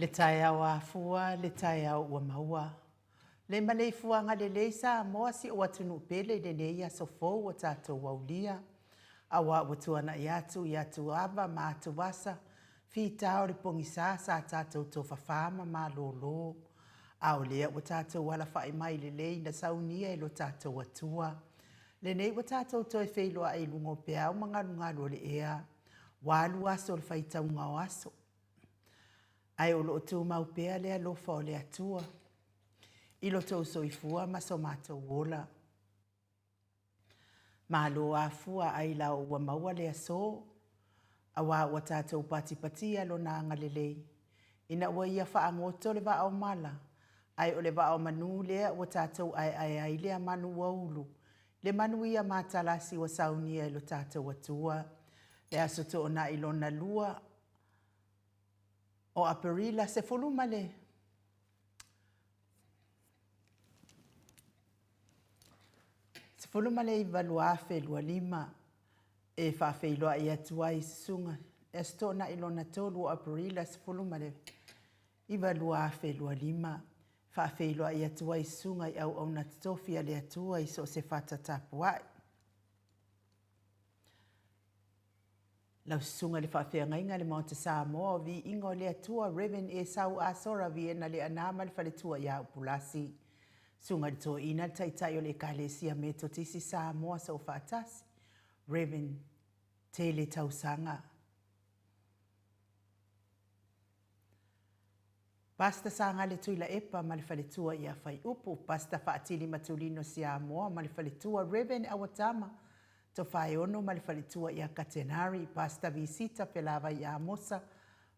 Le taeao afua, le taeao ua maua. Le maleifuaga lelei Samoa si ou atunuu pele i lenei aso fou ua tatou aulia. Aua ua tuanai atu i atuava ma atuvasa, fita o le pogisa sa tatou tofafa ma malolo. A o lea ua tatou alafai mai lelei na saunia e lo tatou Atua. Lenei ua tatou toe feiloai i luga o peau ma galugalu o le ea. Ua alu aso o le faitauga o aso. Ae o lo o tumau pea le alofa o le Atua i lo tou soifua ma so matou ola. Malo afua ailao ua maua le aso, aua ua tatou patipatia Lona agalelei, ina ua Ia faagoto le vaa o mala, ae o le vaa o manu lea ua tatou aeae ai lea manu ua ulu, le manuia matalasi ua saunia e lo tatou Atua. Le Aso Toonai lona lua o Aperila 19 2025 e faafeiloai atu ai i Susuga le Aso Toonai lona tolu o Aperila 19 2025 faafeiloai atu ai i Susuga i auauna totofi a le Atua i so o se fata tapuai. Lau Susuga i le Faafeagaiga i le Maota Samoa o Viiga o le Atua Rev. Esau Asora Viena Leaana ma le Faletua ia Upulasi. Susuga i le Toeaina le Taitai o le Ekalesia Metotisi Samoa Soofaatasi, Rev. Tele Tausaga. Pastor Sagale Tuilaepa ma le faletua ia Faiupu, Pastor Faatili Matulino Siamoa ma le faletua Rev. Awatama Tofaeono ma le faletua ia Katenari, Pastor Visita Felavai Amosa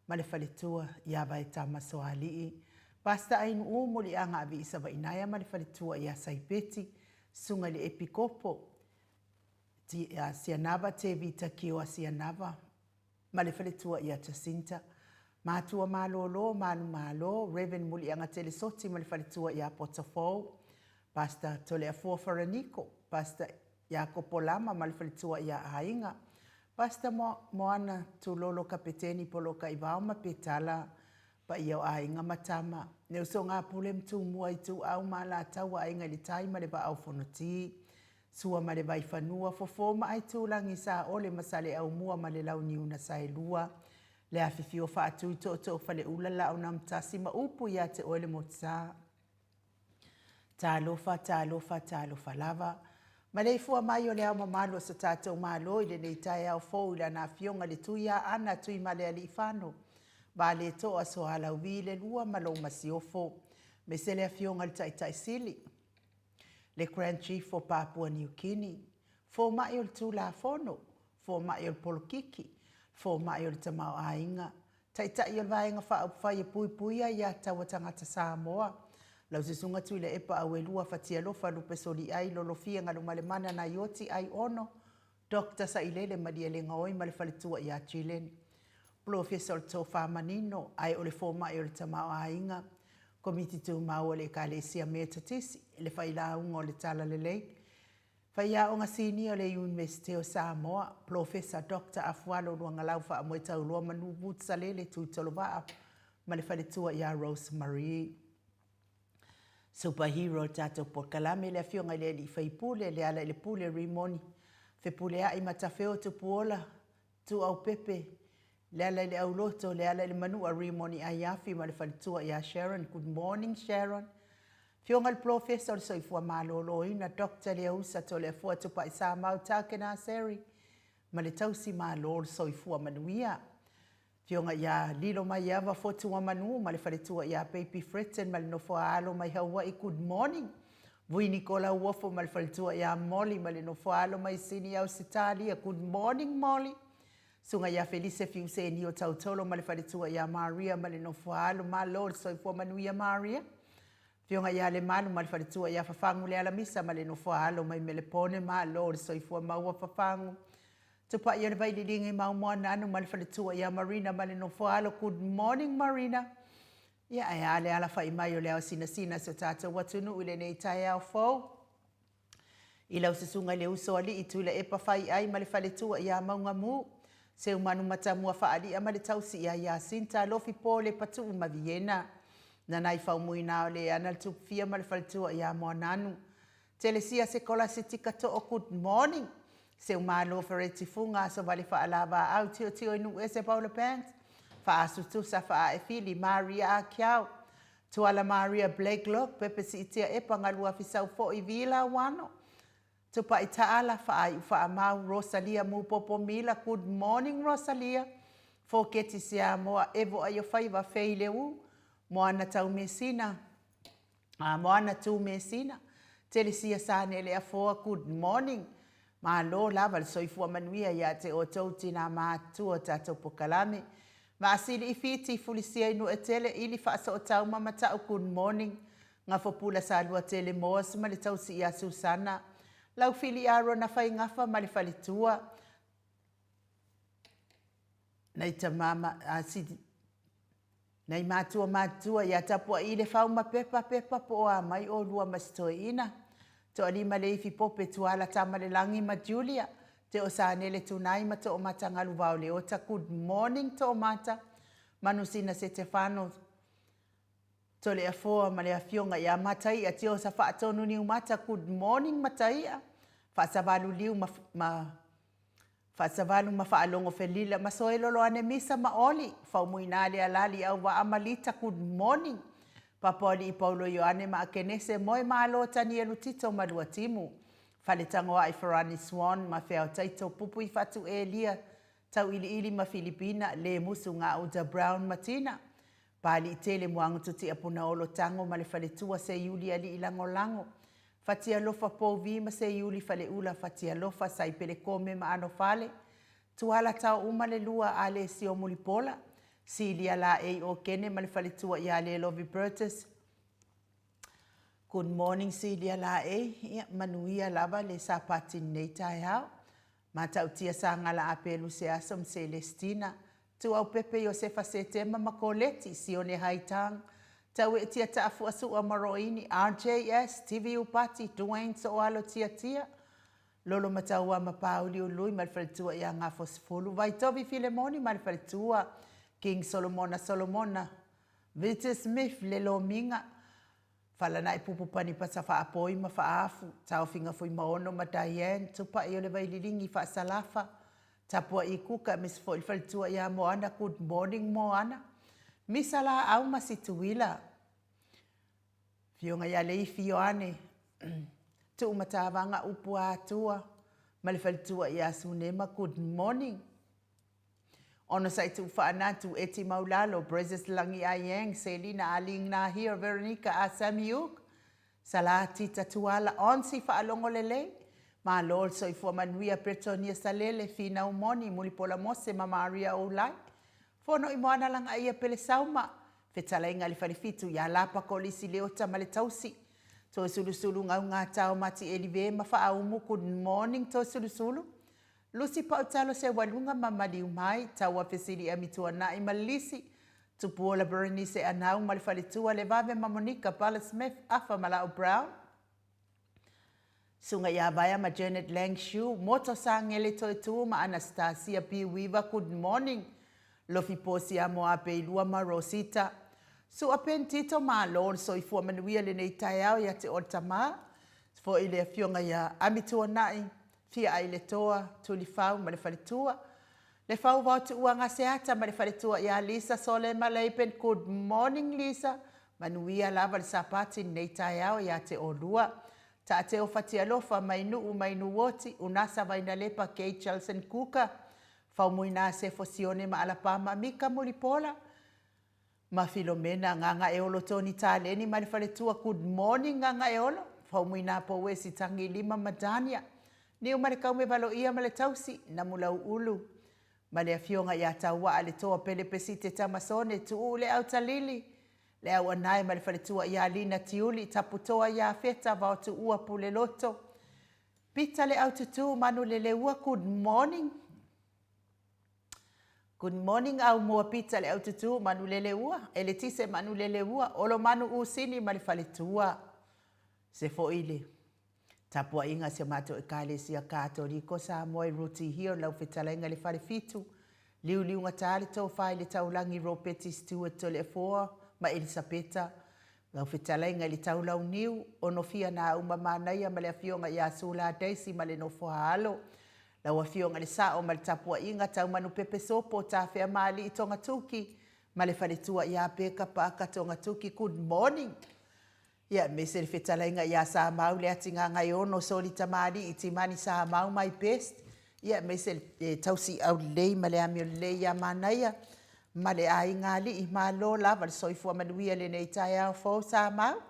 ma le faletua ia Vaetama Soalii, Pastor Ainuu Muliaga Aviisavainaea ma le faletua ia Saipeti, Susuga i le Epikopo Sianava Tevita Kioa Sianava, ma le faletua ia Jacinta. Matua malolo, malu malo, Rev. Muliagatele Soti ma le faletua ia Potofou, Pastor Toleafoa Faraniko, Pastor Iakopo Lama ma le faletua ia Aiga, Pastor Moana Tulolo Kapeteni Polokaivao ma Petala, Paia o Aiga ma Tama, le usoga a Pule ma Tumua, Ituau ma Alataua, Aiga i le Tai ma le Vaa o Fonoti. Sua ma le Vaifanua, Fofo ma Aitulagi, Saole ma Saleaaumua ma le Launiu na Saelua, le afifio faatui tootoo faleula Laaunamtasi ma upu ia te oe le Motusa. Talofa, talofa, talofa lava. Maleifua mai o le ao mamalu o so tatou Malo i lenei taeao fou i lana Afioga i le Tuiaana Tuimalealiifano Vaaletoa Sualauvi le Lua ma lou Masiofo, aemaise le Afioga i le Taitai Sili, le Grand Chief o Papua New Guinea, fomai o le Tulafono, fomai o le polokiki, fomai o le tamaoaiga, taitai o le Vaega Faaupufai e Puipuia Aiatatau a Tagata Samoa, lau Susuga Tuilaepa Auelua Fatialofa Lupe Soliai Lolofia Galumalemana Naioti Aiono Doctor Sailele Malielegaoi ma le faletua ia Jillian. Polofesa o le Tofa Manino, ae o le fomai o le Tamaoaiga, Komiti Tumau a le Ekalesia Metotisi, le Failauga o le Talalelei, Faiaoga Sinia o le Iunivesite o Samoa, Polofesa Doctor Afualo Luagalau Faamoetauloa Manu Woods Salele Tuitolovaa ma le faletua ia Rose Marie. Super Hero le tatou polokalame, le Afioga i le Alii Faipule, Lealailepule Rimoni, Fepuleai Matafeo Tupuola, Tuuaupepe, Lealaileauloto, Lealailemanua Rimoni Aiafi ma le faletua ia Sharon. Good morning Sharon. Afioga i le Polofesa o le Soifua Maloloina, Doctor Leausa Toleafoa Tupaisamau Takenaseri ma le Tausi Malo o le Soifua Manuia. Afioga ia Lilo Maiava Fotuamanu ma le faletua ia Baby Fretton ma le nofo a alo mai Hawaii Good morning Vui Nikola Uofo ma le faletua ia Molly ma le nofo a alo mai Sini Ausetalia Good morning Molly Susuga ia Felise Fiusenio Tautolo ma le faletua ia Maria ma le nofo a alo Malo le soifua manuia Maria Afioga ia Lemalu ma le faletua ia Fafagu Lealamisa ma le nofo a alo mai Melepone Malo le soifua maua Fafagu Tupai o le Vaililiga i Maumoananu ma le faletua ia Marina ma le nofo alo Good morning Marina Ia ae a le alafai mai o le ao sinasina si o tatou atunuu i lenei taeao fou I lau susuga i le uso alii Tuilaepa Faiai ma le faletua ia Maugamu. Seumanu Matamua Faali'a ma le tausi ia Iasinta Lofi Pole Patu'u ma Viena. Nanai Faumuina o Leana le Tupufia ma le faletua ia Moananu. Telesia Sekolasitika To'o Good morning. Seumalo Fereti Fuga Aso Vale Faalavaau Tiotio i Nuuese Paula Banks Faasutusa Faaefili Maria Akiau Tuala Maria Blakelock Pepe Siitia Epa Galuafi Saufo'i Vila Wano Tupai Taala Faaiu Faamau Rosalia Mupopo Mila Good morning Rosalia Foketi Siamoa Evo Aiofaiva Fei Leu Moana Taumesina Moana Tu Mesina Telesia Sanele Afoa Good morning Malo lava le soifua manuia ia te outou tina matutua o tatou pokalame Vaasili i Fiti Fulisia i Nuuetele Ili Faasootau ma Matau Good morning Gafopula Saluatele Moas ma le tausi ia Susana Laufili Arona Faigafa ma le faletua Nai tama ma Nai matua matutua ia tapua'i le fau ma pepa pepa po o a mai olua ma si toeaina. Toalima le ifi pope Tuala Tamalelagi ma Julia, Teosanele Tunai ma Toomata Galuvao Leota Good morning Toomata, Manusina Setefano Toleafoa ma le afioga ia Mataia Tiosa Faatonu Niumata Good morning Mataia, Faasavalu Liu ma, ma Faasavalu ma Faalogo Felila ma Soeloloane Misa ma Oli, Faumuina Lealali Auvaa ma Lita Good morning Papaoalii Paulo Ioane ma Akenese Moe Malo Tanielu Tito ma Luatimu Faletagoai Ferani Swan ma Feao Taito Pupui Fatu Elia Tauiliili ma Filipina Lemusu Gauta Brown ma Tina Paliitele Muagututia Punaolo Tago ma le Faletua Seiuli Alii Lagolago Fatialofa Pouvi ma Seiuli Faleula Fatialofa Saipele Kome ma Anofale Tuala Tao uma le lua a le Sio Mulipola Silia Laei Okene ma le Faletua ia Lelovi Burgess Good morning Silia Laei ia manuia lava le Sapati lenei taeao Matautia Sagala Apelu Seaso ma Celestina Tuaupepe Iosefa Setema ma Koleti, Sione Haitang, Tauetia Taafuasua ma Roini, RJS, TV Upati, Duane Sooalo Tiatia, Lolo Mataua ma Pauliului ma le faletua ia Gafosefulu, Vaitovi Filemoni ma le faletua, King Solomona Solomona, Vita Smith, Le Lomiga, Falanai Pupu Panipasa Faapoi ma Faafu, Taofiga Fuimaono ma Diane, Tupai o le Vaililigi Faasalafa, Tapua'i Kuka aemaise foi le faletua ia Moana Good morning Moana Misa laau ma Situila Afioga ia Leifi Ioane Tuumatavaga Upu a Atua ma le faletua ia Sunema Good morning Onosai Tuufaanatu Eti Maulalo Brazos Lagi Aiang Selina Aling Nahir Veronica A Samiuk Salati Tatuala Onsi Faalogo Lelei, Malo le soifua manuia Bretonia Salele, Finau Moni, Mulipola Mose ma Maria Oulai, Fono i Moana Lagaia Pelesauma, Fetalaiga le Falefitu ia Lapa Kolisi Leota ma le Tausi, Toesulusulu Gaugata Mati Elive ma Faaumu Good morning Toesulusulu, Lusi Pautalo Seualuga ma Maliu Mai, Taua Fesili Amituanai ma Lisi, Tupuola Berenice Anau ma le faletua Levave ma Monica Bala Smith Afa ma Lau Brown, Suga ia Vaea ma Janet Lang Shu, Moto Sangele Toetu ma Anastasia P Weaver Good morning Lofi Posia Moapeilua ma Rosita Sua Pen Tito Malo le soifua manuia lenei taeao ia te oe le tama foi le afioga ia Amituanai Fia ai le toa, Tulifau ma le faletua. Le fau vao tuua Gaseata ma le faletua ia Lisa Sole ma Laban Good morning Lisa Manuia lava le Sapati lenei taeao ia te olua. Taateo Fatialofa mai Nuu mai Nuuoti Unasa Vainalepa Kay Chelson Kuka Faumuina Sefo Sione ma Alapama Mika Mulipola Ma Filomena, Gagaeolo Tony Taleni ma le faletua Good morning Gagaeolo, Faumuina Pouesi Tagilima ma Dania, Niu ma le Kaume Valoia ma le Tausi, Namulau Ulu ma le Afioga ia Tauaa le Toa Pele Pesite Tamasone, Tuuu le Autalili, le Auanae ma le faletua ia Lina Tiuli, Taputoa ia Feta Vaotuua Puleloto, Pita le Aututu Manuleleua Good morning. Good morning au mua pita le aututu manulele ua eletise manulele ua olo manu usini ma le faletua se foi le tapuaiga a si o matou Ekalesia Katoliko Samoa i Rooty Hill lau fetalaiga i le Falefitu. Liuliugata le tofa i le taulagi Ropeti Stewart Toleafoa ma Elisapeta, lau fetalaiga i le Taulauniu, Onofia Nauma Manaia ma le Afioga ia Sula Daisy ma le Nofoaalo, lau Afioga i le Sao ma le tapuaiga Taumanupepe Sopo Tafeamaalii Togatuki ma le faletua ia Peka Paaka Togatuki, good morning. Ia, aemaise le fetalaiga ia Samau Leatigagaiono Soli Tamalii Timani Samau my best. Ia, aemaise le tausiau lelei ma le amio lelei ia Manaia ma le aiga alii. Malo lava le soifua manuia i lenei taeao fou Samau.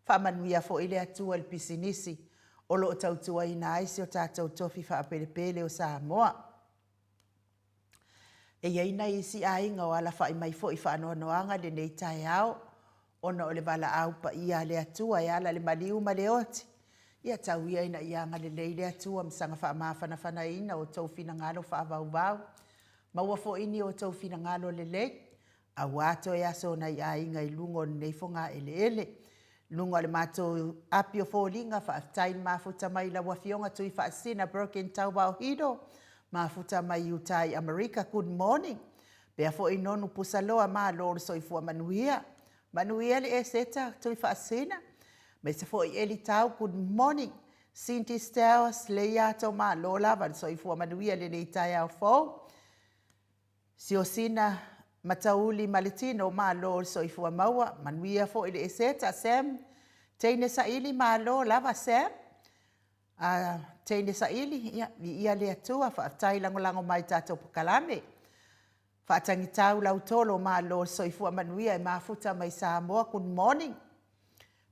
Faamanuia foi le Atua i le pisinisi o lo o tautuaina ai si o tatou tofi faapelepele o Samoa. E i ai nai isi aiga o alafai mai foi i faanoanoaga i lenei taeao ona o le valaau paia a le Atua e ala i le maliu ma le oti. Ia tau ia ina ia agalelei le Atua ma saga faamafanafanaina outou finagalo faavauvau. Maua foi ni outou finagalo lelei aua toe aso o nai aiga i luga o lenei fogaeleele. Luga o le matou api o foliga, faafetai le mafuta mai i lau Afioga Tuifaasisina Broken Tauvao Hiro, mafuta mai uta i Amerika, good morning. Pea foi Nonu Pusaloa, malo le soifua manuia. Manuia le Eseta Tuifaasisina, aemaise foi Eli Tau, good morning. Cindy Stowers, Leiato, malo lava le soifua manuia i lenei taeao fou. Siosina Matauli ma le tino, malo le soifua maua. Manuia foi le Eseta, Sam, teine saili, malo lava Sam. Teine saili, ia, viia le Atua, faafetai lagolago mai i tatou polokalame. Faatagitau Lautolo, malo le soifua manuia e mafuta mai Samoa, good morning.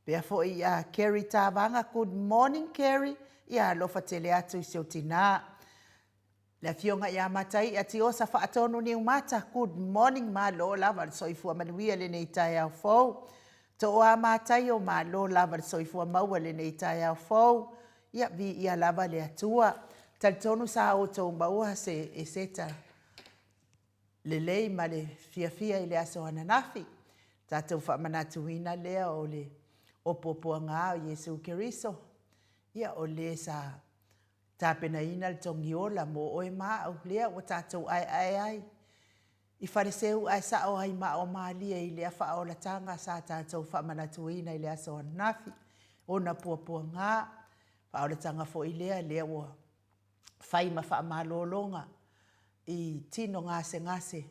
Pea foi ia Kerry Tavaga, good morning Kerry, ia alofa tele atu i si ou tinã. Le Afioga ia Mataia Tiosa Faatonu Niumata, good morning, malo lava le soifua manuia i lenei taeao fou. Tooa Mataio, malo lava le soifua maua i lenei taeao fou. Ia, viia lava le Atua. Talitonu sa outou maua se eseta lelei ma le fiafia i le aso ananafi. Tatou faamanatuina lea o le opuopuaga o Iesu Keriso, ia o le sa tapenaina le togiola mo oe ma au, lea ua tatou aeae ai i Faleseu ae sao ai ma o malie i lea faaolataga sa tatou faamanatuina i le aso ananafi, ona puapuaga, faaolataga foi lea, lea ua fai ma faamalologa i tino gasegase,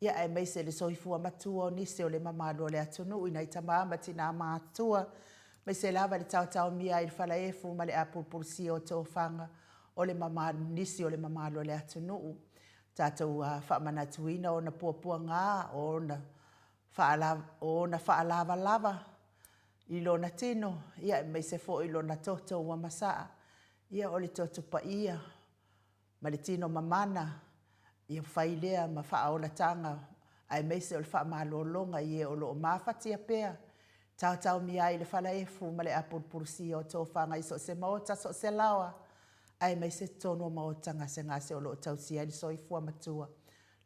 ia aemaise le soifua matua o nisi o le mamalu o le atunuu i nai tama ma tina matutua, aemaise lava le taotaomia ai i le falaefu ma le apulupulusia o tofaga o le mamalu, nisi o le mamalu o le atunuu. Tatou faamanatuina ona puapuaga, o ona faalavalava i lona tino, ia aemaise foi lona toto ua masaa. Ia o le toto paia ma le tino mamana, ia fai lea ma faaolataga aemaise o le faamalologa i e o lo o mafatia pea, taotaomia ai i le falaefu ma le apulupulusia o tofaga i so o se maota, so o se laoa, aemaise totonu o maota gasegase o lo o tausia ai le soifua matua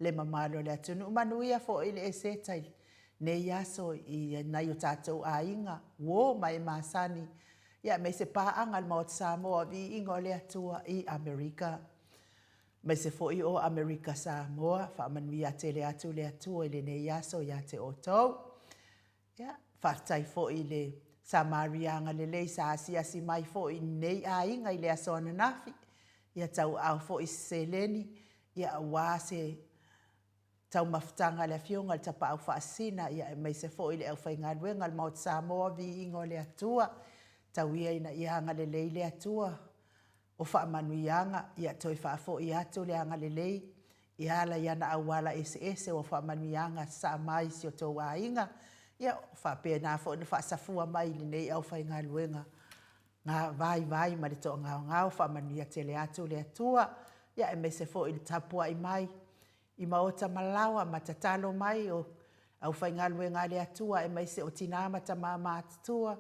le mamalu o le atunuu. Manuia foi le Eseta i nei aso i nai o tatou aiga, uo ma e masani, ia aemaise paaga a le Maota Samoa, viiga o le Atua i Amerika, aemaise foi o Amerika Samoa. Faamanuia tele atu le Atua i lenei aso ia te outou. Ia, faafetai foi i le Samaria agalelei sa asiasi mai foi i lenei aiga i le aso ananafi. Ia tauaao foi se seleni ia aua se taumafataga a le Afioga i le Tapaau Faasisina, ia aemaise foi le aufaigaluega a le Maota Samoa, viiga o le Atua. Tau ia ina ia agalelei le Atua o faamanuiaga, ia toe faafoi atu le agalelei e ala i ana auala eseese o faamanuiaga sasaa mai i si o tou aiga, ia faapena foi ona faasafua mai i lenei aufaigaluega ngā vaivai ma le toagaogao, faamanuia tele atu le Atua, ia aemaise foi le tapuai mai i maota ma laoa ma tatalo mai o aufaigaluega a le Atua aemaise o tina ma tama matutua,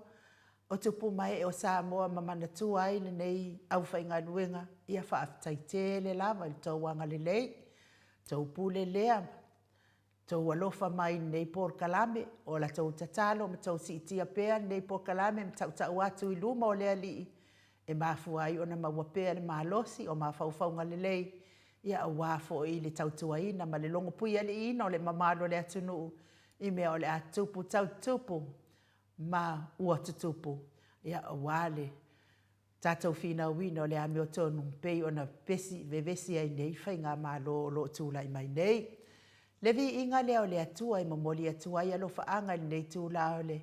o tupu ma ee o Samoa ma manatua ai lenei aufaigaluega, ia faafetai tele lava i le tou agalelei, tou pule lea, tou alofa mai i lenei polokalame, o la tou tatalo ma tou siitia pea lenei polokalame ma tautau atu i luma o le Alii, e mafua ai ona maua pea le malosi o mafaufauga lelei. Ia aua foi le tautuaina ma le logopuialiiina o le mamalu o le atunuu i mea o le a tupu tau tupu ma ua tutupu, ia aua le tatou finauina o le amiotonu pei ona vevesi ai nei Faigamalo o lo o tulai mai nei. Le viiga lea o le Atua e momoli atu ai alofaaga i lenei itula o le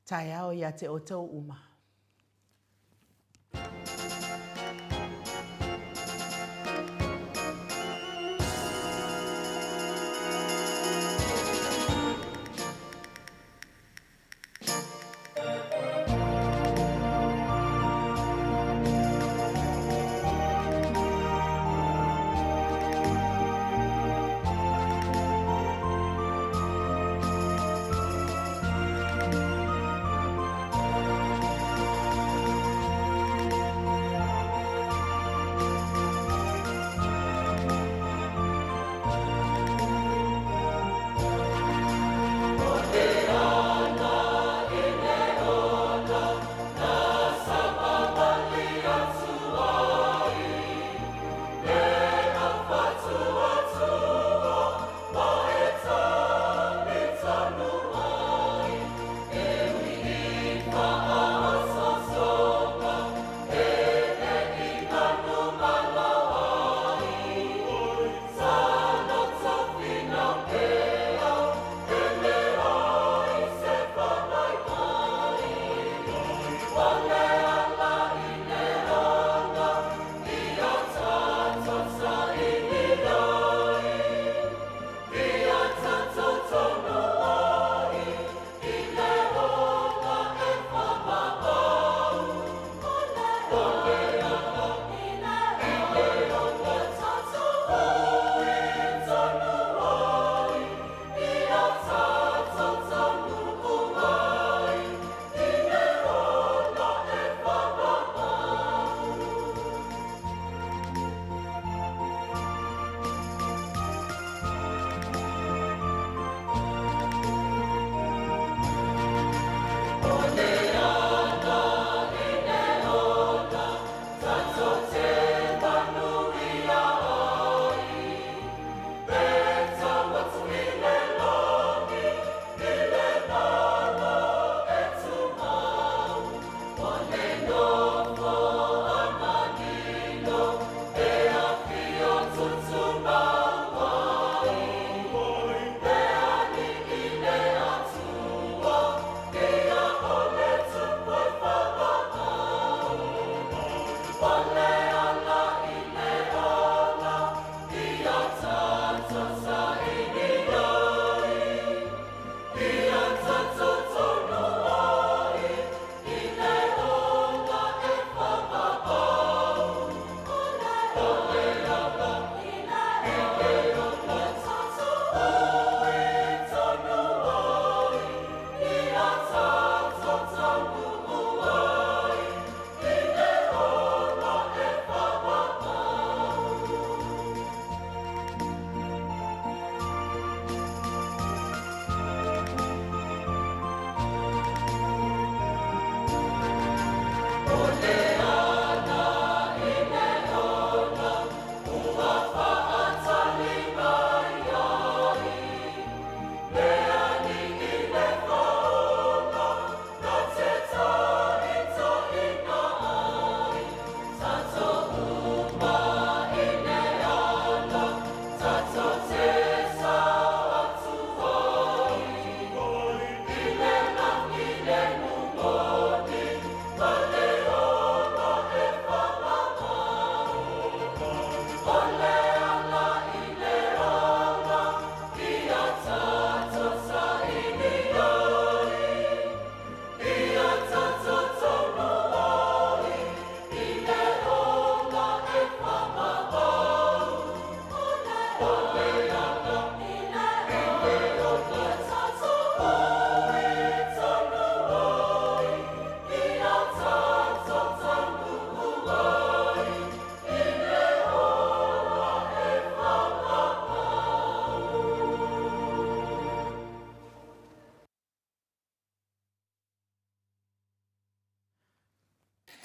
taeao ia te outou uma.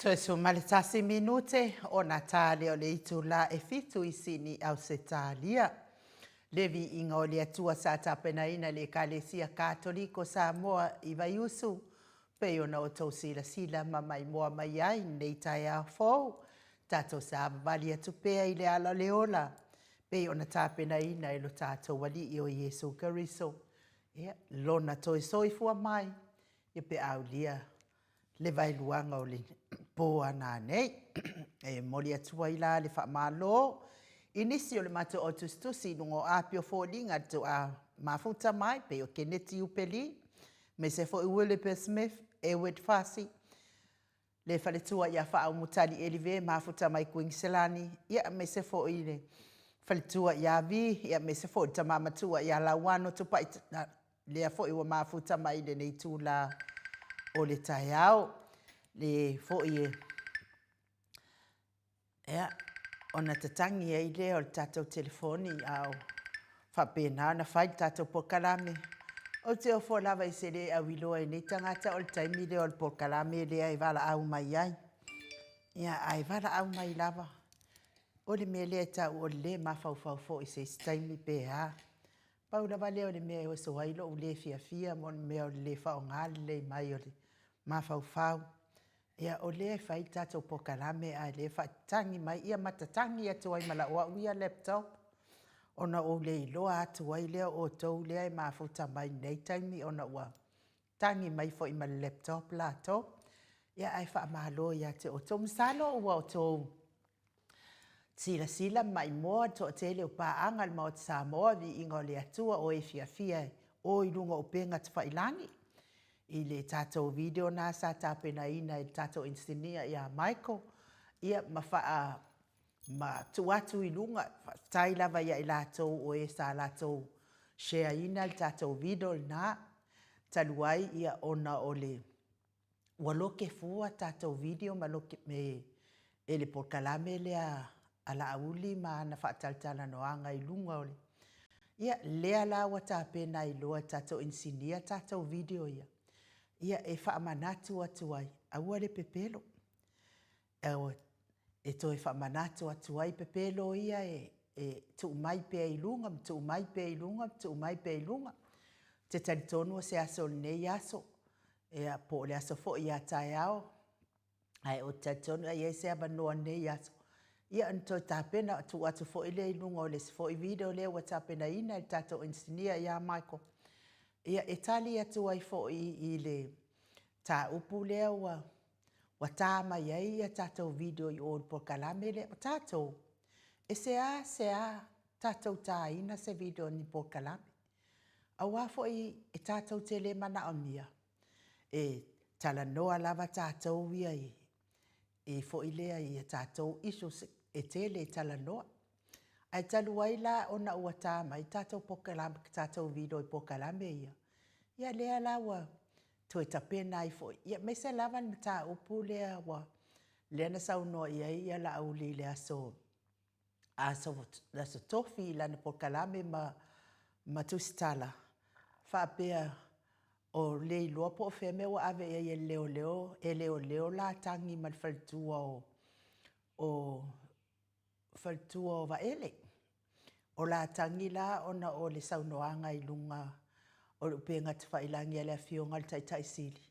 Toe 11 minute ona tā lea o le itulā e 7 i Sini, Ausetalia. Le viiga o le Atua sa tapenaina e le Ekalesia Katoliko Samoa i Vaiusu, pei ona outou silasila ma maimoa mai ai i lenei taeao fou, tatou savavali atu pea i le ala o le ola, pei ona tapenaina e lo tatou Alii o Iesu Keriso, ia, Lona toe soifua mai, ia pe aulia le vaeluaga o le po a nanei. E momoli atu ai la le faamalo i nisi o le matou au tusitusi i luga o api o foliga i le mafuta mai, pei o Keneti Iupe Lee, aemaise foi Willipa Smith, Eward Fasi, le faletua ia Faaumutali Elive, mafuta mai Kuiniselani, ia aemaise foi le faletua ia Vi, ia aemaise foi le tama matua ia Lauano Tupai, lea foi ua mafuta mai i lenei itula o le taeao. Le foi e Ia, ona tatagi ai lea o le tatou telefoni a o faapena ona fai le tatou polokalame. Ou te ofo lava i se le auiloa i nei tagata o le taimi lea o le polokalame lea e valaau mai ai. Ia, ae valaau mai lava. O le mea lea e tau o le le mafaufau foi i se isi taimi pe a. Pau lava lea o le mea e oso ai lou le fiafia mo le mea o le le faaaoga lelei mai o le mafaufau. Ia, o lea e fai le tatou polokalame a o lea e faatagi mai, ia ma tatagi atu ai ma lau au ia laptop, ona ou le iloa atu ai lea o outou lea e mafuta mai i lenei taimi ona ua tagi mai foi ma le laptop latou. Ia, ae faamalo ia te outou. Masalo ua outou silasila ma maimoa le toatele o paaga a le Maota Samoa, viiga o le Atua, o e fiafia e o i luga o upega tafailagi i le tatou video lena sa tapenaina e le tatou inisinia ia Michael, ia ma faa ma tuu atu i luga. Faafetai lava ia i latou o e sa latou share ina le tatou video lena, talu ai ia ona o le ua loke fua tatou video ma loke me e le polokalame lea a Laauli ma ana faatalatalanoaga i luga o le Ia, lea la ua tapena ai loa e tatou inisinia tatou video ia, ia e faamanatu atu ai, aua le pepelo. E toe faamanatu atu ai pepelo ia e tuu mai pea i luga ma tuu mai pea i luga ma tuu mai pea i luga. Ou te talitonu o se aso o lenei aso, ia po o le aso foi a taeao, ae ou te talitonu a i ai se avanoa i lenei aso, ia ona toe tapena tuu atu foi lea i luga o le isi foi video lea ua tapenaina e le tatou inisinia ia Michael, ia e tali atu ai foi i le mataupu lea ua ua ta mai ai a tatou video i o i le polokalame lea. O tatou, e seasea tatou taina se video o ni polokalame, aua foi e tatou te le manaomia e talanoa lava tatou ia i foi lea i a tatou issues e tele e talanoa. Ae talu ai la ona ua ta mai tatou polokalame, tatou video i polokalame ia, ia lea la ua toe tapena ai foi, ia aemaise lava le mataupu lea ua lea na saunoa i ai Laauli i le aso aso aso Tofi i lana polokalame ma ma Tusitala, faapea o le iloa po o fea mea ua ave i ai e leoleo e leoleo la tagi ma le faletua o o faletua o Vaele. O la tagi la ona o le saunoaga i luga o le upega tafailagi a le Afioga i le Taitai Sili,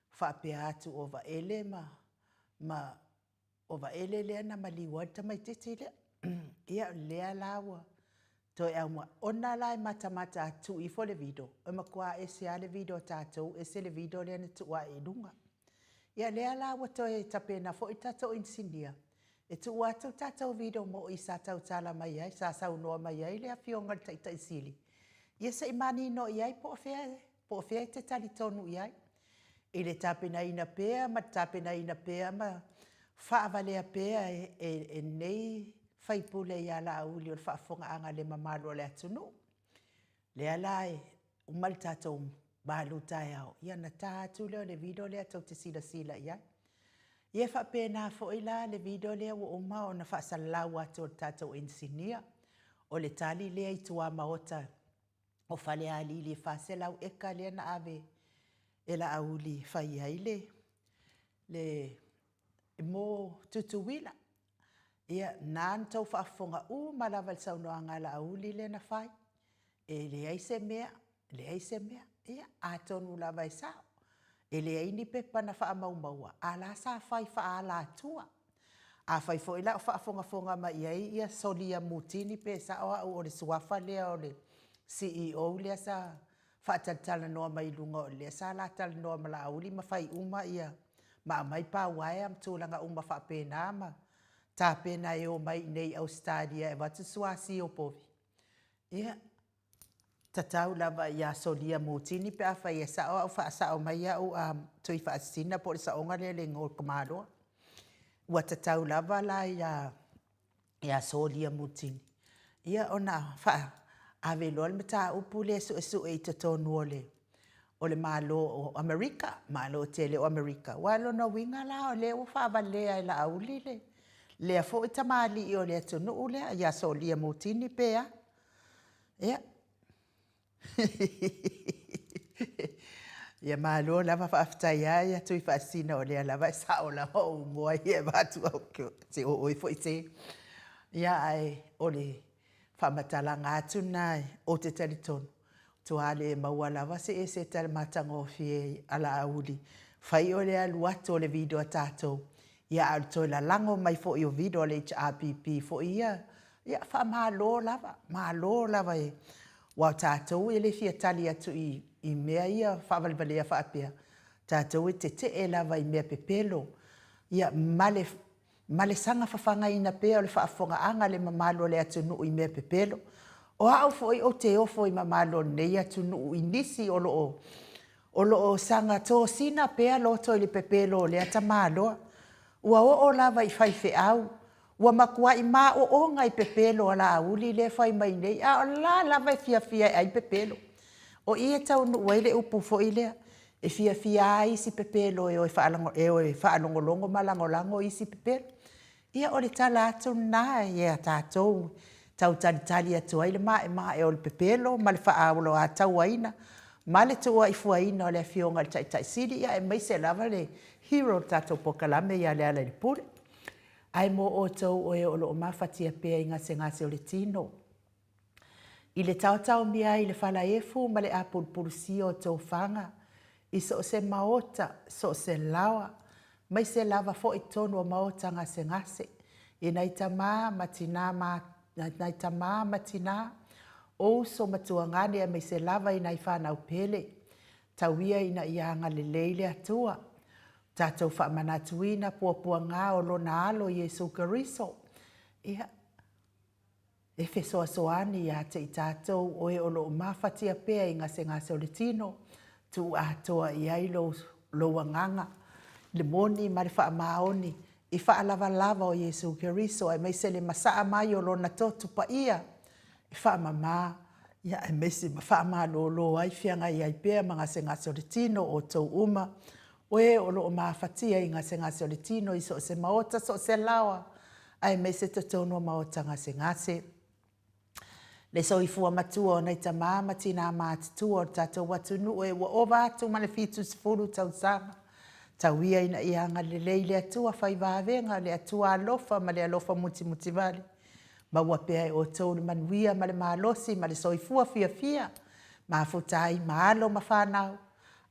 faapea atu o Vaele ma, ma o Vaele lea na maliu ai le tamaitiiti lea. Ia, lea la ua toe aumai. Ona la e matamata atu, tuu ifo le video, e matua ese lava le video a tatou, ese le video lea na tuu ae i luga. Ia, lea la ua toe tapena foi le tatou inisinia, e tuu atu tatou video moi sa tautala mai ai, sa saunoa mai ai le Afioga i le Taitai Sili, ia se i manino i ai po o fea, po o fea e te talitonu i ai, i le tapenaina pea ma le tapenaina pea ma faavalea pea e, e, e nei faipule ia Laauli o le faafofogaaga a le mamalu o le atunuu. Lea la e uma le tatou malu taeao, ia ona ta atu lea o le video lea tou te silasila i ai. Ia e faapena foi la le video lea ua uma ona faasalalau atu e le tatou inisinia, o le tali lea i tuamaota o Falealili e 400 eka lea na ave e Laauli e fai ai le, le. Mo Tutuila, ia, na na tou faafofoga uma lava i le saunoaga a Laauli lea na fai, e leai se mea, leai se mea. Ia, atonu lava e sao, e leai ni pepa na faamaumauina, a o la sa fai faaalatua. Afai foi la o faafogafoga mai i ai ia Solia Mutini pe sao au o le suafa lea o le CEO lea sa faatalatalanoa mai i luga o lea sa la talanoa ma Laauli ma fai uma ma aumai pa uaea ma tulaga uma faapena ma tapena e omai i inei i Ausetalia e avatu le suasi o povi, ia, tatau lava ia Solia Mutini pe afai e sao au, faasao mai au Tuifaasisina po o le saoga lea o le igoa o le tamaloa. Ua tatau lava la ia Solia Mutini ona ave loa le mataupu lea e suesue i totonu o le Malo o Amerika, Malo tele o Amerika, aua o lona uiga la o lea ua faavalea e Laauli lea foi tamalii o le atunuu lea ia Solia Mutini pe a. Ia, ia malo lava faafetai lava Tuifaasisina o lea lava e sao lava ou igoa ia e avatu, se o oe foi se. Ia, ae o le faamatalaga atu lena ou te talitonu, matua le maua lava se eseta i le matagofie a Laauli, fai o le alu atu o le video a tatou, a o le toe lalago mai foi o video a le HRPP foi ia. Ia faamalo lava, malo lava aua o tatou e le fia tali atu i mea ia faavalevalea faapea, o tatou e tetee lava i mea pepelo, ia ma le saga fafagaina pea o le faafofogaaga a le mamalu o le atunuu i mea pepelo. O au foi ou te ofo i mamalu o lenei atunuu i nisi o lo o saga tosina pea loto i le pepelo o lea tamaloa. Ua oo lava i faifeau, ua matuai maoona i pepelo a Laauli lea e fai mai nei, a o la e lava e fiafia e ai pepelo. O i e taunuu ai le upu foi lea, e fiafia lava isi pepelo e o e faalogologo ma lagolago isi pepelo. Ia o le tala atu lena ia tatou tau talitali atu ai le maemae o le pepelo ma le faaoloatauaina ma le tuuaifuaina o le Afioga i le Taitai Sili, aemaise lava le hero o le tatou polokalame ia Lealailepule. Ae mo outou o e o lo o mafatia pea i gasegase o le tino, i le taotaomia ai i le falaefu ma le apulupulusia o tofaga i so o se maota, so o se laoa, aemaise lava foi totonu o maota gasegase, i nai tama ma tina, nai tama ma tina, o uso ma tuagane aemaise lava i nai fanau pele, tau ia ina ia agalelei le Atua, tatou faamanatuina puapuaga o Lona Alo Iesu Keriso, ia, e fesoasoani ia te i tatou o e o lo o mafatia pea i gasegase o le tino, tuu atoa i ai lou, lou agaga, le moni ma le faamaoni i faalavalava o Iesu Keriso, aemaise le masaa mai o Lona toto paia e faamama, ia aemaise ma faamalolo ai, feagai ai pea ma gasegase o le tino outou uma, o e o lo o mafatia i gasegase o le tino i so o se maota, so o se laoa, aemaise totonu o maota gasegase. Le soifua matua o nai tama ma tina matutua o le tatou atunuu e ua ova atu ma le 70 tausaga, tau ia ina ia agalelei le Atua fai vavega, le Atua alofa ma le alofa mutimutivale, maua pea e outou le manuia ma le malosi ma le soifua fiafia, mafuta ai ma alo ma fanau,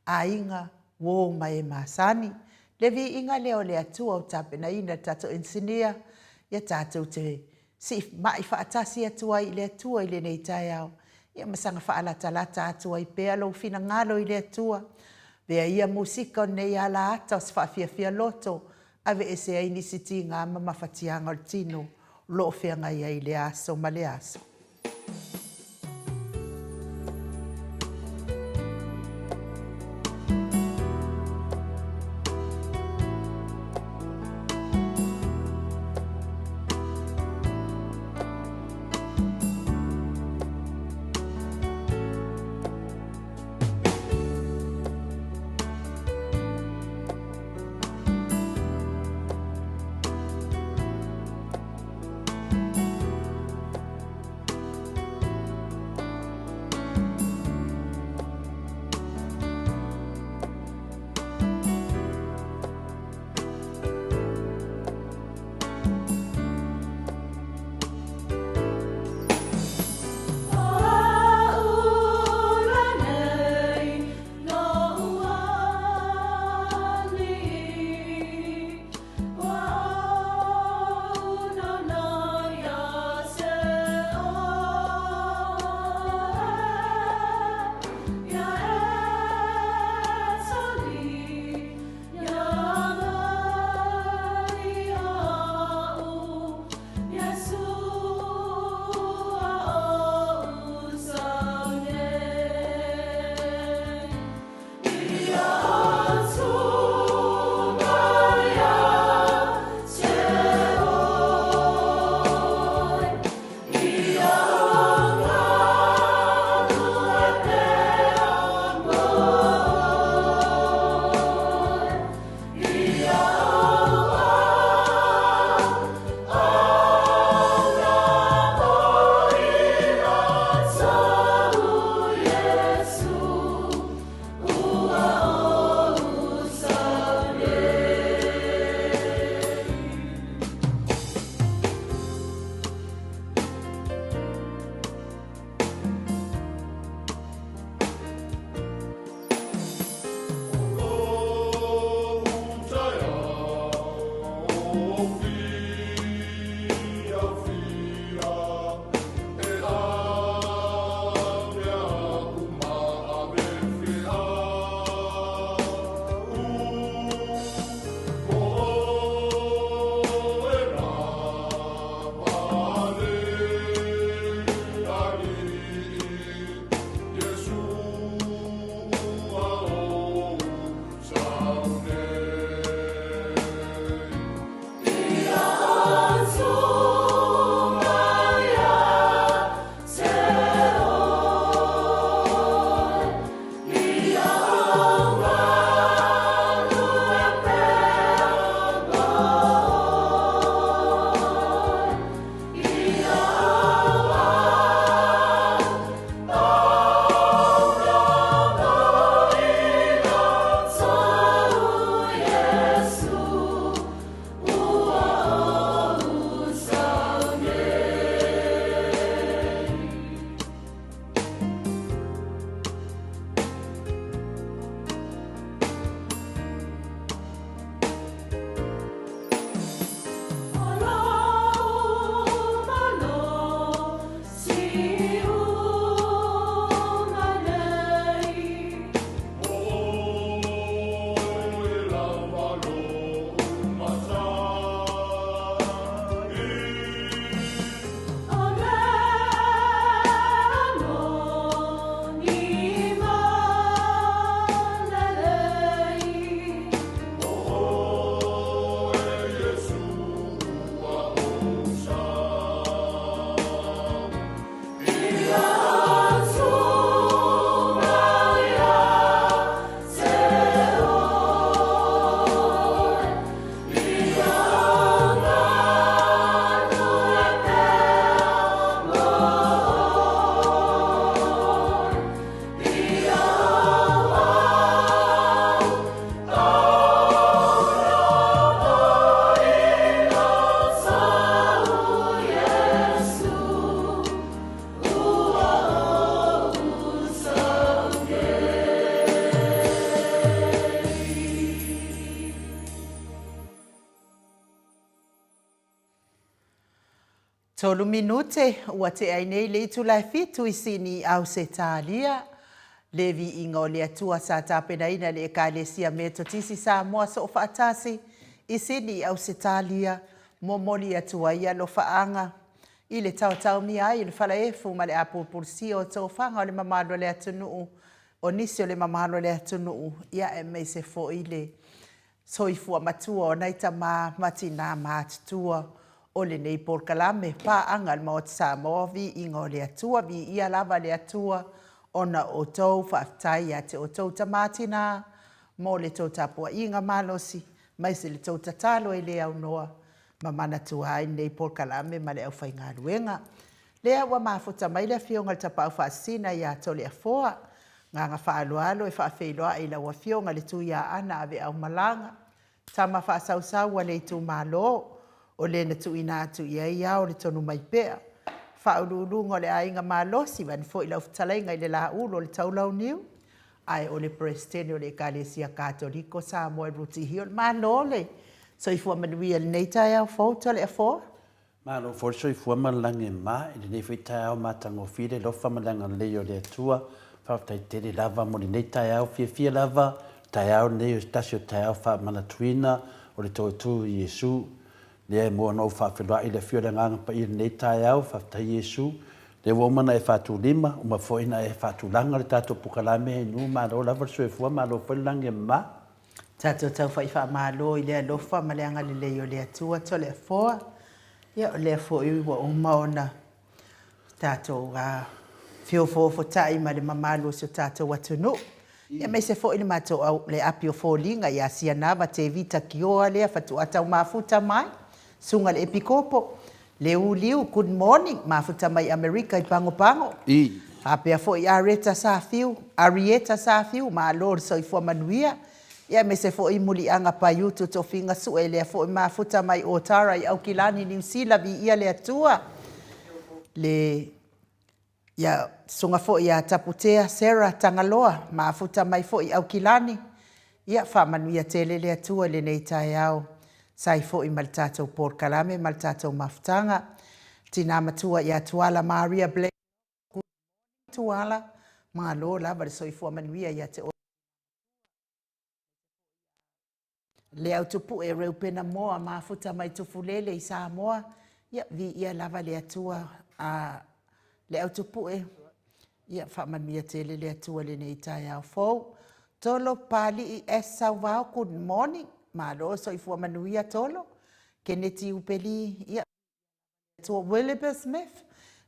aiga, uo ma e masani. Le viiga lea o le Atua ua tapenaina e le tatou inisinia, ia tatou te siimai faatasi atu ai i le Atua i lenei taeao, ia ma saga faalatalata atu ai pea lou finagalo i le Atua. Avea ia musika o lenei alaata o se faafiafia loto, aveese ai nisi tiga ma mafatiaga o le tino o lo o feagai ai i lea aso ma lea aso. Tolu minute ua tea ai nei le itula e fitu i Sini i Ausetalia. Le viiga o le Atua sa tapenaina e le Ekalesia Metotisi Samoa Soofaatasi i Sini i Ausetalia, momoli atu ai alofaaga i le taotaomia ai o le falaefu ma le apulupulusia o tofaga o le mamalu o le atunuu, o nisi o le mamalu o le atunuu, ia aemaise foi le soifua matua o nai tama ma tinā matutua o lenei polokalame paaga a le Maota Samoa, Viiga o le Atua, viia lava le Atua ona o outou, faafetai ia te outou tama tinā mo le tou tapuaiga malosi aemaise le tou tatalo e le aunoa ma manatua ai lenei polokalame ma le aufaigaluega. Lea ua mafuta mai le Afioga i le Tapaau Faasisina ia Toleafoa. Agaga faaaloalo e faafeiloai i lau Afioga i le Tuiaana Aveaumalaga, tama faasausau a le itumalo, o le na tuuina atu i ai ao o le Tonumaipea, Faauluuluga o le Aiga Malosi, vaeane foi lau fetalaiga i le Laulu o le Taulauniu, ae o le Peresetene o le Ekalesia Katoliko Samoa i Rooty Hill. Malo le soifua manuia i lenei taeao fou Toleafoa. Malo foi le soifua ma le lagi e mama i lenei foi taeao matagofie le alofa ma le agalelei o le Atua. Faafetai tele lava mo lenei taeao fiafia lava, taeao lenei o se tasi o taeao faamanatuina o le tootoo i Iesu. Lea e mua ona ou faafeiloai i le afio o le Agaga Paia i lenei taeao, faafetai Iesu, lea ua uma ona e faatulima, uma foi ona e faatulaga le tatou pokalame inu, malo lava le soifua, malo foi le lagi e mama. Tatou taufa'i faamalo i le alofa ma le agalelei o le Atua Toleafoa. Ia o lea foi ua uma ona tatou feofoofota'i ma le mamalu o si o tatou atunuu, ia aemaise foi le matou au, le api o foliga ia Sianava Tevita Kioa lea faatoa tau mafuta mai, Susuga i le Epikopo, Leuliu, good morning, mafuta mai Amerika i Pagopago. Faapea foi Areta Safiu, Arieta Safiu, malo le soifua manuia. Ia aemaise foi Muliaga Paiutu Tofiga Sue, lea foi mafuta mai Otara i Aukilani, Niu Sila, viia le Atua. Le Ia, susuga foi ia Taputea Sarah Tagaloa, mafuta mai foi i Aukilani. Ia, faamanuia tele le Atua i lenei taeao. Sa ai foi ma le tatou polokalame ma le tatou mafutaga. Tina matua ia Tuala Maria Blake, good morning Tuala, malo lava le soifua manuia ia te oe. Le au tupue Reupena Moa mafuta mai Tufulele i Samoa, ia viia lava le Atua a le au tupue, ia faamanuia tele le Atua i lenei taeao fou. Tolo Papalii S. Sauvao, good morning, malo soifua manuia Tolo. Keneti Upeli, ia Atua Williber Smith,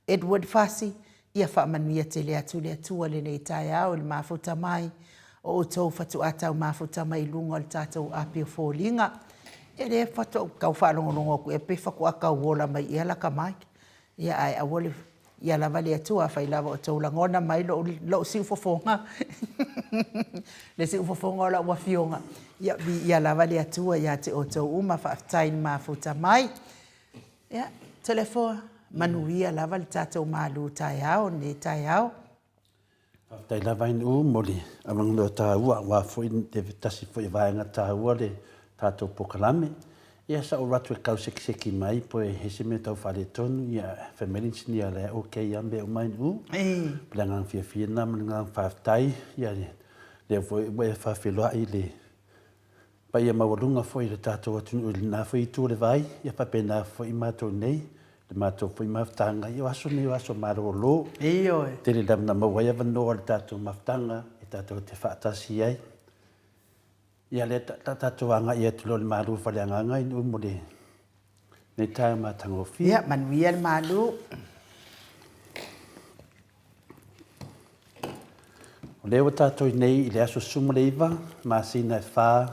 Edward Fasi, ia faamanuia tele atu le Atua i lenei taeao i le mafuta mai o outou fatuatau mafuta mai luga o le tatou api o foliga. E le faatoa ou tau faalogologo atu ea pe faatoa tau ola mai ea lata mic. Ia ae aua le ia lava le Atua afai lava o outou lagona mai lou, lou siufofoga le siufofoga o lau afioga, ia viia lava le Atua ia te outou uma. Faafetai i le mafuta mai. Ia, Toleafoa, manuia lava le tatou malu taeao lenei taeao. Faafetai lava Ainuu mo le avanoa taua aua foi le tasi foi o vaega taua le tatou polokalame. Ia sa ou alu atu e tau sekiseki mai po e i ai se mea tau faaletonu, ia fai mai le inisinia o la e okay lava mea uma Ainuu. O le agaga fiafia lena ma le agaga faafetai. Ia lea foi ua e faafeiloai i le paia maualuga foi o le tatou atunuu i lena foi itu o le vai, ia faapena foi matou nei, le matou foi mafutaga, ia o aso nei o aso malolo. Ioe. Tele lava na maua ai avanoa o le tatou mafutaga e tatou te faatasi ai. Ia lea ta tatou agai atu loa i le malu faaleagaga i nuu mo le nei taeao matagofie. Ia, manuia le malu. O lea ua tatou i nei i le aso 19 masina e 4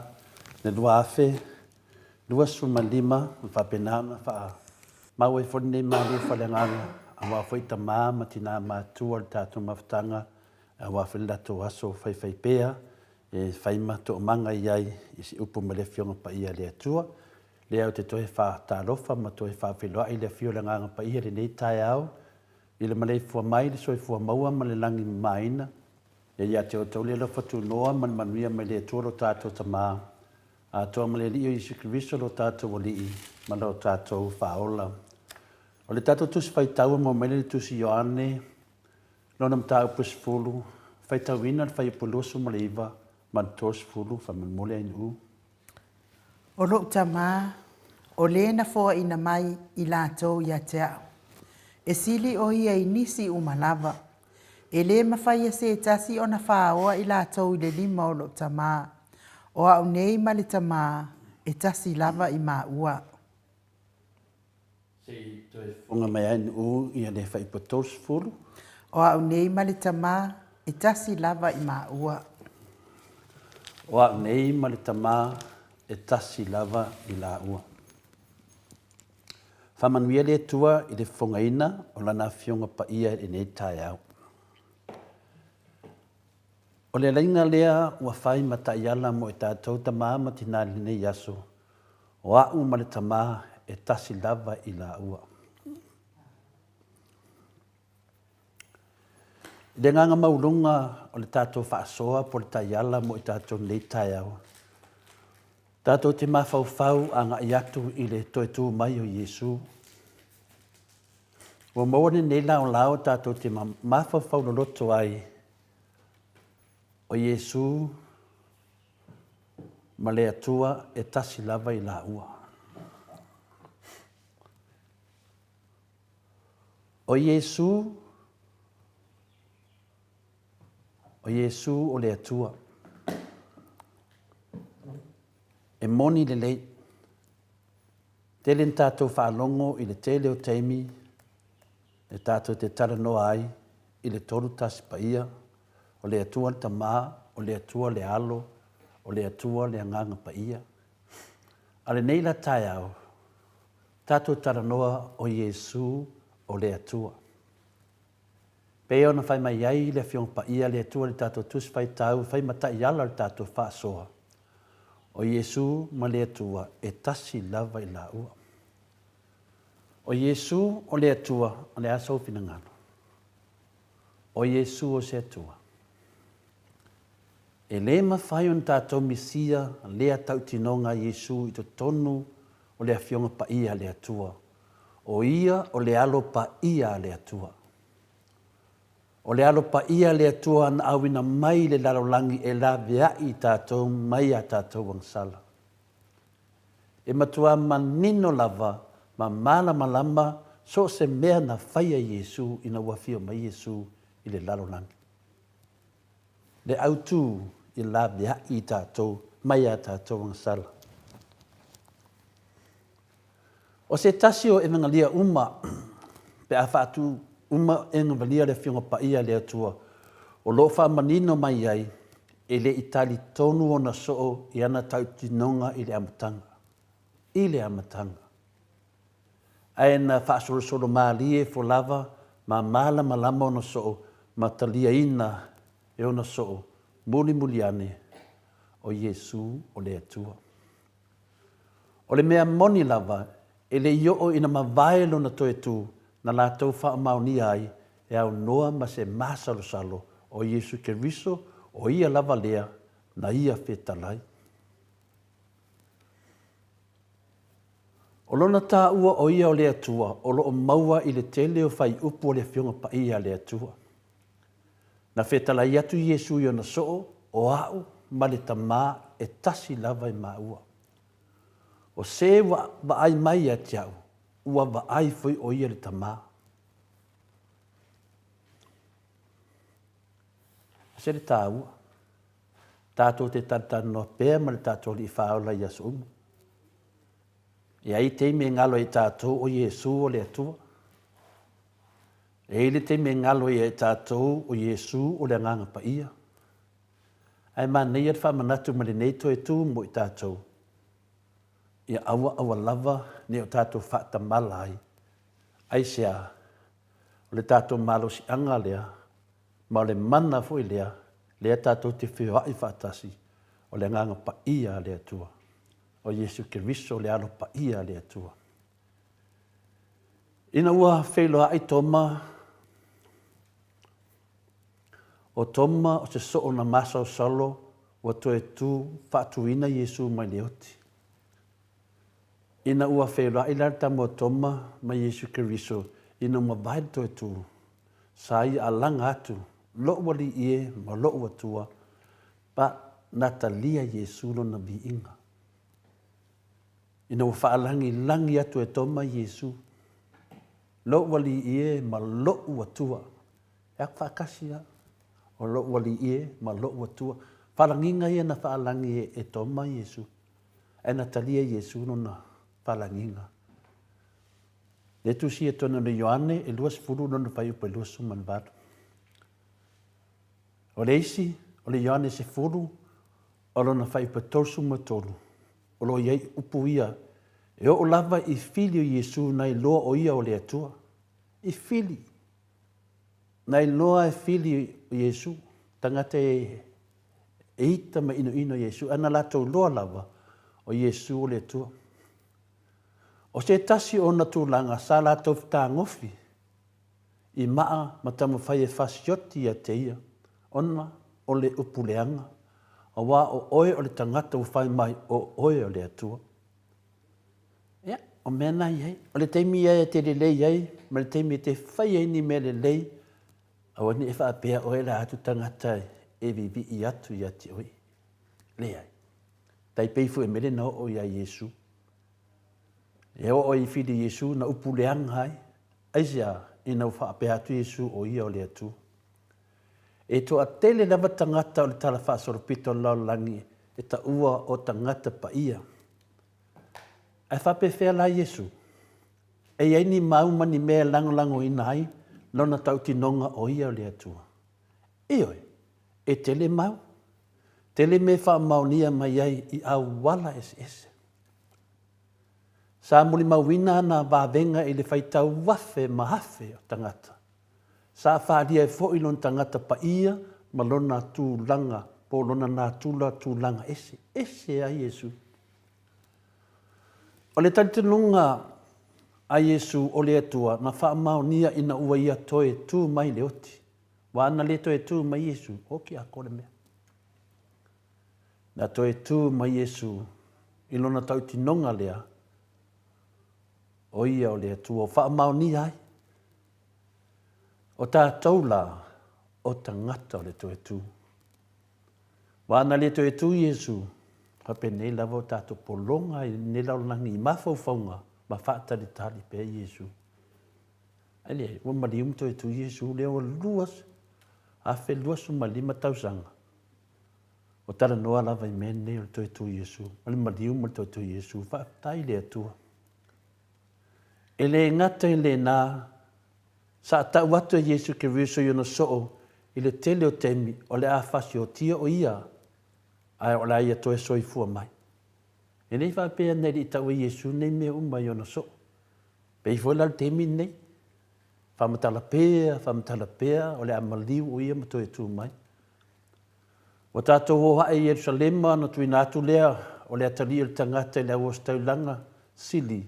le 2025 ma faapena ona faamau ai foi lenei malu faaleagaga aua foi tama ma tina matutua o le tatou mafutaga aua foi le latou aso faifaipea e fai ma toomaga i ai i se upu ma le Afioga Paia a le Atua. Lea ou te toe faatalofa ma toe faafeiloai i le afio o le Agaga Paia i lenei taeao I le maleifua mai le soifua maua ma le lagi mamaina, ia ia te outou le alofa tunoa ma le manuia mai le Atua lo tatou Tama, atoa ma le Alii o Iesu Keriso lo tatou Alii ma lo tatou Faaola. O le tatou Tusi Faitau e maua mai le Tusi Ioane, lona mataupu e 10, faitauina le fuaiupu 29 ma le 30, faamolemole Ainuu. O lou tama, o le na foaina mai i latou ia te au. E sili o ia i nisi uma lava. E le mafai e se tasi ona faaoa i latou i le lima o lou tama. O au nei ma le tama, e tasi lava i maua. Se i toe fofoga mai ai Nuu ia le faipa 30. O au nei ma le tama, e tasi lava i maua. O au nei ma le tama, e tasi lava i laua. Faamanuia le Atua i le fofogaina o Lana Afioga Paia i lenei taeao. O le alaiga lea ua fai ma taiala mo i tatou tama ma tina i lenei aso, O a'u ma le Tama e tasi lava i laua. I le agaga maualuga o le tatou faasoa po o le taiala mo i tatou nei taeao, tatou te mafaufau agai atu i le toe tu mai o Iesu. Ua maua lenei laolao tatou te mafaufau loloto ai o Iesu ma le Atua e tasi lava i laua. O Iesu, o Iesu o le Atua. E moni lelei. Tele ni tatou faalogo i le tele o taimi e tatou te talanoa ai i le Tolutasi Paia, o le Atua le Tama, o le Atua le Alo, o le Atua le Agaga Paia. A lenei la taeao, tatou talanoa o Iesu o le Atua. Pei ona fai mai ai le Afioga Paia a le Atua i le tatou Tusi Faitau e fai ma taiala o le tatou faasoa, o Iesu ma le Atua e tasi lava i laua. O Iesu o le Atua, o le a sou finagalo? O Iesu o se Atua. E le mafai ona tatou misia lea tautinoga a Iesu i totonu o le Afioga Paia a le Atua. O Ia o le Alo Paia a le Atua. O le Alo Paia a le Atua na auina mai i le lalolagi e laveai i tatou mai a tatou agasala. E matua manino lava ma malamalama so o se mea na faia e Iesu ina ua afio mai Iesu i le lalolagi. Le autu i laveai i tatou mai a tatou agasala. O se tasi o evegalia uma pe a faatu uma evegalia le Afioga Paia a le Atua, o lo o faamanino mai ai e le i talitonu ona soo i ana tautinoga i le amataga. I le amataga. Ae na faasolosolo malie ifo lava ma malamalama ona soo ma taliaina e ona soo mulimuli ane o Iesu o le Atua. O le mea moni lava, e le i oo ina mavae lona toe tu na latou faamaonia ai e aunoa ma se masalosalo o Iesu Keriso, o ia lava lea na ia fetalai. O lona taua o ia o le Atua o lo o maua i le tele o faiupu o le Afioga Paia a le Atua. Na fetalai atu Iesu i ona soo, O a'u ma le Tamā e tasi lava i māua. O se ua vaai mai ia te a'u, ua vaai foi o ia le Tamā. Ese le tāua. Tātou te talatalanoa pea ma le tātou Alii Faaola i aso uma. E ai taimi e ngalo ai tātou o Iesu o le Atua. E i ai le taimi e galo ai ia i tatou o Iesu o le Agaga Paia. Ae manaia le faamanatu mai lenei toe tu mo i tatou, ia aua aua lava ne i o tatou faatamala ai. Aisea? O le tatou malosiaga lea, ma o le mana foi lea, lea tatou te feoai faatasi, o le Agaga Paia a le Atua. O Iesu Keriso le Alo Paia a le Atua. Ina ua feiloai Toma, o Toma o se soo na masalosalo ua toe tu faatuina Iesu mai le oti. Ina ua feiloai la le tama o Toma ma Iesu Keriso ina ua mavae le toe tu, sa ia alaga atu, Loʻu alii e ma loʻu Atua, pa na talia Iesu lona viiga. Ina ua faalagilagi atu e Toma Iesu, Loʻu Alii e ma loʻu Atua. E aku faatasi lava, o loʻu Alii e ma loʻu Atua. Faalagiga ia na faalagi e Toma Iesu, ae na talia Iesu lona faalagiga. Le tusi e tonu le Ioane e 20 lona fuaiupu e 28. O le isi, o le Ioane 10, o lona fuaiupu e 33. O lo o i ai upu ia, e oo lava i fili o Iesu na iloa o ia o le Atua. I fili. Na iloa e fili o Iesu, tagata e ita ma inoino Iesu, ae na latou iloa lava o Iesu o le Atua. O se tasi o ona tulaga sa latou fetagofi i maa ma taumafai e fasioti ia te ia, ona o le upu leaga, auā o oe o le tagata ua fai mai o oe o le Atua. Ia, o mea na i ai. O le taimi ia e te lelei ai ma le taimi e te fai ai ni mea lelei, aua ne i faapea oe la atu tagata e vivii atu ia te oe. Leai. Tai pei foi mele na oo iā Iesu. E oo i fili Iesu na upu leaga ai. Aisea? Ina ua faapea atu Iesu o ia o le Atua. E toatele lava tagata o le Tala Faasolopito o le lalolagi e taua o tagata paia. Ae faapefea la Iesu? E i ai ni mau ma ni mea e lagolagoina ai lona tautinoga o ia o le Atua? Ioe, e tele mau. Tele mea e faamaonia mai ai i auala eseese. Sa molimauina ana vavega i le faitau afe ma afe o tagata. Sa faaalia ai foi lona tagata paia ma lona tulaga po o lona natura tulaga ese, ese ai Iesu. O le talitonuga a Iesu o le Atua na faamaonia ina ua ia toe tu mai le oti. Ua ana le toe tu mai Iesu, oki atoa le mea. Na toe tu mai Iesu i lona tautinoga lea. O ia o le Atua ua faamaonia ai. O tatou la, o tagata o le toe tu. Aua ana le toe tu Iesu, faapenei lava o tatou pologa i lenei lalolagi i mafaufauga ma faatalitali pea Iesu. Ae leai, ua maliu ma toe tu Iesu lea ua 2025 tausaga. Ua talanoa lava i mea nei o le toe tu Iesu, ma le maliu ma le toe tu Iesu. Faafetai i le Atua. E le gata i lena, sa tau atu e Iesu Keriso i ona soo i le tele o taimi o le a fasiotia o ia, ae o le a ia toe soifua mai. E le faapea na e le i tau e Iesu nei mea uma i ona soo. Pei foi la le taimi lenei, faamatala pea, faamatala pea, o le a maliu o ia ma toe tu mai. Ua tatou o ae i Ierusalema ona tuuina atu lea o le atalii o le tagata i le auositaulaga sili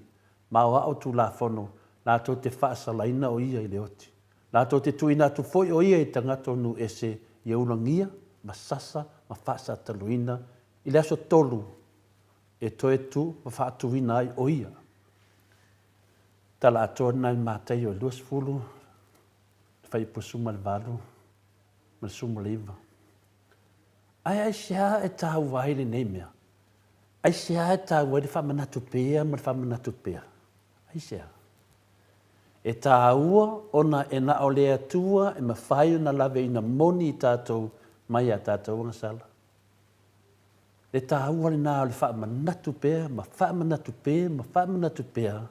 ma aoao Tulafono latou te faasalaina o ia i le oti. Latou te tuuina atu foi o ia i tagata o nuu ese ia ulagia ma sasa ma faasataloina i le aso tolu e toe tu ma faatuina ai o ia. Tala atoa lena i Mataio 20, fuaiupu 18 ma le 19. Ae aisea e taua ai lenei mea? Aisea e taua ai le faamanatu pea ma le faamanatu pea? Aisea? E taua ona e na o le Atua e mafai ona laveina moni i tatou mai a tatou agasala. Le taua lena o le faamanatu pea ma faamanatu pea ma faamanatu pea,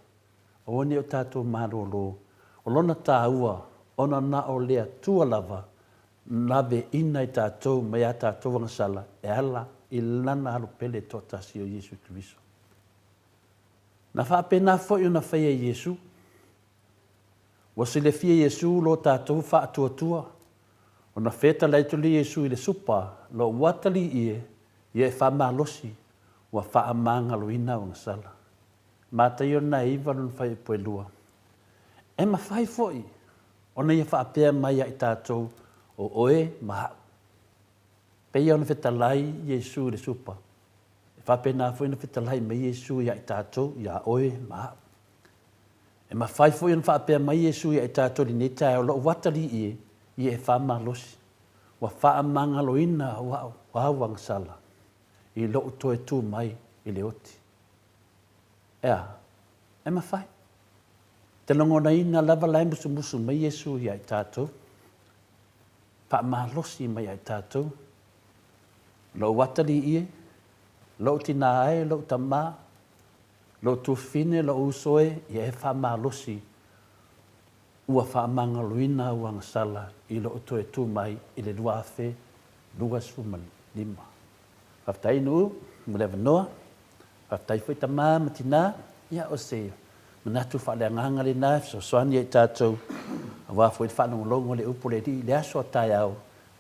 aua ne i o tatou malolo. O lona taua, ona na o le Atua lava laveina i tatou mai a tatou agasala e ala i Lana Alo pele toatasi o Iesu Keriso. Na faapena foi ona faia e Iesu. Ua silafia e Iesu lo tatou faatuatua, ona fetalai atu lea Iesu i le supa, Lou atalii e, ia e faamalosi, ua faamagaloina au agasala. Mataio lena e iva lona fuaiupu e lua. E mafai foi ona ia faapea mai ia i tatou, o oe ma au. Pei ona fetalai Iesu i le supa, e faapena foi ona fetalai mai Iesu ia i tatou, ia oe ma au. E mafai foi ona faapea mai Iesu ia i tatou i lenei taeao, Lou atalii e, ia e faamalosi, ua faamagaloina au au au agasala i lou toe tu mai i le oti. E a? E mafai. Te lagonaina lava la e musumusu mai Iesu ia i tatou, faamalosi mai ia i tatou, Lou atalii e, lou tinā e, lou tamā, Lou tuafafine, lou uso e, ia e faamalosi, ua faamagaloina au agasala i lou toe tu mai i le 2025. Faafetai Nuu mo le avanoa. Faafetai foi tama ma tina. Ia o se manatu faaleagaga lena e fesoasoani ai i tatou aua foi le faalogologo i le upu a le Alii i le aso a taeao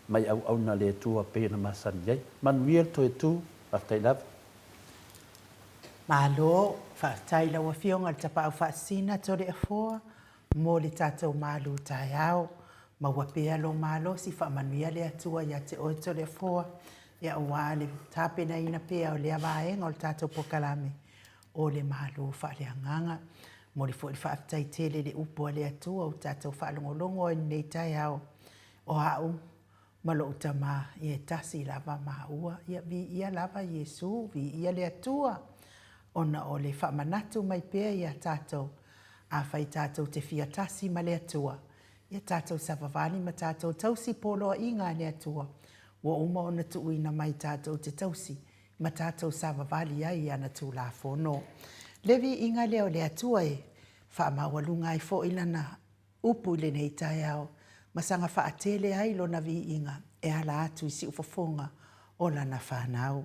mai auauna a le Atua pei ona masani ai. Manuia le toe tu. Faafetai lava. Malo, faafetai i lau Afioga i le Tapaau Faasisina Toleafoa mo le tatou malu taeao. Maua pea lou malosi, faamanuia le Atua ia te oe Toleafoa, ia aua le tapenaina pea o lea vaega o le tatou polokalame o le Malo Faaleagaga. Momoli foi le faafetai tele i le upu a le Atua ua tatou faalogologo ai i lenei taeao, o au ma lou Tama, ia e tasi lava maua. Ia viia lava Iesu, viia le Atua, ona o le faamanatu mai pea ia tatou, afai tatou te fia tasi ma le Atua, ia tatou savavali ma tatou tausi poloaiga a le Atua, ua uma ona tuuina mai tatou te tausi ma tatou savavali ai i ana Tulafono. Le viiga lea o le Atua e faamaualuga ai foi lana upu i lenei taeao ma saga faatele ai lona viiga e ala atu i siufofoga o lana fanau.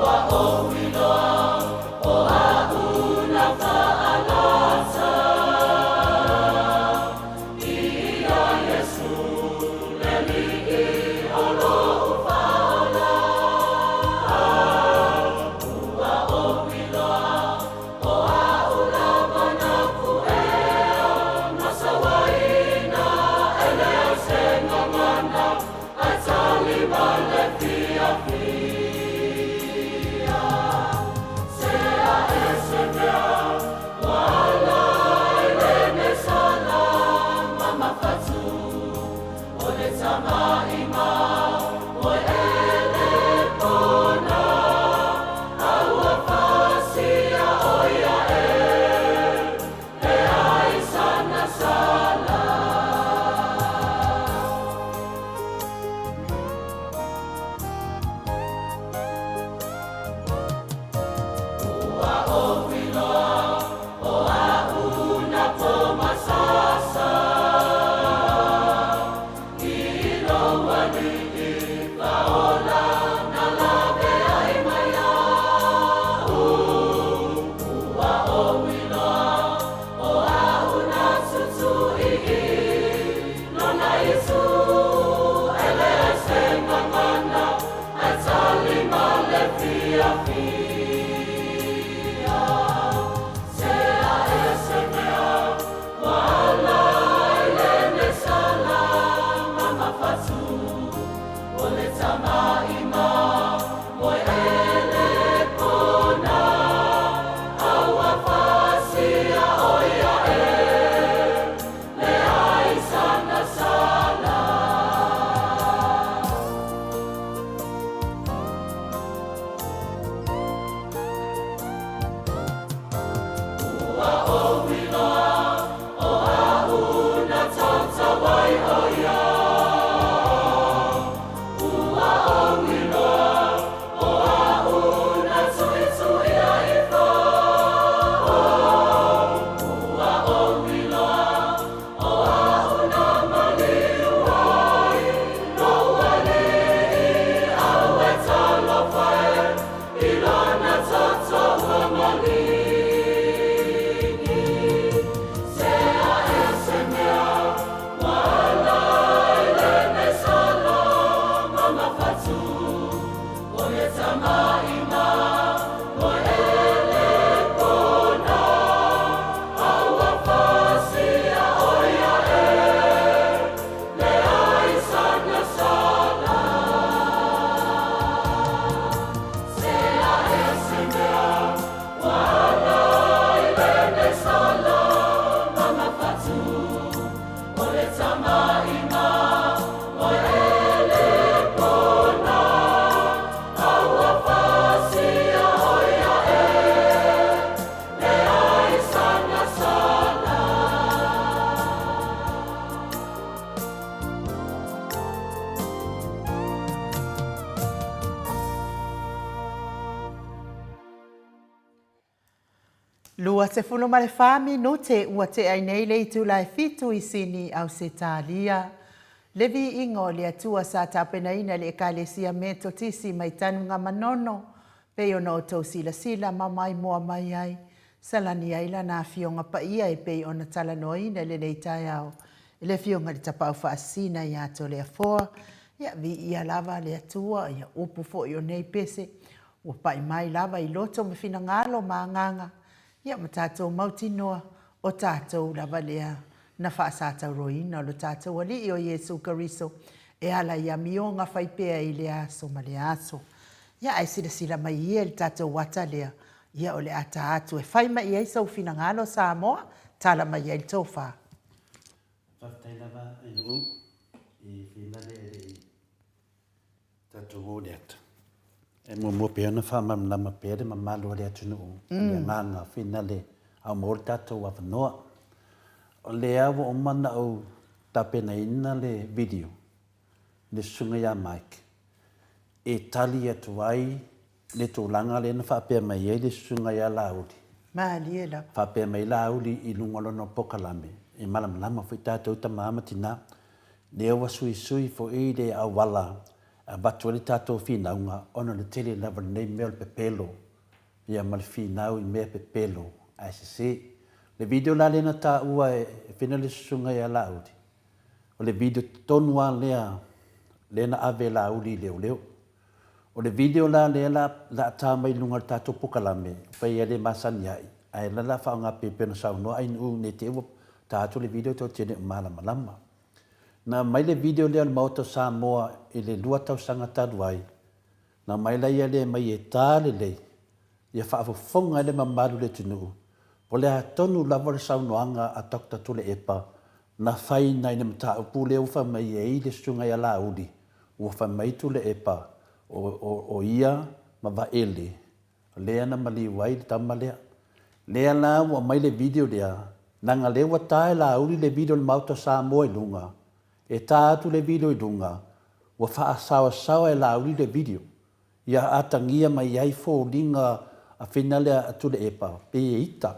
Ua ou iloa o aʻu na faalasa Ia Iesu le Alii o loʻu faaola. Ua ou iloa o aʻu lava na kuʻea ma sauaina e leai se gagana ae tali wale. 24 minute ua tea ai nei le itula e fitu i Sini, Ausetalia. Le viiga o le Atua sa tapenaina e le Ekalesia Metotisi mai Tanugamanono, pei ona outou silasila ma maimoa mai ai, salani ai Lana Afioga Paia e pei ona talanoaina i lenei taeao e le Afioga i le Tapaau Faasisina ia Toleafoa. Ia, viia lava le Atua, ia upu foi o nei pese ua pai mai lava i loto ma finagalo ma agaga, ia ma tatou mautinoa o tatou lava lea na faasatauroina o lo tatou Alii o Iesu Keriso e ala i amioga fai pea i lea aso ma lea aso. Ia ae silasila mai ia i le tatou ata lea, ia o le a ta atu e fai mai i ai sou finagalo Samoa, tala mai ai le tofa. Faafetai lava Ainuu i finale e le i tatou o i le ata. E muamua pea ona faamalamalama pea le mamalu o le atunuu i le agaga finale a o maua le tatou avanoa. O lea ua uma ona ou tapenaina le video i le susuga ia Mike e tali atu ai le tulaga lea na faapea mai ai le susuga ia Laauli. Malie lava. Faapea mai Laauli i luga o lona polokalame, e malamalama foi tatou tama ma tina, lea ua suisui foi le auala e avatu ai le tatou finauga ona o le tele lava o lenei mea o le pepelo, ia ma le finau i mea pepelo ae sese. O le video la lea na taua e fena le susuga ia Laauli, o le video tonu lava lea lea na ave e Laauli i leoleo. O le video la lea la a ta mai luga o le tatou pokalame, pei e le masani ai, ae la la faaaoga pei pei ona saunoa Ainuu ne i te i ua ta atu le video tou te le o malamalama. Na aumai le video lea o le Maota o Samoa i le lua tausaga talu ai, na aumai laia lea mai e ta lelei, ia faafofoga ai le mamalu o le atunuu, po o le a tonu lava le saunoaga a Doctor Tuilaepa na fai nai le mataupu lea ua fai mai ai le Susuga ia Laauli, ua fai mai Tuilaepa o, o, o ia ma Vaele lea na maliu ai le tama lea. Lea la ua aumai le video lea, leaga lea ua ta e Laauli le video o le Maota o Samoa i luga, e ta atu le video i luga, ua faasaoasaoa e Laauli le video. Ia atagia mai ai foliga a finale a Tuilaepa, pei e ita.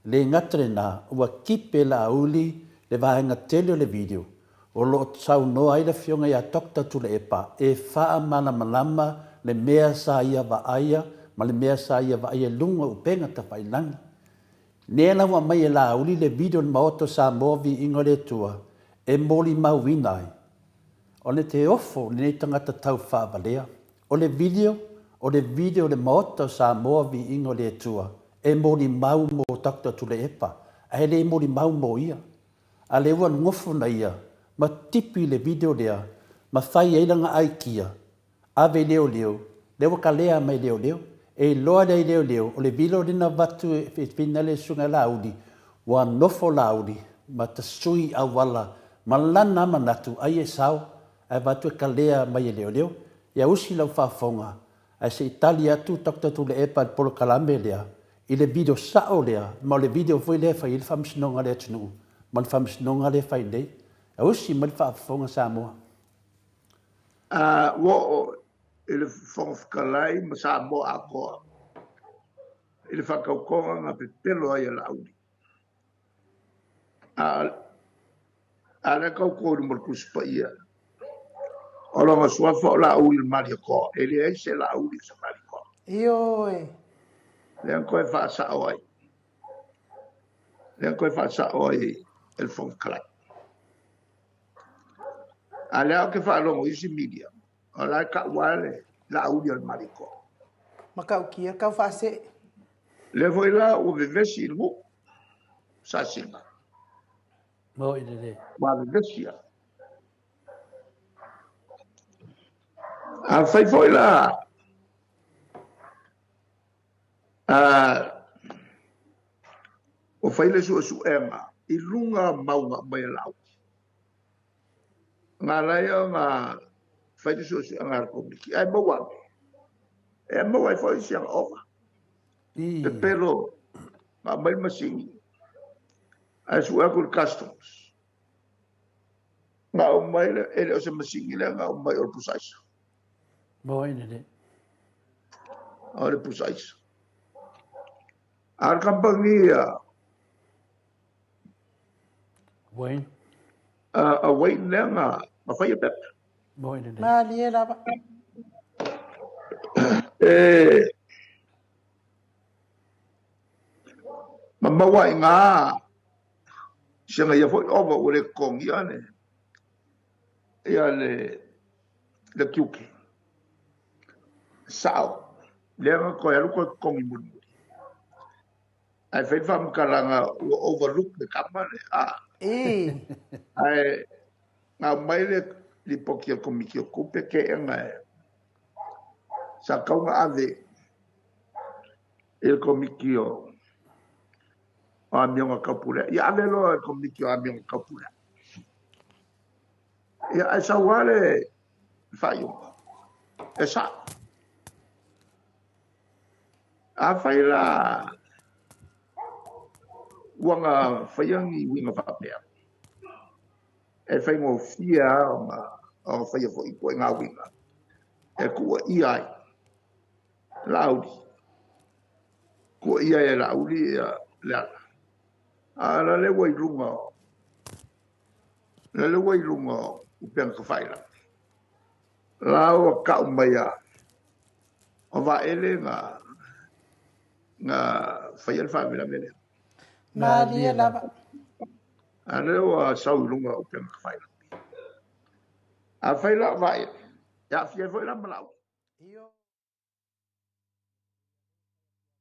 Le gata lena, ua kipe Laauli le vaega tele o le video o lo o saunoa ai le Afioga ia Doctor Tuilaepa e faamalamalama le mea sa ia vaaia ma le mea sa ia vaaia i luga o upega tafailagi. Lea la ua aumai e Laauli le video i le Maota o Samoa Viiga o le Atua e molimauina ai O le te ofo lenei tagata tau faavalea. O le video, o le video o le Maota o Samoa Viiga o le Atua e molimau mo Doctor Tuilaepa ae le molimau mo ia. A lea ua nofo na ia ma tipi le video lea ma fai ai lana aikia Ave i leoleo, lea ua kalea mai leoleo. E iloa lea i leoleo, o le vilo lea na avatu e fina le susuga ia Laauli, ua nofo Laauli ma tasui auala ma lana manatu ai e sao, ae avatu e kalea mai e leoleo. Ia usi lau faafofoga, ae se i tali atu Doctor Tuilaepa i le polokalame lea, i le video sao lea, ma o le video foi lea e fai ai le faamasinoga a le atunuu, ma le faamasinoga lea e fai nei. Ia usi mai le faafofoga Samoa. A ua oo i le Fofoga Fetalai ma Samoa atoa i le faatautoga na pepelo ai e Laauli. A, a lea tauto i luma o le Tusi Paia, o lona suafa o Laauli le Malietoa. E leai se Laauli o se Malietoa. Ioe. Lea na toe faasao ai. Lea na toe faasao ai e le Fofoga Fetalai. A lea ou te faalogo i isi media, O la e kau lava le Laauli o le Maliko. Matautia le tau faasee. Lea foi la ua vevesi i le nuu, Sasina. Moi lelei. Ua vevesi lava. Afai foi la ua fai le suesuega i luga o mau na aumai e Laauli, na ala ai ona fai le suesuega a le Komiti, ae maua ane, e maua ai foi si ana ova. Pepelo, na aumai le masini, ae sue atu i le Customs. Na aumai, e le o se masini lea na aumai o le pusa aisa. Moi lelei. O le pusa aisa. A o le kamupani a Wayne. A Wayne lea na faia pepa. Moi lelei. Malie lava. E ma maua i ngā sianga ia foi ova ua le totogia le ia le le tiute. Sao, lea na toe alu toe totogi mulimuli. Ae fai le faamatalaga ua overlook le tama lea. A. Ae na aumai le lipoti a le Komiti o Tupe teena e sa tatau ona ave i le Komiti o Amioga Taupulega. Ia ave loa i le Komiti o Amioga Taupulega. Ia ae sau lava le faaiuga e sao. Afai la ua na faia ni uiga faapea, e faigofie lava ona faia foi ituaiga uiga e tuuaia ai Laauli, tuuaia ai e Laauli Leala. A o la ua i luga o la ua i luga o upega tafailagi. La ua tau mai a o Vaele na na faia le faalavelave lea. Malie lava. A lea ua sau i luga o upega tafailagi. Afai la o Vaele, e aafia ai foi la ma Laauli.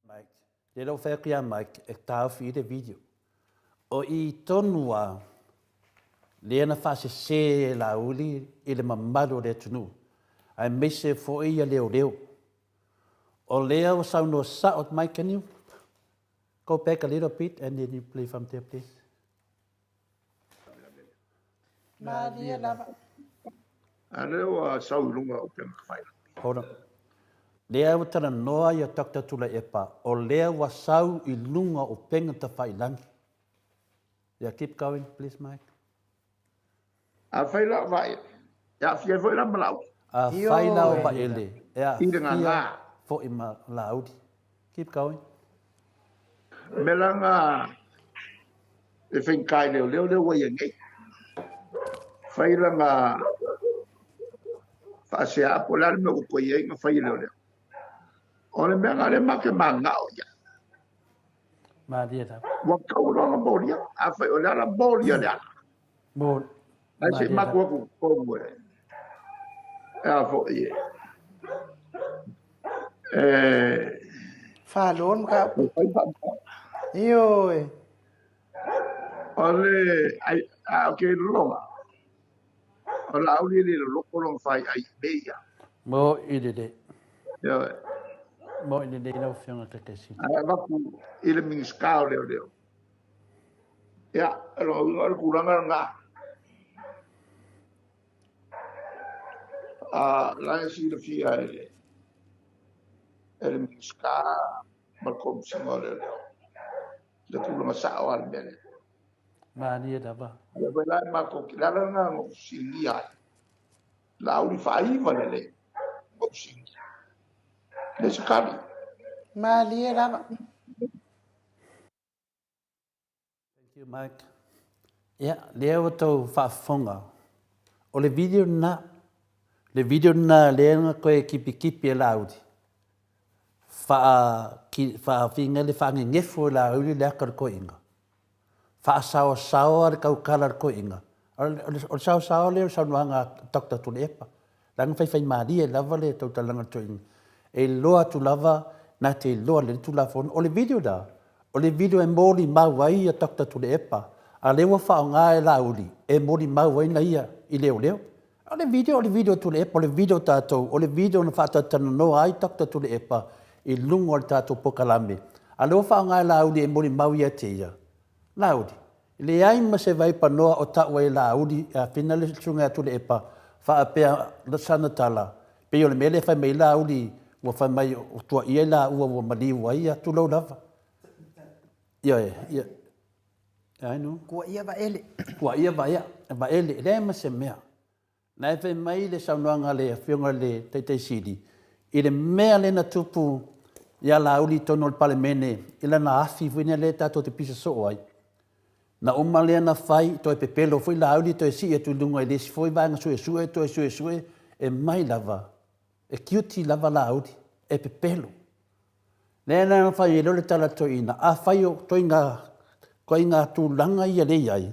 Mike. Lea la ua fai atu ia Mike e taofi i le video. O i tonu a lea na faasese e Laauli i le mamalu o le atunuu, aemaise foi ia leoleo. O lea ua saunoa sao, Mike, can you go back a little bit and then you play from there, please? Malie lava. A lea ua sau i luga o upega tafailagi. Hold on. Lea ua talanoa ia Doctor Tuilaepa, o lea ua sau i luga o upega tafailagi. Yeah, keep going, please, Mike. Afai la o Vaele, e aafia ai foi la ma Laauli. Afai la o Vaele, e aafia foi ma Laauli. Keep going. Mea la e faigata i leoleo lea ua i ai nei. Fai lana faasea po o le a le mea ua toe i ai na fai e leoleo. O le mea lena lea matou te mananao i ai. Malie lava. Ua tatau loa ona molia. Afai o le ala, molia le ala. Mo, Ae se i matou o atu i totonu e, e a foi e, e, Falo le mataupu. e fai faamatalaga. Ioe. O le, ai, a o ke lologa, o Laauli e le loloto lona faiai i mea ia. Mo i lelei. Ioe. Mo i lelei lau Afioga i le Taitaifono. Ae avatu i le Minisita o Leoleo. Ia, o lona uiga o le tulaga lena. A la e silafia e le, e le Minisita ma le Komesina o Leoleo le tulaga sao lava o le mea lea. Malie lava. Lea foi la e matou te, le ala lena na ou fesiligia ai. Laauli faaiva lelei na ou fesiligia. Le se tali. Malie lava. Thank you, Mike. Ia, lea ua tou faafofoga. O le video lena, le video lena lea na toe kipikipi e Laauli, faa, faafiga le faagegefu e Laauli le ata o le toeaina, faasaosaoa le tautala a le toeaina. O le saosaoa lea o le saunoaga a Doctor Tuilaepa. Leaga faifaimalie lava le tautalaga a le toeaina. E iloa atu lava na te iloa lelei le Tulafono. O le video la, o le video e molimau ai ia Doctor Tuilaepa, a o lea ua faaaoga e Laauli e molimau ai na ia i leoleo. O le video, o le video a Tuilaepa, o le video a tatou, o le video na faatalatalanoa ai Doctor Tuilaepa i luga o le tatou polokalame, a o lea ua faaaoga e Laauli e molimau ia te ia. Laauli, Leai ma se vaipanoa o tau ai e Laauli e afina le susuga ia Tuilaepa faapea sana tala, pei o le mea lea e fai mai ai Laauli ua fai mai o tuaia i laua ua maliu ai ia, tulou lava. Ioe, ia, ai no. Tuaia Vaele. Tuaia Vaele, e leai ma se mea. Na e fai mai le saunoaga a le Afioga i le Taitai Sili i le mea lea na tupu ia Laauli i totonu o le Palemene i lana afi foi lea tatou te pisa soo ai. Na uma lea na fai, toe pepelo foi Laauli toe sii atu i luga i le isi foi vaega suesue, toe suesue, e mai lava, e tiuti lava Laauli, e pepelo. Lea la na fai ai loa le tala a le toeaina, afai o ituaiga tulaga ia lea e i ai,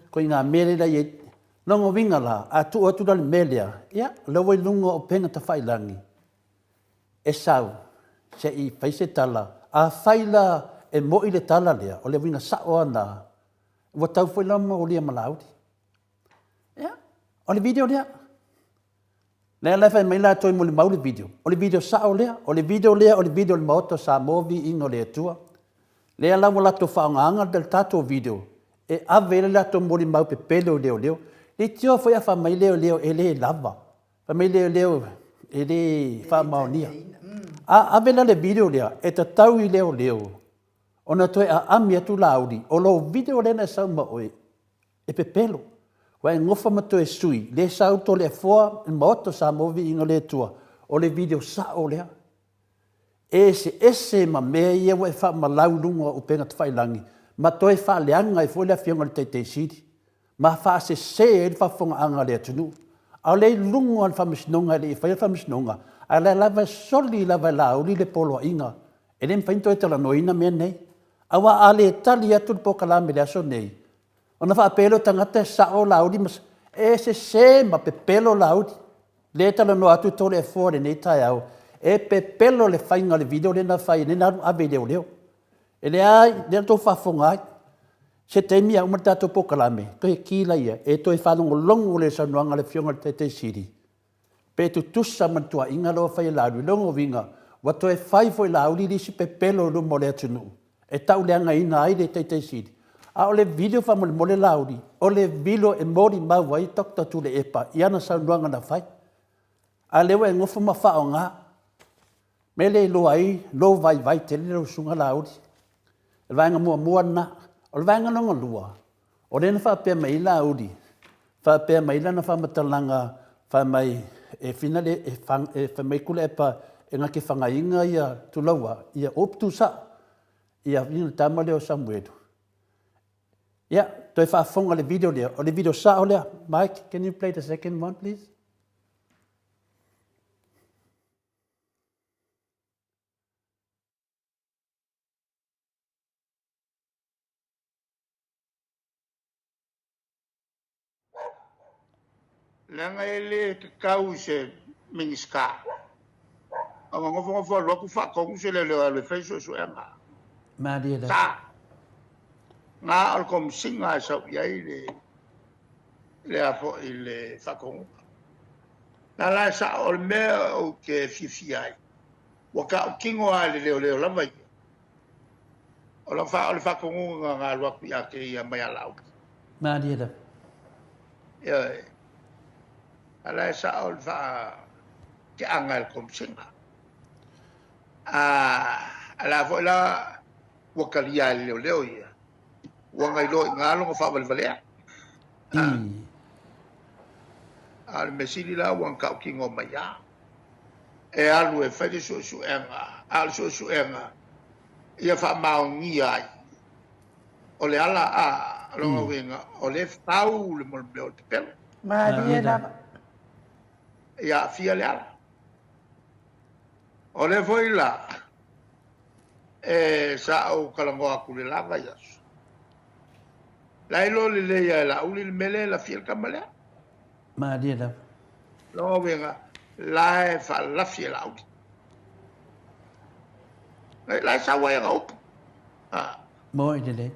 ituaiga mea lea e i ai, lona uiga la, a tuu atu la le mea lea, ia, o lea ua i luga o upega tafailagi, e sau se i fai se tala. Afai la e moi le tala lea, o le uiga sao lava lena, ua tau foi la ona molia ma Laauli. Ia, o le video lea. Lea la e fai mai latou e molimau le video. O le video sao lea. O le video lea o le video o le Maota o Samoa Viiga o le Atua. Lea la ua latou faaaogaina le tatou video e ave ai le latou molimau pepelo i leoleo. Leitioa foi a fai mai leoleo e le lava. Fai mai leoleo e le faamaonia. A ave la le video lea e tatau i leoleo ona toe aami atu Laauli, o lou video lea na e sau ma oe e pepelo. Ua e gofa ma toe sui, le sau Toleafoa i le Maota o Samoa Viiga o le Atua, o le video sao lea. E eseese ma mea ia ua e faamalau i luga o upega tafailagi ma toe faaleaga ai foi le Afioga i le Taitai Sili ma faasese ai le faafofogaaga a le atunuu. A o lea i luga o le Faamasinoga e le i faia le Faamasinoga, a o lea lava e soli lava e Laauli le poloaiga. E le mafai ona toe talanoaina mea nei. Aua a le tali atu le polokalame i le aso nei, Ona faapea lea o tagata e sao Laauli ma e sese ma pepelo Laauli. Lea e talanoa atu Toleafoa i lenei taeao, e pepelo le faiga o le video lea na fai, lea na alu ave i leoleo. E leai, lea na outou faafofoga ai. Se taimi a uma le tatou polokalame, toe ki laia, e toe faalogologo lelei i le saunoaga a le Afioga i le Taitai Sili, Pe tutusa ma le tuuaiga lea ua fai e Laauli, lona uiga, ua toe fai foi e Laauli le isi pepelo i luma o le atunuu e tauleagaina ai le Taitai Sili. A o le video faamolemole Laauli, o le vilo e molimau ai Doctor Tuilaepa i ana saunoaga na fai. A o lea ua e nofo ma faaaoga. Mea lea e iloa ai lou vaivai tele lau Susuga Laauli. O le vaega muamua lena. O le vaega lona lua, o lea na faapea mai ai Laauli, faapea mai lana faamatalaga fai mai e fina le, e, fang, e fai mai Tuilaepa e na te fagaina ia Tulaua, ia upu tuusao, ia le tama lea o Samuelu. Ia, toe faafofoga le video lea, o le video sao lea. Mike, can you play the second one, please? Leaga e le tatau i se Minisita ona nofonofo alu atu faatonu se leoleo e alu e fai suesuega. Malie lava. Sa. Na o le Komesina e sau i ai le le a foi le faatonuga. Na la e sao o le mea ou te fiafia ai, ua tautino lava i le leoleo lava ia. O le fa o le faatonuga na alu atu ia te ia mai ia Laauli. Malie lava. Ioe. A la e sao le faateaga e le Komesina. A, a la foi la ua talia e le leoleo ia. Ua na iloa i ina lona faavalevalea. A, a o le mea sili la ua na tautino mai lava. E alu e fai le suesuega, a o le suesuega ia faamaonia ai. O le ala a lona uiga, o lea e fau le mea o le pepelo. Malie lava. Ia aafia le ala. O lea foi la, e sa ou talanoa atu i le la vaiaso. La iloa lelei lava e Laauli le mea lea e lafia le tama lea. Malie lava. Lona uiga, la e faalafi e Laauli. La e sau ai ana upu. Moi lelei.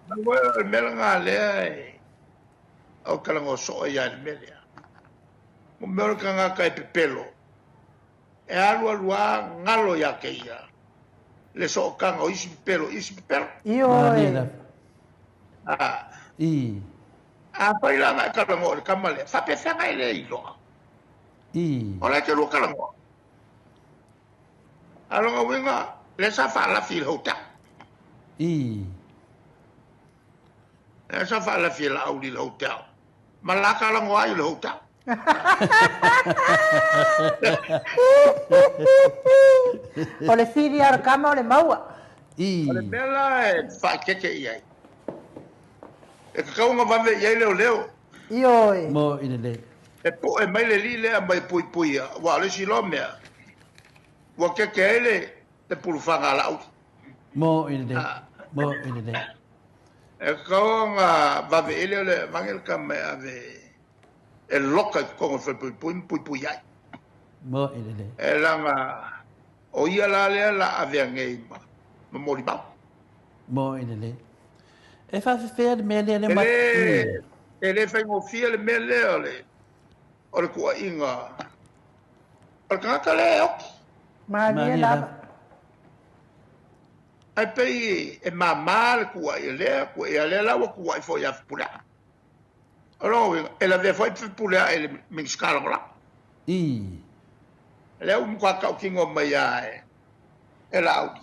O le mea lena lea e ou talanoa soo ai lava i le mea lea. O mea o le tagata e pepelo, e alu alu lava galo ia te ia le sootaga o isi pepelo i isi pepelo. Ioe. I. Afai la na e talanoa i le tama lea, faapefea na e le iloa? I. O la e te lua talanoa. A o lona uiga, lea sa faalafi i le hotel. I. Lea sa faalafi e Laauli i le hotel. Ma la talanoa ai i le hotel. O le fili lava o le tama o le maua. I. O le mea la e faaeteete i ai, e tatau ona vave i ai leoleo. Ioe. Mo i lelei. E poe mai le alii lea mai puipuia, aua o le isi loa mea, ua keke ai le le pulufaga a Laauli. Mo i lelei. Mo i lelei. E tatau ona vave i ai leoleo e avane le tama e ave e loka i totonu o le falepuipui ma puipui ai. Mo i lelei. E leaga o ia la lea la avea nei ma ma molimau. Mo i lelei. E faafefea le mea lea le E le, e le faigofie le mea lea o le, o le tuuaiga o le tagata lea e oki. Malie lava. Ae pei e mama le tuuai lea, tuuaia lea la ua tuuai foi ia Fepuleai. O lona uiga, e lavea foi Fepuleai i le Minisita Lagolago. I. Lea ua matua tautino mai lava e, e Laauli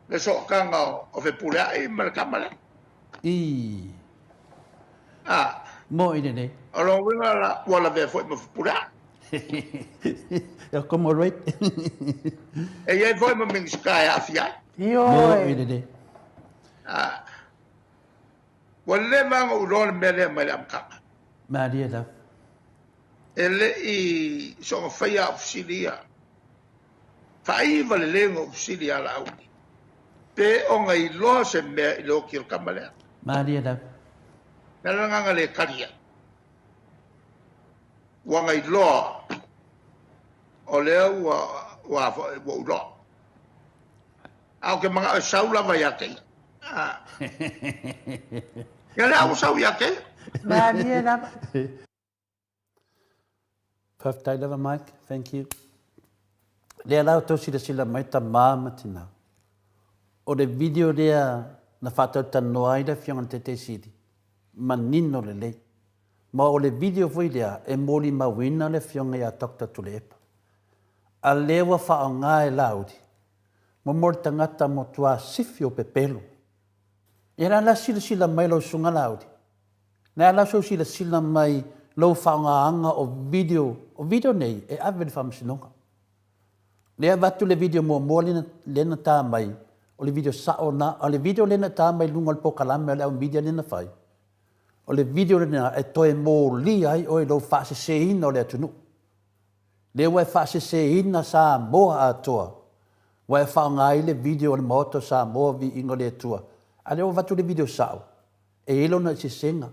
le sootaga o Fepuleai ma le tama lea. I. A. Moi lelei. O lona uiga la, ua lavea foi ma Fepuleai. E commemorate. E i ai foi ma Minisita e aafia ai. Ioe. Moi lelei. A. Ua leva ona ou iloa le mea lea mai le amataga. Malie lava. E le i soona faia au fesili ia. Faaiva lelei ona ou fesili ia Laauli, pe ona iloa se mea i le oti o le tama lea. Malie lava. Le a le agaga le tali ai? Ua na iloa o lea ua, ua, ua ou iloa. A ou te manao e sau lava ia te ia. Ia lea ua sau ia te ia. Malie lava. Faafetai lava Mike, thank you. Lea la outou silasila mai tamā ma tinā. O le video lea na faatalatalanoa ai le Afioga i le Taitaisili, manino lelei. Ma o le video foi lea e molimauina le Afioga ia Doctor Tuilaepa. A lea ua faaaoga e Laauli, mo mo le tagata matua sifi o pepelo. Ia la la silasila mai lau Susuga Laauli, Le a la sou silasila mai lou faaaogaina o video, o video nei e ave i le faamasinoga. Lea e avatu le video muamua lea na ta mai, o le video sao lena, a o le video lea na ta mai i luga o le polokalame a le au media lea na fai, o le video lena e toe molia ai oe i lou faaseseina o le atunuu. Lea ua e faaseseina Samoa atoa, ua e faaaoga ai le video o le Maota o Samoa, Viiga o le Atua, a lea ua avatu le video sao, E i ai lona eseesega,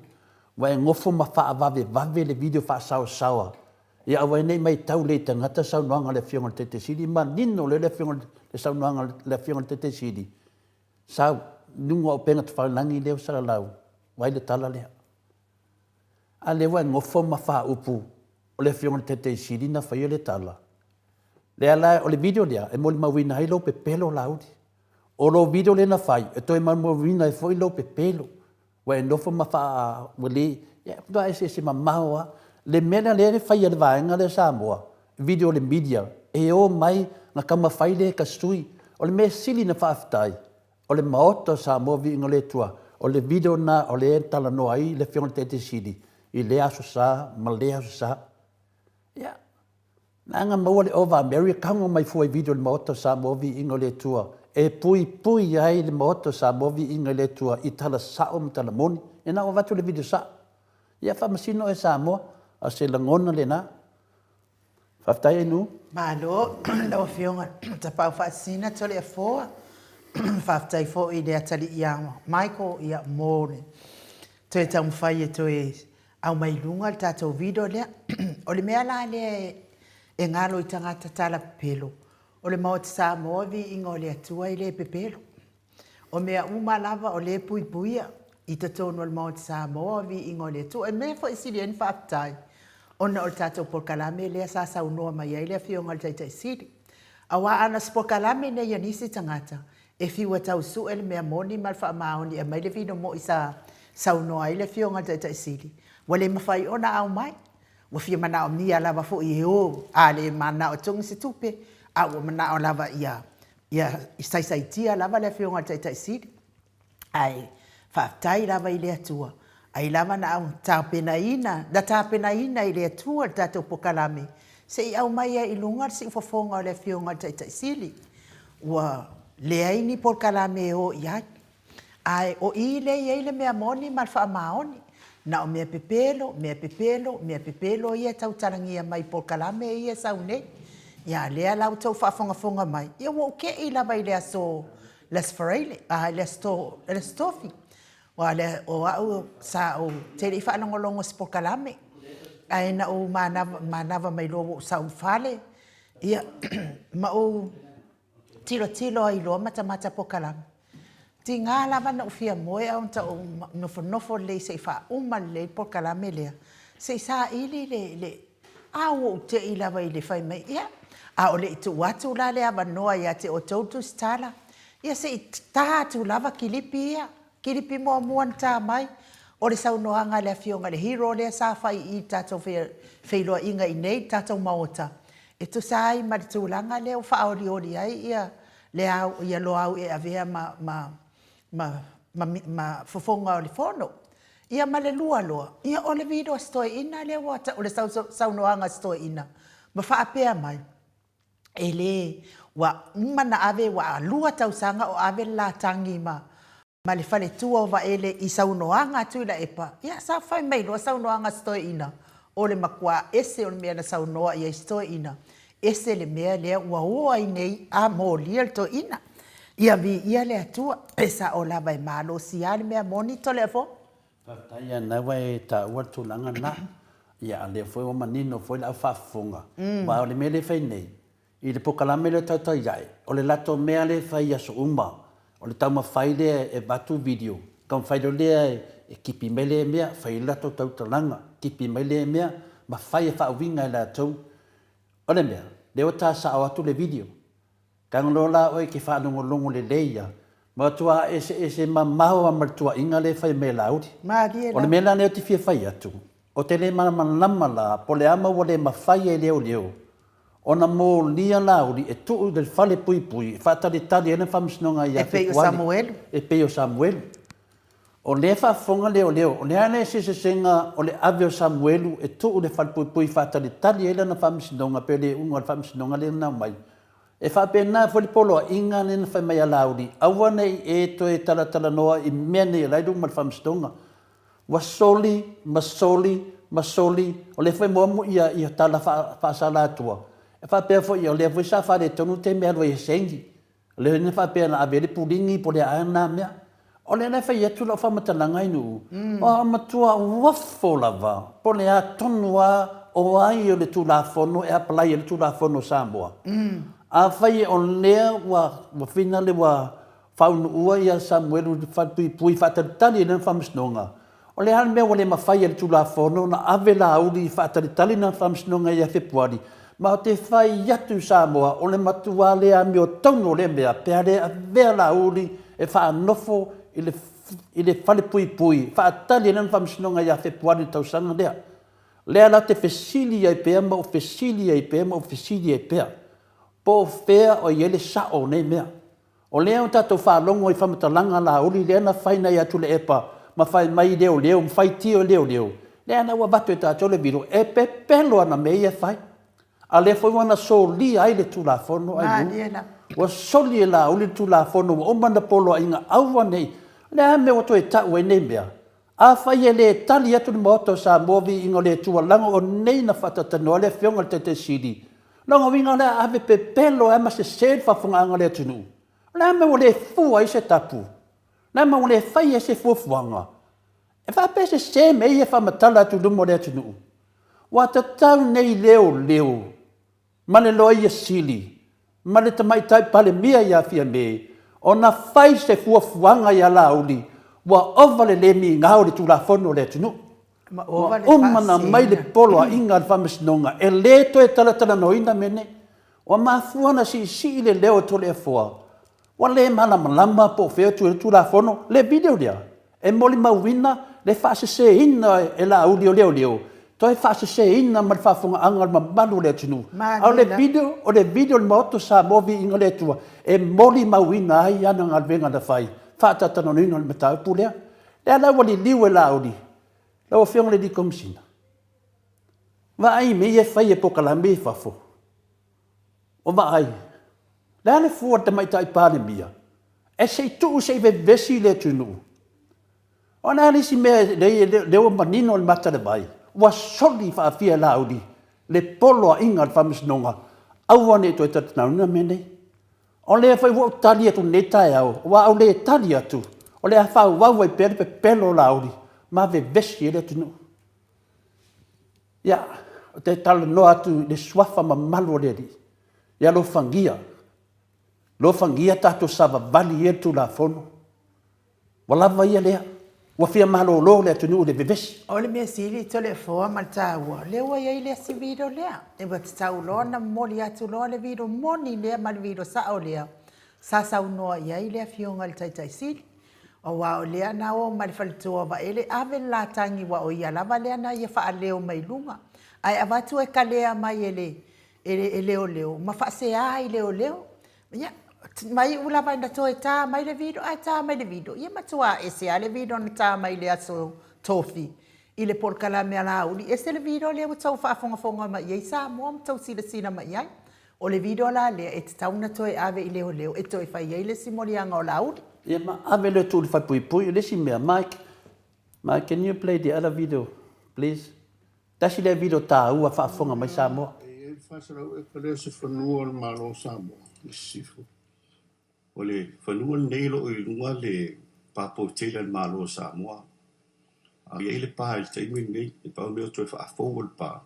ua e nofo ma faavavevave le video faasaosaoa, ia aua ai ne i maitau lelei i tagata saunoaga a le Afioga i le Taitaisili, manino lelei le Afioga le saunoaga a le Afioga i le Taitaisili, sau, luga o upega tafailagi lea ua salalau ai le tala lea. A lea ua e nofo ma faaupu o le Afioga i le Taitaisili na faia le tala, lea la o le video lea e molimauina ai lou pepelo Laauli. O lou video lea na fai, e toe molimauina ai foi lou pepelo. Ua e nofo ma faa, ua le, ia, matua eseese mamao lava. Le mea lea lea e fai e le vaega lea o Samoa, video o le media, e o mai na taumafai lea e ta sui. O le mea sili na faafetai, o le Maota o Samoa Viiga o le Atua, o le video lena o lea e talanoa ai le Afioga i le Taitaisili i lea Aso Sa ma lea Aso Sa. Ia, Leaga maua le ova a Mary e tago mai fua i video i le Maota o Samoa Viiga o le Atua e puipui ai le Maota o Samoa Viiga i le Atua i tala sao ma tala moni. Ia na ua avatu le video sao. Ia faamasino oe Samoa, a o se lagona lena. Faafetai Ainuu. Malo lau Afioga Tapaau Faasisina Toleafoa. Faafetai foi i le atalii ia Michael ia mo le toe taumafai e toe. aumai i luga le tatou video lea. O le mea la lea e galo i tagata tala pepelo, o le Maota Samoa viiga o le Atua e le pepelo. O mea uma lava o lea e puipuia i totonu o le Maota Samoa o viiga o le Atua. E mea foi e sili ai ona faafetai ona o le tatou polokalame lea sa saunoa mai ai le Afioga i le Taitai Sili. Aua ana o se polokalame nei a nisi tagata, e fiu e tau sue le mea moni ma le faamaoni e aumai le vino moi sa saunoa ai le Afioga i le Taitai Sili, ua le mafai ona aumai. Ua fia manaomia lava foi e o, a le manao e togi se tupe, a ua manao lava ia ia saisaitia lava le Afioga i le Taitai Sili. Ae faafetai lava i le Atua, ai lava na tapenaina, na tapenaina e le Atua le tatou polokalame se i aumai ai i luga le siufofoga o le Afioga i le Taitai Sili. Ua leai ni polokalame e o i ai. Ae o i lea e i ai le mea moni ma le faamaoni. Na o mea pepelo, mea pepelo, mea pepelo ia e tautalagia mai i polokalame ia e sau nei. Ia lea la ua outou faafogafoga mai, ia ua ou te i lava i le aso le Aso Faraile, a, le Aso, le Aso Tofi. Aua o le, o au sa ou te le i faalogologo i se polokalame, ae na ou manava, manava mai loa ua ou sau i le fale, ia, ma ou tilotilo ai loa matamata polokalame. Tiga lava na ou fia moe ae na ou nofonofo lelei se i faauma lelei le polokalame lea, se i saili le, le, a ua ou te i lava i le fai mai, ia, a o le i tuu atu la le avanoa ia te outou le tusitala, ia se i ta atu lava kilipi ia, kilipi muamua na ta mai, o le saunoaga a le Afioga i le hero lea sa fai i i le tatou feiloaiga i inei i le tatou Maota, e tusa ai ma le tulaga lea ua faaolioli ai ia le au, ia Loau e avea ma, ma, ma, ma, ma fofoga o le Fono. Ia ma le lua loa, ia o le video a si toeaina lea ua, o le saunoaga a si toeaina, ma faapea mai, e le, ua uma ona ave, ua lua tausaga o ave le latagi ma, ma le faletua o Vaele i saunoaga a Tuilaepa, ia sa fai mai loa saunoaga a si toeaina, o le matua ese o le mea na saunoa i ai si toeaina, ese le mea lea ua o ai nei a molia le toeaina. Ia viia le Atua, e sao lava e malosi lava le mea moni Toleafoa. Faafetai ia lena ua e taua le tulaga lena. Ia a lea foi ua manino foi le au faafofoga, aua o le mea lea e fai nei, I le polokalame lea o Tautai Ae, o le latou mea lea e fai i aso uma, o le taumafai lea e avatu video, taumafai loa lea e tipi mai lea mea, fai ai le latou tautalaga, tipi mai lea mea, ma fai e faauiga e latou. O le mea, lea ua ta sao atu le video. Tago loa la oe e te faalogologo lelei lava, matua eseese mamao lava ma le tuuaiga lea e fai mai e Laauli. O le mea la lea ou te fia fai atu, Ou te le malamalama la po o le a ma ua le mafai ai leoleo ona molia Laauli e tuu i le fale puipui e faatalitali ai lana faamasinoga ia Fepuari e pei o Samuelu. O lea e faafofoga leoleo, o le a le eseesega o le ave o Samuelu e tuu i le fale puipui e faatalitali ai lana faamasinoga pe le uga o le faamasinoga lea na aumai. E faapena foi le poloaiga lea na fai mai a Laauli, aua ne i e toe talatalanoa i mea nei o la e i luma o le faamasinoga. Ua soli, ma soli, ma soli, o lea foi moa ia, ia tala faasala atua. E faapea foi, o lea foi sa faaletonu le taimi e alu ai e saini. O lea na faapea na ave ai le puligi po o le a lena mea. O lea la e fai atu lau faamatalaga i Nuu, o a matua uafo lava, po o le a tonu lava o ai o le Tulafono e apalai ai le Tulafono o Samoa. Afai o lea ua, ua finale ua faaunuua ia Samuelu i le falepuipui faatalitali i lana faamasinoga, o le a le mea ua le mafai e le Tulafono ona ave Laauli e faatalitali lana faamasinoga ia Fepuari? Ma ou te fai atu i Samoa, o le matua le amiotonu o lea mea pe a le avea Laauli e faanofo i le i le falepuipui faatali ai lana faamasinoga ia Fepuari i le tausaga lea. Lea la ou te fesili ai pea ma ou fesili ai pea ma ou fesili ai pea, po o fea o i ai le sao o nei mea? O lea ua tatou faalogo i faamatalaga lauli lea na fai nai Atuilaepa ma fai mai i leoleo ma faitio i leoleo, lea la ua avatu e tatou le vilo e pepelo ana mea ia e fai. A lea foi ua na solia ai le Tulafono ai ua soli e Laauli le Tulafono ua uma ona poloaiga aua ne i, o le a le mea ua toe tau ai nei mea? Afai e le tali atu le Maota o Samoa viiga o le Atua leaga o nei na faatautanoa le Afioga i le Taitai Sili, lona uiga o le a ave pepelo ai ma sese le faafofogaaga a le atunuu. O le a le mea ua le fua ai se tapu? O le a le mea ua le fai ai se fuafuaga? E faapea sese mea ia e faamatala atu i luma o le atunuu, ua tatau nei leoleo ma le Loia Sili ma le Tamaitai Palemia ia Fiame ona fai se fuafuaga ia Laauli ua ova le le migao i le Tulafono a le atunuu. Ua uma ona aumai le poloaiga a le Faamasinoga e le toe talatalanoaina mea nei. Ua mafua ona siisii le leo o Toleafoa Ua le malamalama po o fea atu ai le Tulafono, le video lea e molimauina le faaseseina e Laauli o leoleo, toe faaseseina ma le faafofogaaga a le mamalu o le atunuu. A o le video, o le video o le Maota o Samoa Viiga le Atua e molimauina ai ana galuega na fai, faatalatalanoaina o le mataupu lea. Lea la ua liliu e Laauli, lau Afioga i le Alii Komesina, vaai i mea ia e fai e polokalame ia i fafo. O vaai, le a le fua a le Tamaitai Palemia e se i tuu se i vevesi le atunuu? O le a le isi mea lea ua manino i le mata o le vai, ua soli faafia e Laauli le poloaiga a le Faamasinoga, aua ne i toe talatalanoaina mea nei. O lea foi ua ou tali atu i lenei taeao, aua a ou le tali atu, o le a faaauau ai pea le pepelo o Laauli ma vevesi ai le atunuu. Ia, ou te talanoa atu i le suafa mamalu o le Alii, ia alofagia, alofagia tatou savavali ia i le Tulafono. Ua lava ia lea. Ua fia malolo le atunuu i le vevesi. O le mea sili Toleafoa ma le taua, lea ua i ai le isi video lea. E ua tatau loa ona momoli atu loa le video moni lea ma le video sao lea sa saunoa i ai le Afioga i le Taitai Sili. Aua o lea na o ma le faletua o Vaele ave le latagi ua o ia lava lea na ia faaleo mai luga ae avatu e kalea mai e le e leoleo ma faasea i leoleo. Ia ma iu lava ina toe ta mai le video ae ta mai le video ia matua ese lava le video na ta mai i le aso Tofi i le polokalame a Laauli. Ese le video lea ua tou faafogafoga mai i ai Samoa ma tou silasila mai i ai. O le video la lea e tatau ona toe ave i leoleo e toe fai ai le isi moliaga o Laauli. Ia ma ave lea tuu i le falepuipui. O le isi mea, Mike, Mike, can you play the other video, please? Tasi lea video taua faafofoga mai Samoa. E i ai le 400 eka lea o se fanua o le Malo o Samoa i Sisifo. O le fanua lenei o lo o i luga le pa poutele a le Malo o Samoa. A i ai le pa i le taimi lenei, e pau mea o toe faafou o le pa,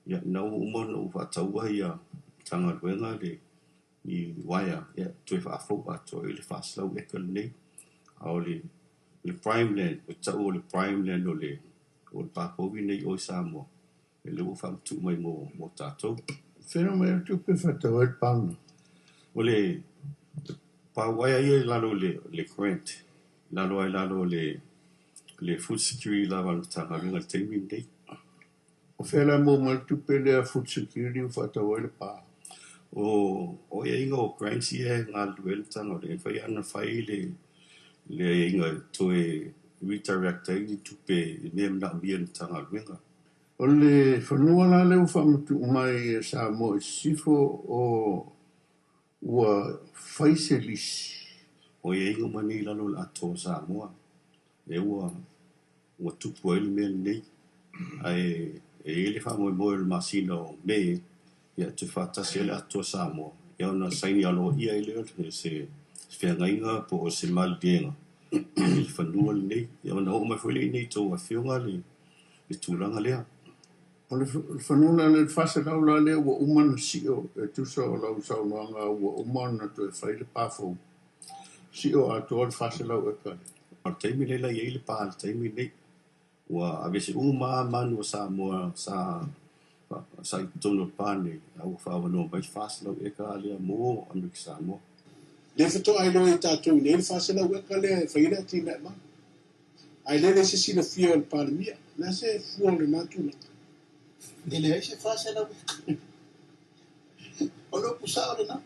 ia na ua uma ona ou faataua ia Matagaluega le ni uaea ia toe faafou atoa ai le 400 eka lenei. A o le le prime land, ua tau o le prime land o le o le pa povi lenei i o i Samoa. E lea ua faamatuu mai mo, mo tatou. Whenua mai o tupe whatau ai le pauna. O le pau aia ia i lalo o le, le grant, lalo ai lalo o le, le food security lava a le Matagaluega i le taimi lenei. O fea la e maua mai le tupe lea food security ua faatau ai le pa? O, o aiaiga o grants ia e galulue ai le Matagaluega, e mafai lava ona fai le, le aiaiga e toe redirect ai ni tupe i mea e manaomia e le Matagaluega. O le fanua la lea ua faamatuu mai e Samoa i Sisifo o ua fai se lisi. O aiaiga uma nei i lalo o le Atoa o Samoa, lea ua ua tupu ai le mea lenei. Ae e i ai le faamoemoe o le masina o Me ia toe faatasi ai le Atoa o Samoa, ia ona saini aloaia ai lea o se feagaiga po o se maliliega i le fanua lenei. Ia ona oo mai foi lea i inei i tou afioga le le tulaga lea. O le fanua la lea, le 400 la lea ua uma ona sio e tusa o lau saunoaga ua uma ona toe fai le pa fou. Sio atoa le 400 eka lea. O le taimi lea la e i ai le pa i le taimi lenei, ua aveese uma lava manu o Samoa sa sa i totonu o le pa lenei, a ua faaavanoa mai le 400 eka lea mo Amerika Samoa. Lea faatoa iloa e tatou i inei le 400 eka lea e fai ai le atinae malu. Ae lele se silafia o le Palemia, o le a se fua o lena tulaga? E leai se 400 eka. O le upu sao lena.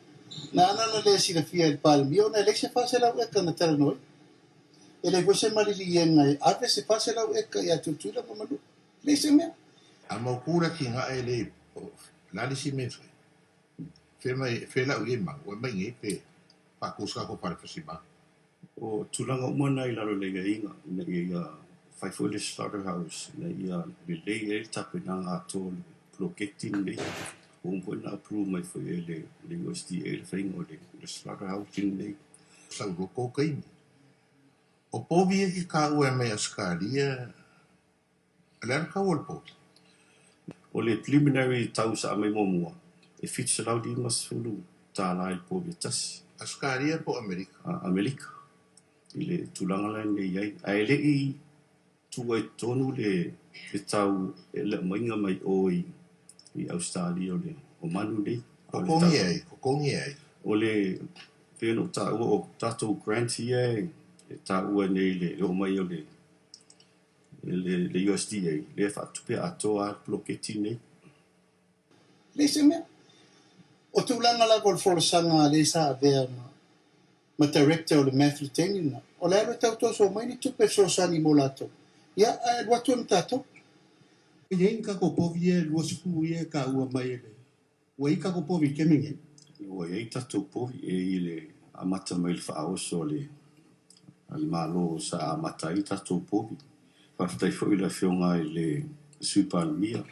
Na ala ona le silafia e le Palemia ona e leai se 400 eka na talanoaina. E leai foi se maliliega e ave se 400 eka ia Tutuila ma Manua. E leai se mea. A mautu le atinae le, o le a le isi mea e fai? Fea mai, fea lau i ai mau, ua mai nei pe faatu se tatou fale fasima. O tulaga uma na i lalo o le aiaiga ina ia fai foi le slaughterhouse ina ia lelei ai le tapenaga atoa o le poloketi lenei. Ua uma foi ona approve mai foi e le USDA le faiga o le slaughterhouse lenei. Sau loa tou taimi. O povi ia ke kāua e mai Ausetalia, o le a le tau o le povi? O le preliminary tau sa aumai muamua, e $750 i le povi e tasi. Ausetalia po o Amerika? Amerika, i le tulaga la e i ai. Ae le i tuua i totonu le tau e le aumaiga mai o i Ausetalia o manu nei. Totogi e ai? Totogi e ai? O le, pei ona ou taua, o tatou grant ia e taua nei i le oo mai o le le USDA, lea e faatupe atoa lava le poloketi lenei. Leai se mea. O tulaga lava o le folasaga a le sa avea ma Director o le MAF i le taimi lena, o le alu e tau toso mai ni tupe fesoasoani mo latou, ia, ae alu atu ai ma tatou. E i ai ni tatou povi ia e 20 ia e taua mai e le Ua i ai tatou povi i le taimi lenei? Ua i ai tatou povi e i le amata mai le faaoso a le Malo sa amata ai tatou povi. Faafetai foi i le Afioga i le Sui Palemia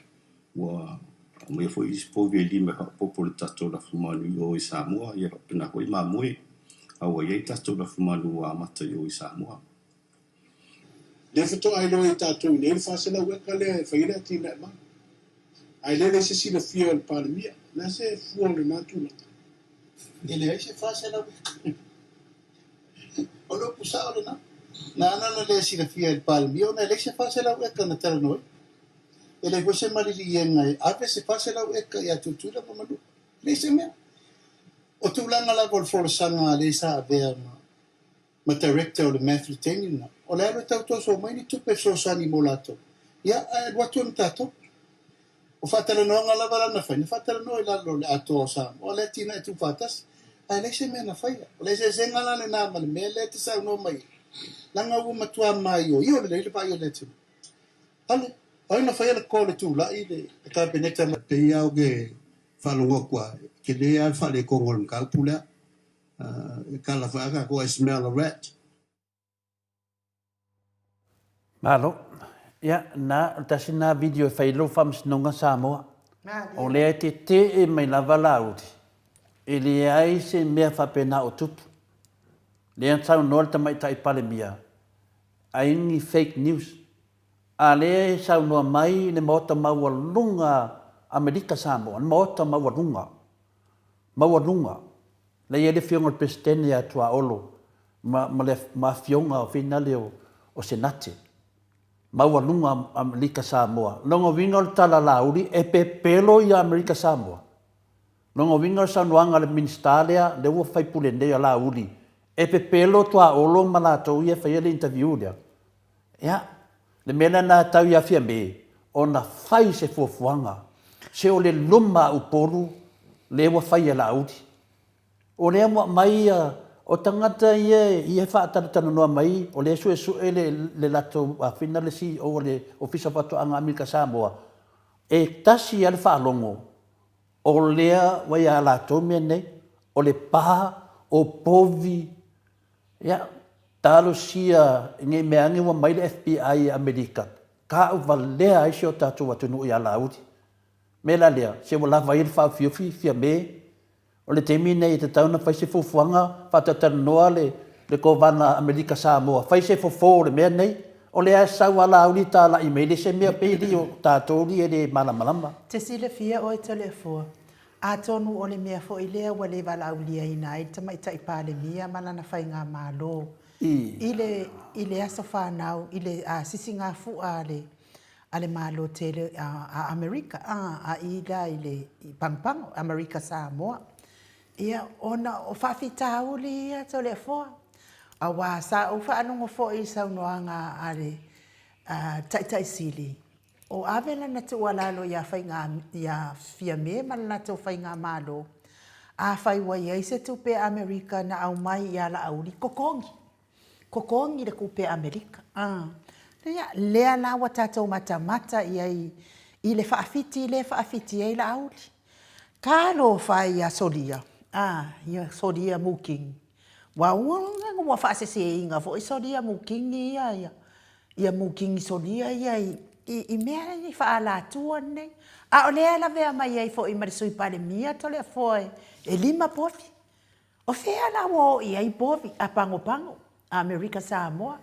ua aumaia foi isi povi e lima e faaopoopo i le tatou lafumanu i o i Samoa, ia faapena foi mamoe. A ua i ai tatou lafumanu ua amata i o i Samoa. Lea faatoa iloa e tatou i inei le 400 eka lea e fai ai le atinae malu. Ae le leai se silafia o le Palemia. O le a se fua o lena tulaga? E leai se 400 eka. O le upu sao lena. Na ana na le silafia e le Palemia ona e leai se 400 eka na talanoa ai. E leai foi se maliliega e ave se 400 eka ia Tutuila ma Manua. E leai se mea. O tulaga lava o le folasaga a le sa avea ma Director o le MAF i le taimi lena, o le alu e tau toso mai ni tupe fesoasoani mo latou, ia, ae alu atu ai ma tatou. O faatalanoaga lava la na fai, na faatalanoa i lalo o le Atoa o Samoa, le atinae tuufaatasi, ae leai se mea na faia. O le eseesega la lena ma le mea lea e te saunoa mai ai, leaga ua matua maioio lelei le vaai a le atunuu. Ale, o ai na faia le call e tulai le Kapeneta? E pei lava ou te faalogo atu lava, e tele lava le faaletonu o le mataupu lea. E kala foi a tatou I smell a rat. Malo. Ia, na, o le tasi lena video e fai ai lou faamasinoga Samoa. O lea e tetee mai lava Laauli, e leai se mea faapena o tupu. Lea na saunoa le Tamaitai Palemia, ai ni fake news. A lea e saunoa mai le Maota Maualuga Amerika Samoa, le Maota Maualuga, Maualuga, lea e i ai le Afioga i le Peresetene ia Tuaolo ma, ma le ma Afioga o finale o, o Senate. Maualuga Amerika Samoa. Lona uiga o le tala Laauli, e pepelo ia Amerika Samoa. Lona uiga o le saunoaga a le Minisita lea, lea ua faipule nei a Laauli, e pepelo Tuaolo ma latou ia e faia le interview lea. Ia, le mea lena e tau ia Fiame, ona fai se fuafuaga, se o le luma a Upolu lea ua fai e Laauli. O lea ua aumai ia, o tagata ia ia e faatalatalanoa mai, o lea e suesue le, le latou afina le CEO o le Ofisa o Faatoaga Amerika Samoa, e tasi lava le faalogo, o lea ua ia latou mea nei, o le pa, o povi, Ia, talosia nei mea ane ua mai le FBI i Amerika, tauvalea ai si o tatou atunuu ia Laauli. Mea la lea, se ua lava ia le faaofiofi Fiame, o le taimi lenei e tatau ona fai se fuafuaga, faatalatalanoa le le Kovana Amerika Samoa, fai se fofo o le mea lenei. O lea e sau a Laauli talai mai le se mea pei alii o tatou alii e le malamalama. Te silafia oe Toleafoa, Atonu o le mea foi lea ua le valaauliaina ai le Tamaitai Palemia ma lana faigamalo i le i le aso fanau i le sisigafua a le a le Malo tele a Amerika a a i la i le i Pagopago, Amerika Samoa. Ia, ona o faafitauli ia Toleafoa, aua sa ou faalogo foi i saunoaga a le Taitai Sili O ave lana tuualalo iā faiga iā Fiame ma le latou faigamalo, afai ua i ai se tupe a Amerika na aumai iā Laauli, totogi. Totogi le tupe a Amerika. A. Ia, lea la ua tatou matamata i ai i le faafiti lea e faafiti ai Laauli. Talofa e ia Solia, a, ia Solia Muking. Ua ua faaseseina foi Solia Muking ia ia ia Muking Solia ia i i mea i faaalatua nei. A o lea e lavea mai ai foi ma le Sui Palemia Toleafoa e lima povi. O fea la ua oo i ai povi a Pagopago, a Amerika Samoa?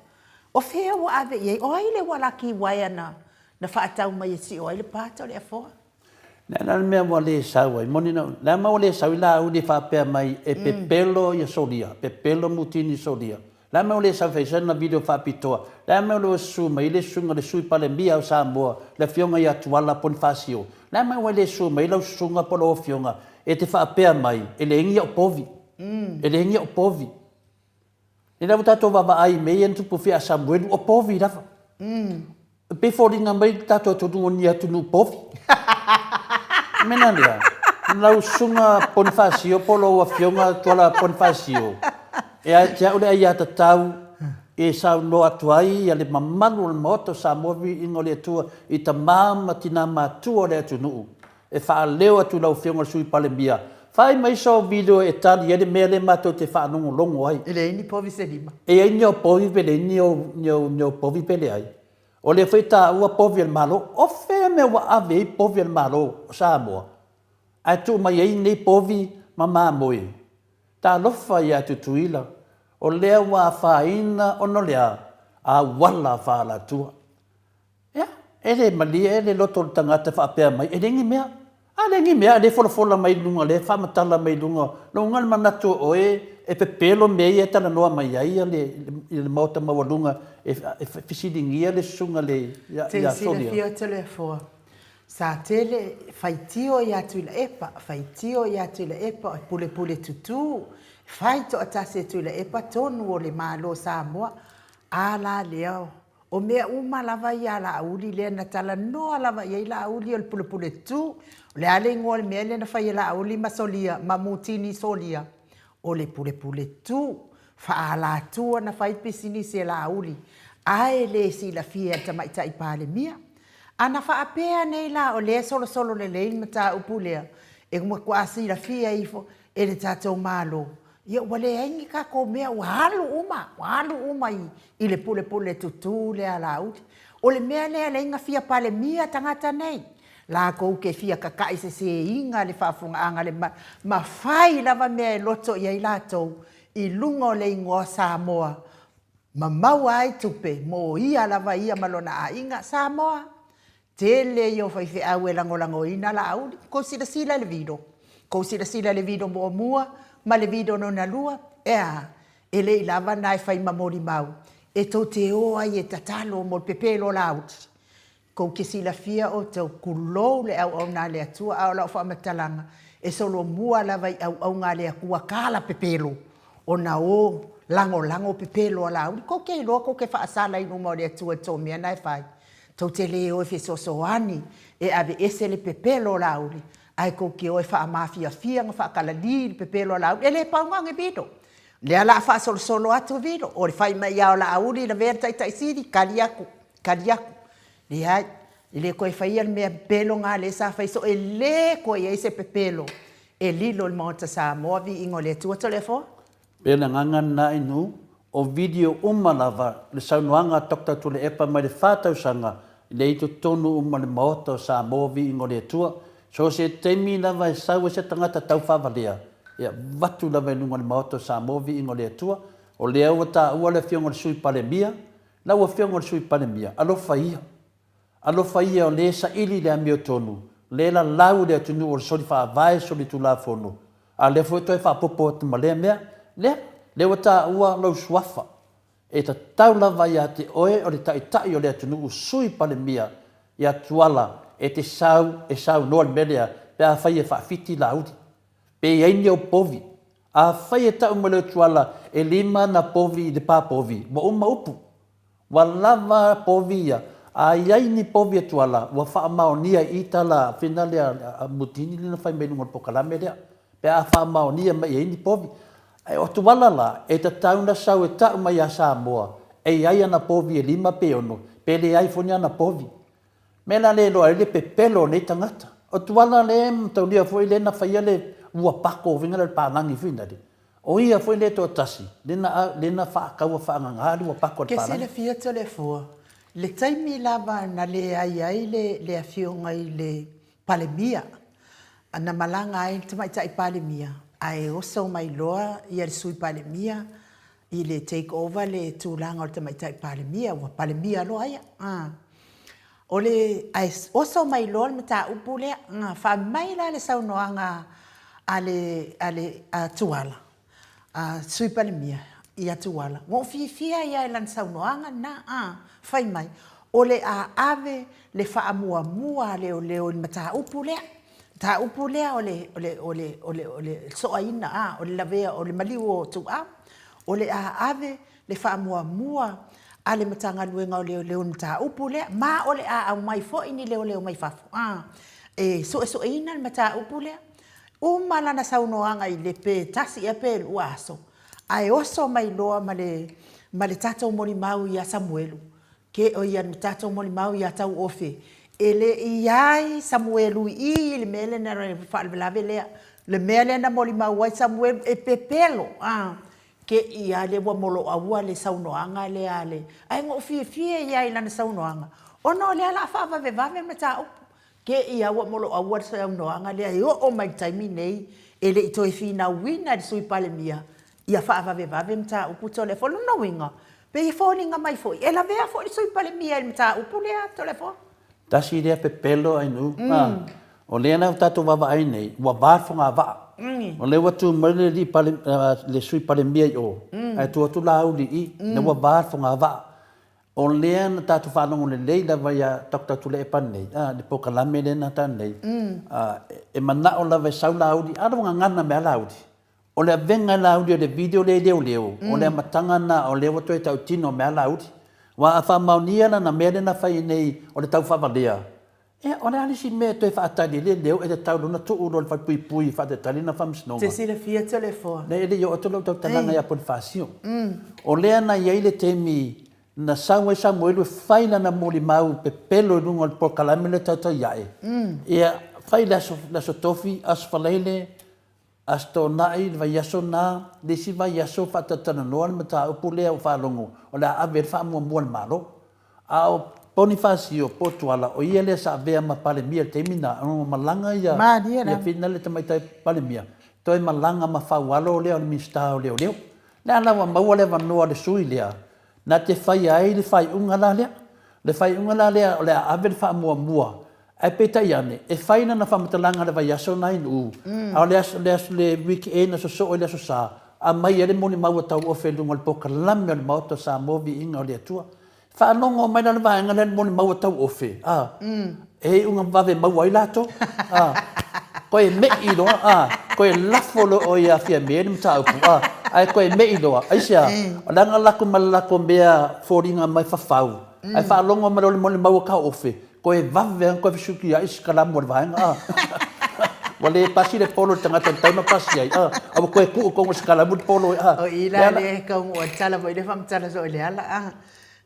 O fea ua ave i ai? O ai le ualaki uaea na na faatau mai e sio ai le pa Toleafoa? Le a la le mea ua le sau ai? Moni na, le a mea ua le sau ai Laauli e faapea mai e pepelo ia solia, pepelo mutini solia. Le a mea ua le sau fai sana video faapitoa? Le a mea ua le susu mai ai le susuga i le Sui Palemia o Samoa, le Afioga ia Tuala Ponifasio? Le a mea ua le susu mai ai lau susuga po o lau Afioga e te faapea mai e leai ni au povi? E leai ni au povi. Lea ua tatou vaavaai i mea ia na tupu fia a Samuelu, o povi lava. E pei foliga mai le tatou atunuu o ni atunuu povi. Mea na lea, lau susuga Ponifasio po o lau afioga Tuala Ponifasio, e ia te au le aiatatau e saunoa atu ai le mamalu o le Maota o Samoa Viiga o le Atua i tama ma tina matua o le atunuu e faaleo atu i lau Afioga i le Sui Palemia, fai mai sau video e tali ai le mea lea matou te faalogologo ai. E leai ni povi se lima. E i ai ni au povi pe leai ni au povi pe leai. O lea foi e taua povi a le Malo. O fea mea ua ave ai povi a le Malo o Samoa ae tuu mai ai nei povi ma mamoe? Talofa ia Tutuila, o lea ua afaina ona o le a? Auala faalatua. Ia, e le malie ea le loto o le tagata faapea mai, e leai ni mea. A leai ni mea, a lea e folafola mai i luga, o lea e faamatala mai i luga, luga le manatu o oe e pepelo mea ia e talanoa mai ai le Maota maualuga e fesiligia le susuga ia Te Solia. silafia Toleafoa, sa tele faitio ia Tuilaepa, faitio ia Tuilaepa e pulepule tutū, fai toatasi e Tuilaepa tonu o le Malo o Samoa, a la lea O mea uma lava ia a Laauli lea na talanoa lava i ai Laauli o le pulepule tu. O le a le igoa o le mea lea na fai e Laauli ma Solia, ma Mutini Solia? O le pulepule tu. Faaalatua na fai pisinisi e Laauli, ae le silafia e le Tamaitai Palemia. A na faapea nei la o lea e solosolo lelei le mataupu lea, e matuā silafia ifo e le tatou Malo, Ia ua leai ni tatou mea, ua alu uma, ua alu uma i, i le pulepule tutū lea a Laauli. O le mea lea leai na fia Palemia tagata nei. Latou te fia tata'i sesēina le faafofogaaga a le ma, ma fai lava mea e loto i ai latou i luga o le igoa o Samoa ma maua ai tupe mo ia lava ia ma lona aiga. Samoa, Tele ia o faifeau e lagolagoina Laauli. Kou silasila i le video. Kou silasila i le video muamua ma le video lona lua, e a? E le i lava na e fai ma molimau e tou te o ai e tatalo mo le pepelo o Laauli. Kou te silafia outou, tulou le auauna a le Atua, a o lau faamatalaga, e solomua lava i auauna a le Atua tala pepelo, ona o lagolago pepelo a Laauli. Kou te iloa kou te faasala i luma o le Atua i tou mea na e fai. Tou te le o e fesoasoani e aveese le pepelo o Laauli, ae tou te o e faamafiafia ma faakalali le pepelo a Laauli. E le pau na o ni vilo. O lea o le a faasolosolo atu vilo. O le fai mai lava o Laauli lavea le Taitai Sili, kali atu, kali atu. Leai, e le toe faia le mea pepelo na lea sa fai soo. E le toe i ai se pepelo e lilo i le Maota Samoa, viiga o le Atua. Toleafoa. Pei o le agaga lena inu, o video uma lava, le saunoaga a Doctor Tuilaepa mai le fa tausaga, lea i totonu uma o le Maota o Samoa Viiga o le Atua. So o se taimi lava e sau ai se tagata tau faavalea, e avatu lava i luga o le Maota o Samoa Viiga o le Atua. O lea ua taua le Afioga i le Sui Palemia, lau Afioga i le Sui Palemia, alofa ia. Alofa ia o lē saili i le amiotonu, lē lalau i le atunuu o le soli faavae soli tulafono, a lea foi toe faapopo atu ma lea mea. Lea, lea ua taua lou suafa. E tatau lava ia te oe o le taitai o le atunuu Sui Palemia ia Tuala e te sau e saunoa i le mea lea pe afai e faafiti Laauli. Pe i ai ni ou povi. Afai e tau mai loa Tuala e lima ana povi i le pa povi, ua uma upu. Ua lava povi ia. A i ai ni povi e Tuala, ua faamaonia i tala finale a Mutini lea na fai mai i luga o le polokalame lea, pe a faamaonia mai i ai ni povi. Ae o Tuala la, e tatau ona sau e tau mai ia Samoa, e i ai ana povi e lima pe ono, pe leai foi ni ana povi. Mea la lea e iloa ai le pepelo o nei tagata. O Tuala lea e mataulia foi lea na faia le ua pako foi lea le palagi foi lea, o ia foi lea toatasi lea na lea na faataua faagagā le ua pako a le Ke palagi. silafia Toleafoa, le taimi lava na leai ai le le afioga i le Palemia, na malaga ai le Tamaitai Palemia, ae oso mai loa ia le Sui Palemia. i le take over le tulaga o le Tamaitai Palemia, ua Palemia loa ia. O le, ae oso mai loa le mataupu lea, fai mai la le saunoaga a le, a le, a Tuala, a Sui Palemia ia Tuala, ua ou fiafia ai lava i lana saunoaga lena, a, fai mai, o le a ave le faamuamua a leoleo i le mataupu lea, mataupu lea o le, o le, o le, o le, o le soaina, a, o le lavea o le maliu o Tuuau, o le a ave le faamuamua a le Matagaluega o Leoleo i le mataupu lea, ma o le a aumai foi ni leoleo mai fafo, a, e suesueina le mataupu lea. Uma lana saunoaga i le pe tasi ea pe lua aso, ae oso mai loa ma le, ma le tatou molimau ia Samuelu, ke, o ia le tatou molimau ia Tauofe, e le i ai Samuelu i i i le mea lea na faalavelave lea, le mea lea na molimau ai Samuelu, e pepelo, a, Ke i a lea ua moloaua le saunoaga lea a le, ae na ou fiafia ia i lana saunoaga, ona o lea o le a faavavevave le mataupu. Ke i a ua moloaua le saunoaga lea e oo mai i le taimi nei, e le i toe finauina e le Sui Palemia ia faavavevave mataupu Toleafoa. O lona uiga, pei e foliga mai foi, e lavea foi le Sui Palemia i le mataupu lea Toleafoa. Tasi lea pepelo Ainuu, a, o lea la ua tatou vaavaai nei, ua va le fogavaa. O lea ua tu mai le alii pale, le Sui Palemia i o, ae tu atu Laauli i i, lea ua va le fogavaa. O lea na tatou faalogo lelei lava ia Doctor Tuilaepa nei, a, le polokalame lea na ta nei, a, e manao lava e sau Laauli, a lua gagana mai lava Laauli. O le avega e Laauli o le video lea i leoleo, o le amataga lena o lea ua toe tautino mai lava Laauli. Aua a faamaonia lana mea lea na fai nei o le taufaavalea, ia o le a le isi mea e toe faatali ai le leo e tatau loa ona tuu loa i le falepuipui e faatalitali lana faamasinoga. Te silafia Toleafoa. Leai e le i oo atu lau tautalaga ia Ponifasio. O lea na i ai le taimi na sau ai Samuelu e fai lana molimau pepelo i luga o le polokalame lea Tautaiae, ia fai le aso, le aso Tofi, aso Faraile, Aso Toonai, le vaiaso na, le isi vaiaso faatalatalanoa le mataupu lea ua faalogo o le a ave ai le faamuamua a le Malo. A o Ponifasio po o Tuala, o ia lea sa avea ma Palemia i le taimi na, ona ua malaga ia, ia Fina le tamaitai Palemia, toe malaga ma Faualo lea o le Minisita o Leoleo. Le a la ua maua le avanoa o le sui lea, na te faia ai le faaiuga la lea. Le faaiuga la lea o le a ave le faamuamua Ae peitai ane, e fai lana faamatalaga i le vaiaso na i Nu'u, a o le aso, le aso, le weekend na sosoo i le Aso Sa, aumai ai le molimau a Tauofe i luga o le polokalame o le Maota o Samoa Viiga o le Atua. Faalogo mai la le vaega lea i le molimau a Tauofe, a, e iuga vave maua ai latou, a, koe me'i loa, a, koe lafo loa oe ia Fiame le mataupu, a, ae koe me'i loa. Aisea? Leaga lako ma le lako mea foliga mai fafau, ae faalogo mai loa le molimau a Tauofe, Koe vave lava koe fesukiai si kalamu o le vaega a. Ua le pasi le polo i le tagata e tatau ona pasi ai a. A ua koe tuu tonu i se kalamu le polo a. O i la lea e tau ua tala foi lea faamatala soo i le ala a.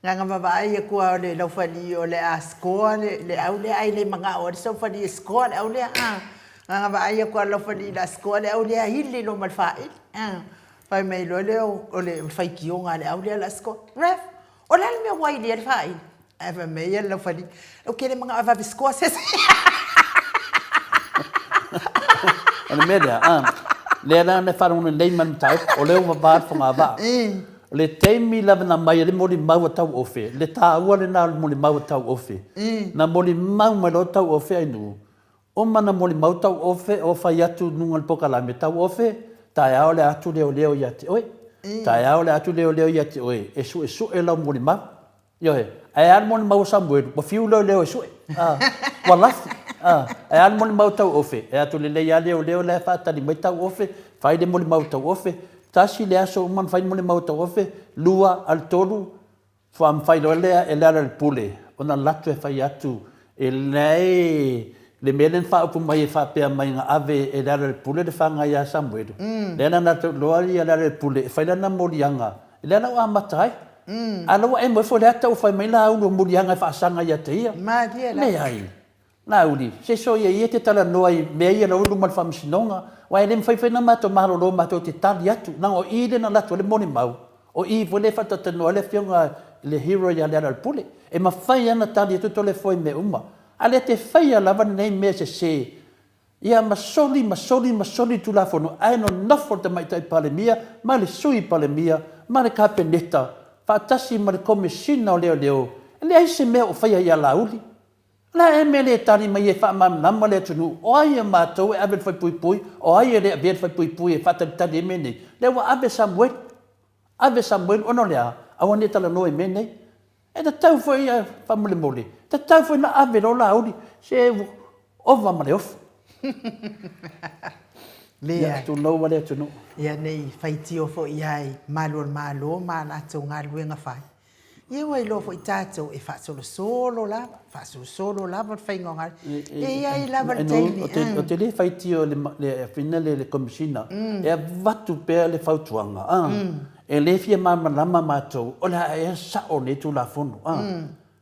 Nganga vavaai aku a o le laufali o le a score le, le au lea ai le manao o le saufali e score le au lea a. Nganga vaai aku a le laufali la score le au lea ili lo ma le faaili a. Fai mai loa lea o le faitioga a le au lea la score. Ref, O le a le mea ua ili ai le faaili? Ae fai mai ia le laufali, Ou te le manao e vave score se isi. O le mea lea, a, lea la na faalogo lelei mai le mataupu, o lea ua vava le fogavaa. O le taimi lava na aumai ai le molimau a Tauofe, le taua lena o le molimau a Tauofe, na molimau mai loa Tauofe Ainuu, Uma na molimau tauofe o fai atu luga o le pokalame tauofe, taeao le atu leoleo ia te oe. Taeao le atu leoleo ia te oe e suesue lau molimau. Ioe, ae a le molimau a Samuelu, ua fiu leoleo e sue. A, ua lafi. A, ae a le molimau tauofe, e atu lelei a leoleo la e faatali mai tauofe, fai le molimau tauofe, tasi le aso uma na fai le molimau tauofe, lua, a le tolu, Faatoa mafai loa lea e Lealailepule ona alu atu e fai atu, e leai le mea lea na faaupu mai e faapea mai na ave e Lealailepule le faga ia Samuelu. Lea la na alu atu loa Lealailepule e fai lana moliaga, lea la ua amata ai. A o la ua emo ifo le ata ua fai mai Laaulu o moliaga e faasaga ia te ia. Leai. Laauli, se soia ia e te talanoa i mea ia lau i luma o le faamasinoga, aua e le mafai foi ona matou malolo matou te tali atu, leaga o i lea na alu atu ai le molimau, o i foi lea e faatautanoa ai le afioga i le hero ia Lealailepule. E mafai lava ona tali atu Toleafoa i mea uma, a le te faia lava lenei mea sese, ia ma soli, ma soli, ma soli le Tulafono, ae nonofo le Tamaitai Palemia ma le Sui Palemia ma le Kapeneta faatasi ma le Komesina o Leoleo, e leai se mea o faia ia Laauli. O le a ea mea le tali mai e faamalamalama le atunuu, o ai a matou e ave le faipui-pui, o ai e le avea le faipui-pui e faatalitali ai mea nei? Lea ua ave Samuelu, ave Samuelu ona o le a? Aua ne i talanoa i mea nei. E tatau foi, faamolemole, e tatau foi ona ave loa Laauli, se ua ova ma le ofu. Leai. Tulou a le atunuu. Ia ne i faitio foi ai malu o le Malo ma a latou galuega fai. Ia ua iloa foi tatou e faasolosolo lava, faasolosolo lava le faiga o galuega. E i ai lava le taimi. Ou te le faitio i le afioga lea i le Komesina, e avatu pea le fautuaga, e le fia malamalama matou o le a ea sao lenei Tulafono. O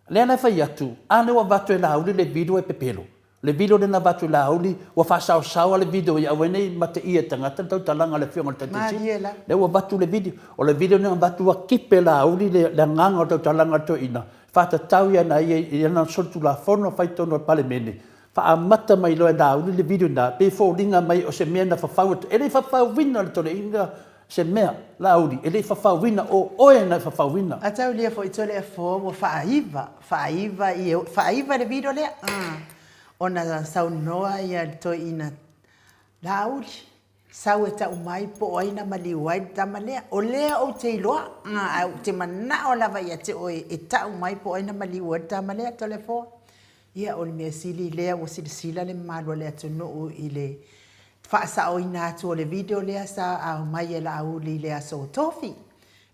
lea la e fai atu, a lea ua avatu e Laauli le video e pepelo. Le video lea na avatu e Laauli, ua faasaosaoa le video ia aua nei mateia e tagata le tautalaga a le Afioga i le Taitai Sili. Lea ua avatu le video. O le video lea na avatu ua kipe e Laauli le agaga o le tautalaga a le toeaina, faatatau i ana ia i ana solitulafono fai totonu o le Palemene. Faaamata mai loa e Laauli le video lena, pei e foliga mai o se mea na fafau atu. E le i fafauina le toleaina se mea, Laauli, e le i fafauina, o oe na e fafauina. A taulia foi Toleafoa ua faaiva, faaiva i, faaiva le video lea, ona saunoa ia le toeaina, Laauli, sau e tau mai po o ai na maliu ai le tama lea. O lea ou te iloa, ae ou te manao lava ia te oe e tau mai po o ai na maliu ai le tama lea, Toleafoa. Ia, o le mea sili lea ua silasila le mamalu o le atunuu i le faasaoina atu o le video lea sa aumai e Laauli i le aso Tofi.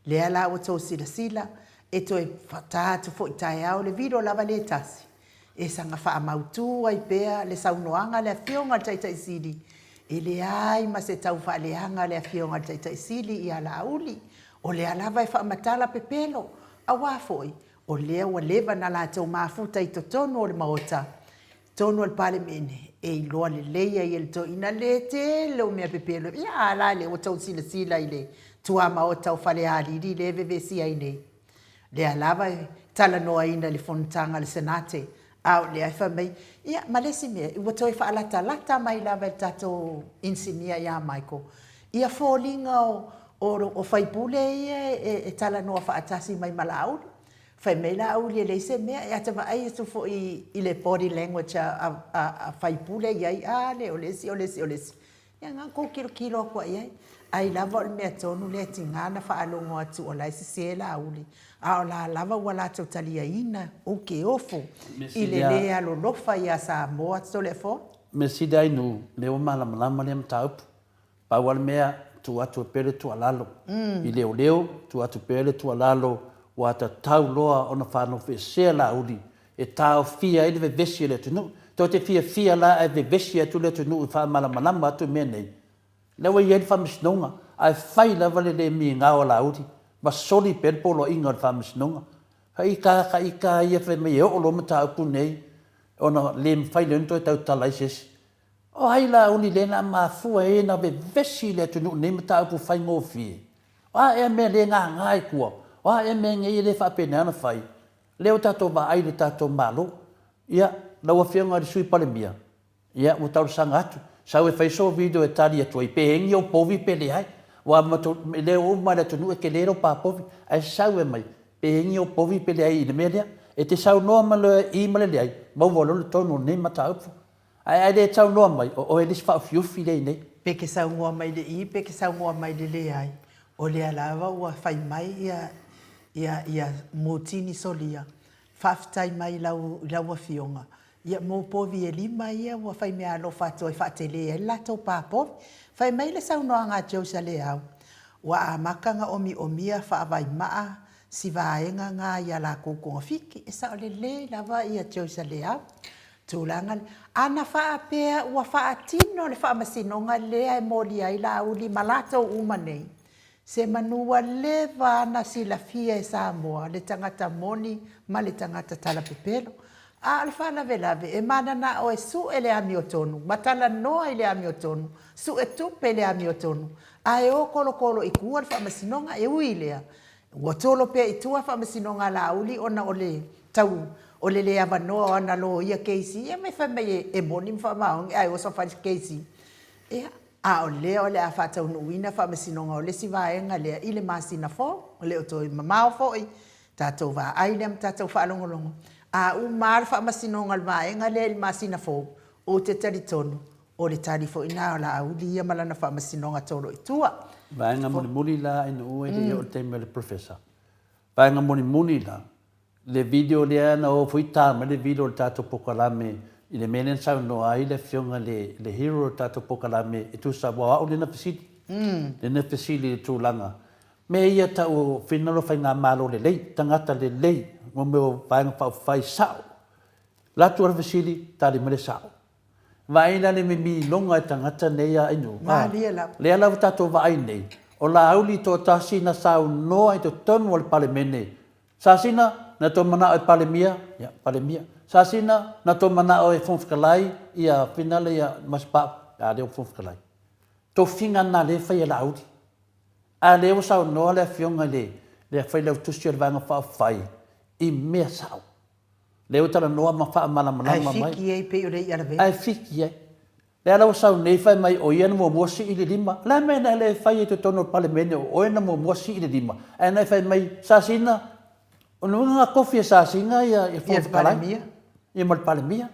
Lea la ua tou silasila, e toe ta atu foi taeao le video lava lea e tasi, e saga faamautu ai pea le saunoaga a le Afioga i le Taitai Sili, e leai ma se tau faaleaga a le Afioga i le Taitai Sili ia Laauli, o lea lava e faamatala pepelo, aua foi O lea ua leva na latou mafuta i totonu o le Maota, totonu o le Palemene, e iloa lelei ai e le toeaina le tele o mea pepelo. Ia, a la lea ua tou silasila i le tuamaota o Falealili lea e vevesi ai nei. Lea lava e talanoaina i le fonotaga a le Senate, a o lea e fai mai, ia, ma le isi mea, ua toe faalatalata mai lava e le tatou inisinia ia Michael ia foliga o, o faipule ia e talanoa faatasi mai ma Laauli. Fai mai Laauli e leai se mea, e ata vaai atu foi i le body language a faipule e i ai, a lea o le isi, o le isi, o le isi. Ia na ona tou tilotilo atu lava i ai. Ai lava o le mea tonu lea e tiga ona faalogo atu o la e sese Laauli, a o la lava ua latou taliaina ou te ofo i le lē alolofa ia Samoa Toleafoa. Mea sili ai nuu, lea ua malamalama lea mataupu. Pau lava le mea, tuu atu pea le tuualalo i leoleo, tuu atu pea le tuualalo ua tatau loa ona faanofoesea Laauli e taofia ai le vevesi o le atunuu. Tou te fiafia la ae vevesi atu le atunuu e faamalamalama atu mea nei? Lea ua i ai le faamasinoga, ae fai lava le le migao a Laauli ma soli pea le poloaiga o le faamasinoga. Ka ika, ka ika ia fai mai e oo loa mataupu nei ona le mafai lea ona toe tautala ai se isi. O ai Laauli lea na mafua ai ona vevesi i le atunuu nei mataupu faigofie? O a ea mea le gaga i tua? O a ea mea nei e le faapena ona fai? Lea ua tatou vaai i le tatou Malo. Ia, lau Afioga i le Sui Palemia, ia, ua talosaga atu, sau e fai sou video e tali atu ai, pe eni ou povi pe leai. Aua lea ua uma le atunuu e tele lou pa povi, ae sau e mai, pe eni ou povi pe leai i le mea lea. E te saunoa mai loa i ma le leai, maua loa le tonu o lenei mataupu. Ae a le saunoa mai, o oe le isi faaofiufi lea i inei. Pe ke saunoa mai le i pe ke saunoa mai le leai, o lea lava ua fai mai ia ia ia Mutini Solia, faafetai mai i lau i lau afioga, ia mo povi e lima ia ua fai meaalofa atu ai faatele ai le latou pa povi. Fai mai le saunoaga a Josa Leao, ua amata na omiomia faavaimaa si vaega na ia lakou togafiti, e sao lelei lava ia Josa Leao. Tulaga lea. Ana faapea ua faatino le faamasinoga lea e molia ai Laauli ma latou uma nei, se manu ua leva ana silafia e Samoa le tagata moni ma le tagata talapepelo. A o le faalavelave, e mananao e sue le amiotonu ma talanoa i le amiotonu, sue tupe i le amiotonu, ae o tolotolo i tua le faamasinoga. E ui i lea, Ua tolo pea i tua faamasinoga a Laauli ona o le tau o le le avanoa o ana loia keisi, ia me fai mai e moni ma faamaoni ae oso fai keisi. Ia. A o lea o le a faataunuuina faamasinoga o le isi vaega lea i le masina fou, e le o toe mamao foi, tatou vaai lea ma tatou faalogologo. A uma lava le faamasinoga o le vaega lea i le masina fou, ou te talitonu o le tali foi lena o Laauli ia ma lana faamasinoga tolo i tua. Vaega mulimuli la ina ua e le i oo i le taimi o le Professor. Vaega mulimuli la, le video lea na o foi ta mai le video o le tatou polokalame i le mea lea na saunoa ai le afioga i le hero o le tatou polokalame e tusa aua o au lea na fesili, lea na fesili i le tulaga mea ia tau o finagalo o faigamalo lelei, tagata lelei, mo mea o vaega faaupufai sao. Alu atu le fesili, tali mai le sao. Vaai la le mimiloga e tagata nei a Ainuu. Malie lava. Lea la ua tatou vaai nei, o Laauli toatasi na saunoa i totonu o le Palemene. Sasina, na tou manao e Palemia, ia, Palemia. Sasina, na tou manao e Fofoga Fetalai, ia, finale ia, Masepau, a lea ua Fofoga Fetalai. Tofiga na lea e fai e Laauli. A lea ua saunoa le afioga i le, le Failautusi o le Vaega Faaupufai i mea sao. Lea ua talanoa ma faamalamalama mai. Ae fiki ai pei o le i'a lavea. Ae fiki ai. Lea la ua sau nei fai mai o ia na muamua sii le lima. O le a le mea na e le fai ai i totonu o le Palemene o oe na muamua sii le lima ae na e fai mai Sasina, o lona uiga na tofi e Sasina ia le Fofoga Fetalai ia ma le Palemia.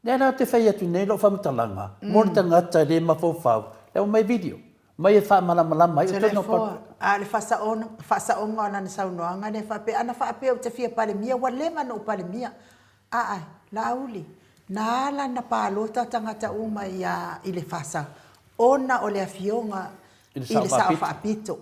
Lea la ou te fai atu nei lau faamatalaga mo le tagata e le mafaufau, lea ua aumai video mai e faamalamalama ai. Toleafoa, a o le faasaoga o lana saunoaga lea faapea, ana faapea ou te fia Palemia, ua leva ona ou Palemia. Aa, Laauli, na ala na palota tagata uma ia i le FASA ona o le afioga i le Sao Faapito.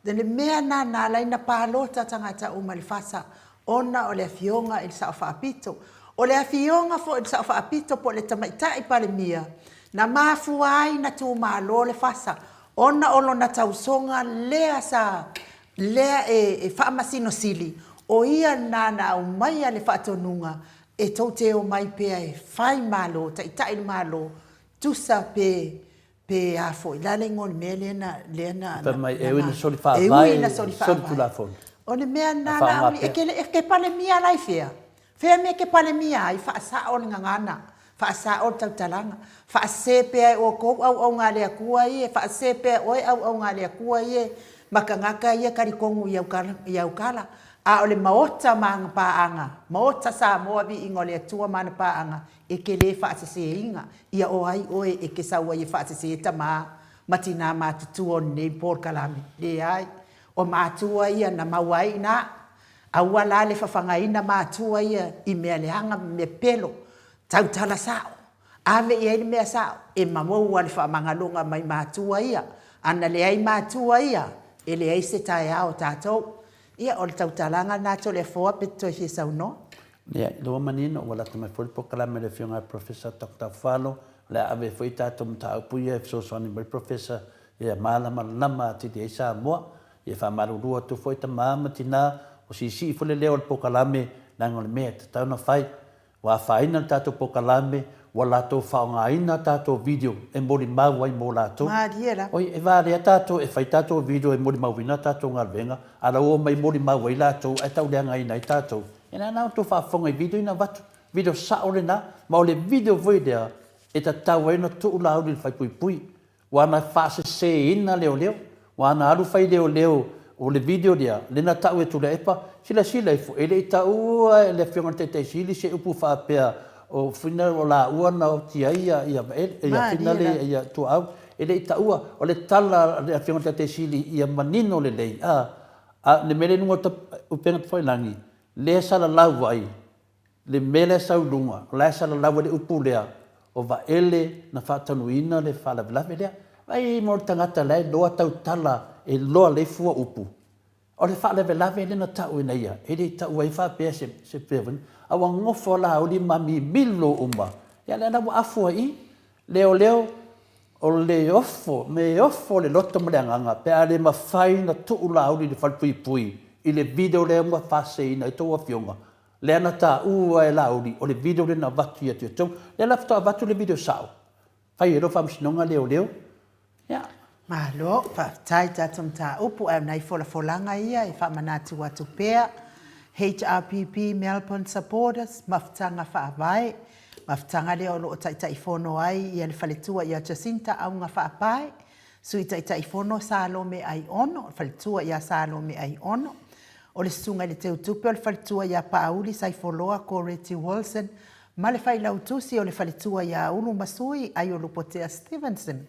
O le mea lena na ala ai na palota tagata uma i le FASA ona o le afioga i le Sao Faapito. O le afioga foi i le Sao Faapito po o le Tamaitai Palemia na mafua ai na tumalo le FASA ona o lona tausoga lea sa lea e faamasino sili, o ia lena na aumaia le faatonuga e tou te omai pea e fai malo, taitai le Malo, tusa pe Pe a foi la le igoa o le mea lea na, lea na, Fai mai, e ui ina soli faavae, e ui ina soli faavae. Solitulafono. O le mea lena la, e ke, e ke Palemia la i fea? Fea mea e ke Palemia ai? Faasao le gagana, faasao le tautalaga, faasese pea e outou auauna a le Atua ia, faasese pea e oe auauna a le Atua ia ma tagata ia talitonu i au tala, i au tala. A o le Maota ma ana paaga, Maota Samoa viiga o le Atua ma ana paaga, e te le faaseseina ia o ai oe e te sau ai e faasese tama ma tinā matutua o lenei polokalame. Leai, o matua ia na maua ai ina. Aua la le fafagaina matua ia i mea leaga ma mea pepelo. Tautala sao. Ave i ai le mea sao e maua le faamagaloga mai matua ia. Ana leai matua ia, e leai se taeao o tatou. Ia, o le tautalaga lena Toleafoa pe te toe fia saunoa. Ia, i lua manino, ua lata mai foi le polokalame a le Afioga ia Professor Doctor Falo, o le a ave ai foi tatou mataupu ia e fesoasoani mai le Professor ia malamalama atili ai Samoa. Ia e faamalulu atu foi tama ma tina, ua siisii foi le leo o le polokalame, leaga o le mea e tatau ona fai. Ua afaina le tatou polokalame, ua latou faaaogaina a tatou video e molimau ai mo latou. Malie lava. Oi, e valea tatou e fai tatou video e molimauina a tatou galuega, a la ua omai molimau ai latou ae tauleagaina ai tatou. Ia na ona outou faafofoga i video ia na avatu. Video sao lena, ma o le video foi lea e tatau ai ona tuu Laauli i le faaipuipui. Ua na faaseseina leoleo, ua na alu fai leoleo o le video lea, lea na tau e Tuilaepa, silasila ifo, e le i taua e le Afioga i le Taitai Sili se upu faapea o fina o laua na oti ai ia ia Vaele, ia fina le ia Tuaau, e le i taua. O le tala a le Afioga i le Taitai Sili ia manino lelei, a, a le mea lea i luga o upega tafailagi, lea e salalau ai Le mea lea e sau i luga, o la e salalau ai le upu lea, o Vaele na faatanuina le faalavelave lea. Vaai mo le tagata la e iloa tautala, e iloa lelei fua upu. O le faalavelave lea na tau ina ia, e le i taua ai faapea se se pea foi, a ua nofo Laauli ma mimilo uma. Ia lea la ua afu ai i i. Leoleo, o le ofo, me ofo le loto ma le agaga pe a le mafai ona tuu Laauli i le falepuipui i le video lea ua faaseseina ai tou afioga. Lea na taua e Laauli, o le video lea na avatu ia te outou. Lea la faatoa avatu le video sao, fai ai loa faamasinoga leoleo. Ia. Malo, faafetai tatou mataupu, ae o nai folafolaga ia e faamanatu atu pea. HRPP Melbourne Supporters, Mafutaga Faavae. Mafutaga lea o lo o Taitaifono ai ia le faletua ia Jacinta Auga Faapae, Sui Taitaifono Salome Aiono, le faletua ia Salome Aiono. O le Susuga i le Teutupe o le faletua ia Paauli Saifoloa Koreti Wilson ma le Failautusi o le faletua ia Ulumasui Aiolupotea Stevenson.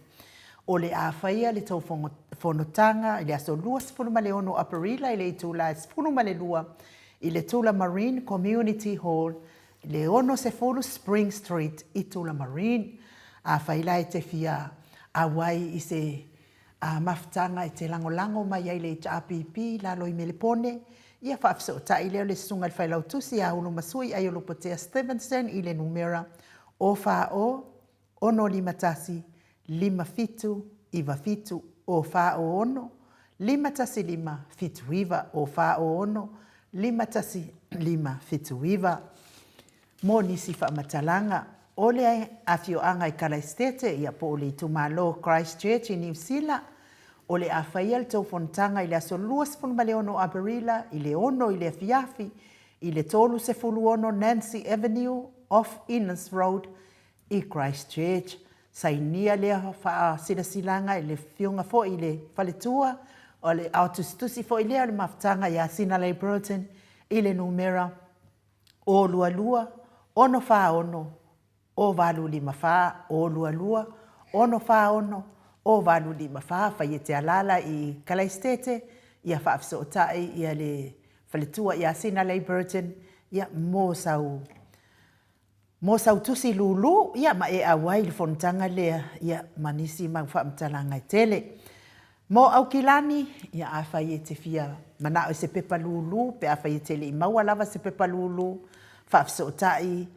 O le a faia le tou fonotaga i le aso 26 o Aperila i le itula e 12 i le Tullamarine Community Hall i le 60 Spring Street i Tullamarine. Afai la e te fia auai i se mafutaga e te lagolago mai ai le HRPP i lalo i Melepone, ia faafesootai lea o le Susuga i le Failautusi ia Ulumasui Aiolupotea Stevenson i le numera 040 651 5797 0 4 0 6 5 1 5 7 9 0 4 0 6 1 5 7 9 Mo nisi faamatalaga, o le afioaga i Kalaisitete, ia po o le itumalo Christchurch i Niu Sila, o le a faia le tou fonotaga i le aso 26 o Aperila i le 6 i le afiafi i le 36 Nancy Avenue, off Innes Road, i Christchurch. Sainia lea faasilasilaga i le Afioga foi i le Faletua, o le aotusitusi foi lea o le mafutaga ia Sinalei Burton i le numera 022 646 0854, 022 646 0854. Fai e te alaala i Kalaisitete, ia faafesootai ia le Faletua ia Sinalei Burton ia mo sau Mo sau tusi lūlū, ia, ma e auai i le fonotaga lea, ia, ma nisi mau faamatalaga e tele. Mo Aukilani, ia, afai e te fia manao i se pepa lūlū, pe afai e te le i maua lava se pepa lūlū, faafesootai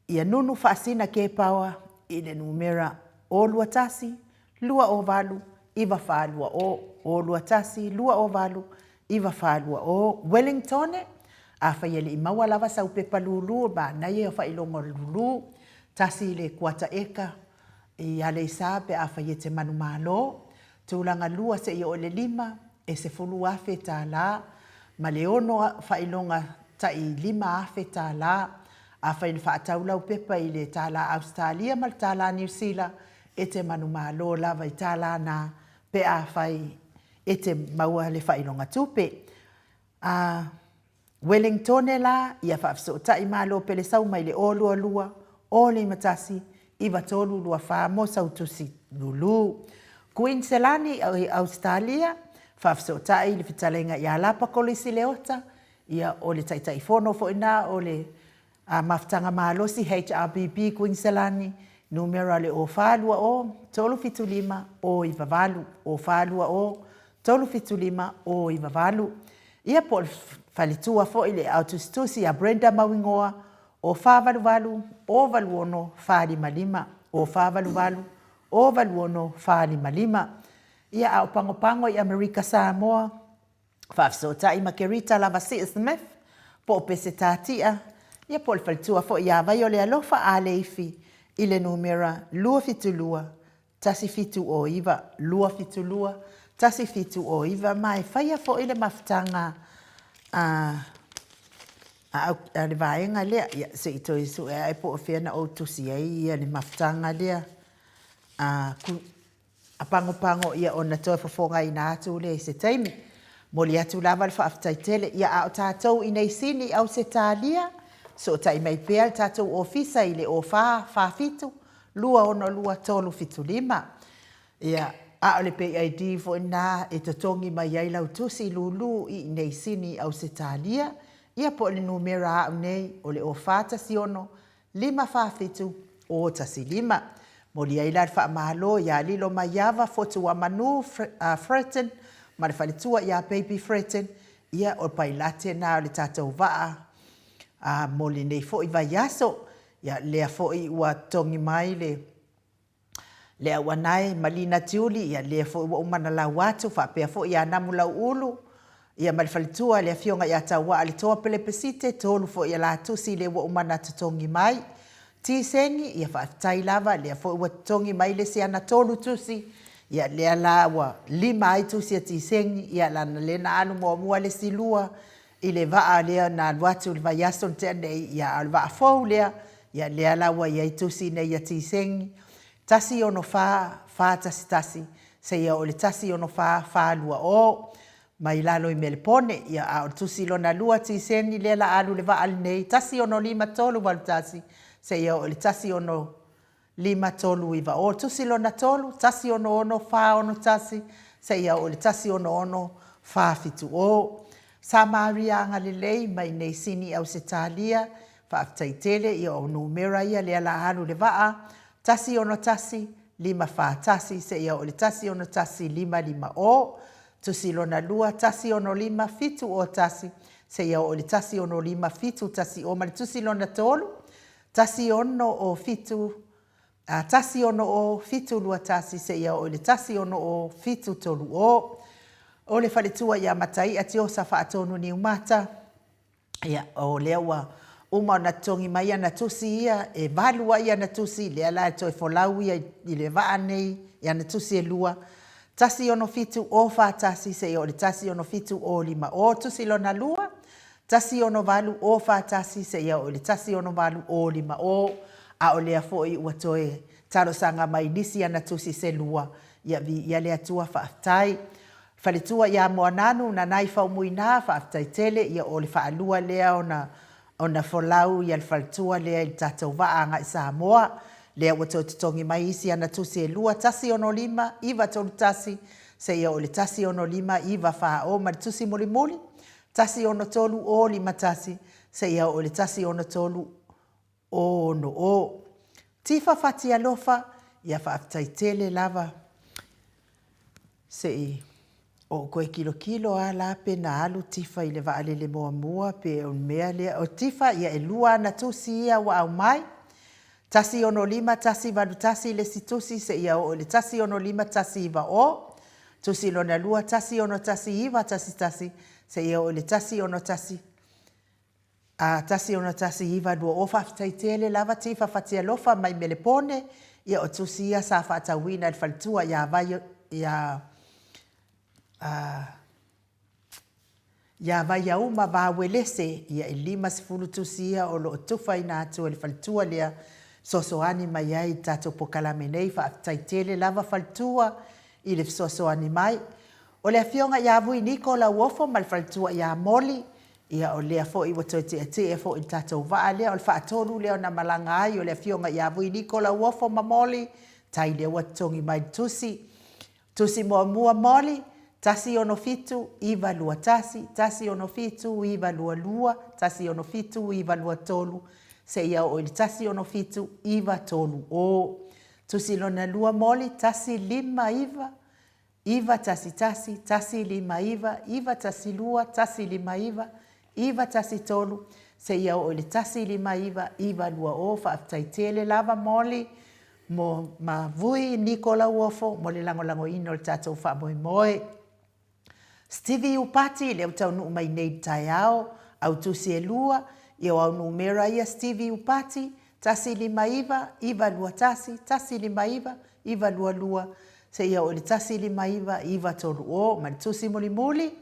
ia Nunu Faasina Kepaoa i le numera 021 208 9420, 021 208 9420, Wellingtone, Afai e le i maua lava sau pepa lūlū, manaia ia faailoga lūlū, tasi le kuata eka i Aleisa pe afai e te manumalo, tulaga lua seia oo i le lima, e $10,000, ma le ono faailoga tai $5,000. Afai na faatau lau pepa i le tālā Ausetalia ma le tālā Niu Sila, e te manumalo lava i tālā nā pe afai e te maua le faailoga tupe. A Wellingtone la, ia faafesootai Malo Pelesau mai le 022 051 9324 mo sau tusi lulu. Kuiniselani i Ausetalia, faafesootai le fetalaiga ia Lapa Kolisi Leota, ia o le Taitaifono foi na o le A Mafutaga Malosi HRBB Kuiniselani, numera le 0420 375 098, 0420 375 098. Ia po o le faletua foi le aotusitusi ia Brenda Mauigoa, 0488 086 455, 0488 086 455. Ia a o pagopago i Amerika Samoa, Faafesootai ma Kerita Lavasi'i Smith, po o Peseta Tia, ia po o le faletua foi ia Vaiolealofa Aleifi i le numera 272 1709, 272 1709 ma e faia foi le mafutaga a a le vaega lea. Ia, se i toe sue ae po o fea na ou tusi ai ia le mafutaga lea a A pagopago ia ona toe fofogaina atu lea i se taimi. Momoli atu lava le faafetai tele. Ia a o tatou i nei Sini i Ausetalia, sootai mai pea le tatou ofisa i le 04 47 262 375. Ia, a o le PayID foi lena e totogi mai ai lau tusi lulu i inei Sini i Ausetalia, ia po o le numera a au nei o le 0416 547 015. Moli ai la le faamalo ia Lilo Maiava, Fotuamanu Freton ma le faletua ia Baby Freton, ia o le pailate na o le tatou vaa a mo lenei foi vaiaso. Ia lea foi ua totogi mai le Le Auanae ma Lina Tiuli, ia lea foi ua uma ona lau atu, faapea foi ia Namu Lauulu, ia ma le faletua le Afioga ia Tauaa Le Toa Pelepesite, tolu foi ia la tusi lea ua uma ona totogi mai. Ti Seni, ia faafetai lava, lea foi ua totogi mai le isi ana tolu tusi, ia lea la ua lima ai tusi a Ti Seni, ia lana lea na alu muamua le isi lua i le vaa lea na alu atu i le vaiaso na tea nei, ia a o le vaa fou lea, Ia, lea la ua i ai tusi nei a Tisegi, 164 411, seia oo i le 164 420, mai lalo i Melepone. Ia, a o le tusi lona lua Tisegi lea la alu i le vaa lenei, 165 381, seia oo i le 165 539. O le tusi lona 3, 166 461 seia oo i le 166 470. Samaria agalelei mai nei Sini Ausetalia, faafetai tele, ia o numera ia lea la alu i le vaa, 161 541 seia oo i le 161 550. Tusi lona 2, 165 701 seia oo i le 165 710 ma le tusi lona 3, 1 6 0 7 a 1 6 0 7 2 1 seia oo i le 1 6 0 7 3 0. O le faletua ia Matai'a Tiosa Faatonu Niumata, ia, o lea ua uma ona totogi mai ana tusi ia, e valu ai ana tusi, lea la e toe folau ia i le vaa nei i ana tusi e lua, 1 6 7 0 4 1 seia oo i le 1 6 7 0 5 0. Tusi lona lua, 168 041 seia oo i le 168 050, a o lea foi ua toe talosaga mai nisi ana tusi se lua, ia viia le Atua faafetai. Faletua ia Moananu Nanai Faumuina faafetai tele, ia o le faalua lea ona ona folau ia le faletua lea i le tatou vaa agai Samoa, lea ua toe totogi mai isi ana tusi e lua, 165 931 seia oo i le 165 940 ma le tusi mulimuli, 163 051 seia oo i le 163 060. Tifa Fatialofa, ia faafetai tele lava. Se i ou toe kilokilo a la pe na alu Tifa i le vaalele muamua pe o le mea lea. O Tifa, ia e lua ana tusi ia ua aumai, 165 181 le isi tusi seia oo i le 165 190. Tusi lona lua, 161 911 seia oo i le 161 a 161 920. Faafetai tele lava Tifa Fatialofa mai Melepone, ia o tusi ia sa faatauina e le faletua ia Vai ia a Iā Vaiauma Vauelese, ia e 50 tusi ia o lo o tufaina atu e le faletua lea fesoasoani mai ai i le tatou pokalame nei. Faafetai tele lava faletua i le fesoasoani mai. O le afioga ia Vui Niko Lauofo ma le faletua ia Moli, ia o lea foi ua toe tietie foi i le tatou vaa lea. O le faatolu lea ona malaga ai o le afioga ia Vui Niko Lauofo ma Moli, tai lea ua totogi mai le tusi. Tusi muamua Moli, 167 921, 167 922, 167 923, seia oo i le 167 930. Tusi lona lua Moli, 159 911, 159 912, 159 913, seia oo i le 159 920. Faafetai tele lava Moli mo ma Vui Niko Lauofo mo le lagolagoina o le tatou faamoemoe. Stevie Upati lea ua taunuu mai nei i le taeao, au tusi e lua, ia o au numera ia Stevie Upati, 159 921 159 922 seia oo i le 159 930 ma le tusi mulimuli,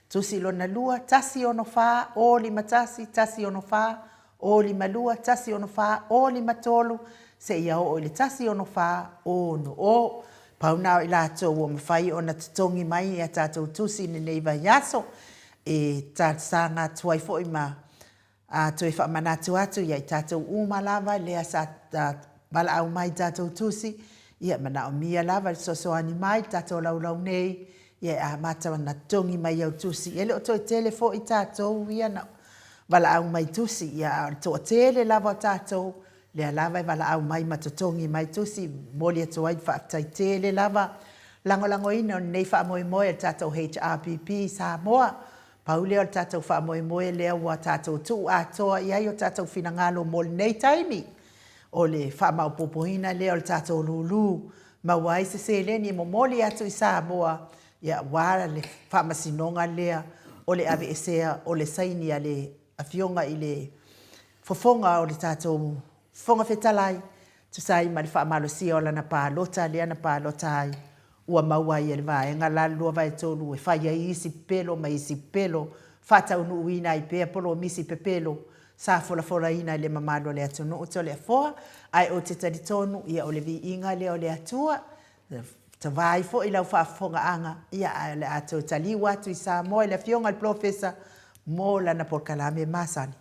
tusi lona lua, 164 051 164 052 164 053 seia oo i le 164 60. Pau na o i latou ua mafai ona totogi mai i a tatou tusi i lenei vaiaso e talosaga atu ai foi ma a toe faamanatu atu ia i tatou uma lava lea sa valaau mai i tatou tusi, ia manaomia lava le fesoasoani mai i le tatou laulau nei, ia e amata ona totogi mai au tusi. E le o toe tele foi tatou ia na valaau mai tusi, ia a o le toatele lava o tatou lea lava e valaau mai ma totogi mai tusi, momoli atu ai le faafetai tele lava lagolagoina o lenei faamoemoe a le tatou HRPP i Samoa. Pau lea o le tatou faamoemoe lea ua tatou tuu atoa i ai o tatou finagalo mo lenei taimi, o le faamaopoopoina lea o le tatou lulu maua ai se seleni e momoli atu i Samoa ia aua le faamasinoga lea o le aveesea o le saini a le Afioga i le Fofoga o le tatou Fofoga Fetalai, tusa ai ma le faamalosia o lana palota lea na palota ai, ua maua ai e le vaega la le 2/3 e fai ai isi pepelo ma isi pepelo, faataunuuina ai pea polomisi pepelo. Sa folafolaina i le mamalu o le atunuu Toleafoa, ae ou te talitonu, ia o le viiga lea o le Atua, tava ai foi lau faafofogaaga, ia ae o le a toe taliu atu i Samoa i le Afioga i le Polofesa mo lana polokalame masani.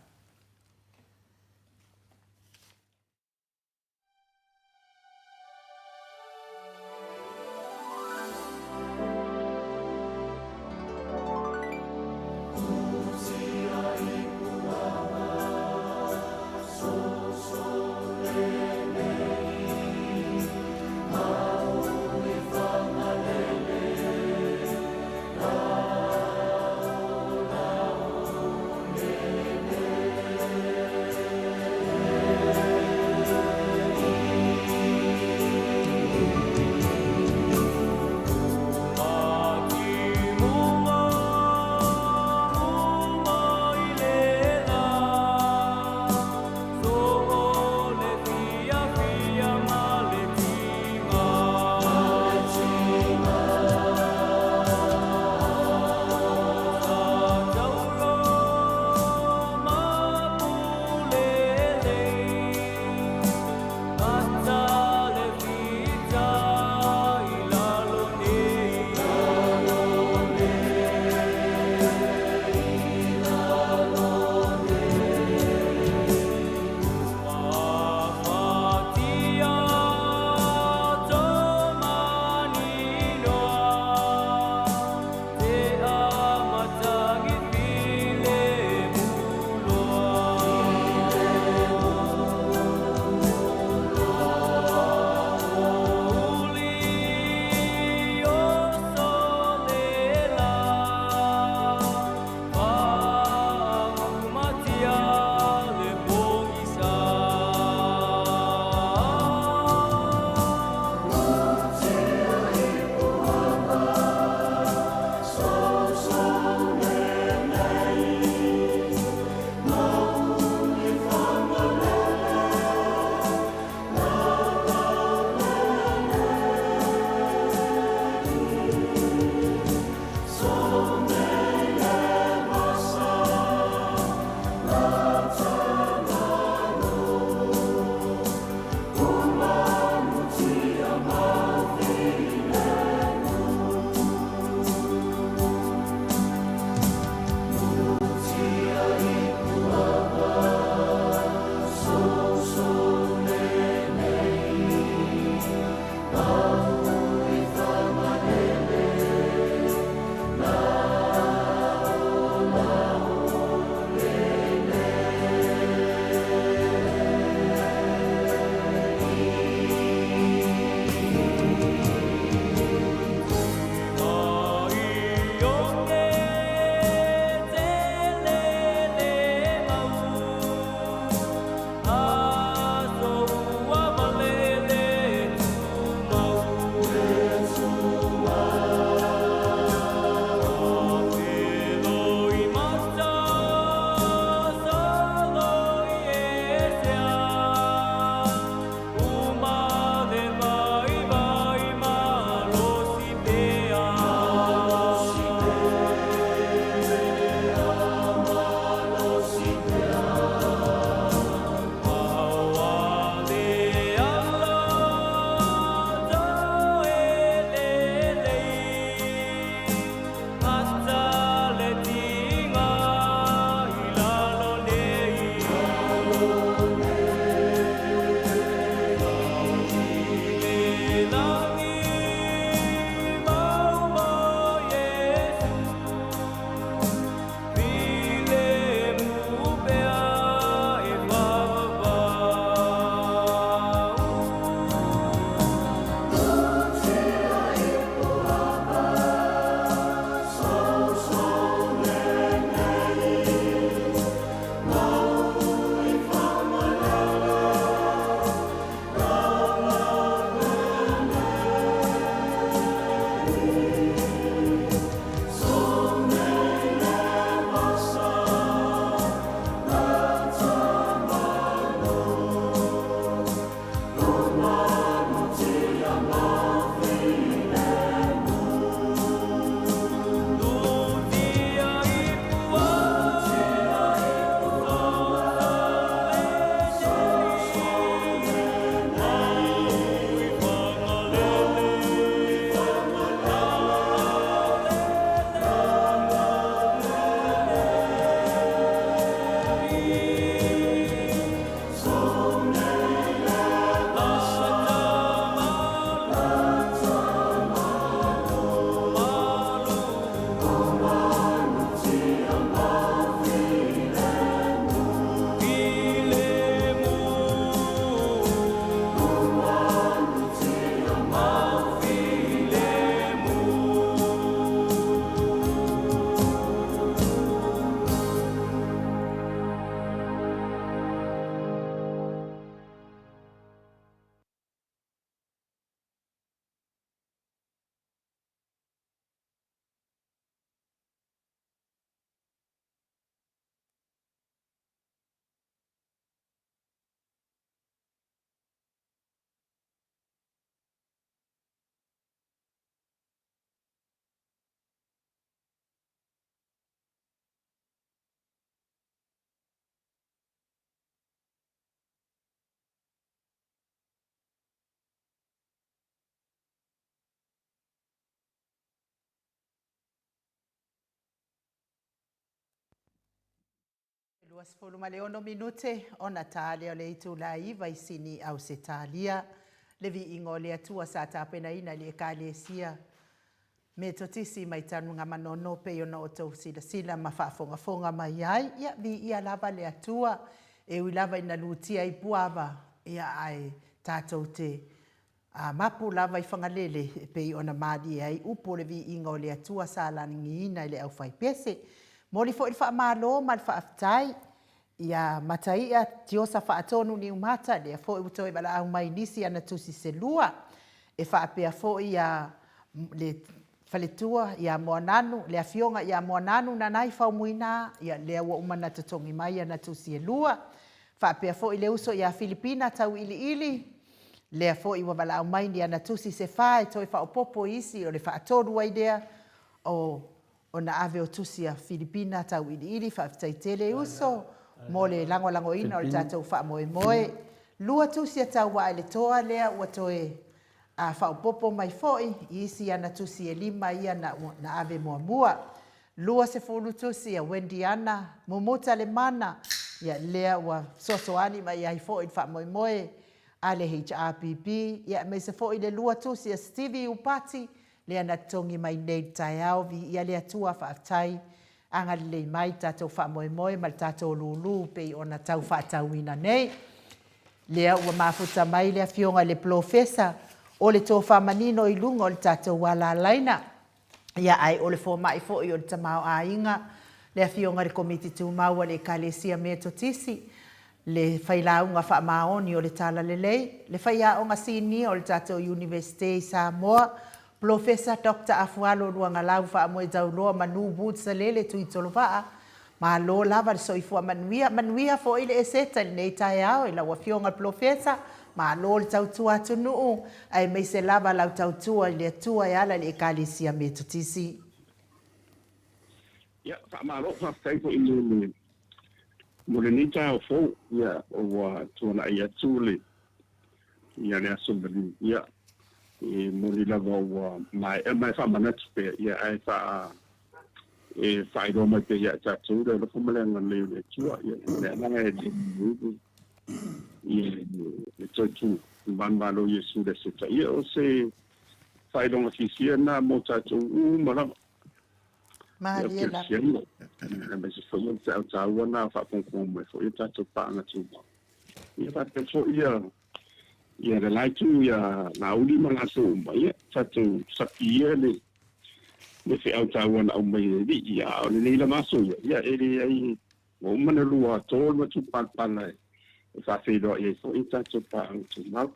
26 minute ona ta lea o le itula 9 i Sini, Ausetalia. Le viiga o le Atua sa tapenaina i le Ekalesia Metotisi mai Tanugamanono pei ona outou silasila ma faafogafoga mai ai. Ia, viia lava le Atua, e ui lava ina lutia i Puava, ia ae tatou te A mapu lava i Fagalele e pei ona malie ai upu o le viiga o le Atua sa lagiina e le aufaipese. Momoli foi le faamalo ma le faafetai ia Mataia Tiosa Faatonu Niumata, lea foi ua toe valaau mai nisi ana tusi se lua. E faapea foi ia le faletua ia Moananu, le afioga ia Moananu Nanai Faumuina, ia lea ua uma ona totogi mai ana tusi e lua. Faapea foi le uso ia Filipina Tauiliili, lea foi ua valaau mai ni ana tusi se fa e toe faaopoopo i isi o le faatolu ai lea o ona ave o tusi a Filipina Tauiliili. Faafetai tele uso mo le lagolagoina o le tatou faamoemoe. Lua tusi a Tauaa i le Toa lea ua toe faaopoopo mai foi i isi ana tusi e lima ia na ave muamua. 20 tusi a Wendy Ana, Mumuta le Mana, ia lea ua fesoasoani mai ai foi i le faamoemoe a le HRPP, ia aemaise foi le lua tusi a Stevie Upati, lea na totogi mai nei i le taeao, viia le Atua, faafetai, agalelei mai le tatou faamoemoe ma le tatou lulu pei ona tau faatauina nei. Lea ua mafuta mai le Afioga i le Polofesa o le tofa manino i luga o le tatou alalaina. Ia, ae o le fomai foi o le tamaoaiga, le Afioga i le Komiti Tumau a le Ekalesia Metotisi, le Failauga Faamaoni o le Talalelei, le Faiaoga Sinia o le tatou Iunivesite i Samoa, Polofesa Doctor Afualo Luagalau Faamoetauloa Manu Woods Salele Tuitolovaa, Malo lava le soifua manuia. Manuia foi le Eseta i lenei taeao i lau Afioga le Polofesa. Malo le tautua atunuu, aemaise lava lau tautua i le Atua e ala i le Ekalesia Metotisi. Ia, faamalo, faafetai foi mo le mo lenei taeao fou, ia, ua tuanai atu le ia le aso maliu. Ia, e moni lava ua maea ma e faamanatu pea, ia, ae faa e faailoa mai pea ia i tatou le alofa ma le agalelei o le Atua, ia, o le agaga e le ia le toe tu manumalo Iesu le Seta. Ia, o se faailoga fiafia lena mo tatou uma lava. Malie lava. Aemaise foi o le feau taua lena o faafogafoga mai foi o tatou paaga tumau. Ia faapea foi ia ia le la itu ia Laauli ma latou uma, ia tatou sapi ia le le feau taua na aumai e Alii, ia a o lenei lava aso ia, ia e leai ua uma ona lua ato le matupalapala e faafeiloai ai foi tatou paaga tumau.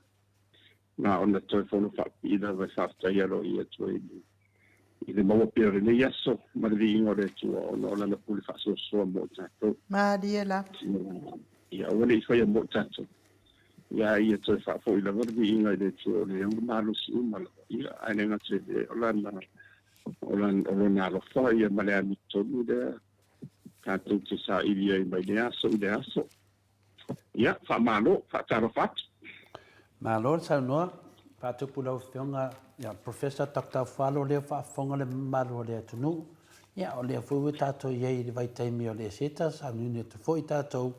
Na ona toe fono faapipii lava e faafetai aloaia atu ai i le maua pea o lenei aso ma le viiga o le Atua ona o Lana pule faasoasoa mo i tatou. Malie lava. Ia aua ne i faia mo i tatou. Ia a ia toe faafoi lava le viiga i le Atua o lea ua malosi uma lava. Ia ae le gata i lea, o Lana, o Lana, o Lona alofa ia ma le amiotonu lea tatou te saili ai mai lea aso i lea aso. Ia, faamalo, faatalofa atu. Malo le saunoa, faatupu lau Afioga ia Professor Doctor Afualo lea ua faafofoga le mamalu o le atunuu. Ia o lea foi ua tatou i ai i le vaitaimi o le Eseta, sauniuni atu foi tatou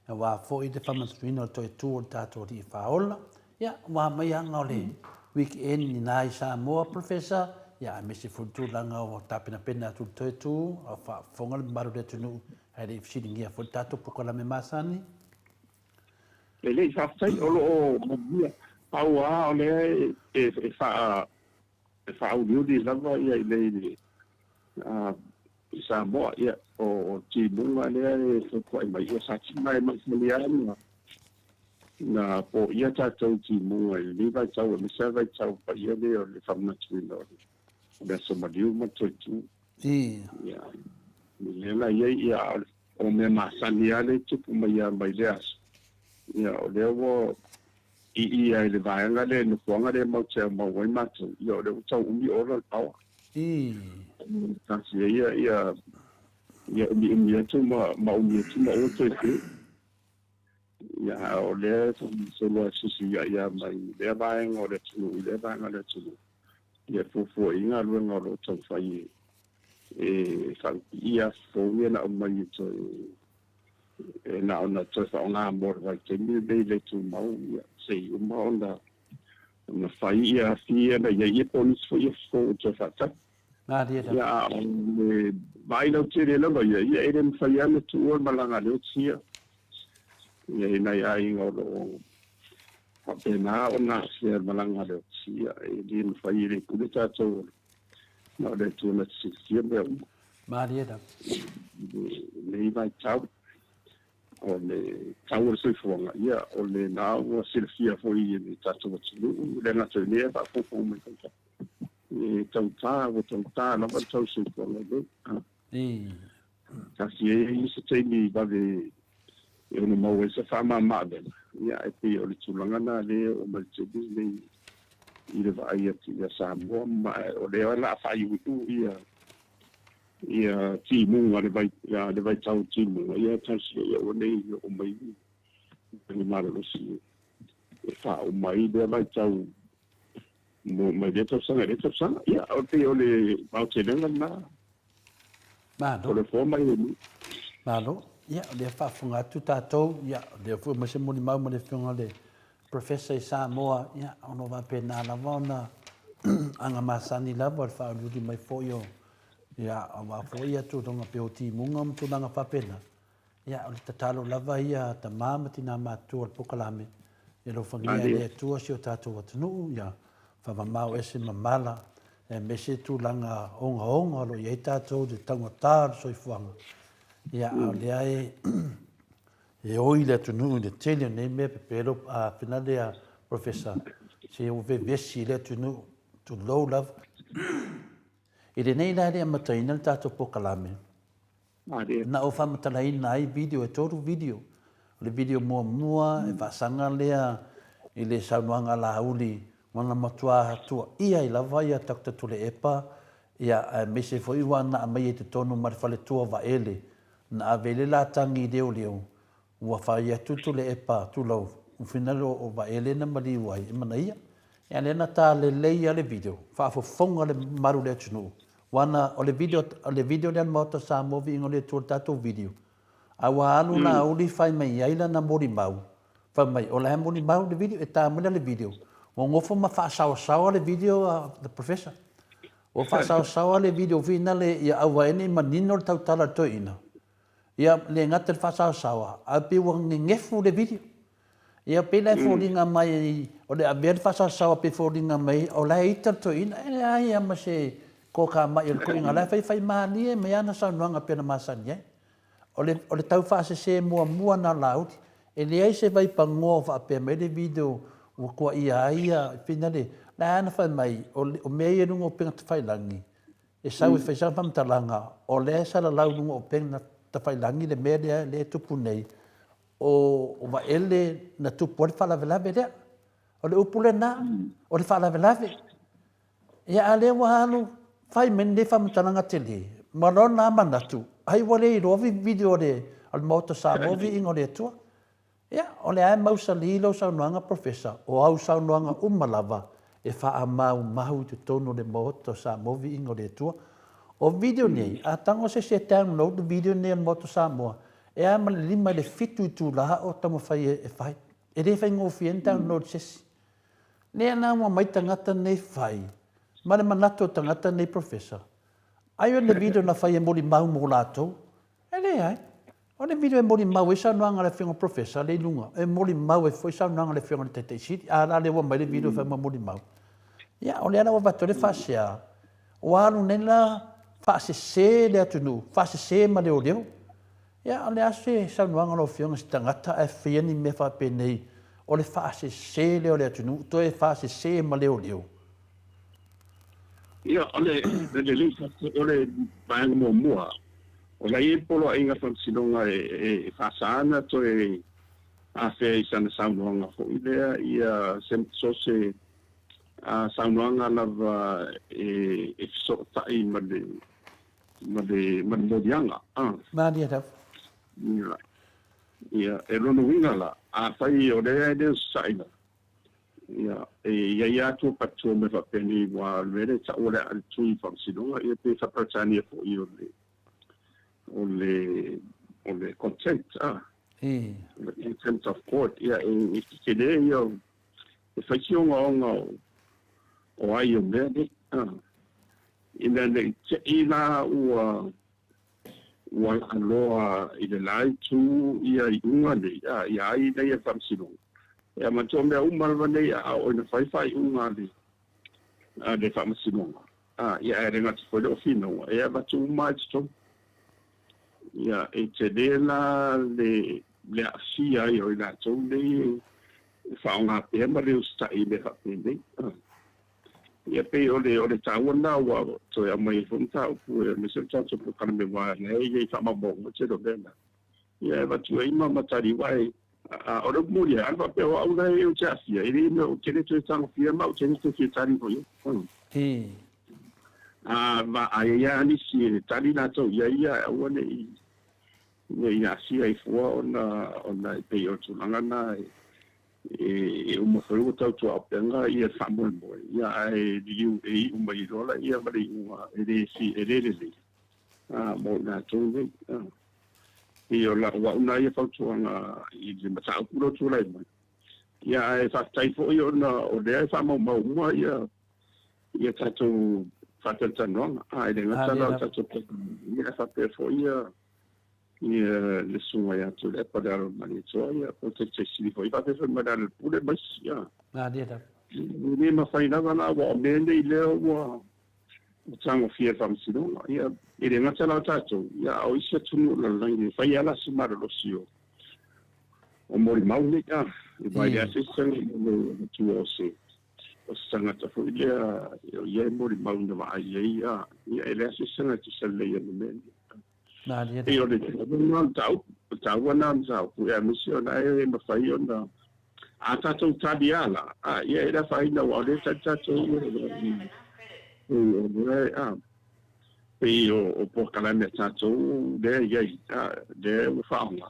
aua foi le faamanatuina o le toe tu o le tatou Alii Faaola. Ia ua mai aga o le weekend i na i Samoa Professor, ia aemaise foi le tulaga ua tapenapena atu le toe tu, a o faafofoga le mamalu o le atunuu Ae le i fesiligia foi le tatou polokalame masani. Lelei, faafetai, o lo o manuia. Pau lava o lea e faa e faauliuli lava ia i nei i Samoa, ia o timuga lea e fautuai mai, ia sa tima e maisali lava na na poia tatou timuga i lenei vaitau aemaise lava vaitau paia lea o le faamanatuina o le aso maliu ma le toe tu. Ia, lea la i ai, ia, o mea masani lava lea e tupu mai lava mai lea aso. Ia, o lea ua i i lava i le vaega lea, i nofoaga lea matou te aumau ai matou, ia, o lea ua tau umi ola le power. Tasi ai ia, ia, ia umiumi atu ma, ma umi atu ma aua toe pe. Ia, a o lea e solo e fesuisuiai lava mai lea vaega o le atunuu i lea vaega o le atunuu. Ia fuafua i galuega o lo o taumafai e faapipii aso fou ia na aumai e toe E na ona toe faaaoga mo le vaitaimi lenei le tumau, ia, se i uma ona ona fai ia afi ia na i ai, ia po o nisi foi afi fou e toe faatali. Malie lava. Ia, a o le vaai lautele lava ia, ia e le mafai lava ona tuua le malaga a le oti ia, ia i nai aiga o lo o faapena ona afea le malaga a le oti, ia, e le mafai, e le pule tatou, na o le Atua na te silafia mea uma. Malie lava. I lenei vaitau, o le tau o le soifuaga, ia, o lena ua silafia foi e le tatou atunuu, le gata i lea, faafogafoga mai foi e tautā, ua tautā lava le tau soifuaga i nei. Tasi e i se taimi vave e ono maua ai se faamama-avega, ia, ae pei o le tulaga lena lea e oo mai i le taimi lenei i le vaai atu ia Samoa, ma o lea o le a faaiuiu ia ia timuga, le vai le vaitau timuga, ia talosia ia aua ne i oo mai ni malolosi e faauma ai lea vaitau mo mai lea tausaga i lea tausaga. Ia, o pei o le aotelega lena. Malo. O le foa mai le Malo. Ia, o lea faafofoga atu tatou, ia, o lea foi ma se molimau ma le afioga le Professor i Samoa, ia, ona o faapena lava ona aga masani lava o le faauluulu mai foi o, ia, aua foi ia tulaga pei o timuga ma tulaga faapena. Ia, o le tatalo lava ia a tama ma tina matutua o le polokalame, ia alofagia e le Atua si o tatou atunuu, ia faamamao ese mamala, aemaise tulaga ogaoga o lo o i ai tatou i le taugata o le soifuaga. Ia, a o lea e e oi le atunuu i le tele o nei mea pepelo, a finale a Professor, se ua vevesi le atunuu, tulou lava. I lenei la e le amataina le tatou polokalame, na ou faamatalaina ai video, e tolu video. O le video muamua e faasaga lea i le saunoaga a Laauli, ua na matua tuaia ai lava ia Doctor Tuilaepa, ia aemaise foi ua na aumaia i totonu ma le faletua o Vaele, Na ave ai le latagi i leoleo, ua fai atu Tuilaepa, tulou, ua finagalo o Vaele na maliu ai, e manaia. Ia lea na ta lelei lava le video, faafofoga le mamalu o le atunuu. Aua na, o le video, o le video lea a le Maota o Samoa, Viiga o le Atua, le tatou video, a ua alu Laauli fai mai ai lana molimau, fai mai, o la e molimau le video, e ta mai la le video, ua nofo ma faasaosaoa le video a the professor. Ua faasaosaoa le video finale ia aua ai ne i manino le tautala a le toeaina. Ia le gata i le faasaosaoa, ae pei ua gegefu le video. Ia pei la e foliga mai o le avea le faasaosaoa pei e foliga mai o la e ita le toeaina. E leai lava ma se kokamai o le toeaina, o la e faifai malie mai ana saunoaga pei ona masani ai. O le, o le tau faasese muamua na Laauli. E leai se vaipanoa o faapea mai le video ua tuaia ai ia finale. La na fai mai, o, o mea ia i luga o upega tafailagi, e sau e fai sana faamatalaga, o lea e salalau i luga o upega tafailagi le mea lea, lea e tupu nei, o, o Vaele na tupu ai le faalavelave lea. O le upu lena, o le faalavelave. Ia a lea ua alu fai mai lenei faamatalaga tele ma lona manatu, ai ua le iloa video a le Maota Samoa viiga o le Atua. Ia, o lea e mausali lau saunoaga Professor, o au saunoaga uma lava e faamaumau i totonu o le Maota o Samoa viiga o le Atua. O video nei, a tago se isi e download le video nei a le Maota o Samoa, e a ma le 5 i le 7 itula o taumafai e fai. E le faigofie ona download se isi. Lea la ua mai tagata nei fai ma le manatu o tagata nei professor, ai o le video na fai e molimau mo latou. E leai. O le video e molimau ai saunoaga a le afioga professor lea i luga, e molimau ai foi saunoaga a le afioga i le Taitai Sili. A la lea ua aumai le video e fai ma molimau. Ia, o lea la ua avatu ai le faasea, ua alu nei la faasese le atunuu, faasese ma leoleo. Ia, o le a se saunoaga a lau Afioga i se tagata ae faia ni mea faapenei, o le faasese lea o le atunuu, toe faasese ma leoleo? Ia, o le lelei o le vaega muamua, o la e i ai poloaiga faamasinoga e faasa ona toe afea i sana saunoaga foi lea ia so se saunoaga lava e fesootai ma le ma le ma le moliaga a. Malie lava. Ia, ia, e lona uiga la, afai o lea e le osasa'i la, ia, e i ai lava tua patu mea faapenei, aua o le mea lea e ta'u o le a le tui faamasinoga, ia pe faa-Peretania foi o le, o le, o le contempt, a. O le contempt of court, ia, e tetele ia o, e fai si ogaoga o, o ai o mea nei, a. Ina ne i te'i la ua, ua laaloa i le la itu ia iuga nei, a, ia ai nei e le Faamasinoga. Ia manatua mea uma lava nei a oo ina fai faaiuga a le, a le Faamasinoga, a, ia ae le gata foi le o finauga, e avatu uma lava i totonu. Ia, e tele la le, le aafia ai o i latou nei e faaaoga pea ma le usitai i mea faapenei. A. Ia pei o le, o le taua lena ua toe aumai ai foi mataupu aemaise o le tatou polokalame aua o la e i ai faamaumauga o le tele o mea na. Ia e avatu ai ma tali aua e, a, o le upu moni lava, ana faapea o au la e ou te aafia, e le mea ou te le toe tagofia ma ou te le toe fia tali foi i ai. A vaai ai lava nisi e tali latou i ai ia, aua ne i, ne i aafia ai fua ona, ona e pei o le tulaga lena e, E uma foi ua tautuaupega ia le faamoemoe, ia ae liliu e iu mai loa laia ma le iuga e le e le lelei mo i latou nei. Pei o lau au na ia fautuaga i le mataupu lea ua tulai mai. Ia ae faafetai foi ona o lea e faamaumau uma ia ia tatou faatalatalanoaga, e le gata la o tatou ia ae faapea foi ia ia le susuga ia Tuilaepa le alo o le Malietoa, ia po o Taitaisili foi, faapea foi ma Lealailepule ma isi. Ia. Malie lava. E le mafai lava la, aua o mea nei lea ua tagofia e le Faamasinoga. Ia, e le gata la o tatou, ia, a o isi atunuu o le lalolagi e fai lava la se malolosi o o molimau nei, a, aua e leai se isi tagata e matua o se o se tagata foi lea o ia e molimau na vaai i ai, a, ia, e leai se isi tagata e salelei ai ma mea nei. Pei o le mataupu, o le taua lena o le mataupu, aemaise o la e mafai ona, a tatou tali lava la, a, ia e le afaina aua o lea e tali tatou o lea, a, pei o polokalame a tatou lea e i ai, a, lea ua faaaoga,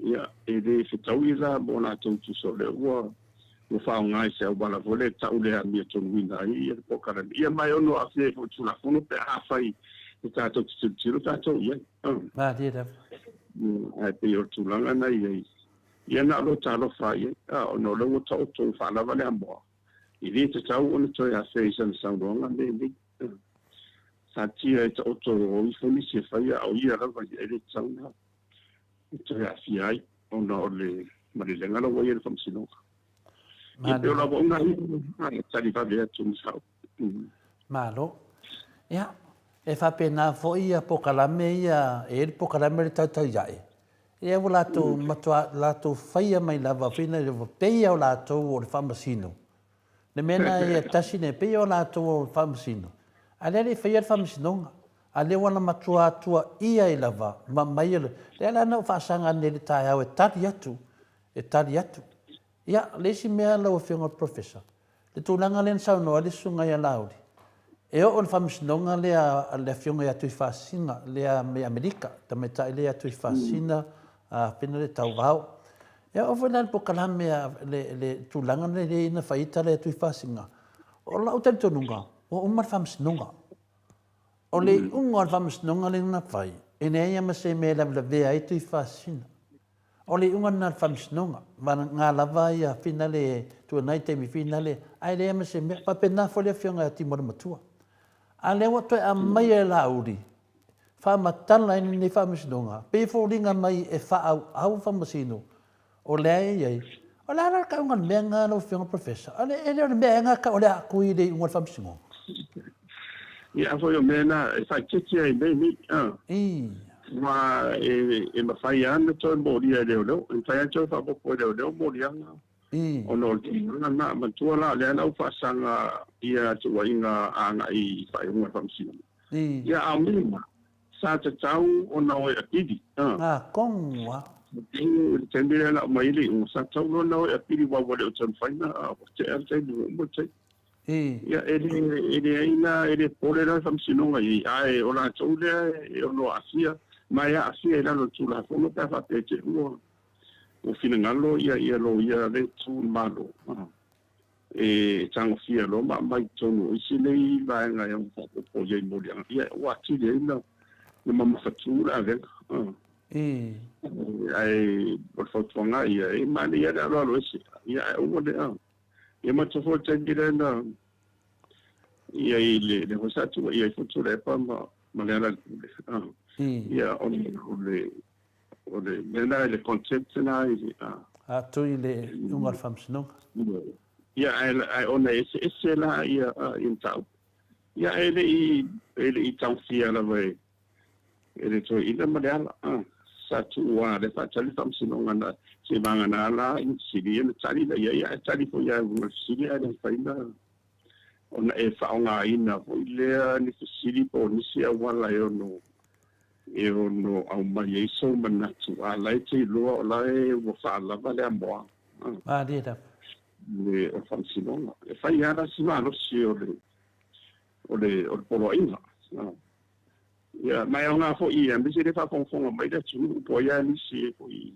ia, e le fetaui la mo latou tusa o lea ua ua faaaoga i se auala foi lea e tau le amiotonu ai ia le polokalame. Ia ma e ono aafia ai foi i le Tulafono pe afai e tatou te tilotilo tatou i ai. Malie lava. Ae pei o le tulaga na i ai, ia na o lou talofa i ai, a, ona o lea ua taoto ua faalava le amoa, e le tatau ona toe afea i sana saunoaga lenei. Taatia e taoto o ifo nisi e faia, a o ia lava ia e le tatau ona toe aafia ai ona o le malelega la ua i ai le Faamasinoga. Ia pei o lau auauna ia, e tali vave atu ma sau. Malo. Ia, e faapena foi ia polokalame ia, e i ai le polokalame le Tautauiae, ia ua latou matua, latou faia mai lava, pei o latou o le Faamasino, Le mea lena ia tasi nei, pei o latou o faamasino, a lea le i faia le faamasinoga, a lea ua na matua atuaia ai lava ma aumai o le, lea la na ou faasaga nei i le taeao e tali atu, e tali atu. Ia, le isi mea lau Afioga i le Professor, le tulaga lea na saunoa ai le Susuga ia Laauli, e oo i le faamasinoga lea a le Afioga ia Tuifaasisina lea mai Amerika, tamaitai lea ia Tuifaasisina, a pena le tauvao. Ia oo foi la i le polokalame a le, le tulaga lenei na fai ai tala ia Tuifaasisina, o lau talitonuga, ua uma le faamasinoga. O le iuga o le faamasinoga lea na fai, e leai lava ma se mea e lavelavea ai Tuifaasisina. O le iuga lena o le faamasinoga, vagana lava ia finale tuanai taimi finale, ae leai lava ma se mea. Faapena foi le afioga ia Timolematua. A lea ua toe aumai e Laauli, faamatala ai lenei faamasinoga, pei e foliga mai e faaauau faamasino o lea e i ai. O le a la le tauga o le mea lena lau Afioga Professor? E le o le mea ea lena o le a atu i le iuga o le faamasinoga? Ia, foi o mea na e faaeteete ai mea nei. Aua e mafai lava ona toe molia e leoleo, e mafai lava ona toe faaopoopo e leoleo moliaga ona o le tulaga lena. Manatua la o lea la ua faasaga ia tuuaiga agai i faaiuga o le faamasinoga. Ia, a o mea na, sa tatau ona o e apili. A tonu lava. I le taimi lea na aumai ai le iuga, sa tatau loa ona o e apili aua ua le o taumafai na, ua tea le taimi, ua uma le taimi. Ia, e le, e leai la, e le popole la le Faamasinoga i ai, ae o latou lea e ono aafia, ma e aafia i lalo o le Tulafono pe a faapea e te ua, ua finagalo ia, ia loia le itu i le Malo, e tagofia loa ma aumai i totonu o isi nei vaega e ono faaopoopo i ai moliaga, ia ua atili ai na, na mamafatu le avega. Ae o le fautuaga ia, e manaia le aloalo ese, ia ae aua le a. Ia matou foi le taimi lea na ia i le le foi sa tuuaia ai foi Tuilaepa ma ma Lealailepule. Ia o le o le o le mea lena i le contempt lena i le a. A tui i le iuga o le Faamasinoga. Ia ae ae ona e eseese la ia ia mataupu. Ia e le i e le i taofia lava e e le toeaina ma Leala. Sa tuu lava lea faatali le faamasinoga na seivagana la i fesili ia na tali la i ai, ae tali foi lava i luga o le fesili ae le mafai na ona e faaaogaina foi lea ni fesili po o nisi auala e ono e ono aumai ai sou manatu, a la e te iloa o la e ua faalava le amoa. Malie lava. Le o le faamasinoga. E fai lava la si malosi o le o le o le poloaiga. Ia, ma e aoga foi ia, aemaise le faafogafoga mai le atunuu po o ai lava nisi e foi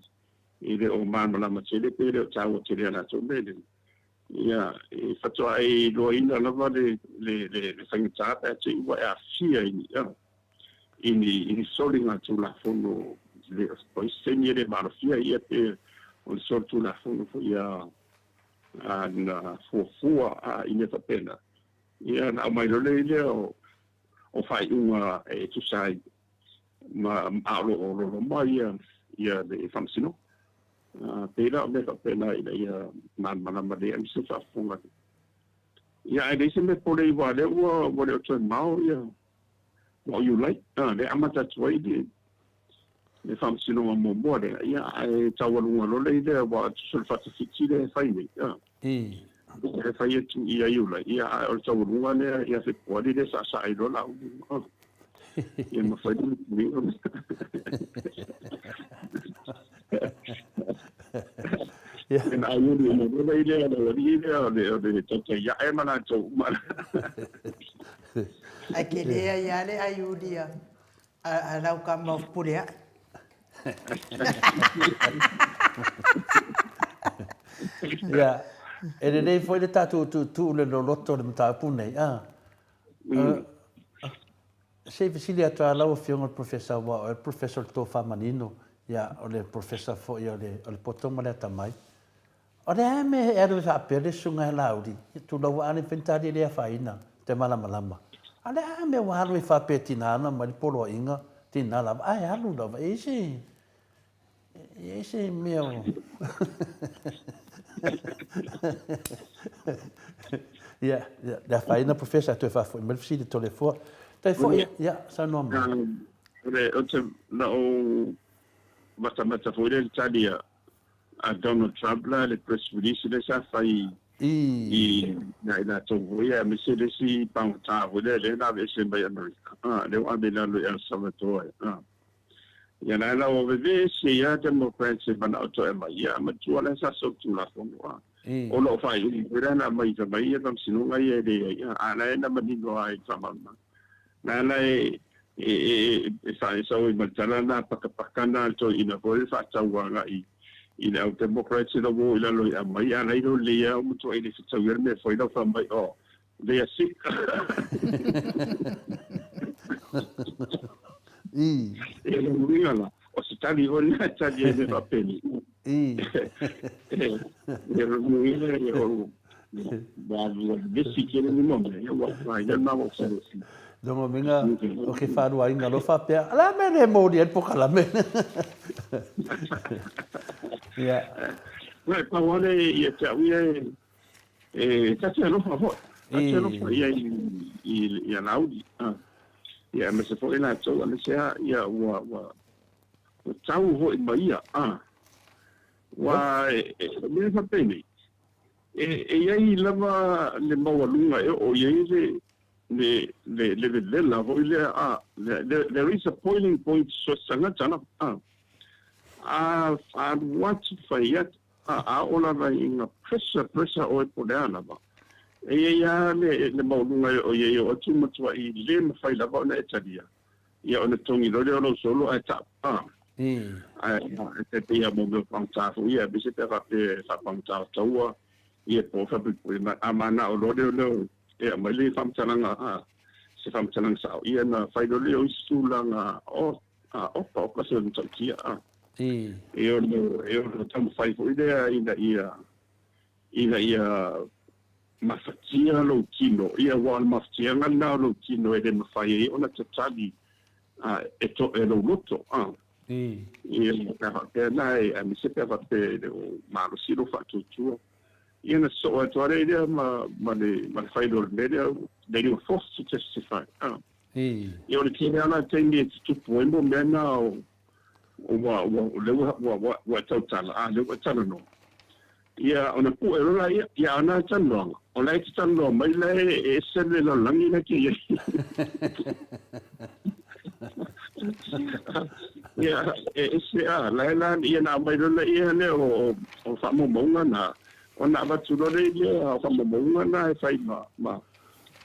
e le o malamalama tele pe le o taua tele ia latou mea nei. Ia, e faatoa e iloaina lava le le le le faigata pe a te i ua e aafia i ni i ni i ni soliga Tulafono le o isi taimi e le maalofia ia pe o le solitulafono foi ia a na fuafua a i mea faapena. Ia ona aumai loa lea o o faaiuga e tusa ai ma a o lo o loloma ia ia le Faamasinoga. Pei la o mea faapena ina ia malamalama lelei aemaise le faafofoga. Ia ae leai se mea pole aua o lea ua ua le o toe mao ia ma o Iulai, lea e amata atu ai le le Faamasinoga muamua lea, ia ae taualuga loa lea aua tusa o le faatafiti lea e fai nei. E fai atu ia Iulai, ia ae o le taualuga lea ia Fepuari lea saasaa ai loa Laauli. Ia mafai ona Ia na aiuli uma loa lea le alii lea o le o le tautai ae ma latou uma. Ae tele ai lava le aiuli a lau tama o Fepuleai. Ia, e lelei foi le tatou tuutuu le loloto o le mataupu nei, a. Se i fesili atu lava lau Afioga i le Professor aua o oe o le Professor o le tofa manino, ia, o le Professor foi o le poto ma le atamai. O le a mea e alu ai faapea le Susuga ia Laauli? Tulou a le mafai ona tali e le afaina te malamalama. A o le a mea ua alu ai faapea tina ana mai le poloaiga tina lava ae alu lava e i ai se e i ai se mea o Ia, ia, le afaina Professor toe faafoi mai le fesili Toleafoa. Tai foi, ia, saunoa mai. O te, na ou matamata foi lea i le tali a a Donald Trump la le press release lea sa fai i na i latou foi aemaise le isi pagota foi lea lea na aveese mai Amerika a lea ua ave i lalo i El Salvador a ia la la ua vevesi ai a Democrats e manao toe aumai ia matua la sa solitulafono a o loo faaiuga foi la na aumai fai mai ia faamasinoga ia e leai a la e na manino ai faamalamalama Na ala e e faaesau ai ma le tala lena pakapaka na a le toeaina foi le faatau agai i le au Democrats ina ua o i lalo i aumai a la ilo lelei lava ua matuai le fetauia le mea foi lau fai mai oh they are sick. E le uiga la o se tali foi lena e tali ai mea faapenei. E uiga e o Lona uiga, o ke faaluaina loa faapea, o le a mea le moli ai le pokalame? Ia. Ia, pau lava lea ia te au ia e ta te alofa foi. Ta te alofa ia i a Laauli. Ia, aemaise foi latou, aemaise lava ia ua tau foi ma ia. Aua o mea faapenei, E i ai lava le maualuga e oo i ai le, le, le, le vevela foi lea, a, there is a boiling point so se tagata lava, a, a alu atu fai atu, a, a oo lava ina pressure, pressure oe po o le a lava, e i ai lava le, le maualuga e oo i ai e oo atu matuai le mafai lava ona e talia. Ia ona togi loa lea o lou solo ae tau, a. Ae e pei lava mo mea o pagota foi ia, aemaise pe a faapea e faapagota o taua, ia po o faapuipui mai. A manao loa leoleo e aumai le faamatalaga, a, se faamatalaga sao, ia ona fai loa lea o isi tulaga o, A, oka, oka se matautia, a. E ono, e ono taumafai foi lea ina ia, ina ia mafatia lou tino, ia aua o le mafatiaga lena o lou tino e le mafai ai ona tatali a, e to, e lou loto, a. Ia, pe a faapea na e, aemaise pe a faapea e le o malosi lou faatuatua. Ia na sosoo atu lava lea ma, ma le, ma le failo o le mea lea, they were forced to testify, a. Ia o le tele lava la taimi e tutupu ai mo mea na o, ua, ua, o lea ua, ua, ua, ua e tautala, a lea ua e talanoa. Ia, ona pue loa laia, ia a na talanoaga, o la e te talanoa mai la e ese le lalolagi la e te i ai. Ia, e ese, a, la e la, ia na aumai loa laia lea o, o, o faamaumauga na, ona avatu loa lea o faamaumauga na e fai ma, ma,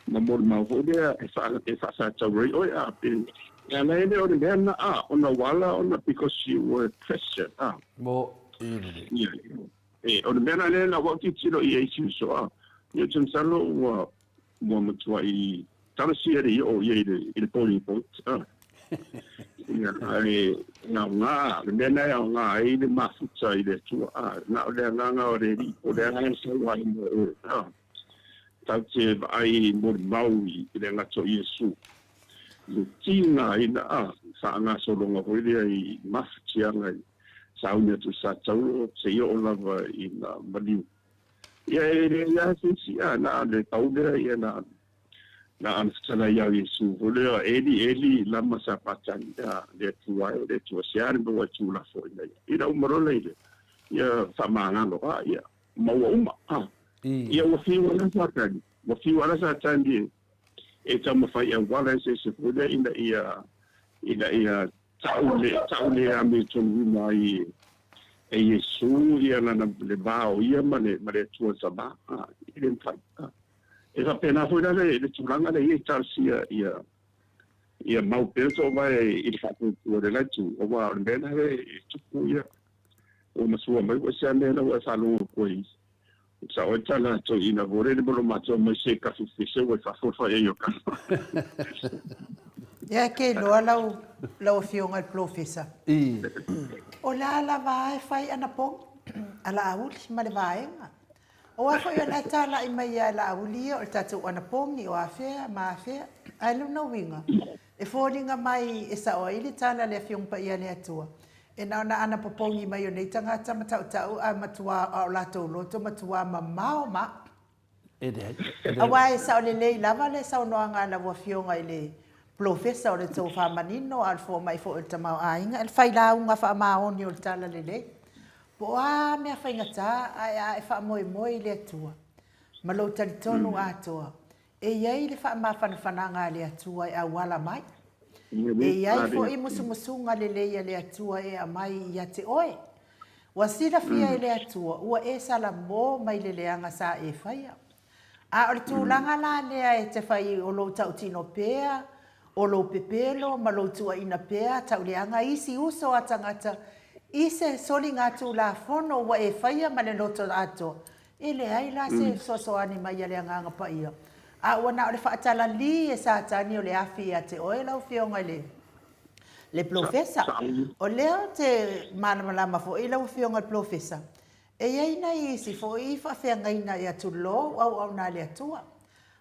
ma molimau foi lea e faa e faasatau ai oe a pe e ala ai lea o le mea na a ona ua ala ona because you were pressured a Mo i le. Ia e o le mea la lea na ua ou tilotilo i ai isi uso a ia ou te masalo ua ua matuai talosia le oo ia i le i le boiling point a ia ae e aoga le mea na e aoga ai le mafuta i le Atua a na o le agaga o le Alii po o le agaga e sau ai mo oe a Tatou te vaai molimau i le gata o Iesu, le tigaina a faagasologa foi lea i mafatiaga i sauni atu i Satauro seia oo lava i na maliu. Ia e leai lava se isi, a na o le pau lea ia na na ona fetalai ia Iesu foi lea, Eli, Eli, lama sapatani, a le Atua e, le Atua, se a le mea ua e tuulafoaina ia. Ina uma loa lea, ia faamagalo, a ia ma ua uma. A. Ia ua fiu ala Satani, ua fiu ala Satani e taumafai auala eseese foi lea ina ia, ina ia tau le, tau le amiotonu ai e Iesu ia lana, le va o ia ma le, ma le Atua Tama. A, e le mafai. A. E faapena foi la le, le tulaga lea ia i talosia ia, ia mau pea toovae i le faatuatua i le la itu, aua o le mea lena e tupu ia. Ua masua mai ua ese mea la ua e faalogo atu ai. Sa oe tala toeaina vole le molo matou mai se kafi fese ua faafofa ai o ka. Ia ke iloa lau lau afioga i le polofesa. O le a lava e fai anapogi a Laauli ma le vaega. Aua foi o la e talai mai ia Laauli ia o le tatou anapogi o afea ma afea. Ae lona uiga, e foliga mai e sao ai le tala a le Afioga Paia a le Atua, e na ona anapopogi mai o nei tagata ma tautau a matua a o latou loto matua mamao ma. E leai, e leai. Aua e sao lelei lava le saunoaga a lau Afioga i le Polofesa o le Tofa Manino a o le Fomai foi o le Tamaoaiga, le failauga faamaoni o le Talalelei. Po o a mea faigata ae a e faamoemoe i le Atua ma lou talitonu atoa, e i ai le faamafanafanaga a le Atua e auala mai. E i ai foi musumusuga lelei a le Atua e aumai ia te oe. Ua silafia e le Atua ua e salamo mai le leaga sa e faia. A o le tulaga la lea e te fai o lou tautino pea, o lou pepelo ma lou tuuaina pea tauleaga isi uso a tagata i se soligatulafono ua e faia ma le loto atoa, e leai la se fesoasoani mai a le Agaga Paia, a ua na o le faatalali e Satani o le afi ia te oe lau Afioga i le le Polofesa. O lea ou te malamalama foi lau Afioga i le Polofesa, E i ai nai isi foi faafeagaiga ia tulou auauna a le Atua,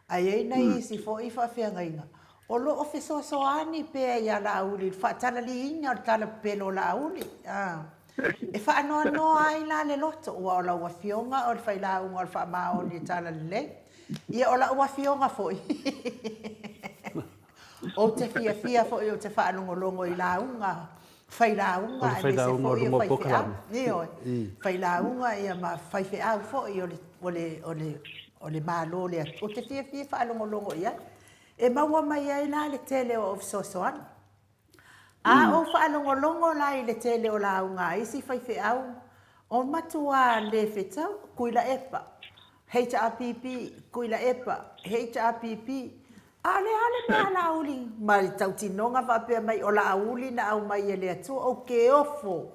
a i ai nai isi foi faafeagaiga o lo o fesoasoani pea iā Laauli i le faatalaliina o le tala pepelo o Laauli. E faanoanoa ai la le loto, ua o lau Afioga o le failauga o le faamaoni e talalelei. Ia o lau Afioga foi, ou te fiafia foi ou te faalogologo i lauga failauga aemaise foi o faifeau. Ioe, failauga ia ma faifeau foi o le, o le, o le, o le Malo o le Atua. Ou te fiafia e faalogologo i ai. E maua mai ai la le tele o au fesoasoani. A ou faalogologo la i le tele o lauga a isi faifeau, o matuā le fetau, Tuilaepa, HRPP, Tuilaepa, HRPP, A o le a le mea a Laauli? Ma le tautinoga faapea mai, o Laauli na aumai e le Atua, ou te ofo.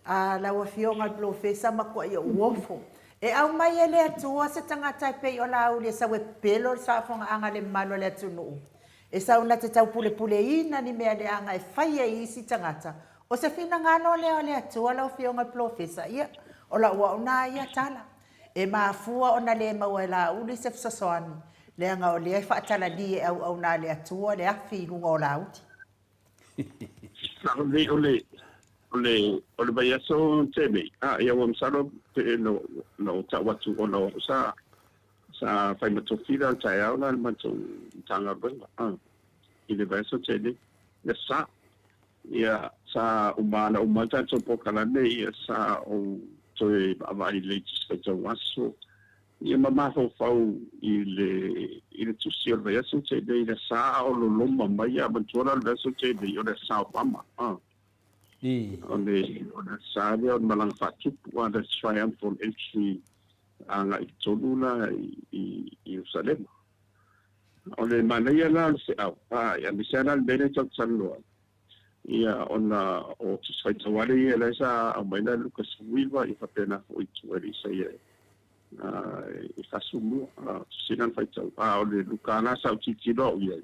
A, lau Afioga i le Polofesa, matuai ou ofo. E aumai e le Atua se tagata e pei o Laauli e sau e pepelo le faafofogaaga a le mamalu o le atunuu. E sau na te taupulepuleina ni mea leaga e faia i isi tagata, o se finagalo lea o le Atua lau Afioga i le Polofesa, ia, o lau au na ia tala. E mafua ona le maua e Laauli se fesoasoani, leaga o lea e faatalali e auauna a le Atua le afi i luga o Laauli. Sao lelei o le o le o le vaiaso tenei a ia ua masalo pe na na ou tau atu ona o au sa sa fai ma tofila le taeao la le matou Matagaluega a i le vaiaso tenei ia sa ia sa uma na uma ai tatou polokalame ia sa ou toe vaavaai lelei i tusi faitau aso Ia ma mafaufau i le i le tusi o le vaiaso tenei i le sa o loloma mai a manatua la o le vaiaso tenei o le sa o Obama a o le o le sa lea o le malaga faatupu a the triumphal entry agai i totonu la i i Ierusalema. O le manaia la o le feau a aemaise lava la le mea lea tatou te talanoa ai ia ona o Tusi Faitau lava ia lea sa aumai la Luka 19 ia faapena foi i tua i le Isaia e 42 tusi na faitau a o le Luka la sa ou tilotilo au i ai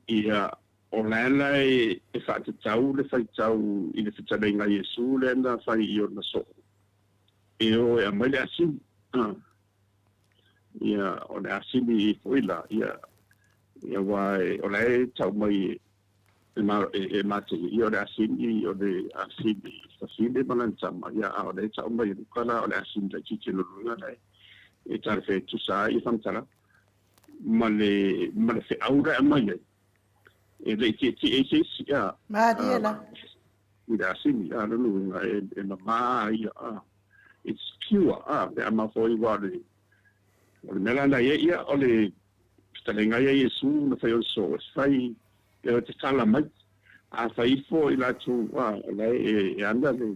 ia o la la e faatatau le faitau i le fetalaiga a Iesu lea na fai i ona soo e o e aumai le asini ia o le asini foi la ia Ia aua o la e tau mai e e Matei, ia o le asini, o le asini fafine ma lana tama, ia a o lea e tau mai e Luka la o le asini laitiiti o lona uiga la e talafeagai tutusa ai ia faamatalaga ma le ma le feau la e aumai ai e le i tietie ai se isi a Malie la. i le asini a lona uiga e e mama ia a it's pure a pe a mafaufau aua o le o le mea la na i ai ia o le Fetalaiga ia Iesu na fai o le soo e fai e o te tala mai. A fai ifo i latou a o la e e ana le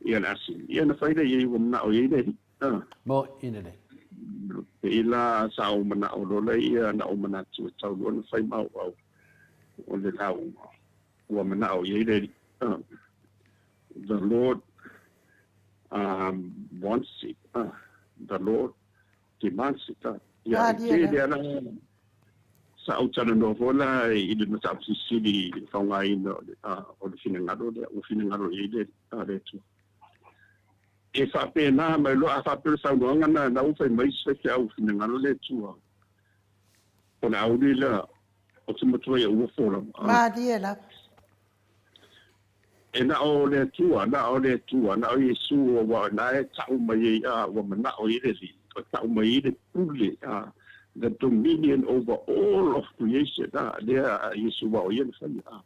ia le asini ia na fai lea i ai ua manao i ai le Alii. A. Mo ina le. Pei la sa ou manao loa lea ia na ou manatu e tau loa na fai ma au o le lauga ua manao i ai le Alii. A. The Lord um wants it. A. The Lord demands it. Ia, e tele lava sa ou talanoa foi la i le mataupu silisili i le faaaogaina o le finagalo lea, ua finagalo i ai le Atua. E faapena mai loa, a faapea o le saunoaga lena, na ua fai mai isi faifeau ua finagalo le Atua, o le auli la, o te matua ia ua fo lava. Malie lava. E na o le Atua, na o le Atua, na o Iesu aua o lena e tau mai ai, a, ua manao i ai le Alii, ua tau mai ai le pule, a, the dominion over all of creation, a, lea a Iesu aua o ia na faia, a.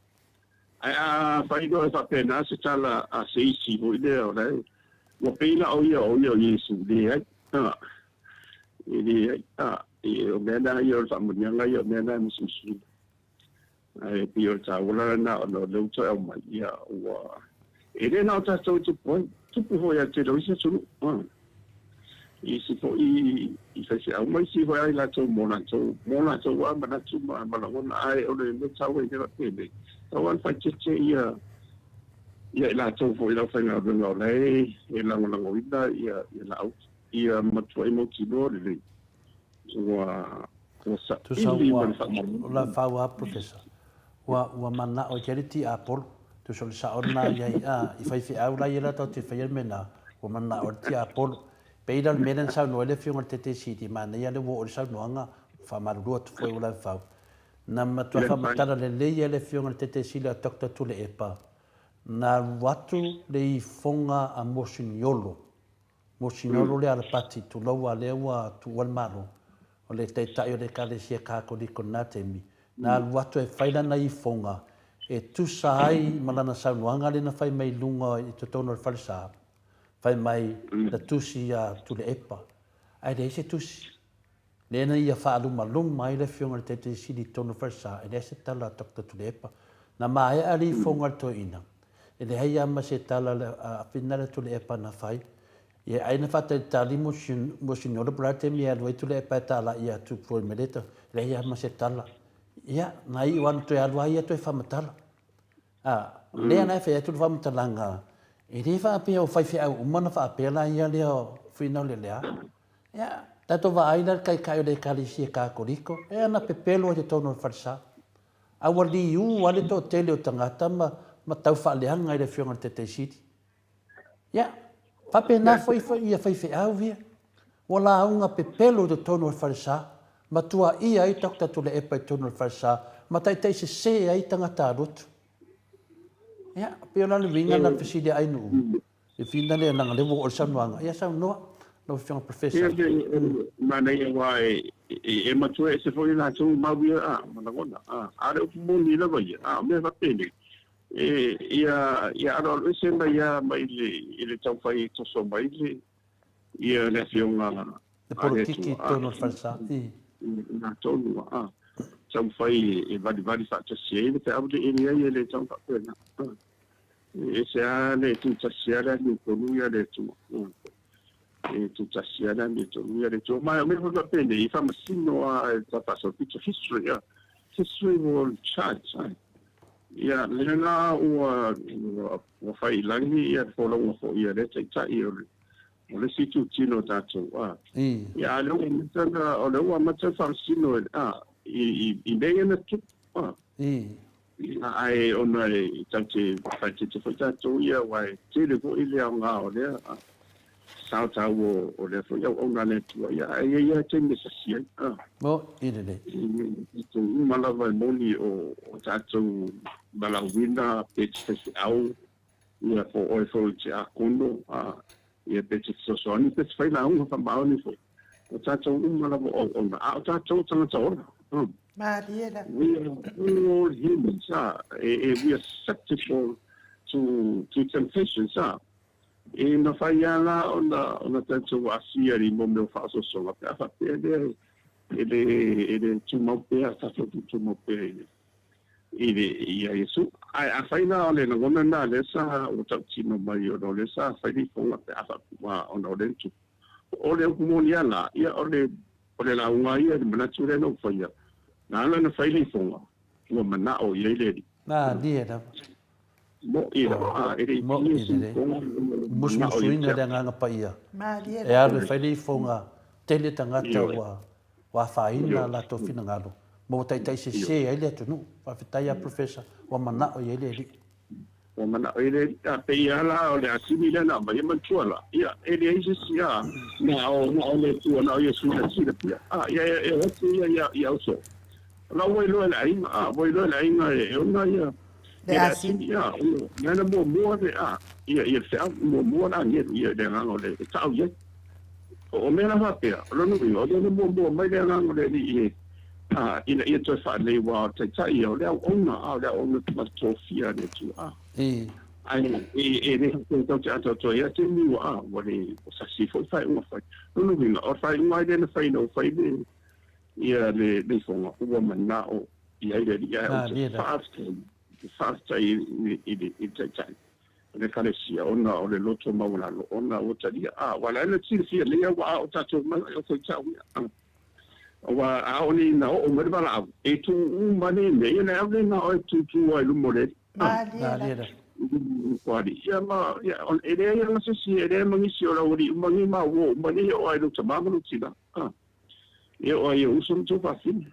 Ae a fai loa e faapena se tala a se isi foi lea o la e, ua pei la o ia o ia o Iesu, leai, a, e leai, a, e, o mea na ia o le faamanuiaga ia, o mea na e musumusuina. Ae pei o le taua la lena ona o lea ua toe aumai, ia ua e le na o tatou e tupu ai, tupu foi ia te tele o isi atunuu. I isi foi i faifeau ma isi foi lava i latou mo latou, mo latou lava manatu ma ma lagona, ae o le mea taua i mea faapenei, tatau lava ona faaeteete ia ia i latou foi i le aufaigaluega o la e e lagolagoina ia ia laau ia matuai mautinoa lelei ua ua Tusa saili ua ma le o la faamaumauga. fau a Professor. Ua ua mana'o i te aliti Apolo. Tusa o le sa'o lena i ai a i faifeau la ia la tatou te faia le mea lena. Ua mana'o i le tiapolo. Pei la o le mea lea na saunoa ai le Afioga i le Taitaiseili, manaia le ua oo i le saunoaga, faamalulu atu foi ua lavevau. Na matua faamatala lelei e le Afioga i le Taitaiseili a Doctor Tuilaepa, na alu atu le ifoga a Mosiniolo Mosiniolo le alapati, tulou a lea ua tuua le Malo, o le Taitai o le Ekalesia Katoliko i lena taimi, na alu atu e fai lana ifoga e tusa ai ma lana saunoaga lea na fai mai i luga i totonu o le falesa, fai mai na tusi ia Tuilaepa, ae leai se tusi. Lea na ia faalumaluma ai le Afioga i le Taitai Sili i totonu o le falesa, e leai se tala a Doctor Tuilaepa. Na maea le ifoga a le toeaina, e leai lava ma se tala a Finale Tuilaepa na fai. Ia, ai na faatalitali Monsignor po o le a le taimi e alu ai Tuilaepa e talai atu foi ma le e leai lava ma se tala. Ia, na iu lava ina toe alu lava ia toe faamatala. A, lea la e fai atu le faamatalaga, e le faapea o faifeau uma na faapea la ia lea Finale lea. Ia. Tatou vaai la i le Taitai o le Ekalesia Katoliko, e ana pepelo ai i totonu o le falesa. A ua liu lava le toatele o tagata ma ma tau faaleaga i le Afioga i le Taitai Sili. Ia, faapena foi ia faifeau ia. Ua lauga pepelo i totonu o le falesa, ma tuaia ai Doctor Tuilaepa i totonu o le falesa, ma taitai sese ai tagata lotu. Ia, pei o la le uiga lena o le fesili a Ainuu. Le fina lea leaga o lea ua oo le saunoaga. Ia saunoa lau Afioga Professor. Ia, e manaia aua e matua ese foi latou mau ia a, ma lagona. A, a o le upu moni lava ia, a o mea faapenei, e, ia, ia aloaloese mai lava mai le, i le taumafai e toso mai le, ia le Afioga Le a le polokiki i Atua, a, totonu o le falesa. I. i latou, a, taumafai e valivali faatasi ai le feau le e leai e le tau faapena. A. E ese lava le tutasi lava le amiotonu ia le Atua. E tutasi lava le amiotonu ia le Atua. Ma o mea foi faapenei, e faamasino lava e ta faasolopito history, a. History will charge, a. Ia, lea la ua, ua, ua fai i lagi ia le folauga foi a lea Taitai o le, o le isi itutino o tatou, a. Ia, a o lea ua amata ona, o lea ua amata ona faamasino, a, i, i, i mea ia na tupu, a. Ae ona e tatou te faaeteete foi tatou ia, aua e tele foi le aoga o lea sao taua o lea foi auauna a le Atua, ia, ae i ai lava taimi e sasi ai. Mo i lelei. Tatou uma lava e moni o tatou valaauina pe te faifeau, ia po o oe foi o le tiakono, ia pe te fesoasoani pe te fai lauga faamaoni foi. O tatou uma lava o auauna, a o tatou o tagata ola. Malie la. We are all humans, a, e, we are susceptible to, to temptations, a. E mafai lava la ona, ona tatou aafia i mo mea o faaosoosoga pe a faapea lea e le, e le tumau pea, tatou tumau pea i le, i le, ia Iesu. Ae afai la o le lagona lena lea sa ua tautino mai ona o lea sa fai le ifoga pe a faapea ona o lea na tupu. O le upu moni lava la, ia o le, o le lauga ia i le manatu lea na ou faia, na ala ona fai le ifoga, ua manao i ai le Alii. Malie lava. Moʻi lava, a, e le i Moʻi faia se lelei. ifoga, ua manao i ai Musumusuina le le agaga paia. Malie E lava. alu e fai le ifoga, tele tagata Ioe. ua ua afaina Ioe. latou finagalo, ma ua taitai sese Ioe. ai le atunuu. Faafetai lava Professor, ua manao i ai le Alii. Ua manao i le Alii. A pei lava la o le asini lea na aumai e manatua la, ia, e leai se isi a, na o, na o le Atua, na o Iesu na silafia. A, ia, e, e o atu ia ia, ia uso. O la ua iloa e le aiga, a, ua iloa e le aiga e, e ona ia, Le ia le asini. asini, a, o le mea na muamua le, a, ia, ia le feau, muamua le agelu, ia, le agaga o le, e tau i ai. O mea la faapea, o lona uiga, o lea na muamua mai le agaga o le Alii e, a, ina ia toe faalelei, aua o le Taitai ia, o le auauna, a, o le auauna tofia a le Atua, a. Ae e le faapea tatou te atoatoa ai lava taimi ua, a, ua le, ua sasi foi faaiuga fai. O lona uiga, o le faaiuga lava lea na fai ina ua fai le, ia le, le ifoga, ua manao i ai le Alii, ae ou te faafetai, faafetai i le, i le, i le Taitai. o le Ekalesia ona o le loto maualalo ona ua talia. A, ua ala ai ona silafia nei aua a o tatou mai o faitau ia. A, aua a oo nei ina oo mai le valaau, e tuu uma nei mea ia, le au lea na oe tutu ai i luma o le Alii. A, Malie la. Ko Alii. Ia ma, ia, e leai lava se isi, e leai ma nisi o le aualii uma nei ma uo uma nei e oo ai i lou tama ma lou tina. A, e oo ai i ou uso ma tou fafine.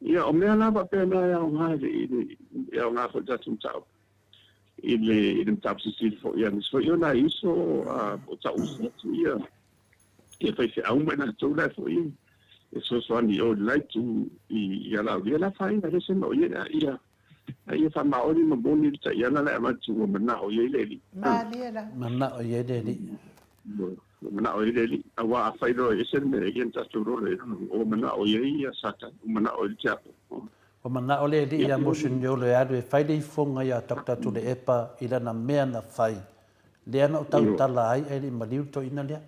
Ia, o mea la faapena e aoga i le, i le, e aoga foi i le tatou mataupu. I le, i le mataupu sisili foi, aemaise foi o nai uso, a, po o tau uso atu ia, ia faifeau ma i latou la foi e fesoasoani i o i le la itu i, i Alaulia le afaina, le se mea o i ai, a ia, a ia faamaoni ma moni le taiala la e avatu ua manao i ai le Alii. Malie la. Manao i ai le Alii. Ua manao i ai le Alii, aua afai loa e ese le mea e i ai na tatou lola i lona, ua manao i ai ia Satani, ua manao i le tiapo. Ua manao le Alii ia Mosignolo e alu e fai le ifoga ia Doctor Tuleepa i lana mea na fai, lea na ou tautala ai ae le i maliu le toeaina lea.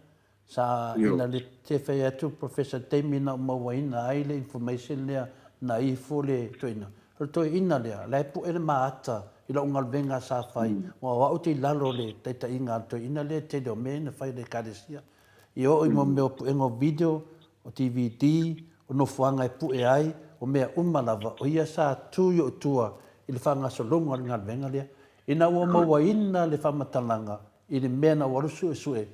Sa ina le te fai atu Professor i le taimi na ou mauaina ai le information lea na ifo le toeaina. O le toeaina lea, la e pue le maata i lau galuega sa fai, aua o au te i lalo o le taitaiga a le toeaina lea i le tele o mea ia na fai e le Ekalesia. I oo i mea o puega o video, o DVD, o nofoaga e pue ai, o mea uma lava, o ia sa tu i ou tua i le faagasologa o le galuega lea. Ina ua mauaina le faamatalaga i le mea na ou alu suesue,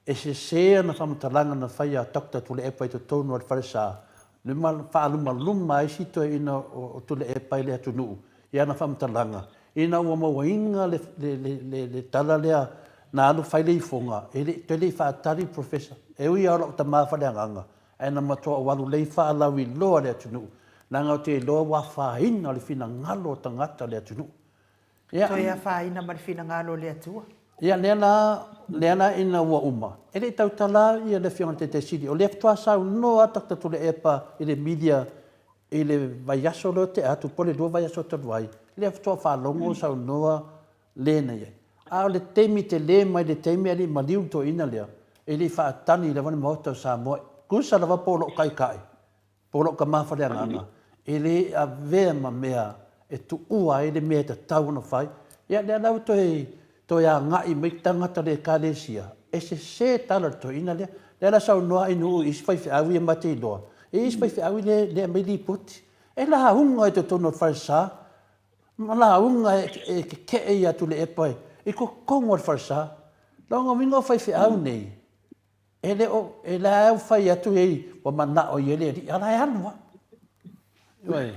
E sese ana faamatalaga na fai a Doctor Tuilaepa i totonu o le falesa, le ma faalumaluma ai si toeaina o Tuilaepa i le atunuu i ana faamatalaga, ina ua mauaina le, le, le, le, le tala lea na alu fai le ifoga, e le, toe le i faatali le Professor. E ui lava o la'u tama faaleagaga, ae na matua ou alu lei faalauiloa le atunuu, leaga ou te iloa ua afaina le finagalo o tagata o le atunuu. Ia. Toe afaina ma le finagalo o le Atua. Ia, lea la, lea la ina ua uma, e le i tautala ia le Afioga i le Taitai Sili, o lea faatoa saunoa Doctor Tuilaepa i le media i le vaiaso lea ua tea atu po o le lua vaiaso talu ai, lea faatoa faalogo o saunoa le na i ai. A o le taimi tele mai le taimi ae le i maliu le toeaina lea, e le i faatali lava le Maota o Samoa, tusa lava po o lou taitai, po o lou tama faleagaga, e le avea ma mea e tuua ai le mea e tatau ona fai. Ia, lea la ua toe, toe agai mai tagata o le Ekalesia, e sese tala o le toeaina lea. Lea la saunoa Ainuu i isi faifeau ia ma te iloa, e i ai isi faifeau i le, le aumai lipoti. E lauga i totonu o le falesa, ma lauga e keke'e ia Tuilaepa i totonu o le falesa. Lona uiga o faifeau nei, E le o, e la e fai atu i ua manao i ai le alii, a la e alu lava. Ioe.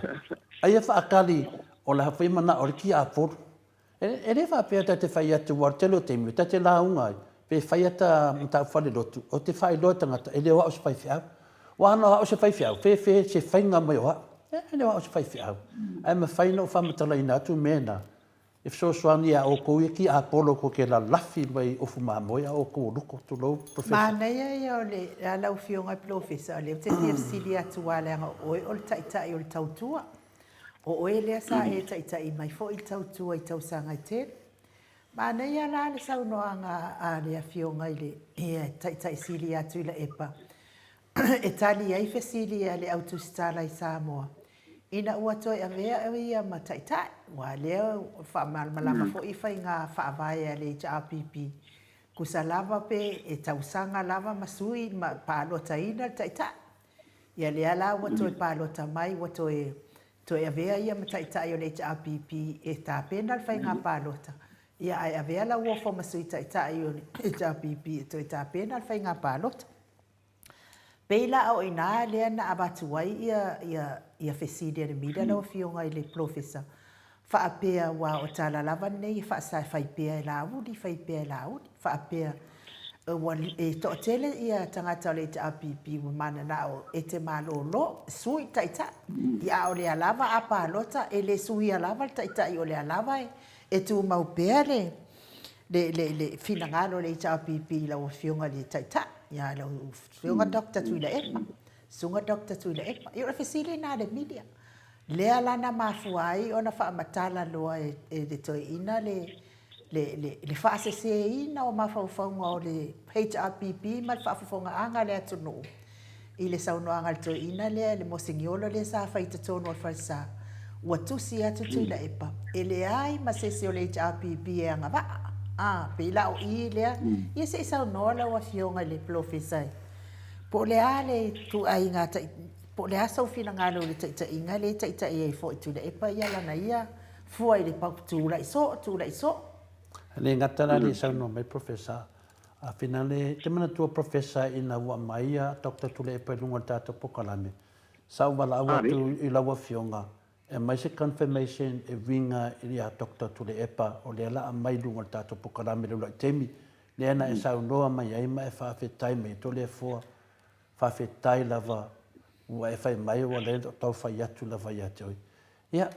Aia faatali o le a foi manao le tiapolo. E, e le faapea ta te fai atu aua o le tele o taimi, ta te lauga ai, pe fai ata mataupu faalelotu, ou te faailoa i tagata, e le o au se faifeau. Aua ana o au se faifeau, fefe se faiga mai o au. E le o au se faifeau. Ae mafai ona ou faamatalaina atu mea na, E fesoasoani ia outou ia tiapolo tou te lalafi mai ofu mamoe a outou o luko, tulou Professor. Manaia ia o le a lau Afioga i Polofesa o lea ou te fia fesili atu a leaga o oe o le Taitai o le Tautua. O oe lea sa e taitai mai foi i le Tautua i tausaga e tele. Manaia la le saunoaga a le Afioga i le Taitai Sili ia Tuilaepa e tali ai fesili a le Au Tusitala i Samoa ina ua toe avea o ia ma Taitai, aua lea ua faamalamalama foi faiga faavae a le HRPP, tusa lava pe e tausaga lava ma sui ma palotaina le Taitai. Ia lea la ua toe palota mai ua toe toe avea ia ma Taitai o le HRPP e tapena le faiga palota, ia ae avea Lauofo ma Sui Taitai o le HRPP e toe tapena le faiga palota. Pei la o ina lea na avatu ai ia, ia, ia fesili a le media lau Afioga i le Polofesa, faapea aua o tala lava nei e faasa fai pea e Laauli, fai pea e Laauli, faapea ua e toatele ia tagata o le HRPP ua mananao e te malolo, sui le Taitai. Ia a o lea lava a palota e le suia lava le Taitai o lea lava e tumau pea le, le, le, le finagalo o le HRPP i lau Afioga i le Taitai, ia lau Afioga Doctor Tuilaepa, Susuga Doctor Tuilaepa. Ia o le fesili lena a le media. Lea la na mafua ai ona faamatala loa e, e le toeaina le, le, le, le faaseseina o mafaufauga o le HRPP ma le faafofogaaga a le atunuu I le saunoaga a le toeaina lea, le moseniolo lea sa fai i totonu o le falesa, ua tusi atu Tuilaepa, e leai ma se isi o le HRPP e agavaa. A, pei la o i lea, ia se i saunoa lau Afioga i le Polofesa e, po o le a le ituaiga, po o le a sou finagalo i le taitaiga lea e taitai ai foi Tuilaepa ia lana ia fua i le tulai soo, tulai soo. E le gata la le saunoa mai Professor, A finale, te manatua Professor ina ua aumai a Doctor Tuilaepa i luga o le tatou pokalame, sa ou valaau atu i lau afioga e aumai se confirmation e uiga ia Doctor Tuilaepa o lea la aumai i luga o le tatou pokalame i le uluai taimi lea na e saunoa mai ai ma e faafetai mai ai Toleafoa, faafetai lava ua e fai mai ua lea tau fai atu lava ia te oe. Ia,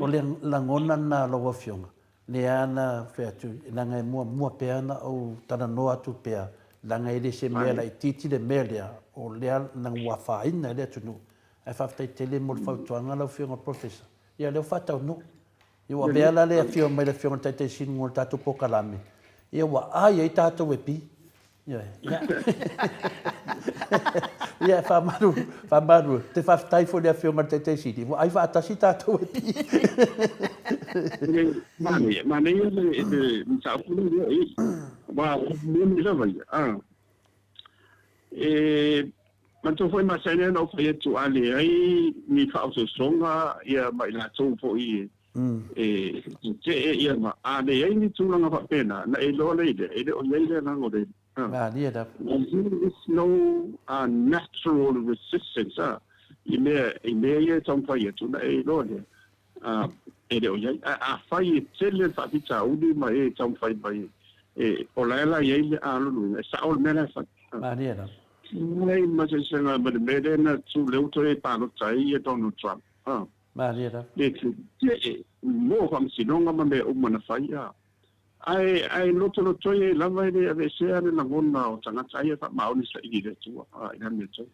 o le lagona lena o lau afioga, Lea na fai atu, leaga e muamua pea ona ou talanoa atu pea, leaga e le se mea laitiiti le mea lea, o lea na ua afaina ai le atunuu. Ae faafetai tele mo le fautuaga lau Afioga i le Professor. Ia o lea ua faataunuu. Ia ua avea la le afio mai le Afioga i le Taitaisingo o le tatou polokalame, ia ua ai ai tatou e pi. Ioe. Ia. Ia, faamalu, faamalu. Te faafetai foi i le Afioga i le Taitai Sili, ua ai faatasi tatou e pi. Manaia, manaia le, le mataupu lea i, aua o mea lava ia. Ah. E manatua foi masani ona ou fai atu a leai ni faaosoosoga ia ma i latou foi e tetee ia ma a leai ni tulaga faapena, ona e iloa lea i lea, e le o i ai le agaga o le Malie lava. There is no natural resistance i mea, i mea ia e taumafai atu, ona e iloa lea, e le o i ai. Ae afai e tele le faafitauli ma e taumafai mai e, o la e la i ai le aluluina, e sao le mea la e fai. Malie lava. Leai ma se eseesega ma le mea lea na tu lea ua toe palota ai ia Donald Trump. Malie lava. Le tetee mo faamasinoga ma mea uma na fai. Ae, ae lotolotoi ai lava e le aveesea le lagona o tagata ia e faamaoni saili i le Atua, i le amiotonu.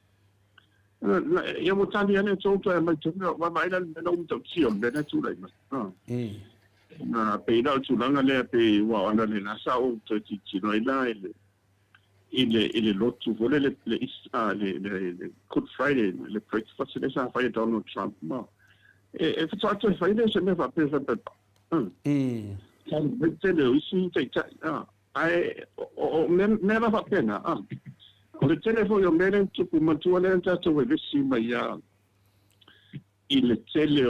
Ia ua tali ane outou toe aumai tonu, ua vaavaai la i le mea na ua matautia o le mea lea e tulai mai. Na pei la o le tulaga lea pei ua analeila sa ou toe tilotilo ai la i le i le i le lotu foi lele le le le le Good Friday le breakfast lea sa fai e Donald Trump ma e e faatoa toe fai lea o se mea faapea faapea Mai tele o isi taitai ae o mea la faapena o le tele foi o mea lea na tupu matua lea na tatou vevesi mai a i le tele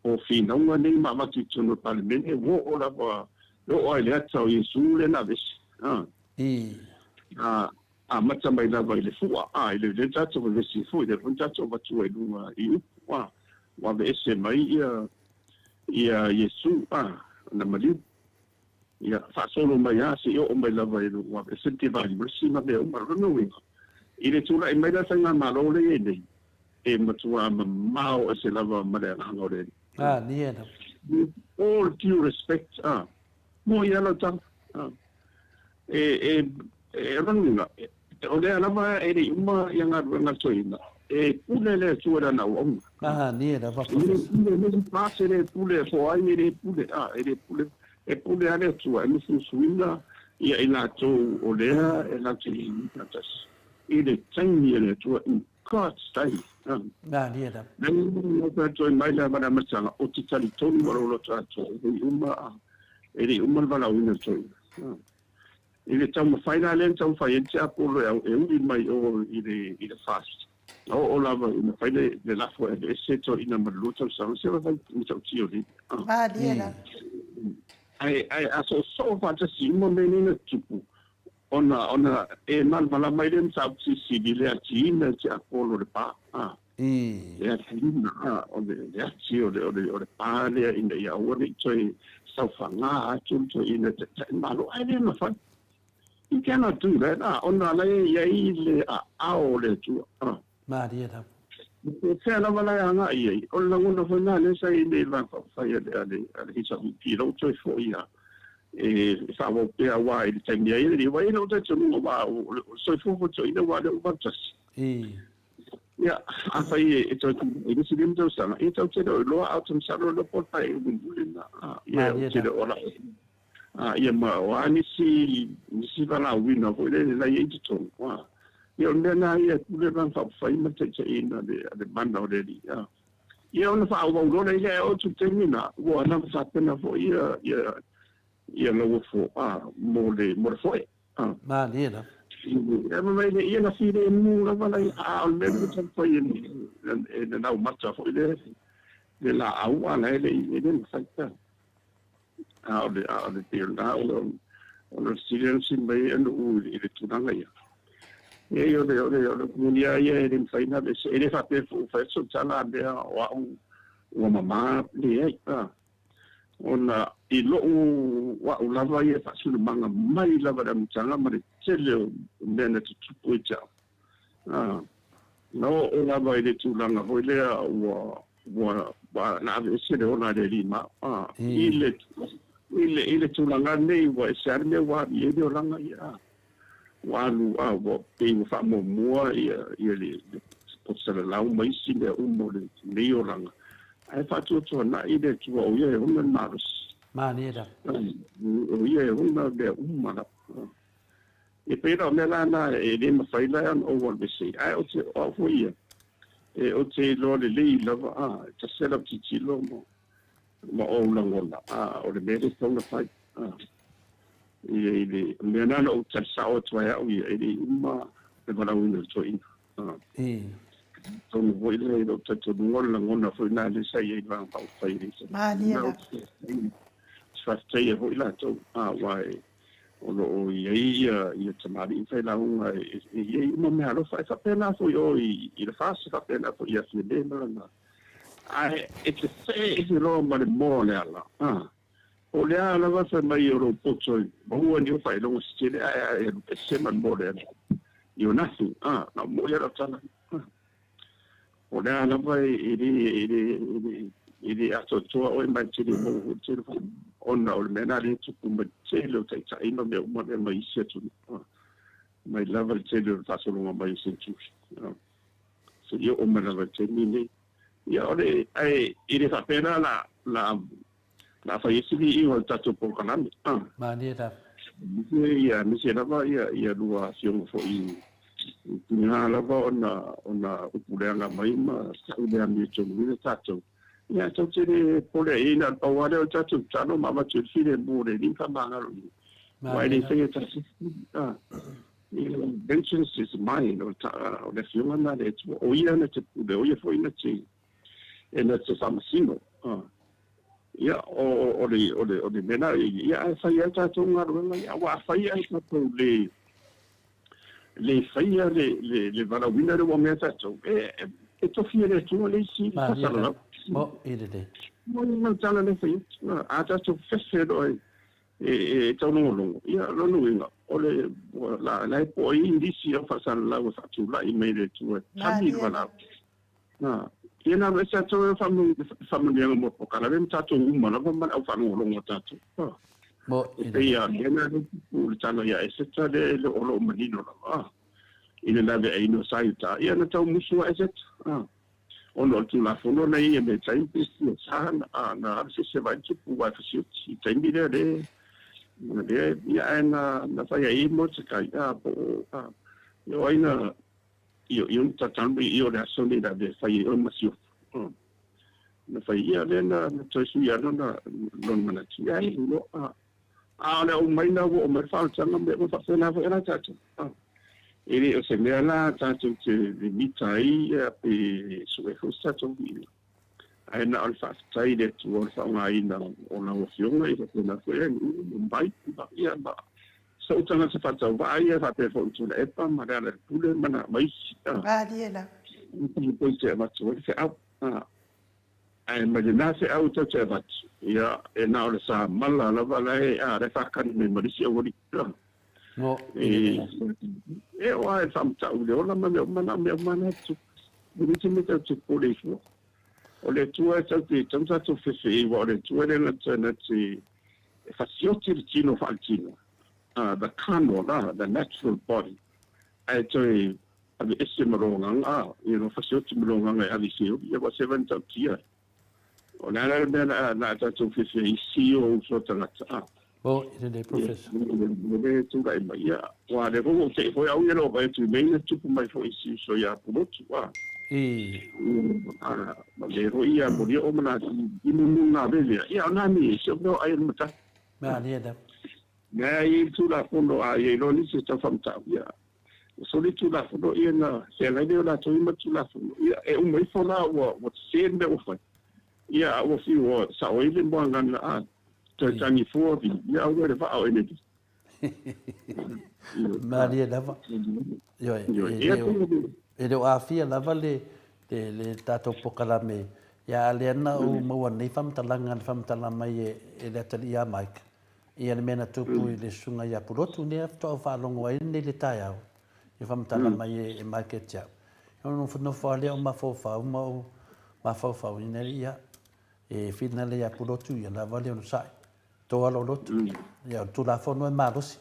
o finauga nei ma avatu i totonu o le Palemene ua oo lava e oo lava i le ata o Iesu lea na aveese amata mai lava i le fua i le lea tatou vevesi foi lea foi na tatou avatua i luga i upu ua aveese mai ia ia Iesu, a, na maliu. Ia, faasolo mai lava seia oo mai lava i ua aveese le Divine Mercy ma mea uma. O lona uiga, i le tulai mai la le Faigamalo lea e i ai nei, e matua mamao ese lava ma le agaga o le Alii. A, nia lava. With all due respect, a, moe ia lau tala, a. E, e, e, o lona uiga, o lea lava e le i uma ia galuega a le toeaina, e pule le Atua i lana auauna. Aha, nie lava, Professor. E le pule, e le pule, po ai e le pule, a, e le pule, e pule lava le Atua e musumusuina ia i latou o lea e latou te i faatasi i le taimi a le Atua, in God's time. A. Malie lava. Lea na fai atu ai mai lava le amataga, ou te talitonu ma lou loto atoa, e le i uma, e le i uma le valaauina o le toeaina. I le taumafai la lea na taumafai ai le tiapolo e ui mai o i le i le FAST, na oo lava ina fai le le lafo e aveese toeaiina ma le 2 tausaga, se ua fai matautia o le Malie lava. Ae ae a soosoo faatasi uma mea nei na tutupu, ona ona e malamalama ai le mataupu silisili i le atiina e le tiapolo o le pa. Le atiina, o le le ati o le o le o le pa lea ina ia aua ne i toe saofaga atu le toeaina e taitai malo, ae le mafai. You cannot do that, ona la e i ai le aao o le Atua. Malie lava. Po fea lava la e agai i ai, o le lagona foi lena lea sa i ai nei i le Vaega Faaupufai a le a le a le HRPP, lea ua toe foi lava e faaauau pea aua i le taimi e i ai, ua i ai lou talitonuga aua o le soifua foi o le toeaina aua o lea ua 81. Ia, afai e toe i le isi 5 tausaga, ia tatou te le o iloa, ae ou te masalo le po o le paeaiga mulimuli lena. Ia, ou te le o la ia ma o a nisi, nisi valaauina foi lele la e i ai i totonu. Ia, o le mea lena ia e pule Vaega Faaupufai ma le taitaiina a le mana o le Alii. Ia ona faaauau loa lea, ae oo atu i le taimi lena, ua lava tapena foi ia, ia, ia lauofo mo le, mo le foe. Malie lava. E ma mai le ia na filemu lava la a o le mea lea taumafai e nanau mata foi le le laau a la e le i le mafai ta. A o le a o le pei o lena o le o le fesili na fesili mai ai Anu'u i le tulaga ia. Leai o le o le o le moni lava ia e le mafai ona aveese e le faapea foi ua fai atu sau tala a mea o a'u ua mama leai a. Ona i lo'u a'u lava ia faasinomaga mai lava i le amataga ma le tele o mea na tutupu ia te a'u, a, na oo lava i le tulaga foi lea ua, ua, ua na aveese le ola a le Alii ma a'u, a, i le, i le, i le tulaga lenei ua ese lava le mea ua alu i ai le olaga ia, a, ua alu, a, ua pei ua faamuamua ia, ia le, le poto salalau ma isi mea uma o lenei olaga, ae faatuatuanai le Atua o Ia e ona le malosi. Malie lava. O Ia e ona mea uma lava. E pei la o mea la na e le mafai la ona ou alu ese ai, ae ou te, o au foi ia, e ou te iloa lelei lava, a, e tasi lau tilotilo ma, ma ou lagona, a, o le mea lea e tatau ona fai. A, i, i le mea lena na ou tali sao atu ai au ia, e le i uma le valaauina o le toeaina. Atonu foi lea i lou talitonuga o le lagona foi lena lea sa i ai i le Vaega Faaupufai e le i Malie lava. Faafetaia foi latou, aua O lo o i ai ia ia tamalii failauga e e i ai uma meaalofa. E faapena foi i o i i Lefas, e faapena foi ia Fiamē ma lana. Ae e te see ese loa ma le moa o le ala, a. Po o le a lava fai mai o lou poto e maua ni ou faailoga se tele ae a e alu ese ma le moa o le ala. You're nothing, a. Na o moʻi lava lau tala. A. O le a lava e le, e le, e le, e le atoatoa oe ma e te le maua foi le tele o ona o le mea lena lea e tupu mai le tele o taitai ma mea uma lea mai isi atunuu, mai lava le tele o le faasologa mai o century seia oo mai lava i le taimi lenei. Ia o le, ae e le faapea la la, la, la fai ai se viiga o le tatou polokalame. Malie lava. Ia, aemaise lava ia, ia lua afioga foi i tiga lava ona, ona upu leaga mai ma tau le amiotonu i le tatou. Ia, tatou te le pole i ai, na o le pau lava lea o le tatou tatalo ma avatu i le filemu o le Alii ma faamagalo i ai. Aua e le faia tasi. Vengeance is mine, o le afioga lena a le Atua. O Ia na te pule, o Ia foi na te, e na te faamasino. Ia, o, o, le, o, le, o le mea la, ia, ae fai lava tatou galuega, ia, aua a fai ae tatou le, le faia le, le, le valaauina lea ua mea tatou, e, e, e tofi e le Atua le isi faasalalau. Mo, i lelei. Mo, i le tala lea fai atu. A tatou fefe loa e, e, e taulogologo, ia, lona uiga, o le, la, la e poa i nisi au faasalalau e faatulai mai le Atua e tali le valaau. Na, ia na alu ese atu ai faamanuiaga mo polokalame ma tatou uma lava ma le au faalogologo a tatou. Mo, E pei a mea na le tupu le tala ia Eseta lea e le o lo o manino lava i le laveaiina o Saiuta. Ia na tau musu a Eseta, ona o le Tulafono na ia me taimi pe sia sa na na alu se se vai tupu vai fasioti i taimi lea le lea ia ae na na fai ai mo te kai a po o ia o ai na Io, io na tatalo mai i o le aso nei la le fai ai oe ma siofo. Na fai ia lea na, na toe sui ana na lona manatu. Ia ai lo a a o le au mai na ua o mai le faaolataga mea uma faapena foi la tatou. A e le o se mea la tatou te limita ai ia pe sue foi se tatou viiga. Ae na o le faafetai i le Atua o le faaaogaina o lau Afioga ia faapena foi e mai ia ma sou tagata faatauvaa ia faapea foi Tuilaepa ma Lealailepule ma na ma isi. Malie lava. Pei te avatu ai le feau. Ae mai lena feau tau te avatu, ia e na o le samala lava la e a la e faakali mai ma le isi aualii. Mo, i le mea. E o a e faamatau i le ola ma mea uma na mea uma na e tupu. E le te mea tau te popole i fua. O le Atua e tau te tau tatou fefe i aua o le Atua lea na te na te e fasioti le tino faaletino, the carnal, the natural body, ae toe ave ese ma lo agaga, you know, fasioti ma lo agaga e ave i Seoli, ia ua seva na tautia ai. O le a la le mea la a tatou fefe ai i si o uso tagata, a. O, i lelei, Professor. Ia, le tulai mai, ia, ua le foi ua tei foi au ia le vaai atu i mea ia tupu mai foi i si uso ia Pulotu, a. I. A, ma le foi ia Molioo ma la i mumu ngā vevea, ia, o nā ni, se o mea o ai o le matatu. Mea alia lava. Mea ai i Tulafono a ia iloa nisi e tau whamatau, ia, soli Tulafono ia na feagai lea o latou ia ma Tulafono, ia, e uma ifo la ua, ua sese le mea ua fai, ia, a ua fiu ua sao ai le moagana, a, toe tagi fua vi, ia, aua le vaa o Eneli. Malie lava. Ioe, e le o aafia lava le, le, le tatou polokalame, ia a lea na ou maua nei faamatalaga na faamatala mai e, e le atalii ia Mike, ia le mea na tupu i le susuga ia Pulotu, lea faatoa ou faalogo ai nei le taeao, i faamatala mai e, e Mike ia te au. Ona nofonofo lava lea o mafaufau ma ou mafaufau ina ia, e whina le ia Pulotu ia lava le onosai. Toa lolotu. Ia, o le Tulafono e malosi.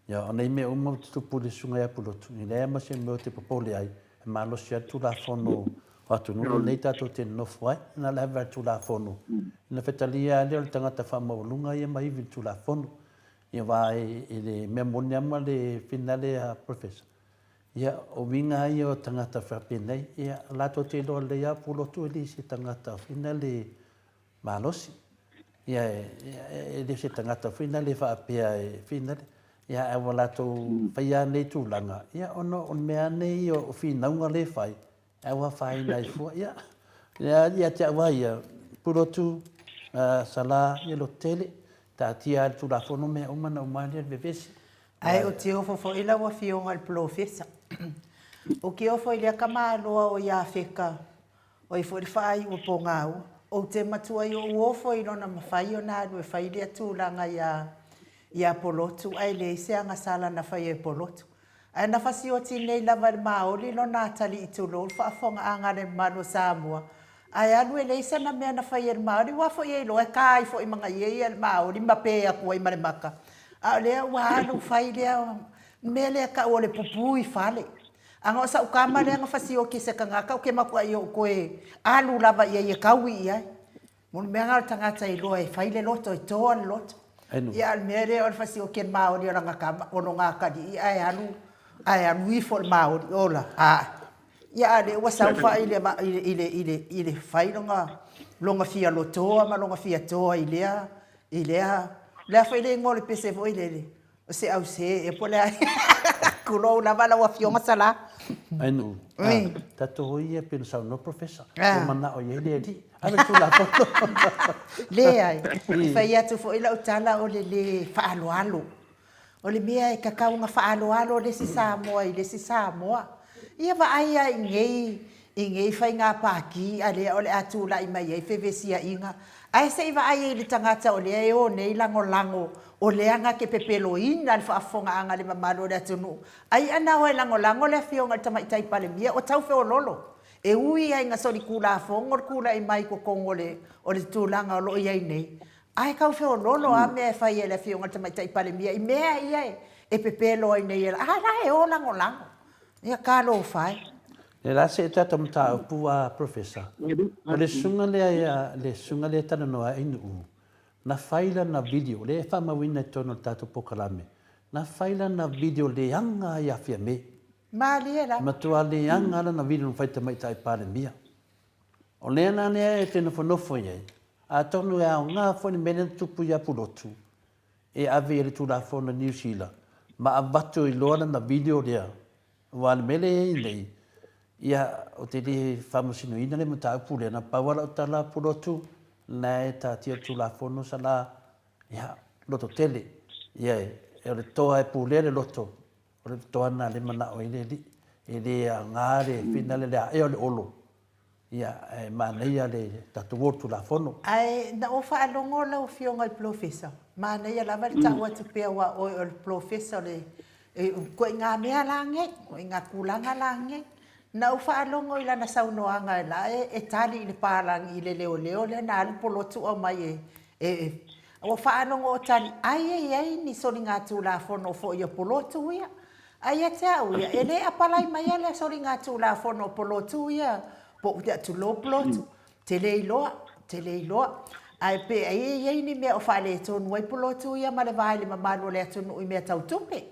Ia, o nei mea uma ua tutupu i le Susuga ia Pulotu, e leai ma se mea ou te popole ai, e malosi ai le Tulafono o atunuu lenei tatou te nonofo ai. Na o le ave lava i le Tulafono, ona fetalia lava lea o le tagata faamaualuga ia ma ivi i le Tulafono. Ia, aua i le mea moni lava ma le finale a Professor, ia, o uiga lava ia o tagata faapenei, ia, latou te iloa lelei lava Pulotu e le se tagata finale malosi. Ia, e le o se tagata foi lea faapea e finale, ia, ae ua latou faia lava nei tulaga, ia, ona o le mea lava nei o finauga lea e fai, ae ua afaina ai fua. Ia, ia te au lava ia, Pulotu, Sala, ia lototele. Taatia lava le Tulafono mea uma ona uma lava lea o le vevesi. Ae ou te ofo foi lau Afioga i le Polofesa. Ou te ofo i lea tamaloa o Iafeta, o ai foi le faaiu o Pogaua. Ou te matuai ou ofo i lona mafai ona alu e fai lea tulaga ia ia Polotu ae leai se agasala na faia e Polotu. Ae na fasioti nei lava e le Maoli lona atalii tulou le faafofogaaga a le mamalu o Samoa, ae alu e leai sana mea na faia e le Maoli aua foi e iloa e ka ai foi ma gaie ia le Maoli ma pe atu ai ma le maka. A o lea ua alu fai lea mea lea e tau o le pupu i fale. Ana o sau tama lea na fasioti e se tagata ou te matuai ou toe alu lava i ai e taui i ai. Mo le mea lena o le tagata e iloa e fai le loto, e toa le loto. Ia a o le mea lea o le fasioti e le maoli o lana tama, o lona atalii ae alu, ae alu ifo le maoli, ola, aa. Ia a o lea ua sau fai i le, i le, i le, i le fai lona, lona fia lotoa ma lona fia toa i lea, i lea, o le a foi le igoa o le pese foi lele, O se ause ea po o le a. Tulou lava lau Afioga Sala. Ainu, tatou o ia pei ona saunoa Professor, ua manao i ai le Alii. Ave le Tulafono. Leai, e fai atu foi lau tala o le lē faaaloalo. O le mea e tatau ona faaaloalo le isi Samoa i le isi Samoa. Ia vaai lava i nei i nei faiga pati a lea o le a tulai mai ai fevesiaiga, ae se i vaai ai i le tagata o lea e o nei lagolago o lea na te pepeloina le faafofogaaga a le mamalu o le atunuu. Ai ana o e lagolago le Afioga i le Tamaitai Palemia, ua tau feololo. E ui lava ina solitulafono le tulai mai i totonu o le o le tulaga o lo o i ai nei, ae tau feololo lava mea e fai e le Afioga i le Tamaitai Palemia i mea ia e pepelo ai nei, a la e o lagolago. Ia talofa e. Le la see tatou mataupu a Professor. O le susuga lea ia le susuga lea e talanoa ai Nuu, na fai lana video, lea e faamauina i totonu o le tatou polokalame, na fai lana video leaga ai ia Fiame. Malie lava. Matua leaga lana video na fai i le Tamaitai Palemia. O lea la lea e te nofonofo i ai, atonu e aoga foi le mea lea na tupu ia Pulotu, e ave i ai le Tulafono Niu Sila ma avatu ai loa lana video lea, aua o le mea lea e i ai nei, ia, ou te le faamasinoina le mataupu lea, na pau lava lau tala Pulotu, lena e taatia le Tulafono sala, ia, loto tele, ia, o le toa e pulea le loto, o le toa lena lea e manao ai le alii, e le aoga le finale le aea o le olo. Ia, e manaia le tatou o Tulafono. Ae na ou faalogo lau Afioga i le Polofesa, manaia lava le tau atu pea aua o oe o le Polofesa o le ituaiga mea la nei, ituaiga tulaga la nei. Na ou faalogo i lana saunoaga la e tali i le palagi i le leoleo lea na alu polotu aumai e, ua faalogo o tali, ai e i ai ni soligatulafono foi a polotu ia. A ia te au ia, e le apalai maia lea soligatulafono o polotu ia, po o tulou polotu, te le iloa, te le iloa. Ae pe ai e i ai ni mea o faaletonu ai polotu ia ma le va i le mamalu o le atunuu i mea tau tupe.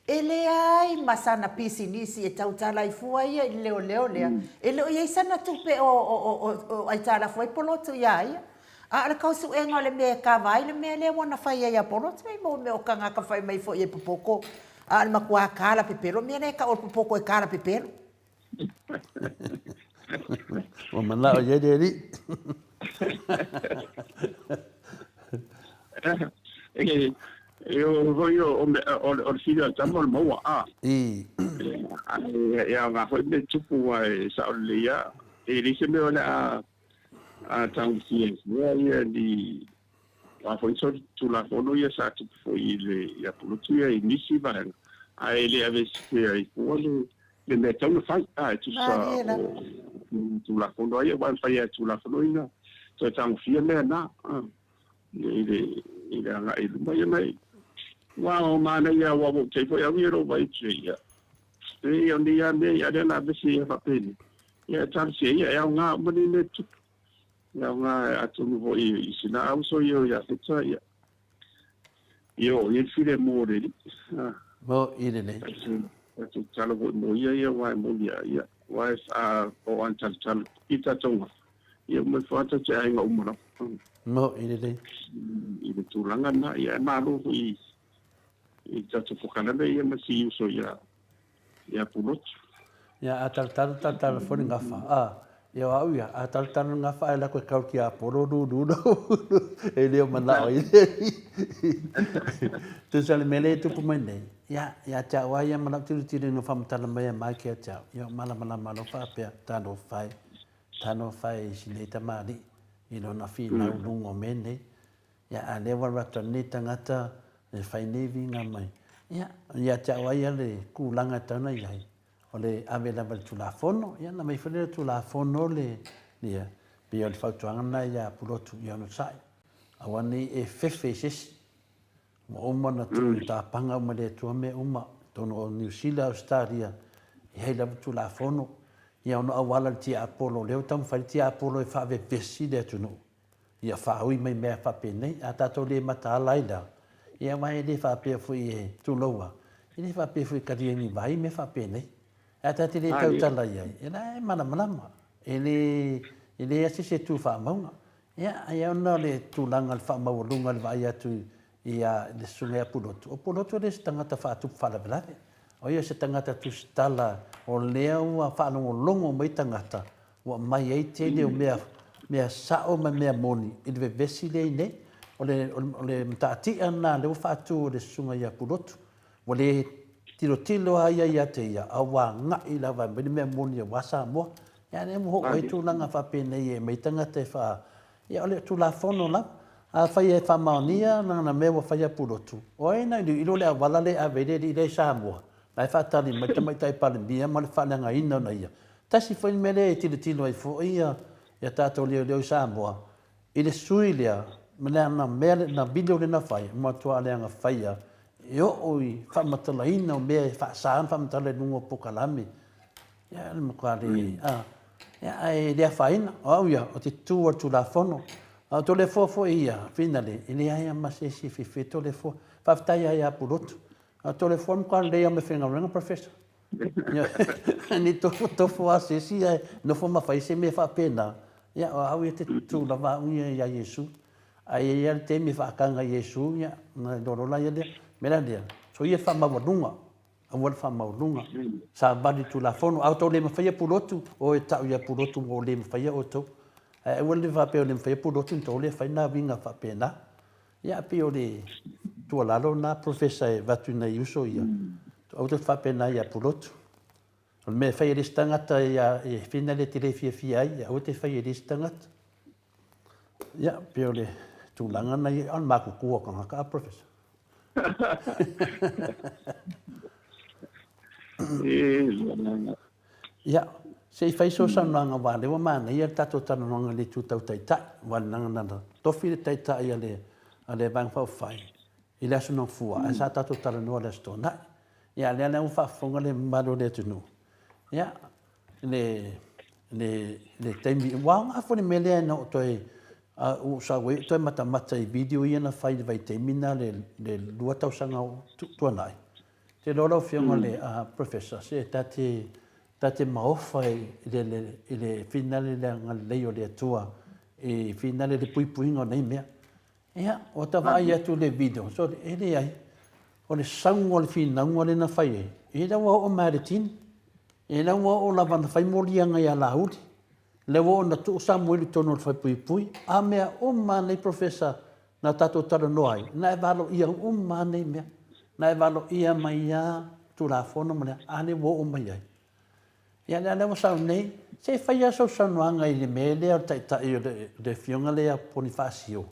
E leai ma sana pisinisi e tautala ai fua ia i le leoleo lea, e le o i ai sana tupe o aitalafu ai polotu iā ia. A o le tausuega o le mea e kava ai le mea lea ua na fai ai ia Polotu, e mo mea o tagata fai mai foi e popoto, a o le matua kala pepelo, mea lea e tau o le popoto e kala pepelo. Ua manao i ai le alii. E o foi o le fili o le tama o le maua a. I. E aoga foi mea tupu aua e sao lelei lava. E leai se mea o le a a tagofia ai fua ia ni a foi solitulafono ia sa tupu foi i le ia Pulotu ia i nisi vaega, ae le aveesea ai fua le le mea e tatau ona fai, a e tusa o Tulafono ai, aua e mafai lava e Tulafono ina toe tagofia mea na i le i le agai i luma ia mai. Aua o manaia aua ua ou taimi foi au ia lou vaai atu ia e o nei lava mea ia lea o le a aveese ia faapenei. Ia e talosia ia, e aoga uma nei mea tupu. E aoga atonu foi i sina uso ia o Iafeta, ia, ia oo i ai le filemu o le Alii. Mo i lelei. Tatou tatalo foi mo ia, ia aua e moni lava, ia, aua e, a oo lava ina talatala i tatou gafa, ia uma ifo lava tatou te aiga uma lava. Mo i lelei. I le tulaga lena, ia e malo foi i, i tatou polokalame ia ma si uso ia, ia Pulotu. Ia, a talatala, talatala foi le gafa, a. Ia o au ia, a talotalo le gafa ae lako e kau ki Apolo lulu lou e le o manao ai le alii. Tusa le mea lea e tupu mai nei, ia, ia te au lava ia ma lau tilotilo ina faamatala mai a Mike ia te au, ia o malamalama loa faapea, talofa e, talofa e i si nei tamalii i lona finau i luga o mea nei. Ia, a lea ua alu atu nei tagata e fai nei viga mai. Ia, ia te au lava ia le tulaga e tatau ona i ai, O le ave lava i le Tulafono, ia ona aumai foi lea o le Tulafono le, ia, pei o le fautuaga lena ia Pulotu ia onosai. Aua ne i e fefe i se isi. Ua uma ona tuu i tapaga uma e le Atua mea uma, totonu o Niu Sila, Ausetalia, e i ai lava Tulafono. Ia ona auala le tiapolo, lea ua taumafai le tiapolo e faavevesi le atunuu. Ia faaui mai mea faapenei, a tatou le mataala ai la, ia aua e le faapea foi e, tulou a, e le faapea foi e talia ni vai mea faapenei. Ae ta te le tautala i ai, e la e malamalama, e le, e leai lava se isi e tu faamauga. Ia, ai ona o le tulaga o le faamaualuga i le vaai atu i a le susuga ia Pulotu, o Pulotu e le o se tagata faatupu faalavelave. O ia o se tagata tusitala o lea ua faalogologo mai tagata ua aumai ai tele o mea, mea sao ma mea moni i le vevesi lea i inei. O le, o le matatia lena lea ua faatu e le Susuga ia Pulotu. Ua le tilotilo lava ia ia te ia, a ua agai lava e aumai le mea moni aua Samoa. Ia lea ua oo ai tulaga faapenei e aumai tagata e faa... Ia o le Tulafono lava. Afai e faamaonia lana mea ua fai ia Pulotu, o ai na iloilo le auala lea e ave ai le alii lea i Samoa? La e faatali mai le Tamaitai Palemia ma le faaleagaina ona ia. Tasi foi le mea lea e tilotilo ai foi ia tatou leoleo i Samoa, i le sui lea, ma lana mea, lana video lea na fai, ua matua leaga faia e oo i faamatalaina o mea e faasa ona faamatala i luga o polokalame. Ia, le matua le, a, ia, ae le afaina. O au ia, ou te tu a le Tulafono. A o Toleafoa foi ia, finale, e leai lava ma se isi e fiafia i Toleafoa. Faafetai lava ia Pulotu. A o Toleafoa e matua lelei lava ma le faigaluega, Professor. Ne i tofu tofu lava se isi ae nofo ma fai se mea faapena. Ia, o au ia te tu lava au ia ia Iesu. Ae i ai lava le taimi e faataga i Iesu, ia, ona iloa loa lea. O le mea la lea, soia le faamaualuga, aua le faamaualuga. Savali i le Tulafono. A outou le mafaia Pulotu, o e tau ia Pulotu ua le mafaia outou. Ae aua le faapea ua le mafaia Pulotu ona outou le fai na uiga faapena. Ia, pei o le tuualalo lena Professor e avatu i nai uso ia, aua tou te faapena ia Pulotu. O le mea e fai e le isi tagata ia e whina le te le fiafia ai, ia aua te fai e le isi tagata. Ia, pei o le tulaga na ia, o le makuku o tagata a Professor. Ia, se i fai sou saunoaga aua o lea ua manaia le tatou talanoaga i le itu tau taitai, aua leaga na tofi le taitai a le a le Vaega Faaupufai i le Aso Gafua, ae sa tatou talanoa i le Aso Toonai. Ia, a o lea la ua faafofoga le mamalu o le atunuu, ia, le le le taimi, ua aoga foi le mea lea ina ua toe ua ou sau ai ou toe matamata i video ia na fai i le vaitaimi lena le 2 tausaga tuanai. Te iloa lau Afioga i le Professor, se ta te, ta te maofa i le, le, i le finale le agalelei o le Atua i finale le puipuiga o nei mea. Ia, ua ta vaai atu i le video, so, e leai, o le sauga o le finauga lea na fai ai, e la ua oo mai lava i le tini, e la ua oo lava na fai moliaga ia Laauli, lea ua oo na tuu Samueli i totonu o le falepuipui, a mea uma lava nei Professor na tatou talanoa ai, na e valoia uma lava nei mea. Na e valoia mai lava Tulafono ma le a, a lea ua oo mai ai. Ia lea lea ua sau nei, se i fai lava sau saunoaga i le mea lea o le taitai o le afioga lea ia Ponifasio,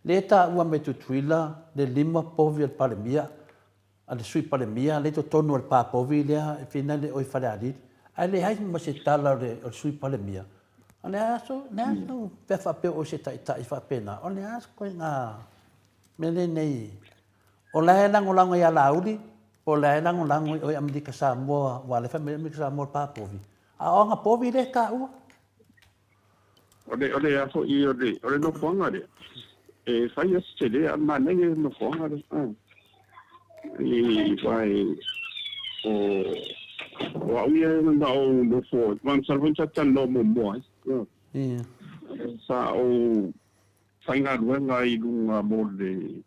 lea e taua mai Tutuila le 5 povi a le Palemia, a le Sui Palemia lea i totonu o le pa povi lea e fina le oi Falealili, ae leai ma se tala o le Sui Palemia. O le a so, le a so, pe a faapea o se taitai faapena, o le a se koiga mea lenei, o la e lagolago ia Laauli, po o la e lagolago i oi Amerika Samoa, aua o la e fai mai Amerika Samoa o le pa povi, a o aga povi lea e taua. O le, o le a foi, o le, o le nofoaga lea, e fai a se tele, a o le manaia o le nofoaga lea. A. I, aua e, o, o au ia na ou nofo, ma masalo foi sa talanoa muamua ai. Ia. Sa ou faigaluega i luga mo le,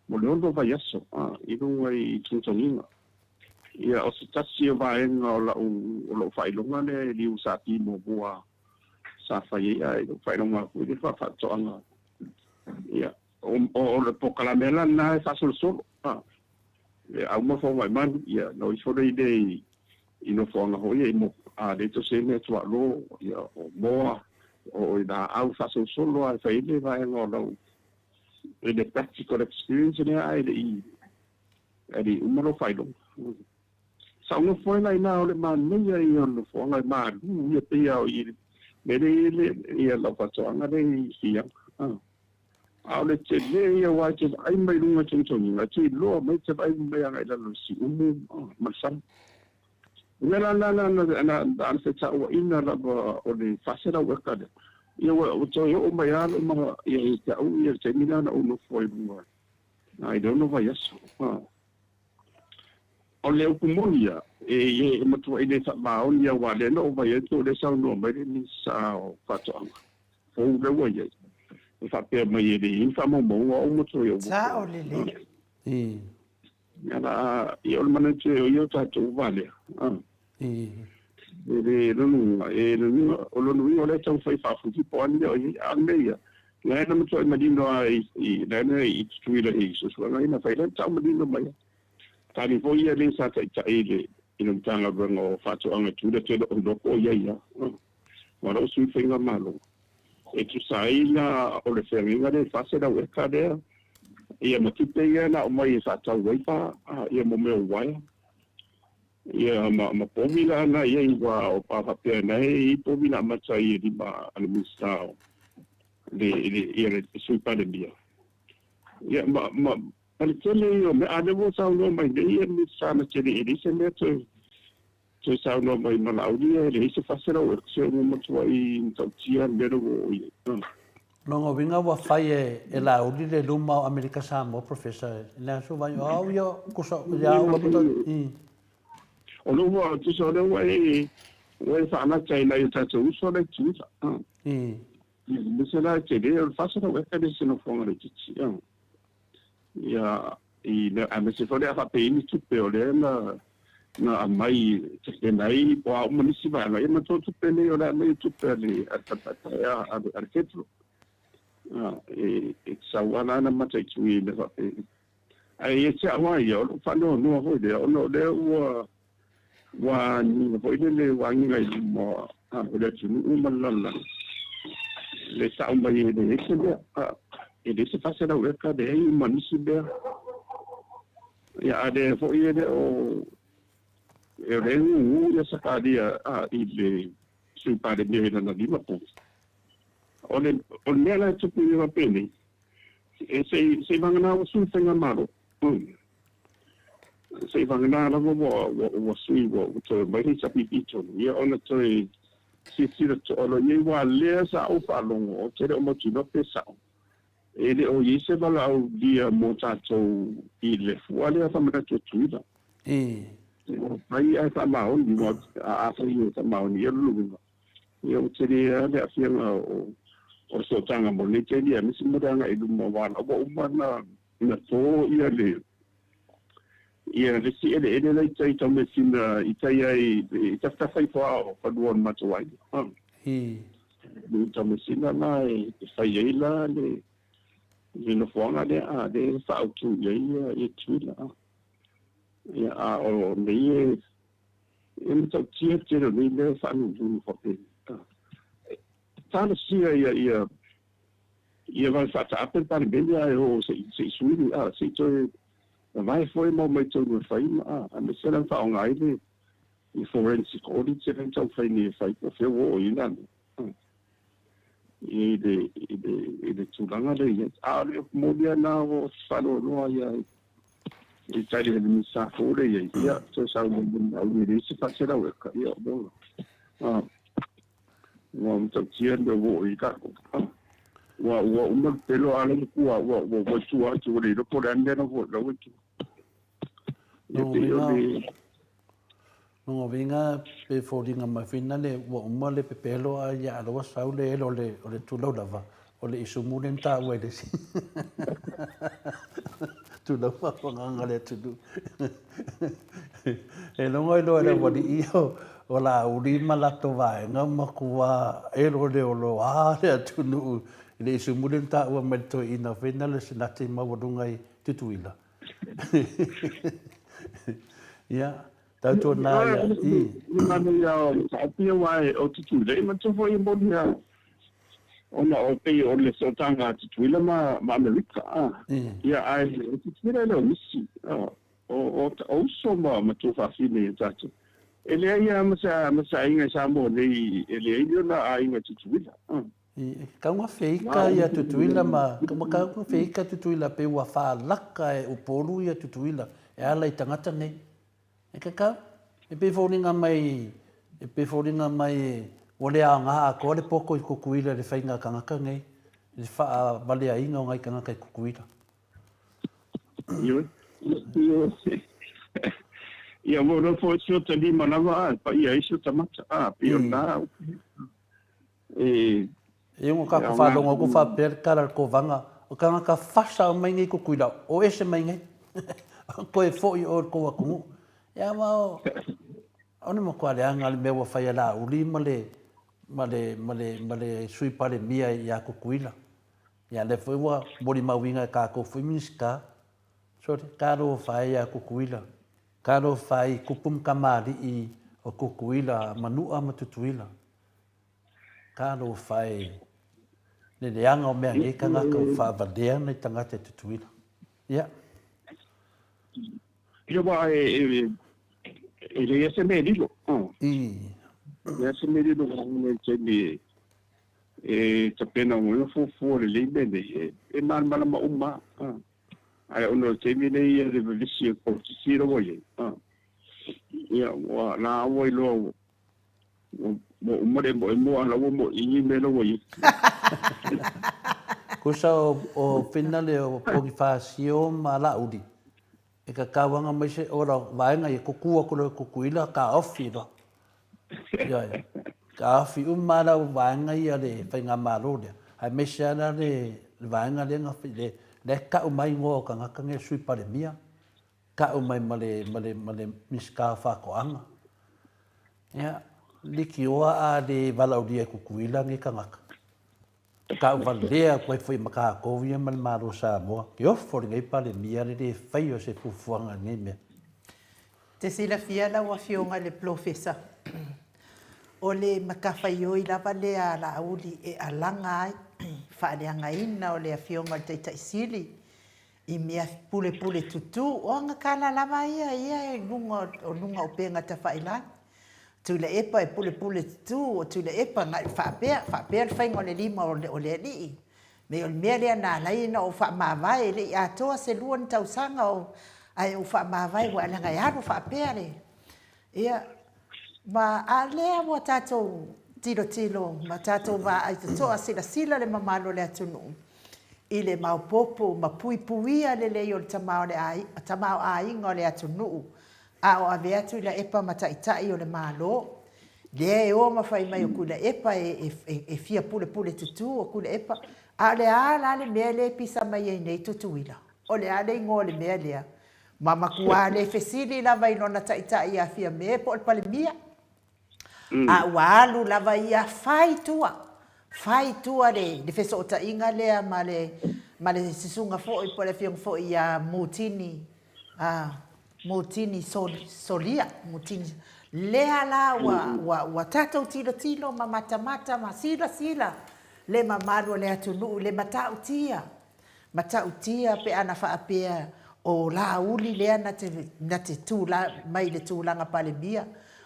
mo le 6 vaiaso, a, i luga i togitogiga. Ia, o se tasi o vaega o lau, o lou faailoga lea e liu sa ki muamua. sa fai ai ae lou faailoga foi lea faafaatoaga. Ia, o le polokalame la lena e faasolosolo, a, le auma fomai manu, ia, na o ifo lea i le i nofoaga foi ia i mo, a le tose mea tuaalo, ia, o moa, o i laau faasolosolo lava e fai ai le vaega o lau, i le practical experience lea ae le i, ae le i uma lou faailoga. Sa ou nofo ai la i ina o le manaia ia o le nofoaga e malu ia pei lava o i le mea lea i ai ia lau faatoaga lea i Fiaga. A o le tele ia aua e te vaai mai luga i togitogiga e te iloa mai e te vaai mai agai i lalo i le siumu ma le sami. O le mea la lena na na fetauaiga lava o le 400 eka lea, ia ua toe oo mai lava lou ma ia ia te au ia le taimi lena na ou nofo ai i luga i le 6 vaiaso. O le upu moni ia, e matuai le faamaoni aua lea na ou vaai atu o lea e saunoa mai le Minisita o Faatoaga fou lea ua i ai, e faapea mai e le i ai ni faamaumauga o au matua i ou Sao lelei. Ia la, ia o le manatu e o ia o tatou valea. E le lona uiga, e lona uiga, o lona uiga o lea e taumafai e faafusi po o a ni mea o i ai. A o le mea ia, na na matuai manino lava i, na na i Tutuila i suesuega ia na fai, lea na tau manino mai lava. Tali foi ia le sa taitai i le i le Matagaluega o Faatoaga i Tutuila te le o iloa po o i ai lava. Aua o lou sui faigamalo, e tusa ai la o le feagaiga lea i 400 eka lea, ia ma tupe ia na aumai e faatau ai pa, ia mo mea o uaea. Ia ma ma povi la na i ai ua o pa faapea na e i povi na amata ai e lima a le Minisita o le le ia le Sui Palemia. Ia ma ma ma le tele ia o mea, a lea ua saunoa mai nei ia le Minisita na tele e leai se mea toe toe saunoa mai ma Laauli e leai se 400 eka se ua matuai matautia le mea lea ua oo i ai. Lona uiga ua fai e Laauli le luma o Amerika Samoa Professor i le aso vai o au ia kusa ia au lava i. O lea ua tusa o lea ua e ua e faalata i nai o tatou uso la i Tutuila. I. Aemaise la e tele o le 400 eka e le o se nofoaga laitiiti. Ia i le aemaise foi o le a faapei ni tupe o lea na na aumai e ai po o a uma nisi vaega, ia manatua tupe nei o le a aumai o tupe a le a le falefaatae a a le a le Federal. E e sau lava la na mataitu i mea faapei. Ae ia te au lava ia, o lou faanoanoa foi lea, ona o lea ua ua agiga foi lele ua agiga i luma o le atunuu ma le lalolagi le tau mai e leai se mea, e leai se 400 eka, leai ma nisi mea. Ia, a lea foi e le o e o lea e gugu ia Sakaria i le Sui Palemia i lana lima povi. O le o le mea la e tupu i faapenei, e se i se i vagana ua sui faigamalo. Se i vagana lava ua ua ua sui ua ua toe mai le HRPP i totonu, ia ona toe silasila totoa loa i ai, aua lea sa ou faalogo, ou te le o mautinoa pe sao, e le o i ai se valaaulia mo tatou i le fua lea faamanatu e Tutuila. Fai ae faamaoni, aua afai e faamaoni, ia o lona uiga, ia ua tele lava le aafiaga o le sootaga mo lenei taimi aemaise mo le agai i luma, aua la ua uma ona to ia le ia le isi eleele la i tai Taumeasina i tai ai i tafatafa ifo lava o fanua o le matou aiga. I Taumeasina la e fai ai la le le nofoaga lea a lea e faaautu i ai ia Tutuila. Ia a o nei e e matautia le tele o nei mea e faanununu faapea. Talosia ia ia ia vave faataape le Palemene ae o se i se i sui a se i toe vavae foi ma omai tonu e fai ma a aemaise la na faaaoga ai le i forensic audit lea na taumafai nei e fai po o fea ua oo i ai la mea i le i le i le tulaga lea i ai. A o le upu moni lava lena ua ou faanoanoa ia i tali a le Minisita fou lea i ai, ia toe saunoa mai ma au e leai se 400 eka, ia ua ua matautia le mea ua oo i ai tatou. Ua ua uma le pelo a o la e ua ua ua i tua atu ua le iloa po o le a le mea la ua i tua. Ia pei o le Lona uiga pe foliga mai foi lale ua uma le pepelo a ia aloa sau le elo o le tulau lava, o le isumu lea na taua e le isi tulau faafagaga le atunuu. E logo ai loa e le aualii ia o Laauli ma latou vaega ua matua eloleoloa le atunuu i le issue muli ona taua mai le toeaina foi na le Senate maualuga i Tutuila. Ia, tautuana ia, i. Le manaia o le taatia aua o Tutuila, e manatua foi e moni lava ona o pei o le sootaga a Tutuila ma Amerika, ia ae o Tutuila e le o nisi, o uso ma tuafafine ia tatou. E leai lava ma se aiga i Samoa nei e leai ni ona aiga Tutuila. E tatau ona feika ia Tutuila ma, tatau ona feika Tutuila pei ua faalaka e Upolu ia Tutuila e ala i tagata nei. E tatau, e pei e foliga mai, e pei e foliga mai ua le aoga atoa le poto i Tutuila i le faiga a tagata nei, i le faavaleaina o nai tagata i Tutuila. Ioe. Ioe. Ia, ua iloa foi si ota lima lava a, e paia ai si ota mata, a, pei o lena upu. E E ono tatou faalogo atu faapea le tala a le Kovana, o tagata fasa aumai nei i Tutuila, o ese mai nei. Toe foi oe i le tou atunuu. Ia ma o, o le matua leaga le mea ua fai e Laauli ma le, ma le, ma le, ma le Sui Palemia ia Tutuila. Ia lea foi ua molimauina e tatou foi Minisita. Sorry, talofa e ia Tutuila. Talofa i tupu ma tamalii o Tutuila, Manua ma Tutuila. Talofa e, le leaga o mea nei tagata ua faavalea nai tagata i Tutuila. Ia. Ia aua e leai lava se mea e lilo. I. Leai se mea e lilo i le taimi e tapena ai ma fuafua lelei mea nei, e malamalama uma lava. Ae ona o le taimi nei ia le vevesi o le polokiki la ua i ai, ia ua la ua iloa ua ua uma le emoemo a la ua moʻi mea la ua i ai. Tusa o finale o Ponifasio ma Laauli, e tatau mai se ola vaega ia tutu atu loa i Tutuila taofi loa. Ioe. Taofi uma lava lau vaega ia le faigamalo lea, aemaise lava la le vaega lea na lea e tau mai igoa o tagata nei o le Sui Palemia, tau mai ma le ma le ma le Minisita o Faatoaga. Ia, leitioa a le valaaulia e Tutuila nei tagata. Tauvalea atu ai foi ma tatou ia ma le Malo o Samoa, ke ofo lenei Palemia le le faia o se fuafuaga i lenei mea. Te silafia lau Afioga i le Polofesa, o le matafaioi lava lea a Laauli e alaga ai faaleagaina o le Afioga i le Taitai Sili i mea pulepule tutū, o aga tala lava ia ia i luga o luga o upega tafailagi. Tuilaepa e pulepule tutū, o Tuilaepa na faapea, faapea le faiga o le lima o le alii. Me o le mea lea na ala ai ona ou faamavae, e le i atoa se lua ni tausaga o, ae ou faamavae ua leaga e alu faapea le, Ia, ma a lea ua tatou tilotilo ma tatou vaai totoa, silasila le mamalu o le atunuu i le maopoopo ma puipuia lelei o le tamaoaiga o le atunuu, a o ave atu i laepa ma taitai o le Malo, lea e o ma fai mai o Tuilaepa e fia pulepule tutū o Tuilaepa. A o le a la le mea lea e pisa mai ai nei Tutuila? O le a le igoa o le mea lea? Ma matua le fesili lava i lona taitai ia Fiame po o le Palemia, a ua alu lava ia fai tua, fai tua le le fesootaiga lea ma le ma le susuga foi po o le afioga foi ia Mutini, a Mutini Solia, Mutini, lea la ua ua ua tatou tilotilo ma matamata ma silasila le mamalu o le atunuu i le matautia Matautia pe ana faapea o Laauli lea na te na te tula mai i le tulaga Palemia.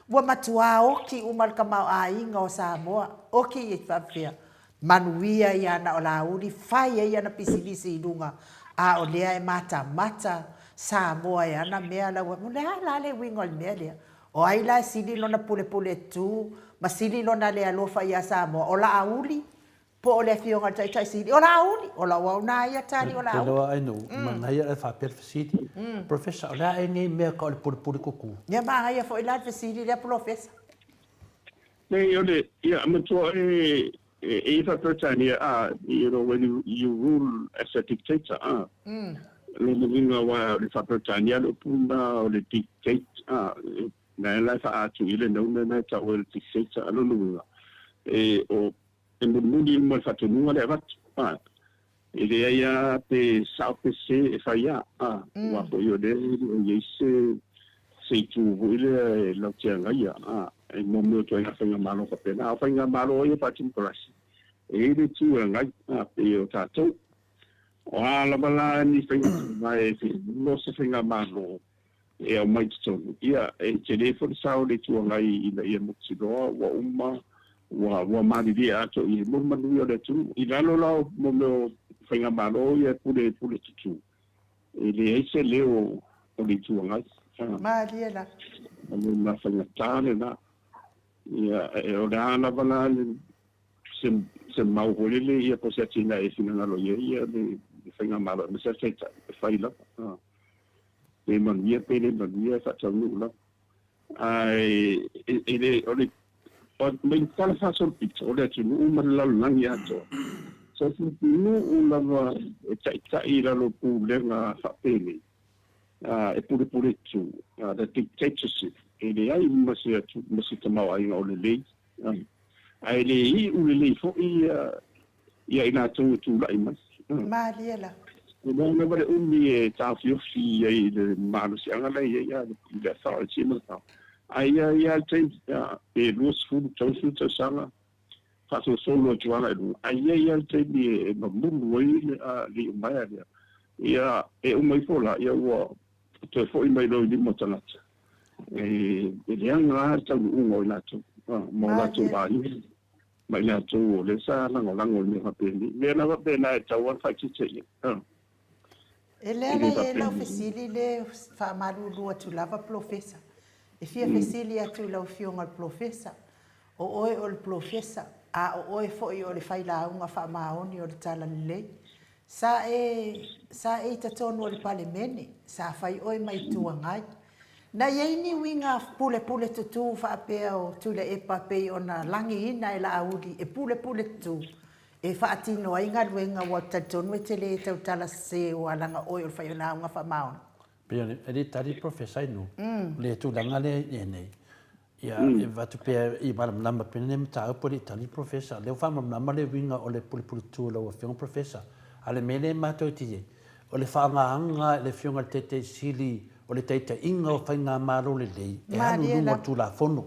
Ua matuā oki uma le tamaoaiga o Samoa. Oki e faapea, manuia ia na o Laauli fai ai ana pisinisi i luga, a o lea e matamata Samoa e ana mea la ua, o le a la le uiga o le mea lea? O ai la e sili lona pulepule tu ma sili lona le alofa iā Samoa? O Laauli Po o le Afioga i le Taitai Sili o Laauli, o lau au na ia tali o Laauli. Te loa ai no, manaia e faapea le fesili. Professor, o le a ea nei mea ka o le pulepule tutū? Ia manaia foi la le fesili lea Polofesa. Nei, o le, ia, matua e, e, e i faa-Peretania, a, you know, when you, you rule as a dictator, a, lona uiga aua o le faa-Peretania le upu lena o le dictate, a, e. Na e la e faaatu i le nauna na e tau ai le dictator a lona uiga e o e mulimuli uma le faatonuga le avatu a e leai a pe sao pe se e fai a a ua foi o lea e le o i ai se se itu foi lea e lau te agaia a e mo mea o ituaiga faigamalo faapena. A o faigamalo ia faatemokarasi e i ai le itu e agai a pei o tatou. O a lava la ni faiga faavae e feoloolo se faigamalo e aumai totonu, ia, e tele foi le sao o le Itu Agai ina ia mautinoa ua uma, ua, ua malilie atoa i ai mo le manuia o le atunuu. I lalo la o mo mea o faigamalo ia e pule, pule tutū, e leai se leo o le Itu Agai. Malie la. O le mea faigata lena. Ia, e, o le a lava la le, se, se mau foi lele ia po o se atinae e finagalo i ai ia le, le faigamalo aemaise lava le Taitai, e fai lava. Pe manuia pe le manuia e faataunuu lava. Ae e le o le mai le tala faasolopito o le atunuu ma le lalolagi atoa, so o se atunuu lava e taitai i lalo o pulega faapenei, e pulepule tu, the dictatorship, e leai ma se ma se tamaoaiga o lelei, ae le iu lelei foi ia i latou e tulai mai. Malie la. E leai lava le umi e taofiofi ai i le malosiaga la e i ai i le authority ma le power. Ae ia i ai le taimi, pe 20, 30 tausaga faasolosolo atu lava i luga, ae ia i ai le taimi e mamulu ai le iumaea lea. Ia, e uma ifo la, ia ua toe foi mai loa i lima o tagata. E leaga lava le taunuuga o i latou ma o latou aiga ma i latou o lea sa lagolago i mea faapenei. O mea lava faapena e tatau lava ona faaeteete i ai. E leaga i ai lau fesili le faamalulu atu lava Polofesa. E fia fesili atu i lau Afioga i le Polofesa, o oe o le Polofesa, a o oe foi o le failauga faamaoni o le Talalelei. Sa e, sa e i totonu o le Palemene, sa fai oe ma Itu Agai. Na i ai ni uiga pulepule tutū faapea o Tuilaepa pei ona lagiina e Laauli e pulepule tutū e faatino ai galuega ua talitonu e te le tautala sese ua laga oe o le failauga faamaoni? Pei o le tali Professor Inu, o le tulaga lea i nei, Ia, e avatu pea i malamalama pea lenei mataupu e le i tali le Professor. O lea ua faamalamalama le uiga o le pulepuletu o lau Afioga Professor. A o le mea lea e matou te i ai, o le faagaga e le Afioga i le Taitai Sili o le taitaiga o Faigamalo lelei e alu i luga o le Tulafono.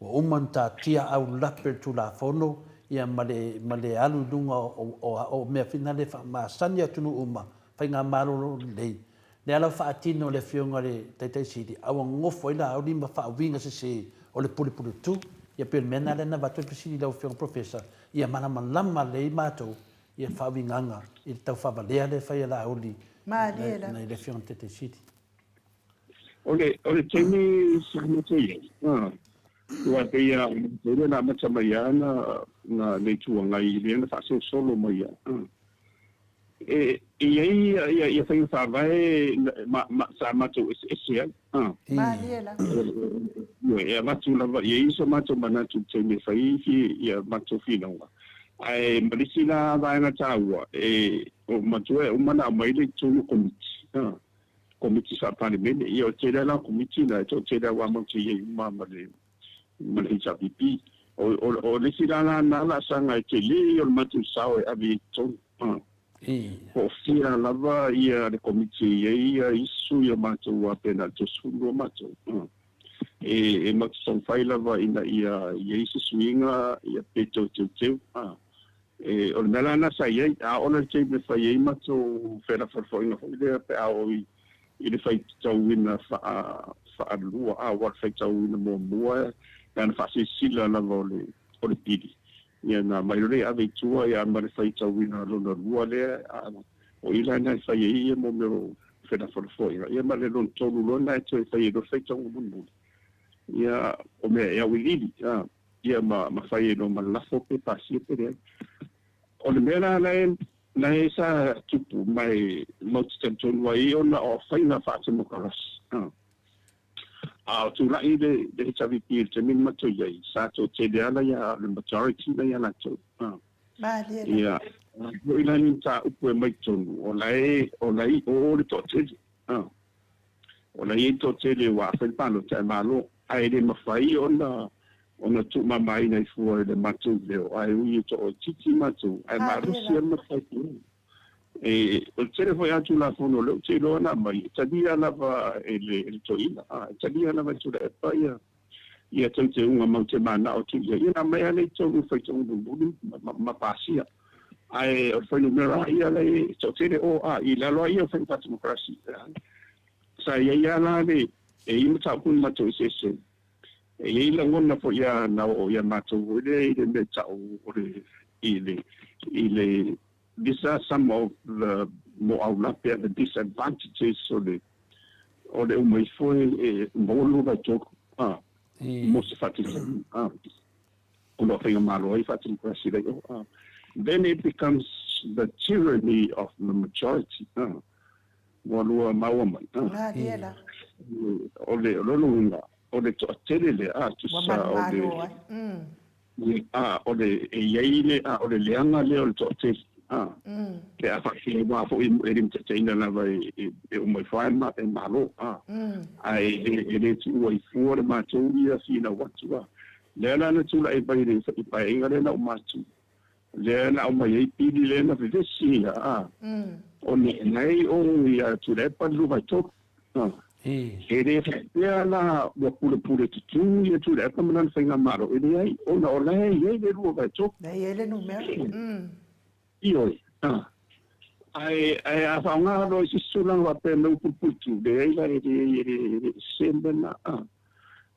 Ua uma ona taatia aulape le Tulafono ia ma le, ma le alu i luga o, o, o mea finale faamasani a atunuu uma, Faigamalo lelei. Lea la ua faatino e le Afioga i le Taitai Sili, a ua nonofo ai Laauli ma faauiga sese o le pulepuletu. Ia pei o le mea lena lea na avatu ai le fesili i lau Afioga Professor, ia malamalama lelei matou i le faauigaga i le tau faavalea lea e fai e Laauli nai le Afioga i le Taitai Sili. O le, o le taimi sa matou i ai, aua e pei lava o matou lea na amata mai lava na, na le Itu Agai lea na faasolosolo mai lava. E i ai ia faiga faavae sa matou eseese ai. Malie la. E avatu lava i ai so matou manatu i le taimi e fai ai ia matou finauga. Ae ma le isi la vaega taua, e o matua e uma ona aumai le i totonu o Komiti, Komiti Faa-Palemene. Ia o le tele lava la o Komiti na, e toatele lava ua matou i ai uma ma le ma le HRPP. O le isi la lana laasaga e tele ia o le matou sao e ave i ai i totonu. Po o fia lava ia le komiti e i ai ia isi sui o matou aua pe na o le 32 matou. E matou taumafai lava ina ia i ai se suiga ia pe toe teuteu. O le mea la lena sa i ai, a oo la i le taimi e fai ai matou felafolafoaiga foi lea pe a oo i le faitauina faalua, aua o le faitauina muamua na ona faasilasila lava o le o le pili, ia na aumai loa lea e ave i tua ia ma le faitauina lona lua lea, o i la lena e fai ai ia mea o felafolafoaiga, ia ma le lona tolu loa lena e toe fai ai loa le faitauga mulimuli, ia o mea e auiliili. Ia ma ma fai ai loa ma le lafo pe pasia pe leai. O le mea la la e la e sa tupu mai matou te talitonu ai ona o faiga faatemokarasi. A o tulai le le HRVP i le taimi na matou i ai, sa toatele lava ia le majority la ia latou. Malie la. Ia, foi la ni mataupu e aumai i totonu, o la e o la e i o le toatele. O la e i ai le toatele ua fai le palota e malo. Ae le mafai ona ona tuumamaina i fua i le matou leo, ae ui e toaitiiti matou, ae malosi lava le mataitu. E, o le tele foi lava Tulafono o lea ou te iloa na aumai, e talia lava e le, e le toeaina, a, e talia lava e Tuilaepa ia, ia teuteuga matou te mananao atu i ai, ia na aumai lava lea i totonu i faitauga mulimuli ma, ma, ma pasia. Ae o le fuainumera lava ia la e toatele o, a, i lalo lava ia o faiga faatemokarasi. Sa i ai lava la le, e i ai mataupu na matou eseese. E i ai lagona foi ia na oo ia matou foi lea i le mea tau o le i le i le these are some of the moaulape and the disadvantages o le o le uma ifo e maua le 23 a mo se faataitaiga a o lo o faigamalo ai faatemokarasi la i o a then it becomes the tyranny of the majority a Ua lua maua mai. Malie la. O le lona uiga, o le toatele lea, a, tusa o le. Ua manumalo ai. A, o le, e i ai le, a, o le leaga lea o le toatele, a. Pe a faapea aua foi e limataitaiina lava e, e uma ifo lava e Malo, a. Ae e le tuua i fua le matou ia finau atu, a. Lea la na tulai mai i le Paeaiga lea na uma atu, Lea na aumai ai pili lea na vevesi ia, a. O nei o ia Tuilaepa le 23. A. E le faapea la ua pulepule tutū ia Tuilaepa ma lana faigamalo, e leai, ona o la e i ai le 23. La e i ai le numera. Ioe. A. Ae, ae a faaaoga loa i se isi tulaga faapea mai ua pulepule tutū, leai la, e leai, e le, e le sese le mea lena. A.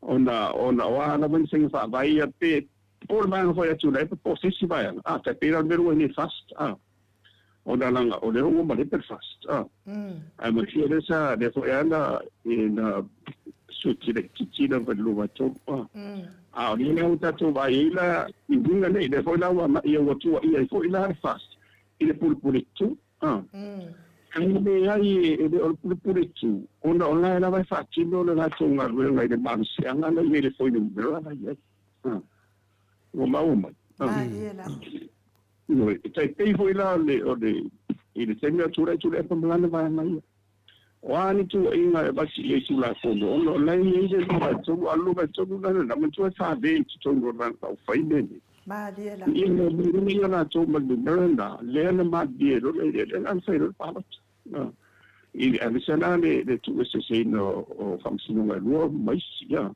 Ona, ona o a lava ni faiga faavae ia pe, Po o le vaega foi a Tuilaepa po o se isi vaega, a, tai pei la o le mea lea ua i nei FAST, a, ona leaga o lea ua malepe le FAST, a. Ae manuia lea sa, lea foi lava na, na suiti laitiiti lava i le 23, a. A o lea la ua tatou vaai ai la i uiga nei, lea foi la ua agai ua tuuaia ai foi la le FAST i le pulepule tu, a. Ae leai e le o le pulepule tu, ona o la e lava e faatino le latou galuega i le malosiaga la i ai le fuainumera la i ai. Ua maua mai. Malie la. Ioe, e tai pei foi la o le, o le, i le taimi o tulai Tuilaepa ma lana vaega ia. O a ni tuuaiga e avatu i ai Tulafono, ona o la e i ai le 23, a o le 23 la lena, manatua e 4 i totonu o le Vaega Faaupufai mea nei. Malie la. Ia, na omai ia latou ma le numera lena, lea na malilie loa le, lea na fai loa le palota. I le aemaise la le, le tuueseeseina o faamasinoga e lua ma isi, ia.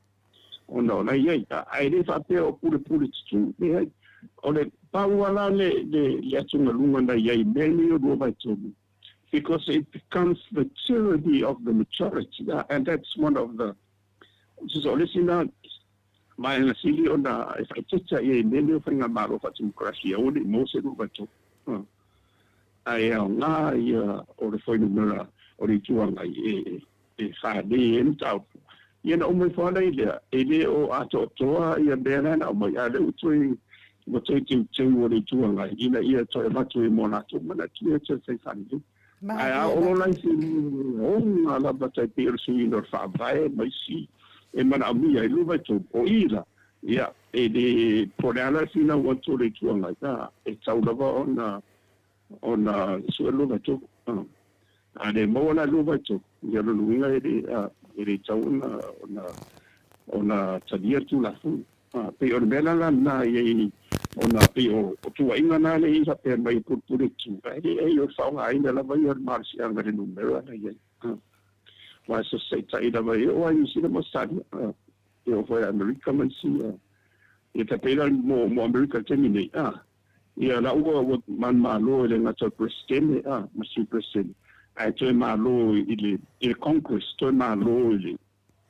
Ona o la e i ai, ae le faapea o pulepule tutū, leai. O le pau lava la le, le, le atugaluga na i ai i mea nei o 23, because it becomes the tyranny of the majority, and that's one of the, o le isi na vaega sili ona e faaeteete i ai i mea nei o faigamalo faatemokarasi, aua ne i maua se 23. Ae aoga ia o le fuainumera o le Itu Agai e, e faalei ai le mataupu. Ia na uma ifo lava lea, e le o atoatoa ia mea la na aumai, a o lea ua toe, ua toe teuteu o le Itu Agai ina ia toe avatu ai mo latou manatu ia toe fai faalelei. Ae a oo loa la i se oga lava tai pei o le suiina o le Faavae ma isi e manaomia ai 23, o i la, ia, e le, po o le a la le finau atu o le Itu Agai, a, e tatau lava ona ona sue 23. A le maua la 23, ia o lona uiga e le, e le tatau ona, ona, ona talia le Tulafono. E pei o le mea la lena e i ai, ona pei o, o tuuaiga na lea e i ai faapea mai e pulepule tu, ae leai o le faaaogaina lava ia o le malosiaga i le numera la e i ai. Aua e sosaitai lava e oo lava i Niu Sila ma Ausetalia, e oo foi i Amerika ma isi, ia tai pei la mo, mo Amerika i le taimi nei, Ia, la ua ua manumalo e le gata o le Peresetene, a, ma Sui Peresetene, ae toe malo i le, i le Congress, toe malo i le,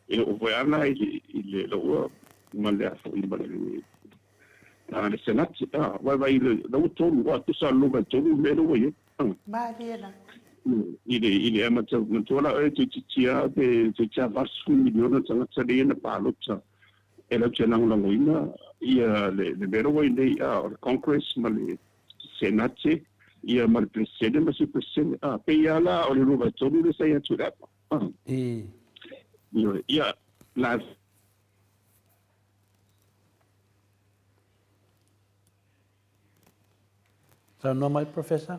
e oo foi lava la i le, i le, la ua ma le a foi, ma le, a, le Senate, a, vaivai i le, la ua tolu, a, tusa lua vae tolu le mea lea ua i ai, a. Malie la. I le, i le amata, manatua la oe toeitiiti lava pe toeitiiti lava 80 miliona tagata lea na palota e latou te lagolagoina ia le mea lea ua i nei, a, o le Congress ma le Senate, ia ma le Peresetene ma Sui Peresetene. A, pei lava la o le 23 lea sa i atu i le apa. A. Ioe, ia, la. Saunoa mai, Professor.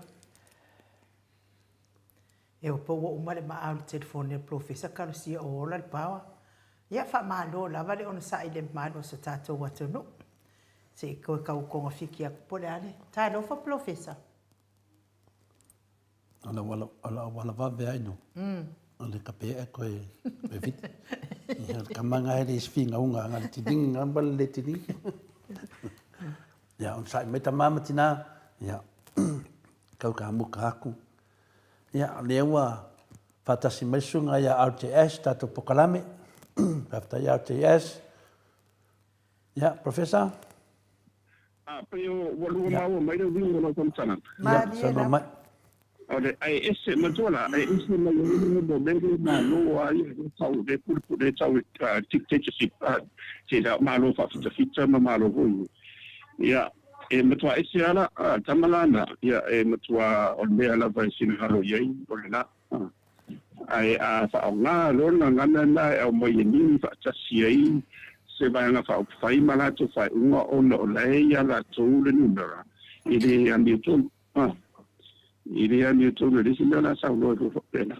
E opa ua uma le maau i le telefoni a le Polofesa Kalosia o ola le power. Ia, faamalo lava le onosai i le mamalu o so tatou atunuu. Se i toe tau togafiti atu po o le a le Talofa Polofesa. O le auala vave ai no. O le kapea e koe koe viti. Ia le kama nga e le fingaunga nga le tilingi nga ma le tilingi. Ia on sai mai tama ma tina. Ia kau ka muka aku. Ia lea ua whātasi mai sunga ia RTS tātou pokalame. Faafetai RTS. Ia, Professor. A, pei o, ua lua maua mai le uiga o lau faamatalaga. Ia, saunoa mai. O le, ae ese, matua la, ae ese mai ai le mo mea le Malo a ia le tau, le pulepule tau e dictatorship, te la Malo faafitafita ma Malo foi. Ia, e matua ese lava la, tama la na, ia, e matua o le mea lava e finagalo i ai, o le la. Ae a faaaoga loa le gagana lena e aumai e nini faatasi ai se Vaega Faaupufai ma latou faaiuga ona o la e iā latou le numera, e le amiotonu. E le amiotonu, e leai se mea o le a saunoa ai fua faapena.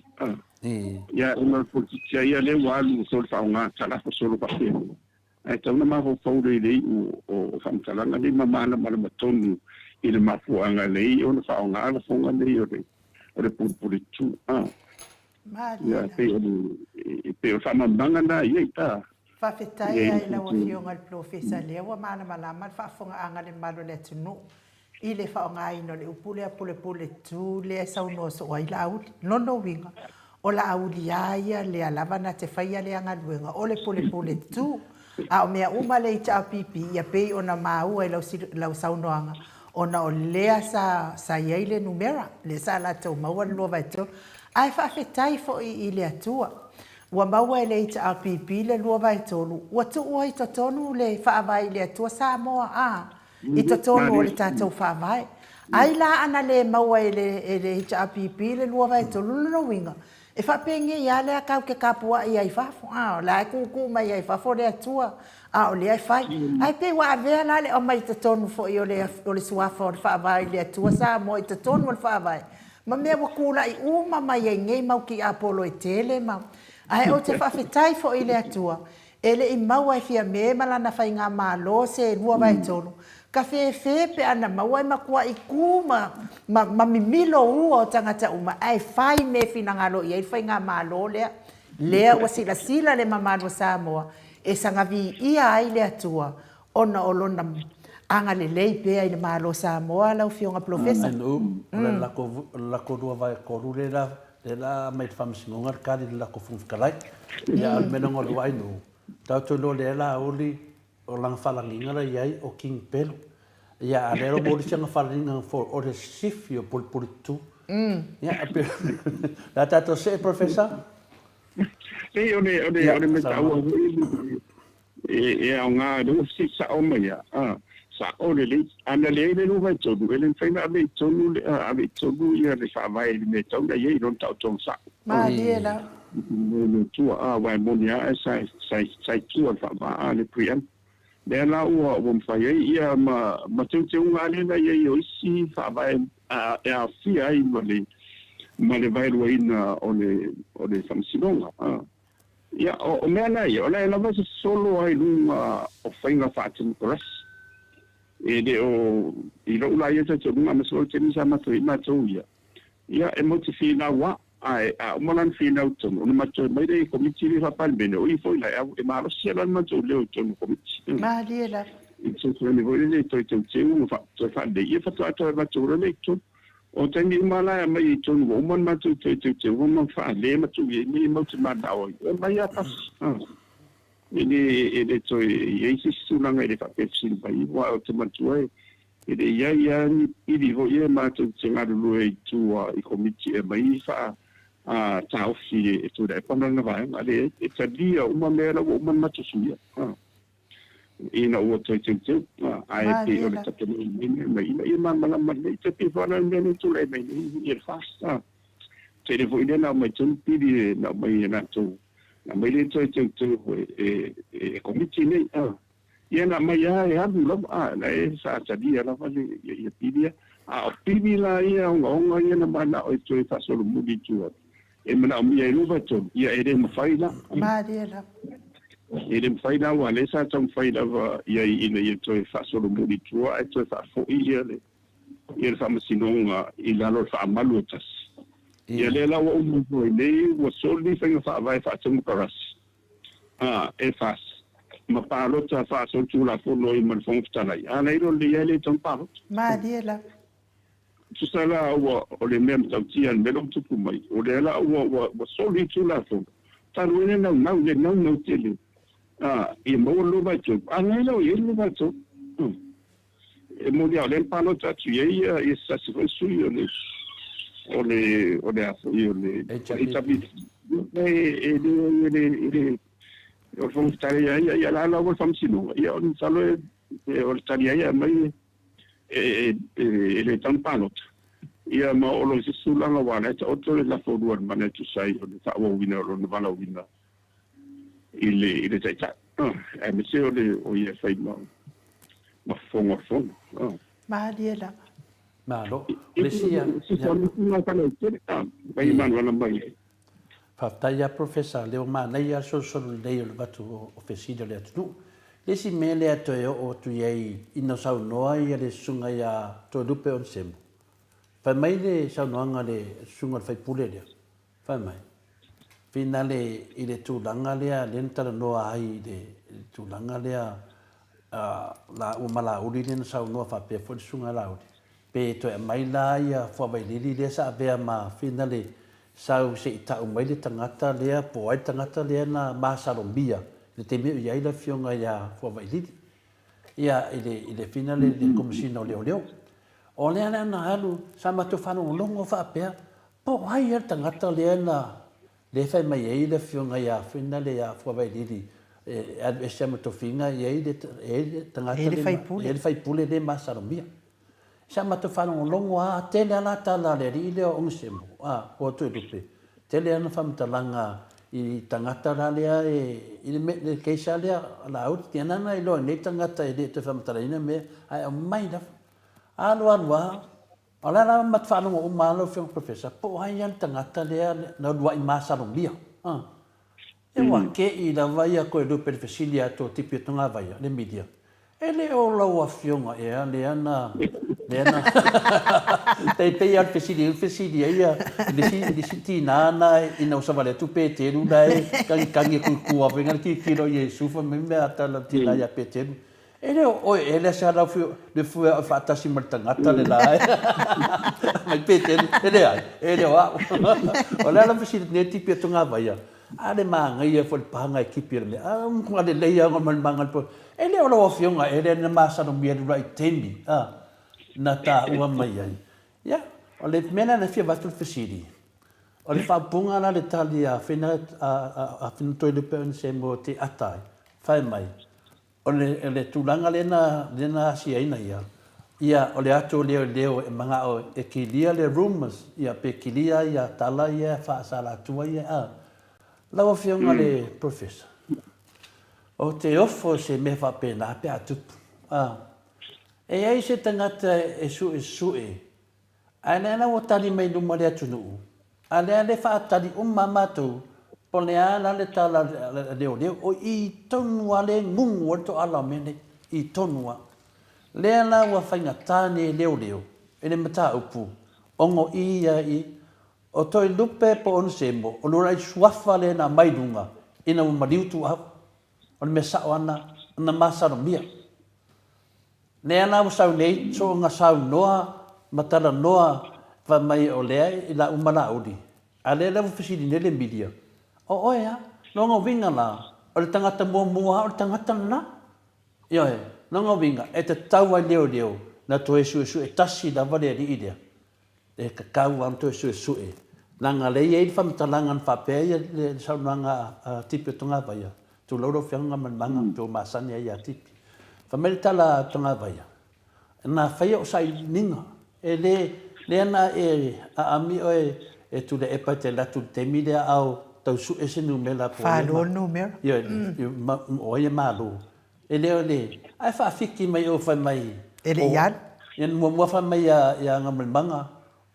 Ia, ona o le polokiki lava ia lea ua alu solo faaaoga talafo solo faapena. Ae tatau ona mafaufau lelei i le iu o faamatalaga nei ma malamalama tonu i le mafuaaga lelei ona faaaoga lafoga nei o le o le pulepule tu. A. Ia, pei o le, pei o le faamalamalamaga lena i ai. A. Faafetai lava i lau Afioga i le Polofesa, lea ua malamalama le faafofogaaga a le mamalu o le atunuu i le faaaogaina o le upu lea pulepule tu lea e saunoa soo ai Laauli. Lona uiga, o Laauli lava ia lea lava na te faia lea galuega o le pulepule tu. A o mea uma le HRPP, ia pei ona maua i lau, lau saunoaga, ona o lea sa, sa i ai le numera, lea sa latou maua le 2/3. Ae faafetai foi i le Atua, ua maua e le HRPP le 2/3, ua tuu ai i totonu le Faavae i le Atua Samoa, a, i totonu o le tatou Faavae. Ai la ana le maua e le, e le HRPP le 2/3, lona uiga, e faapenei lava lea tatou te tapuai ai i fafo, a, o la e kukū mai ai i fafo le Atua, a o lea e fai. Ae pei ua avea la le aumai i totonu foi o le, o le Suafa o le Faavae i le Atua Samoa i totonu o le Faavae, ma mea ua tulai uma mai ai nei mau tiapolo e tele ma. Ae ou te faafetai foi i le Atua, E le i maua e Fiame ma lana faigamalo se 2/3, ka fefe pe ana maua e matuai ku ma, ma, ma mimilo ua o tagata uma ae fai me finagalo i ai le faigamalo lea. Lea ua silasila le mamalu o Samoa e saga viia ai le Atua ona o lona agalelei pea i le Malo o Samoa lau Afioga Polofesa. NU, o le lako, o le lako 2/3 lea la Lea la aumai i le Faamasinoga le kali i le lako Fofoga Fetalai. Ia a o le mea lea na lua ai nuu, tatou iloa lea la oli o lana faalagiga la i ai o King Pelu. Ia a o lea la ua oli si ana faalagiga o le sifi o Pulepuletutu. Ia a pei o le a tatou see Professor? Ei, o le, o le, o le mea taua foi E e aoga lea ua fesili sao mai a, a, sao lelei. A na leai le 2/3, e le mafai ona ave i totonu le, ave i totonu ia le faavae i le mea e tatau ona i ai i lona taotoga sao. Malie la. Le tua, a, aua e moni lava e sa, sa, sa i tua le faavaa a le preamble. Lea la ua, ua mafai ai ia ma, ma teuteuga lava lea na i ai o isi faavae a, e aofia ai ma le, ma le vaeluaina o le, o le Faamasinoga, a. Ia, o mea na ia, o la e lava e sosolo lava i luga o faiga faatemokarasi. E le o, i lou la ia talitonuga, aemaise foi o le taimi sa matou i ai matou ia, ia, e matou te finau lava, ae a uma la ona finau i totonu, ona matou toe omai lea i Komiti lea faa-Palemene, o i foi la e malosi lava le matou leo i totonu o Komiti. Malie lava. I fesoasoani foi lele e toe teuteu ma toe faalelei, ia faatoa toe avatu loa lea i totonu. O taimi uma la e aumai i totonu ua uma ona matou toe teuteuga ma faale ma tuu i ai mea e matou te mananao ai, e aumai lava pasi. E le, e le toe i ai se isi tulaga e le faapea e fesili mai, aua ou te manatua e, e le i ai lava ni pili foi ia matou te galulue ai i tua i komiti e aumai faa, a, taofi e Tuilaepa ma lana vaega. Leai, e talia uma mea la ua uma ona matou suia. Ina ua toe teuteu, ae pei o le tapenai mai mea mai ina ia malamalama lelei. E pei foi la le mea lea e tulai mai nei i le FAST. Tele foi lea na aumai tonu pili na aumai e latou, na aumai lea toe teuteu e e komiti nei. Ia na aumai lava e alu lava, la e sa talia lava le ia pili ia. A o pili la ia ogaoga ia na manao e toe faasolomuli i tua e manaomia e 2/3, ia e le mafai la. Malie lava. E le mafai la aua o lea sa taumafai lava i ai ina ia toe faasolomuli i tua ae toe faafoi ia le ia le Faamasinoga i lalo o le faamalu e tasi. Ia lea la ua uma ifo ai nei ua soli faiga faavae faatemokarasi a e FAS ma palota faasolitulafono ai ma le Fofoga Fetalai, a na iloa lelei lava e le tatau ona palota. Malie lava. Tusa la ua o le mea matautia le mea lea ua tupu mai, o lea la ua ua ua soli le Tulafono, talu ai le naunau, le naunau tele a ia maua le 2/3, a na e le o i ai le 2/3. E moni lava o lea na palota atu i ai ia se tasi foi sui o le o le o le a foi o le HRPP, e e le e le e le o le Fofoga Fetalai a ia, ia la la ua le Faamasinoga, ia o le masalo e o le tali lava ia e aumai e e le tatau ona palota. Ia ma o lo o i se isi tulaga aua o la e taoto le lafo lua i le mana e tusa ai o le faaauauina o lona valaauina i le i le Taitai, aemaise o le o ia e fai ma ma fofoga o le Fono. Malie lava. Malo. O le isi ia. Faafetai lava Professor, lea ua manaia lava le solosolo lelei o le avatu o fesili a le atunuu. Le isi mea lea e toe oo atu i ai ina saunoa ia le susuga ia Toelupe Onesemo, fai mai le saunoaga a le susuga i le faipule lea, Fai mai, finale i le tulaga lea lea na talanoa ai i le tulaga lea laua ma Laauli lea na saunoa faapea foi le Susuga ia Laauli, pe toe aumai la ia Fuavailili lea sa avea ma finale sau se i tau mai le tagata lea po o ai le tagata lea na masalomia i le taimi o i ai le afioga ia Fuavailili ia i le i le finale i le Komesina o Leoleo. O lea la na alu sa matou faalogologo faapea Po o ai ea le tagata lea na lea fai mai ai le afioga ia Finale ia Fuavailili e alu ese ma tofiga e i ai le e i ai le tagata lea e i ai le faipule lea e masalomia. Sa matou faalogologo lava, tele lava la tala a le alii lea o Onesemo, a, o Toelupe, tele ana faamatalaga i tagata la lea e, i le mea, le case lava lea a Laauli, ia na na iloa e nei tagata e le toe faamatalaina mea, ae aumai lava. Alu alu lava, O le a la ma te faalogo uma lava lau Afioga Professor, po o ai lava le tagata lea na uluai masalomia. A. E ua ke'i lava ia Toelupe i le fesili atu a Tipi o Togavaia, le media, E le o lau Afioga ea lea na, lea na tai pei lava o le fesili le fesili ai ia le isi, le isi tinā na ina ua savali atu Peteru la e kagikagi e kuikua foi na le tilotilo i Iesu fai mai mea tala le tinā ia Peteru. E le o oe ea lea sa lau le fue oe faatasi ma le tagata le la e. Mai Petelu, e leai, e le o au. O le a la fesili nei tipi a Togavaia, a le manaia foi le paga e tipi o le mea, a matua lelei lava ma le maga le E le o lau afioga ea lea na masalomia le uluai taimi, a, na taua mai ai. Ia, o le mea lea na fia avatu le fesili, o le faaupuga la le tali a Whina, a Whina Toelupe Onesemo te ata ai, fai mai, O le, le tulaga lea na, lea na asiaina ia, ia, o le atu o leoleo e manao e kilia le rumours, ia, pe kilia ia tala ia faasalatua ia, a. Lau Afioga le Professor, ou te ofo i se mea faapena pe a tupu, a. E i ai se tagata e suesue Ae lea la ua tali mai luma le atunuu, a lea le faatali uma a matou, po le a la le tala a leoleo, o i tonu a le gugu ai le toala o mea nei, i tonu a. Lea la ua faigata nei leoleo i le mataupu ona o i ia i o Toelupe po o Onesemo, o le uluai suafa lea na aumai luga ina ua maliu Tuuau. O le mea sao a na, na masalomia. Lea la ua sau nei soona saunoa ma talanoa fai mai o lea i la uma Laauli, a lea la ua fesili nei le media, o oe a? Lona uiga la, o le tagata muamua a o le tagata lena? Ioe, lona uiga e tatau ai leoleo na toe suesue tasi lava le alii lea. E tatau lava ona toe suesue, leaga lea e i ai le faamatalaga na faapea ai le saunoaga a Tipi o Togavaia, tulou lau Afioga ma le maga pei ua masani ai ia Tipi. Fai mai le tala a Togavaia, na faia o sailiiliga, e le, lea na e aami oe e Tuilaepa e te alu atu i le taimi lea a o tau sue se numera po o ai e Malo le numera. Ioe, o ai e malo. E le o le, ae faafiki mai o fai mai. E le i alu. Ia na muamua fai mai ia, ia Gamalemanga,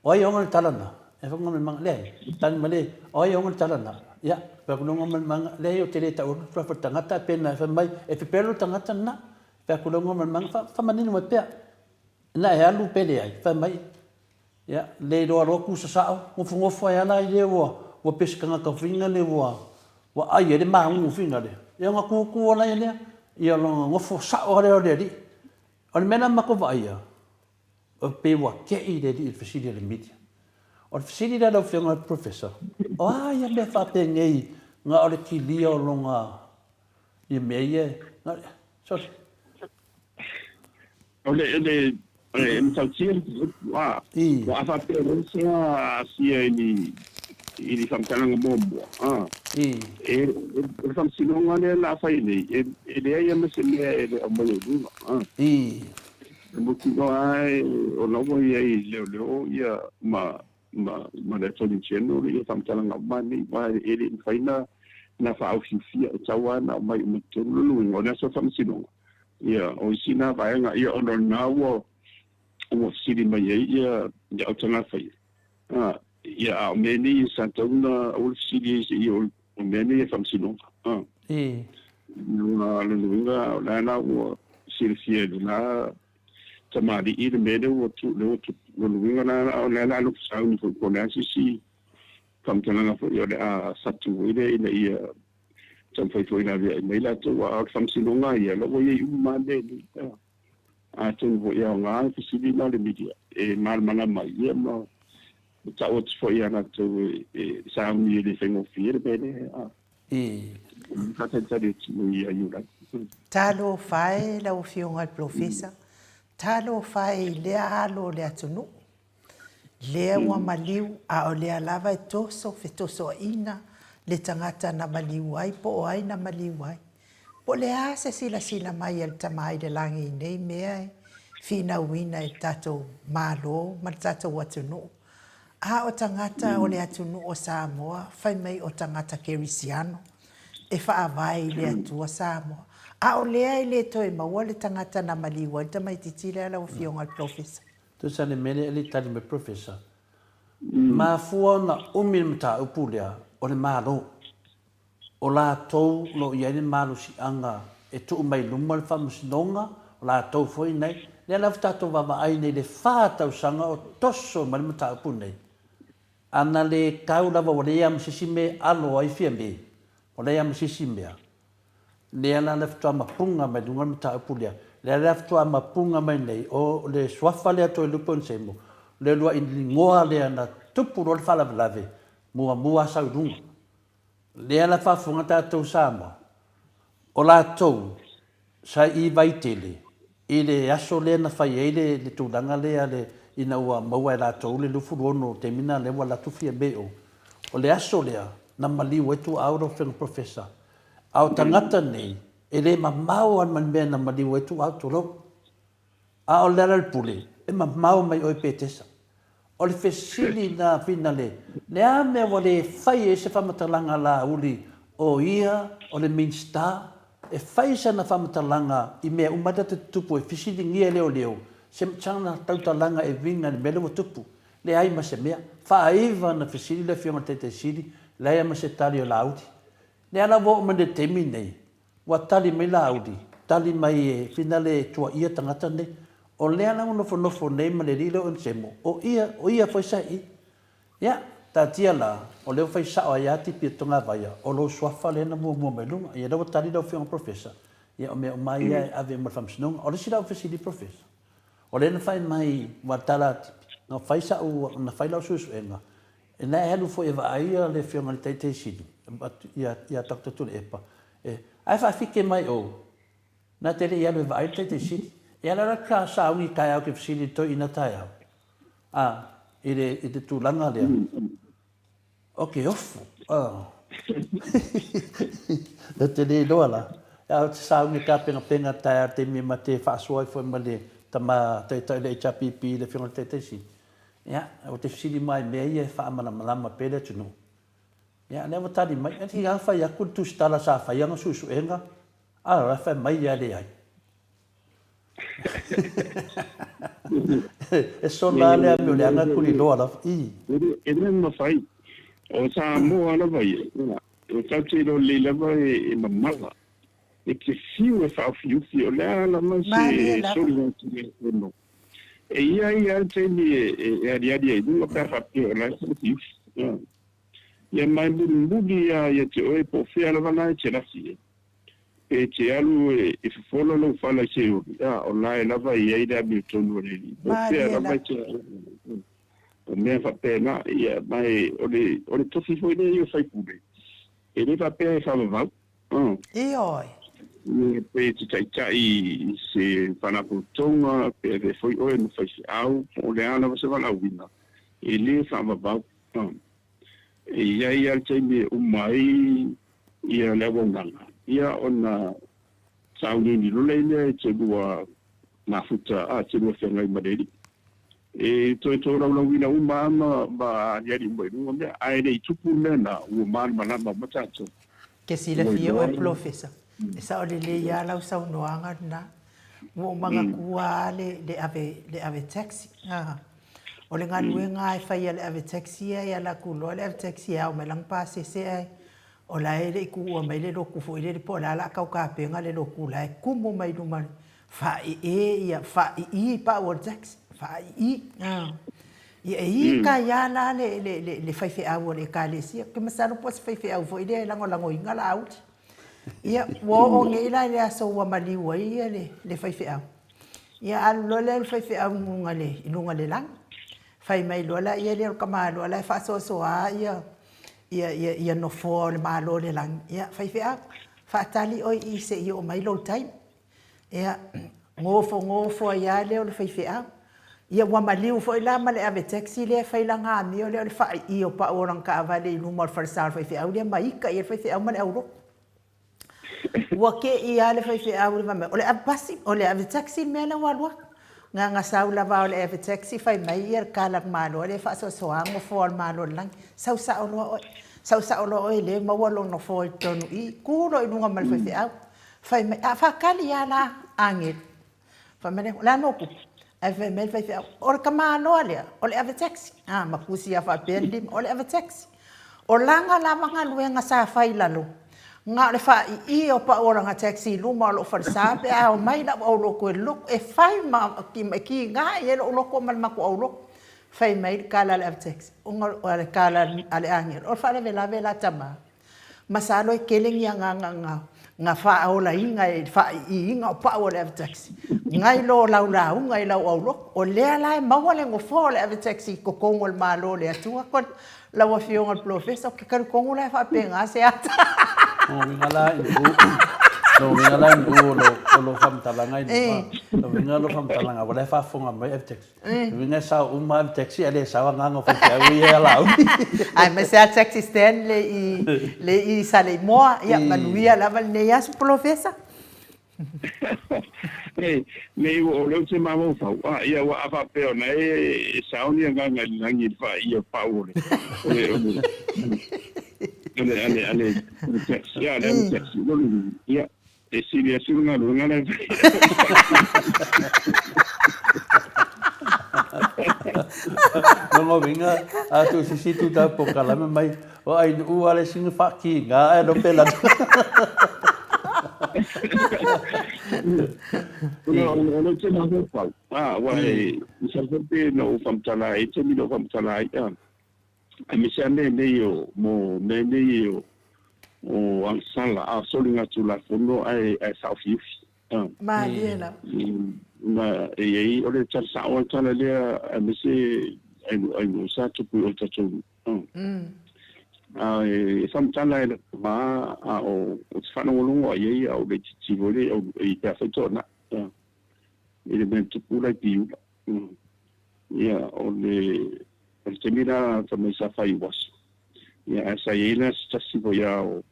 o ai e ona le tala na? E fai Gamalemanga, leai, tali mai le, o ai e ona le tala na? Ia, fai atu logo ma le maga, leai ou te le tau atu le suafa o le tagata ae pena e fai mai, e pepelo le tagata lena. Fai atu logo ma le maga, fa, faamanino mai pea. Na e alu pe leai, fai mai, ia, le iloa loa tu sasao, nofonofo ai lava la i le ua, ua pei o se tagata foi lea ua, ua ai ai le magugu foi lea. Ia ona tutu lava lea, ia ona nofo sao lava lea o le alii. O le mea la na matou vaaia, E pei ua tei le alii i le fesili a le media. O le fesili lea lau Afioga i le Professor, o a ia mea faapenei na o le kilia o lona ia mea ia e, sorry. O le, o le, e matautia le mataupu, a, a faapea o leai se aasia i ni, i ni faamatalaga muamua, a, e, o le faamasinoga lea o le a fai nei, e, e leai lava ma se mea e le aumaia i luga, a. E mautinoa lava o la ua i ai i leoleo ia ma ma ma le Attorney General ia faamatalaga uma nei, aua e le i mafai na na faaufiufia, e tatau lava ona aumai uma i totonu. Lona uiga, o le aso o le faamasinoga, ia, o isi na vaega, ia ona o lena ua ua fesili mai ai ia ia autagafaia, a, ia, a o mea nei sa tatau ona aua le fesili ai seia o mea nei e faamasinoga. A. Lona uiga, o la la ua silafia e le la tamalii le mea lea ua tu, lea ua tupu. Lona uiga la, o lea la nofo sauni foi po o le a se isi faamatalaga foi o le a fatu foi lea ina ia taumafai foi e laveai mai latou. A o le faamasinoga ia, o la ua i ai uma lava mea nei. Atonu foi e aoga le fesili lena o le media e malamalama ai ia ma tau atu foi ia latou e sauni e le faigofie le mea lea. I. Faatalitali atu ia Iulai. Talofa e lau Afioga i le Polofesa, talofa e i lea alo o le atunuu, lea ua maliu a o lea lava e toso fetosoaina le tagata na maliu ai po o ai na maliu ai. Po o le a se silasila mai a le Tama i le Lagi i nei mea e finauina e le tatou Malo ma le tatou atunuu? A o tagata o le atunuu o Samoa fai mai o tagata kerisiano e faavae i le Atua Samoa. A o lea e le toe maua le tagata na maliu ai le tamaititi lea lau Afioga i le Polofesa. Tusa le mea lea e le i tali mai Professor. Mafua ona umi le mataupu lea o le Malo. O latou o lo o i ai le malosiaga e tuu mai luma le faamasinoga, o latou foi nei, lea lava tatou vaavaai nei i le fa tausaga o toso mai le mataupu nei. A na le tau lava ua leai lava ma se isi mea e alo ai Fiame, ua leai lava ma se isi mea. Lea la le faatoa mapuga mai luga le mataupu lea. Lea la faatoa mapuga mai nei, o le suafa lea Toelupe Onesemo, le uluai igoa lea na tupu loa le faalavelave, muamua sau i luga. Lea la faafofoga tatou Samoa, o latou sa i Vaitele i le aso lea na fai ai le tulaga lea le ina ua maua e latou le 26 taimi na lea ua alu atu Fiame o. O le aso lea na maliu ai tuaau lau Afioga Professor. A o tagata nei e le mamao lava ma le mea na maliu ai tuaau tulou. A o Lealailepule, e mamao mai oe Petesa. O le fesili na Finale, le a mea ua le fai ai se faamatalaga a Laauli o ia o le Minisita e fai sana faamatalaga i mea uma lea te tutupu e fesiligia e leoleo se sana tautalaga e uiga i le mea lea ua tupu. Leai ma se mea. Faaiva na fesili le Afioga i le Taitaisili, leai ma se tali o Laauli. Lea la ua oo mai i le taimi lenei, Ua tali mai Laauli, tali mai e Finale e tuaia tagata nei. O lea la ua nofonofo nei ma le alii lea o Onesemo, o ia, o ia foi sa i. Ia, taatia la, o lea ua fai sao ai lava Tipi o Togavaia, o lou suafa lea na muamua mai luga. Ia, lea ua tali lau Afioga Professor, ia o mea uma ia e ave mo le Faamasinoga. O le isi la au fesili Professor, o lea na fai mai, ua tala a Tipi, na fai sa'u, na fai lau suesuega, Na e alu foi e vaai le Afioga i le Taitaisili ia Doctor Tuilaepa, ae faafike mai ou, na te le i alu e vaai le Taitaisili. E ala la ta sauni i taeao ke fesili i le toeaina taeao, a, i le, i le tulaga lea. O ke ofu, a. Na te le iloa la. A o te sauni e tapenapenapenga taeao i le taimi ma te faasoa ai foi ma le tama taitai o le HRPP, le Afioga i le Taitaisili. Ia, ou te fesili mai i mea ia e faamalamalama pea le atunuu. Ia, lea ua tali mai, e a fai atu le tusitala sa fai ana suesuega, a o la e fai mai ia leai. E sola lava lea mea o le aga tuliloa lava. I. E le mafai. O Samoa lava ia. E tatou te iloa lelei lava e mamala, e te fiu e faaofiufi, o le a lava se soligatulafono e i ai lava le taimi e aliali ai i luga pe a faapea o la e faaofiufi. Ia ma e mulimuli lava ia te oe po o fea lava la e te lafi ai, pe e te alu e fofola lou fala i se oli, a o la e lava e i ai le amiotonu a le Alii, po o fea lava e te alu ai. O mea faapena, ia, ma e, o le, o le tofi foi lea ia o faipule, e le faapea e faavavau, uh. Ioe. Ia, pe e te taitai i se faalapotopotoga, pe avea foi oe ma faifeau, po o le a lava se valaauina, e le faavavau, uh. E i ai lava le taimi e uma ai ia le auaunaga, ia ona sauniuni lola lea e te lua mafuta, a, te lua feagai ma le Alii. E toe tolaulauina uma lava ma aliali uma i luga mea, ae le i tupu le mea lena, ua malamalama uma tatou. Ke silafia oe Polofesa, e sao lelei lava lau saunoaga lena. Ua ou manatua lava le ave, le ave taxi. O le galuega lava e fai a le ave taxi ia e ala atu loa le ave taxi e ao mai lana pasese ae o la e le i tuua mai le lotu foi lele po o le a o le a tau tapena le lotu la e tumu mai luma faaee ia faai'i pau o le taxi faai'i ia e ita ai lava la le le le le faifeau o le ekalesia. Ou te masalo po o se faifeau foi lea e lagolagoina Laauli. Ia ua oo nei la i le aso ua maliu ai ia le le faifeau. Ia alu loa lea o le faifeau i luga le i luga le lagi. Fai mai loa laia lea o le tamaloa la e faasoasoa ia ia ia ia nofoa o le Malo o le lagi. Ia faifeau, faatali oe i i se i oo mai lou taimi. Ia, gofogofoa ai lava lea o le faifeau. Ia ua maliu foi la ma le ave taxi lea e fai lana amio lea o le faai'i o pau o lana taavale i luma o le falesa o le faifeau lea ma ita i ai le faifeau ma le aulotu. Ua te'i lava le faifeau i le fai mai, o le ave pasi, o le ave taxi le mea lea ua alu atu. Na ona sau lava o le ave taxi fai mai ia le tala a le Malo lea e faasoasoa nofoa o le Malo o le lagi. Sau sao loa oe, sau sao loa oe lea e maua lou nofoa i totonu i i, tu loa i luga ma le faifeau. Fai mai, a faatali lava la agelu. Fai mai lea, o le a le mea ua tupu? Ae fai mai le faifeau, o le tamaloa lea, o le ave taxi. A, ma tusi lava faapea le lima, o le ave taxi. O lana lava galuega sa fai i lalo, na o le faai'i o pau o lana taxi i luma o lou falesa pe a omai lau aulotu e lotu, e fai ma kiga i ai lou loto ma le matou aulotu. Fai mai le tala a le ave taxi, ona o le tala a le agelu, o le faalavelave la tama. Masalo e tele ni agaga na na faaolaina i le faaiiina o pau o le ave taxi nai lo lau lauga i lau aulotu. O lea la e maua le nofoa o le ave taxi i totonu o le Malo o le Atua lau Afioga i le Polofesa. Ou te talitonu la e faapena se ata. Lona uiga la i lu'u, lona uiga la i lu'u o lou, o lou faamatalaga i luga, lona uiga o lou faamatalaga ua la e faafofoga mai ave taxi. Uiga e sao uma lava le taxi ae le sao agaga o faifeau ia ia Laauli. Aemaise lava taxi stand le i le i Saleimoa. Ia manuia lava lenei aso Polofesa. Nei o lea ou te mafaufau, a ia ua a faapea o la e sao ni agaga i le lagi i le faaiia o pau o le o le o le o le a le a le taxi a le taxi ia E sili atu le galuega la e fai. Lona uiga, a tu sisi tu tau pokalame mai, o ai nuu ale singa whakiinga ae no pela. O le te mafaufau, a, wa e, i sa pe no u whamtala e te mi no whamtala ai, a. Aemaise lava mea nei o, mo mea nei o, o agasala, a o soligatulafono ae, ae faaofiufi. A. Malie lava. Ma e i ai, o le tala sao lava le tala lea, aemaise ai, ai mo sa tupu i o tatou. A. A e faamatala e lau ma, a o, o te faalogologo lava i ai, a o le itiiti foi lea i, pe afai toanai. A. I le mea na tupu la i Piula. Ia, o le, o le taimi la fai mai sa fai i uaso. Ia, ae sa i ai la se tasi foi a o,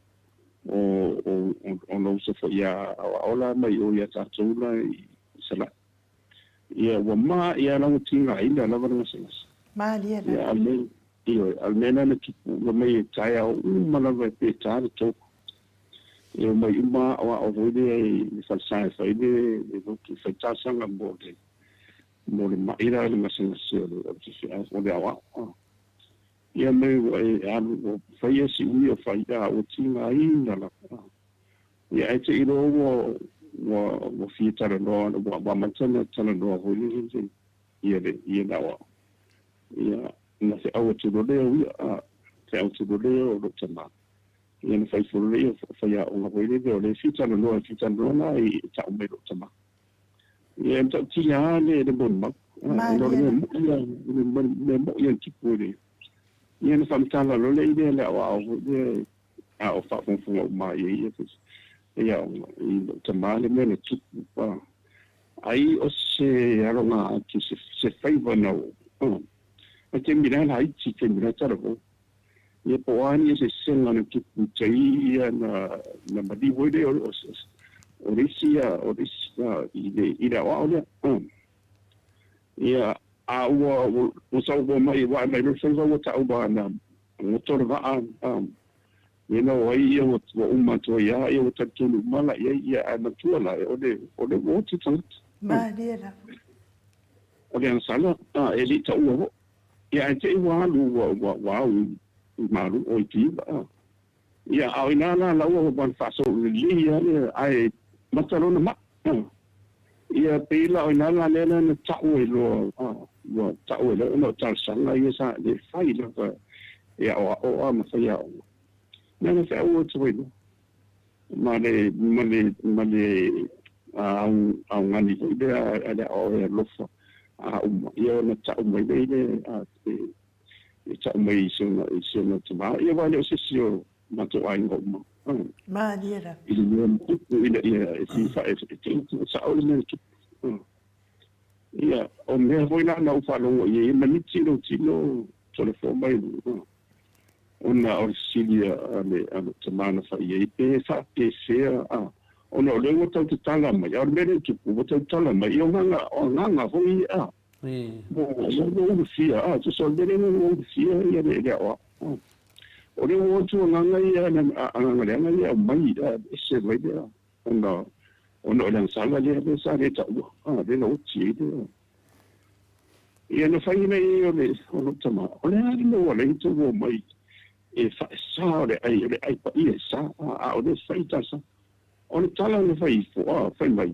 o, o, o ona uso foi a aoao la mai o ia tatou la i Salaʻi. Ia, ua ma ia la ua tigaina lava le gasegase. Malie lava. Ia, a le mea, ioe, a le mea la na tupu, fai mai e taeao uma lava pe ta le tolu. E omai uma aoao foi lea i le falesa e fai le, le lotu, fai talosaga mo le, mo le ma'i la i le gasegase o le, o le faifeau, o le aoao. Ia me ua e alu ua faia si umi o faia ua tigaina lava. Ia ae te i loa ua ua ua fia talanoa ua ua amata ona talanoa foi le ia le ia le aoao. Ia na feau atu loa lea o ia a feau atu loa lea o lou tama. Ia na fai ifo loa lea o faiaoga foi lele o lea e fia talanoa e fia talanoa la i ta'u mai lou tama. Ia e matautia lava le le molimau. Ona o le mea mo'i lava, o le mea mo'i lava na tupu i le Ia ona faamatala loa lea i le aoao foi lea a o faafogafoga uma ai i ia faiaoga i lou tama le mea na tupu. Ai o se aloga atu se faiva na oo. A taimi la laiti, taimi la talavou. Ia po o a ni eseesega na tupu i tai ia na na maliu ai lea o o le isi ia o le isi i le i le aoao lea. Ia a ua ua saunoa mai ua ae mai loa le faiva ua ta'u ma na goto le vaa ia na o ai ia ua uma atu ai lava ia ua talitonu uma la i ai ia ae matua la o le o le ua oti tagata. Malie lava. O le agasala e le i ta'ua foi. Ia ae te i ua alu ua ua ua au i malu o i Piula a. Ia a o ina la laua ua wan faasolo lelei lava lea ae mata lona maa a. Ia pei la o ina la lea na ta'u ai loa a ua ta'u ai loa ona o talosaga ia sa le fai lava e aoao a ma faiaoga. Na na feau atu ai loa ma le ma le ma le augani foi lea a le aoao e alofa a uma ia ona ta'u mai lea i le e ta'u mai i si ona i si ona tamā ia aua e le o se isi o matou aiga uma Malie lava. I le mea na tupu ina ia e fia e te sa'o le mea na tupu. Ia o mea foi la na ou faalogo i ai e maniti lou tino tolofoa mai ona o le fesili a le a lou tama na fai ai pe faapefea a ona o lea ua tau tatala mai a o le mea lea e tupu ua tau tatala mai ia o agaga o agaga foi ia a ua ua ulufia a tusa o le mea lea ua ulufia ia le le aoao o lea ua o atu agaga ia agaga leaga ia e aumai a ese mai lea ona ona o le agasala lea lea sa le taua a lea na oti ai lea. Ia na fai nei e o le o lou tama, o le a le mea ua ala ai ona tou omai e faesa o le ai, o le ai paia e sa, a o lea e fai talosaga. O le tala na fai ifo, a, fai mai,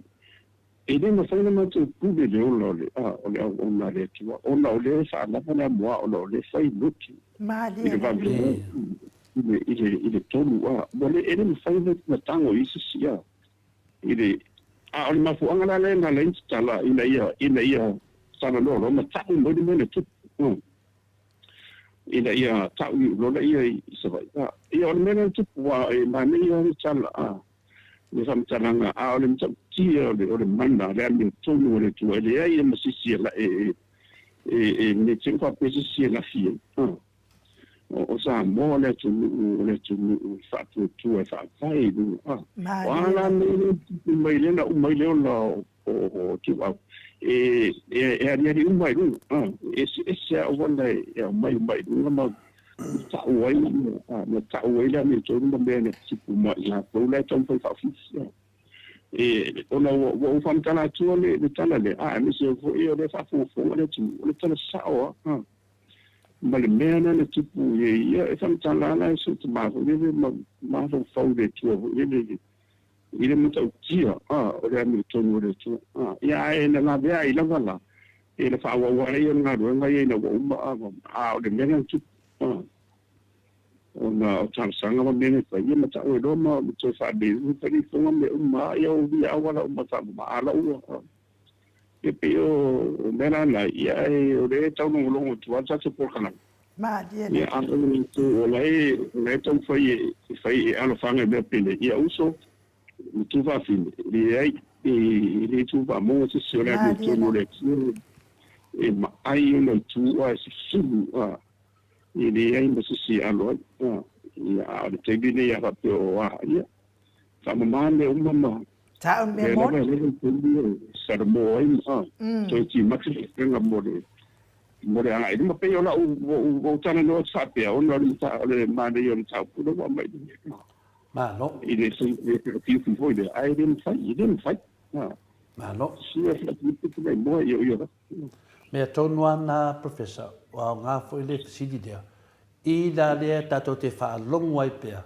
e le mafai ona matou pule le ola o le, a, o le auauna a le Atua, ona o lea e faalava le amoa, ona o lea e fai lotu i le vave i le, i le, i le tolu, a, ua le, e le mafai ona tago i isi si, a, i le, a o le mafuaaga la lea na ala ai ona tatala ina ia, ina ia talanoa loa ma ta'u mai le mea na tupu, ina ia ta'u iu loa lea i Savaii. A, ia o le mea lea na tupu, aua e manaia lava le tala, a, le faamatalaga, a o le matautia o le, o le mana, le amiotonu o le Atua, e leai e ma se isi e, e, e, e ne i te i ua faapea se isi e lafi ai. A. O Samoa o le atunuu, o le atunuu e faatuatua e faavae i luga. A, o a la mea lea e tupu mai lea na uma ai le ola o Tuuau, e, e aliali uma i luga. A, e eseese lava auala e aumai uma i luga ma ta'u ai, ma ta'u ai le amiotonu ma mea na tupu mai i latou la e taumafai e faaofiofi. E, ona ua ou faamatala atua le tala lea, a, aemaise foi o lea e faafogafoga le atunuu, o le tala sao lava. Ma le mea lena na tupu i ai ia, e faamatala lava la e si tama foi lele ma mafaufau i le Atua foi lele i le matautia a o le amiotonu o le Atua. A, ia ae na laveai lava la e na faaauau ai ia le galuega ia ina ua uma a, a o le mea lena na tupu a, ona o talosaga ma mea na fai ia ma ta'u ai loa ma toe faalelei ma fai ifoga mea uma a, ia o uia auala uma faamama lau a. E pei o mea la na, ia ae o lea e taulogologo atu lava le tatou polokalame. Malie Ia lava. a o le itu o la e, o la e taumafai e, e fai e alofaga i mea penei, ia uso, ma tuafafine, e leai, e le tuufaamoa se isi o le Malie amiotonu o lava. le Atua e maai ona itu a e susulu a, e leai ma se isi e alo ai. A, ia a o le taimi lenei a faapea o a, ia, faamama mea uma ma Ta'u le mea Lea lava moni. e leva le taimi e salamo ai ma toe timati le upega mo le mo le agai i luma. Pei o la'u ua ou talanoa atu faapea ona o le mata o le manaia o le mataupu lea ua aumai Malo. i le feofiufi foi lea, ae le mafai, e le mafai. Malo. Sia feofiufi mai moa i o ia lava. Mea tonu lava na Professor, ua aoga foi le fesili lea. I la lea tatou te faalogo ai pea,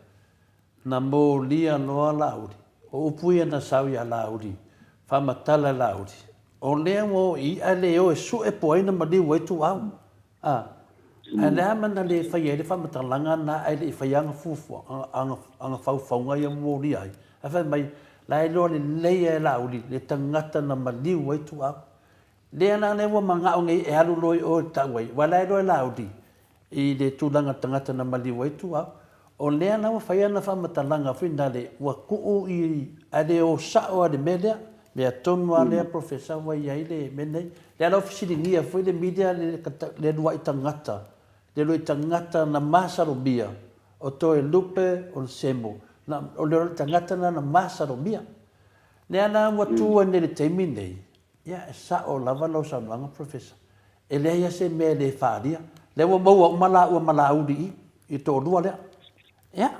na molia loa Laauli. O upu ia na sau iā Laauli, faamatala Laauli, o lea ua oo i i'a le o e su'e po o ai na maliu ai Tuuau. A, ae le a mea na le faia ai le faamatalaga na ae le i faia ana fuafuaga, ana faufauga ia ua molia ai? Ae fai mai, la e iloa lelei lava e Laauli le tagata na maliu ai Tuuau. Lea la lea ua manao nei e alu loa i o e tau ai, aua la e iloa e Laauli i le tulaga tagata na maliu ai Tuuau. O lea la ua fai ana faamatalaga foi nale ua tuu i ae le o sao lava i le mea lea. Mea tonu lava lea Professor ua i ai le mea lenei. Lea la ua fesiligia foi le media le luai tagata, le luai tagata na masalomia o Toelupe o le Semo, na, o le tagata lena na masalomia. Lea la ua tu ai nei i le taimi lenei, Ia, e sao lava lau saunoaga Professor. E leai lava se mea e le faaalia. Lea ua maua uma laua ma Laauli i i le toalua lea. Ia,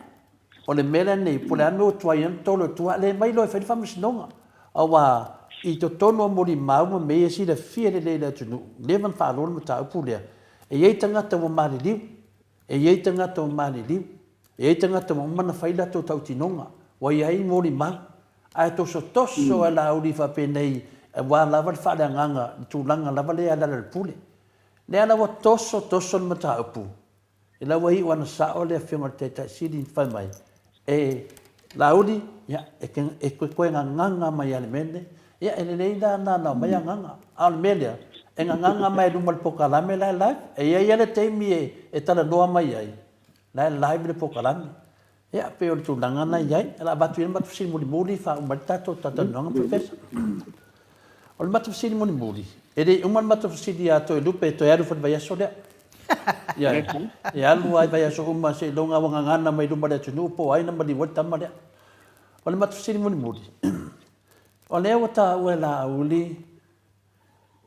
o le mea lenei, po o le a le mea ua tuai ai ona tolo i tua, le mai loa e fai le faamasinoga. Aua i totonu o molimau ma mea ia e silafia lelei e le atunuu, leva ona faaloa le mataupu lea, e i ai tagata ua maliliu, E i ai tagata ua maliliu, e i ai tagata ua uma ona fai latou tautinoga, ua i ai molimau, ae tosotoso lava Laauli faapenei aua lava le faaleagaga, le tulaga lava lea e alaala i le pule. Lea la ua toso toso le mataupu, e la ua iu lava ina sao le Afioga i le Taitai Sili fai mai, E Laauli, ia, e te, e toe toe gagaga mai lava i le mea lenei. Ia, e lelei la na na aumai agaga. A o le mea lea, e gagaga mai luma o le polokalame la e live. E i ai lava le taimi e, e talanoa mai ai, la e live le polokalame. Ia, pei o le tulaga lena e i ai. O le a avatu ia le matou fesili mulimuli faauma ai le tatou talatalanoaga, Professor. O le matou fesili mulimuli, e le i uma le matou fesili ia Toelupe e toe alu foi i le vaiaso lea. Ia, e alu lava i vaiaso uma seiloga ua gagana mai luma o le atunuu po o ai na maliu ai le tama lea. O le matou fesili mulimuli, o lea ua taua e Laauli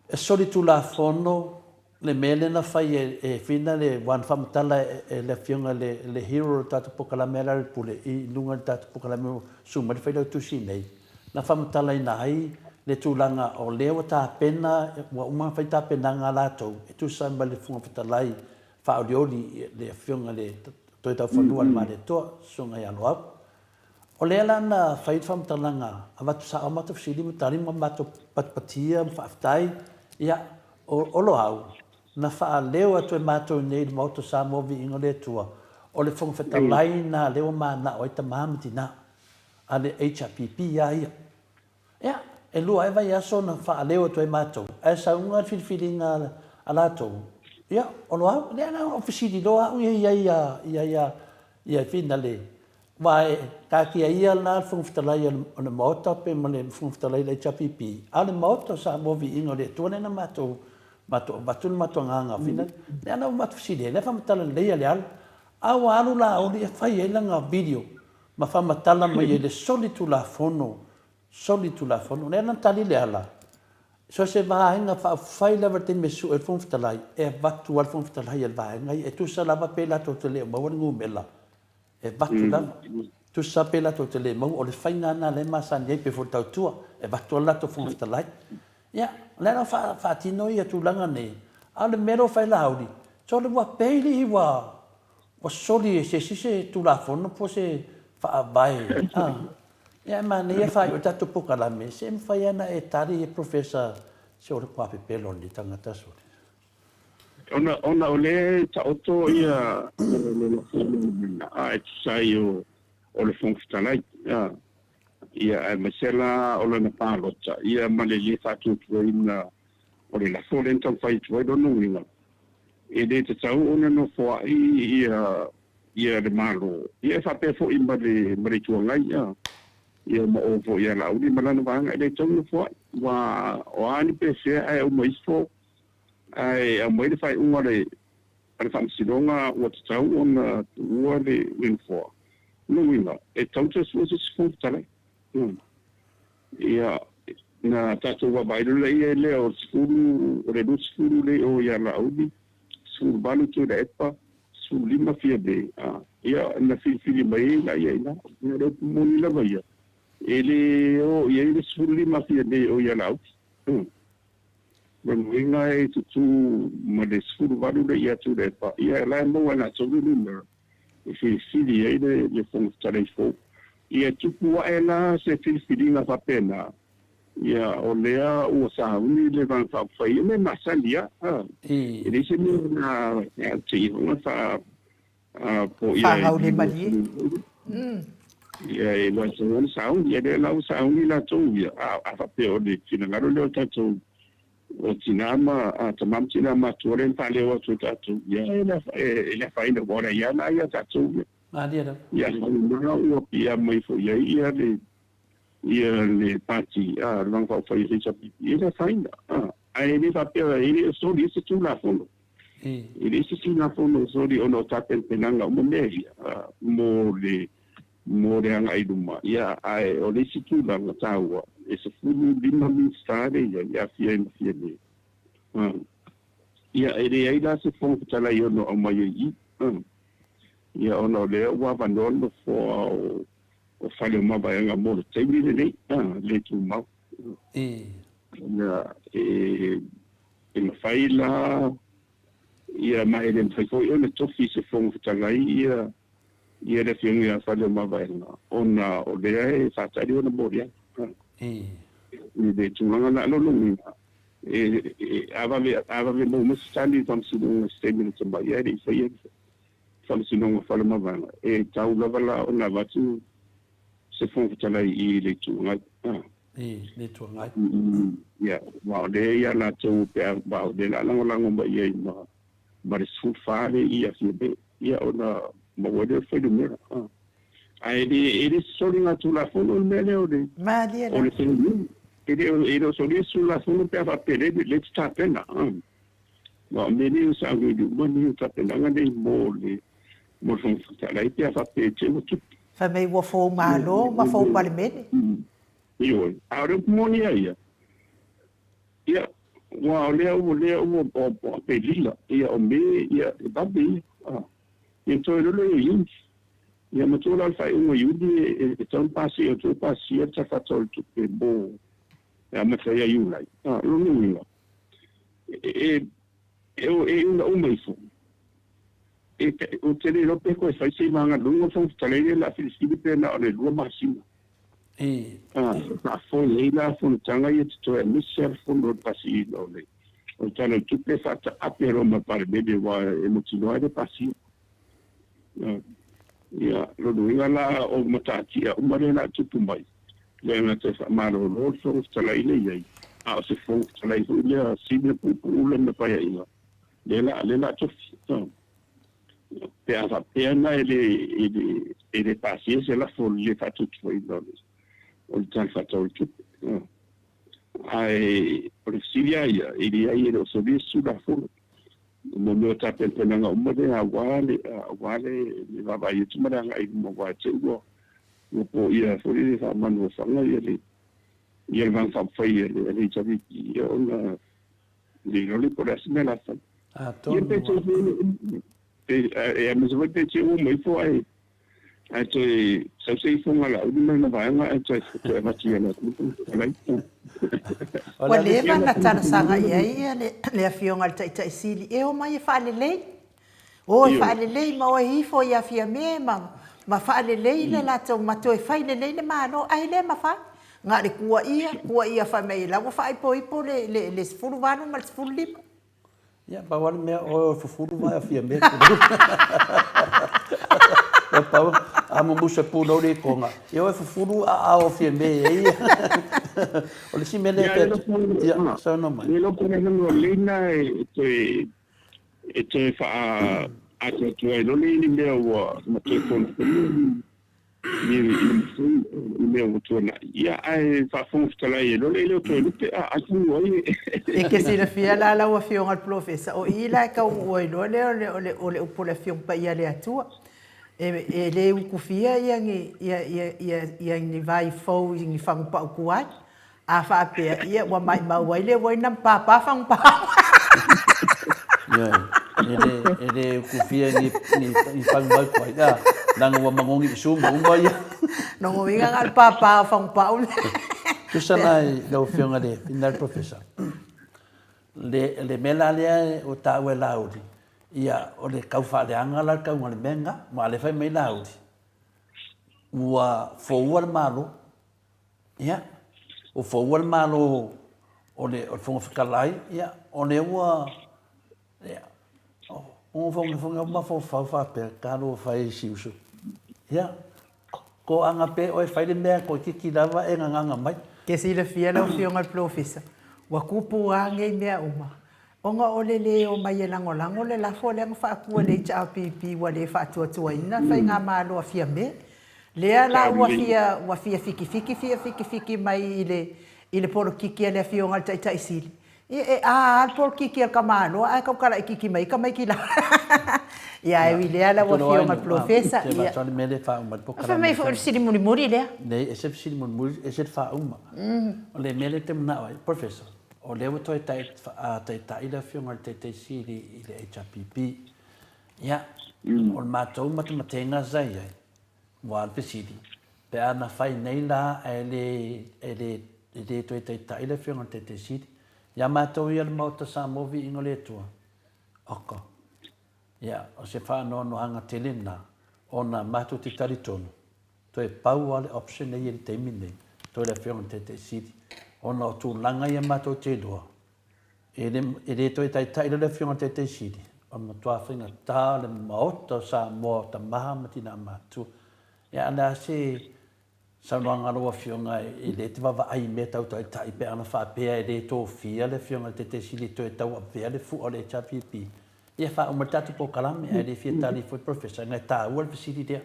e solitulafono le mea lea na fai e Fina le aua na faamatala e le Afioga i le hero o le tatou polokalame a Lealailepule i luga o le tatou polokalame o Susu Mai le Failautusi nei, na faamatalaina ai le tulaga o lea ua tapena, ua uma ona fai tapenaga a latou e tusa ai ma le Fofoga Fetalai faaolioli le Afioga i le Toetaufanua a le Malietoa, Susuga ia Loau. O lea la na fai le faamatalaga, avatu sao matou fesili ma tali ma matou patipatia ma faafetai, ia, o Loau, na faaleo atu e matou nei i le Maota o Samoa Viiga o le Atua, o le Fofoga Fetalai lena lea ua manao ai tama ma tina, a le HRPP lava ia. Ia, e lua ai vaiaso na faaleo atu ai matou, ae sauga le filifiliga a latou, ia, o Loau, lea la ua fesili loa au ia i ai ia ia ia Finale, aua e taatia ia la le Fofoga Fetalai o le Maota pe ma le Fofoga Fetalai o le HRPP, a o le Maota o Samoa Viiga o le Atua lea na matou matou avatu le matou agaga finale, lea la ua matou fesili ai, lea e faamatala lelei e Leala, a ua alu Laauli e fai ai lana video ma faamatala mai ai le solitulafono, solitulafono. Lea na tali Leala, so o se vaega faaupufai lava i le taimi e sue ai le Fofoga Fetalai, e avatu lava le Fofoga Fetalai e le vaega ia, e tusa lava pe latou te le o maua le numera, e avatu lava. Tusa pe latou te le maua, o le faiga lena lea e masani ai, pei foi o le tautua, e avatu lava le latou Fofoga Fetalai. Ia, o lea la ua faatino ia tulaga nei, a o le mea lea ua fai Laauli, sole ua pei alii ua Ua soli e se isi se Tulafono po o se Faavae a? Ia e manaia e faaiu ai le tatou polokalame, se mafai lava ona e tali e Professor se o le matua pepelo o lenei tagata sole. Ona, ona o lea e taoto ia le lafo a e tusa ai o, o le Fofoga Fetalai, a, ia aemaise la o lana palota, ia ma le le faatuatuaina o le lafo lea na taumafai atu ai. Lona uiga, e le tatau ona nofoai ia ia le Malo, ia e faapea foi ma le ma le Itu Agai, ia, ia ma o foi ia Laauli ma lana vaega, e le tatau ona nofoai. Ua o a ni pefea ae aumai ifo, ae aumai le faaiuga a le a le Faamasinoga ua tatau ona tuua le le nofoa. Lona uiga, e tatau ona toe sue se isi Fofoga Fetalai. Ia, na tatou vaavaai loa lea lea o le 10, o le 20 lea o ia Laauli, 18 Tuilaepa, 15 Fiame, a, ia, na filifili mai ai laia i ina. Ia, o le upu moni lava ia, e le o i ai le 15 Fiame o ia Laauli. Lona uiga e tutū ma le 18 le ia Tuilaepa, ia la e maua e latou le numera e filifili ai le le Fofoga Fetalai fou. Ia tupu ae la se filifiliga faapena, ia o lea ua sauni le Vaega Faaupufai, ia mea masani lava, a. E leai se mea na teihoga faa po ia Faagaulemalie. Ia e latou ona sauni, ia lea la ua sauni latou ia, a, a faapea o le finagalo lea o tatou o tina ma a, tama ma tina matutua lea na faaleo atu e tatou, ia e le e le afaina aua o le aia ia tatou ia. Malie lava. Ia afaina ua pia mai foi i ai ia le ia le pati a le Vaega Faaupufai o le HRPP, e le afaina, a, ae le faapea e le o soli ai se Tulafono. E leai se Tulafono o soli ona o tapenapenaga uma mea ia mo le mo le agai i luma. Ia, ae o le isi tulaga taua, e 15 Minisita lea e i ai, e aafia ai ma Fiame. Ia, e leai la se Fofoga Fetalai e ono aumai ai i i. Ia, ona o lea ua avanoa le nofoa o o fale o Mavaega mo le taimi lenei, le tumau. Ia, e e mafai la ia ma e le mafai foi ona tofi se Fofoga Fetalai ia ia le Afioga ia Faleomavaega ona o lea e faatali ona moliaga i le tulaga la. Lona uiga e e a vave a vave maua mai se tali i le Faamasinoga i se taimi lata mai ae le i faia le Faamasinoga o Faleomavaega e tau lava la ona avatu se Fofoga Fetalai i le Itu Agai. I le Itu Agai. Ia, aua o lea ia latou pe a, aua o lea o le a lagolago mai i ai ma, ma le 14 lea i Fiame, ia ona maua ai lea o le fuainumera. Ae le, e le soliga Tulafono le mea lea o le, Malie o le fuainumera. E le o, e le o solia se Tulafono pe a faapea le, le te tapena. Aua o mea nei o sauniuni uma nei o tapenaga nei mo le, mo le Fofoga Fetalai pe a faapea e te ua tupu. Fai mai ua fou Malo ma fou Palemene. Ioe, a o le upu moni a ia, ia, aua o lea ua, lea ua, o Aperila, ia, o Me, ia, e vave ia, a. Ia toe lolo ia Iuni. Ia matua la o le faaiuga o Iuni e, e tatau ona pasia, e toe pasia le Tala Faatatau o le Tupe mo e amata ia Iulai. A, o lona uiga, e, e, e, e una uma ifo. E, ou te le iloa pe toe fai se vaega luga o le Fofoga Fetalai lea o le a filifili pe na o le 2 masina. Faafoe ai la fonotaga ia totoe aemaise lava le fono o le pasiina o le o le Tala o le Tupe e faataape loa ma le Palemene aua e mautinoa e le pasia. Ia, lona uiga la o matatia uma lea o le a tupu mai, le gata e faamalolo le Fofoga Fetalai lea e i ai, a o se Fofoga Fetalai foi lea sili ona puupuu lana Paeaiga, lea la lea o le a tofi. Pe a faapea la e le, e le, e le pasia se lafo o le le faatuatuaina o le, o le Tala Faatatau o le Tupe. Ae o le fesili lava ia, e leai e le o solia se Tulafono. Mo mea o tapenapenaga uma lea aua le, aua le, le vaavaai atu ma le agai i luma aua e te i ua, ua poia foi le faamanuafaga ia le, ia le Vaega Faaupufai a le, a le HRPP ia ona le iloa lea po o le a se mea o le a fai. Ia pe te aemaise foi pe te ua uma ifo ae ae toe sau se ifoga a Laauli ma lana vaega ae toe toe avatu ia latou fetalai. Ua leva ona talosaga i ai le Afioga i le Taitai Sili e omai e faalelei. O e faalelei ma o e ifo ia Fiame ma ma faalelei le latou ma toe fai lelei le Malo ae le mafai. Na o le tuuaia, tuuaia fai mai la ua faaipoipo le le le 18 ma le 15. Ia, pau lava le mea, oe o fufulu vae o Fiame pulou. Ua pau, a mumusu e pulou le ikoga, ia oe fufulu a ao o Fiame e ai. O le isi mea lea e fai atu, ia, saunoa mai. Le iloa po o le a le e toe e toe faaatoatoa ai loa ni mea ua toe fonofono ni ni mea ua tuanai. Ia, ae faafofoga fetalai ai loa le e le o toe lupe, a atonu ai e. E te silafia la lau Afioga i le Polofesa, o i la e taunuu ai loa lea o le o le upu o le Afioga Paia a le Atua. E e le utufia ia ni ia ia ia ni vai fou i ni fagupau tuai. A faapea, ia ua maimau ai le uaina ma pāpā fagupau. Ioe, e le, e le utufia ni, ni, ni fagumau tuai, a, leaga ua magogi i su ma uma ia. Lona uiga na o le pāpā o fagupau. Tusa la i lau Afioga i le Finali Professor. Le, le mea la lea ua taua e Laauli, ia, o le tau faaleaga la le tauga o le mea lena. Aua o lea e fai mai Laauli, ua foua le Malo. Ia, ua foua le Malo o le, o le Fofoga Fetalai, ia, o lea ua, ia, o fogefoge o mafaufau faapea, talofa e i si uso. Ia, Toaga pe oe fai le mea toeititi lava e gagaga mai. Ke silafia lau Afioga i le Polofesa, ua tupu lava nei mea uma, ona o le le omai e lagolago le lafo lea na faatu e le HRPP ua le faatuatuaina le Faigamalo a Fiame. Lea la ua fia ua fia fitifiti fia fitifiti mai i le i le polokiki a le Afioga i le Taitai Sili, Ia, e a lava le polokiki a le tamaloa ae tautala laitiiti mai ai tamaiti la. Ia, ae ui i lea lau Afioga i le Polofesa, ia. Fai mai foi o le fesili mulimuli lea. Leai, ese le fesili mulimuli, ese le faauma. O le mea lea ou te manao ai, Professor, o lea ua toe taitai le Afioga i le Taitai Sili i le HRPP. Ia, o le matou matematega sa i ai, Ua le fesili, pe a na fai nei la ae le, e le, e le toe taitai le Afioga i le Taitai Sili. Ia matou ia le Maota Samoa Viiga o le Atua. Oka. Ia, o se faanoanoaga tele lena, ona matou te talitonu, toe pau lava le option lea e i ai i le taimi lenei, toe le Afioga i le Taitai Sili, ona o tulaga ia matou te iloa, E le, e le toe taitai loa le Afioga i le Taitai Sili, o le matua faigata o le Maota o Samoa o tama ma tinā matutua. Ia, a o le a se saunoaga a lau Afioga e le te vaavaai i mea tau taitai pe ana faapea e le tofia le Afioga i le Taitai Sili e toe tauavea le fua o le HRPP? Ia, faauma le tatou polokalame, ae le fia tali foi le Professor, leaga e taua le fesili lea.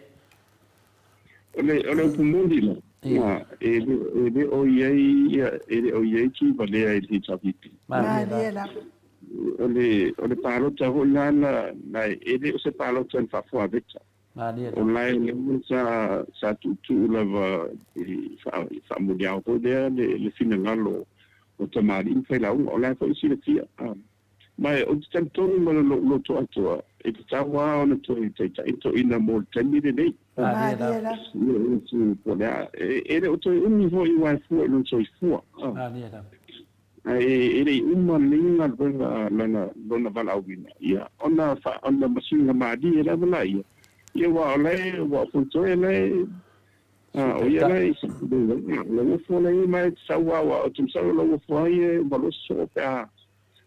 O le, o le upu moni la, e, e le o i ai, e le o i ai tuivalea i le HRPP. Malie la. O le, o le palota foi la na, na, e le o se palota na faafuaveta. Malie la. O la e lava sa, sa tuutuu lava i faamuliao foi lea le, le finagalo o tamalii ma failauga. O la e foi silafia. Ma ou te talitonu ma lou loto atoa, e tatau lava ona toe taitai toeaina mo le taimi lenei. Malie la. Po o le a, e le o toe umi foi aua e fua i lona soifua. Malie la. Ae e le i uma lelei galuega lana, lona valaauina, ia, ona, ona masiga malie lava laia, ia aua o la e, ua o la e O ia la e lauofo la e mai sau aua o te masalo lauofo ai e malosi soo pe a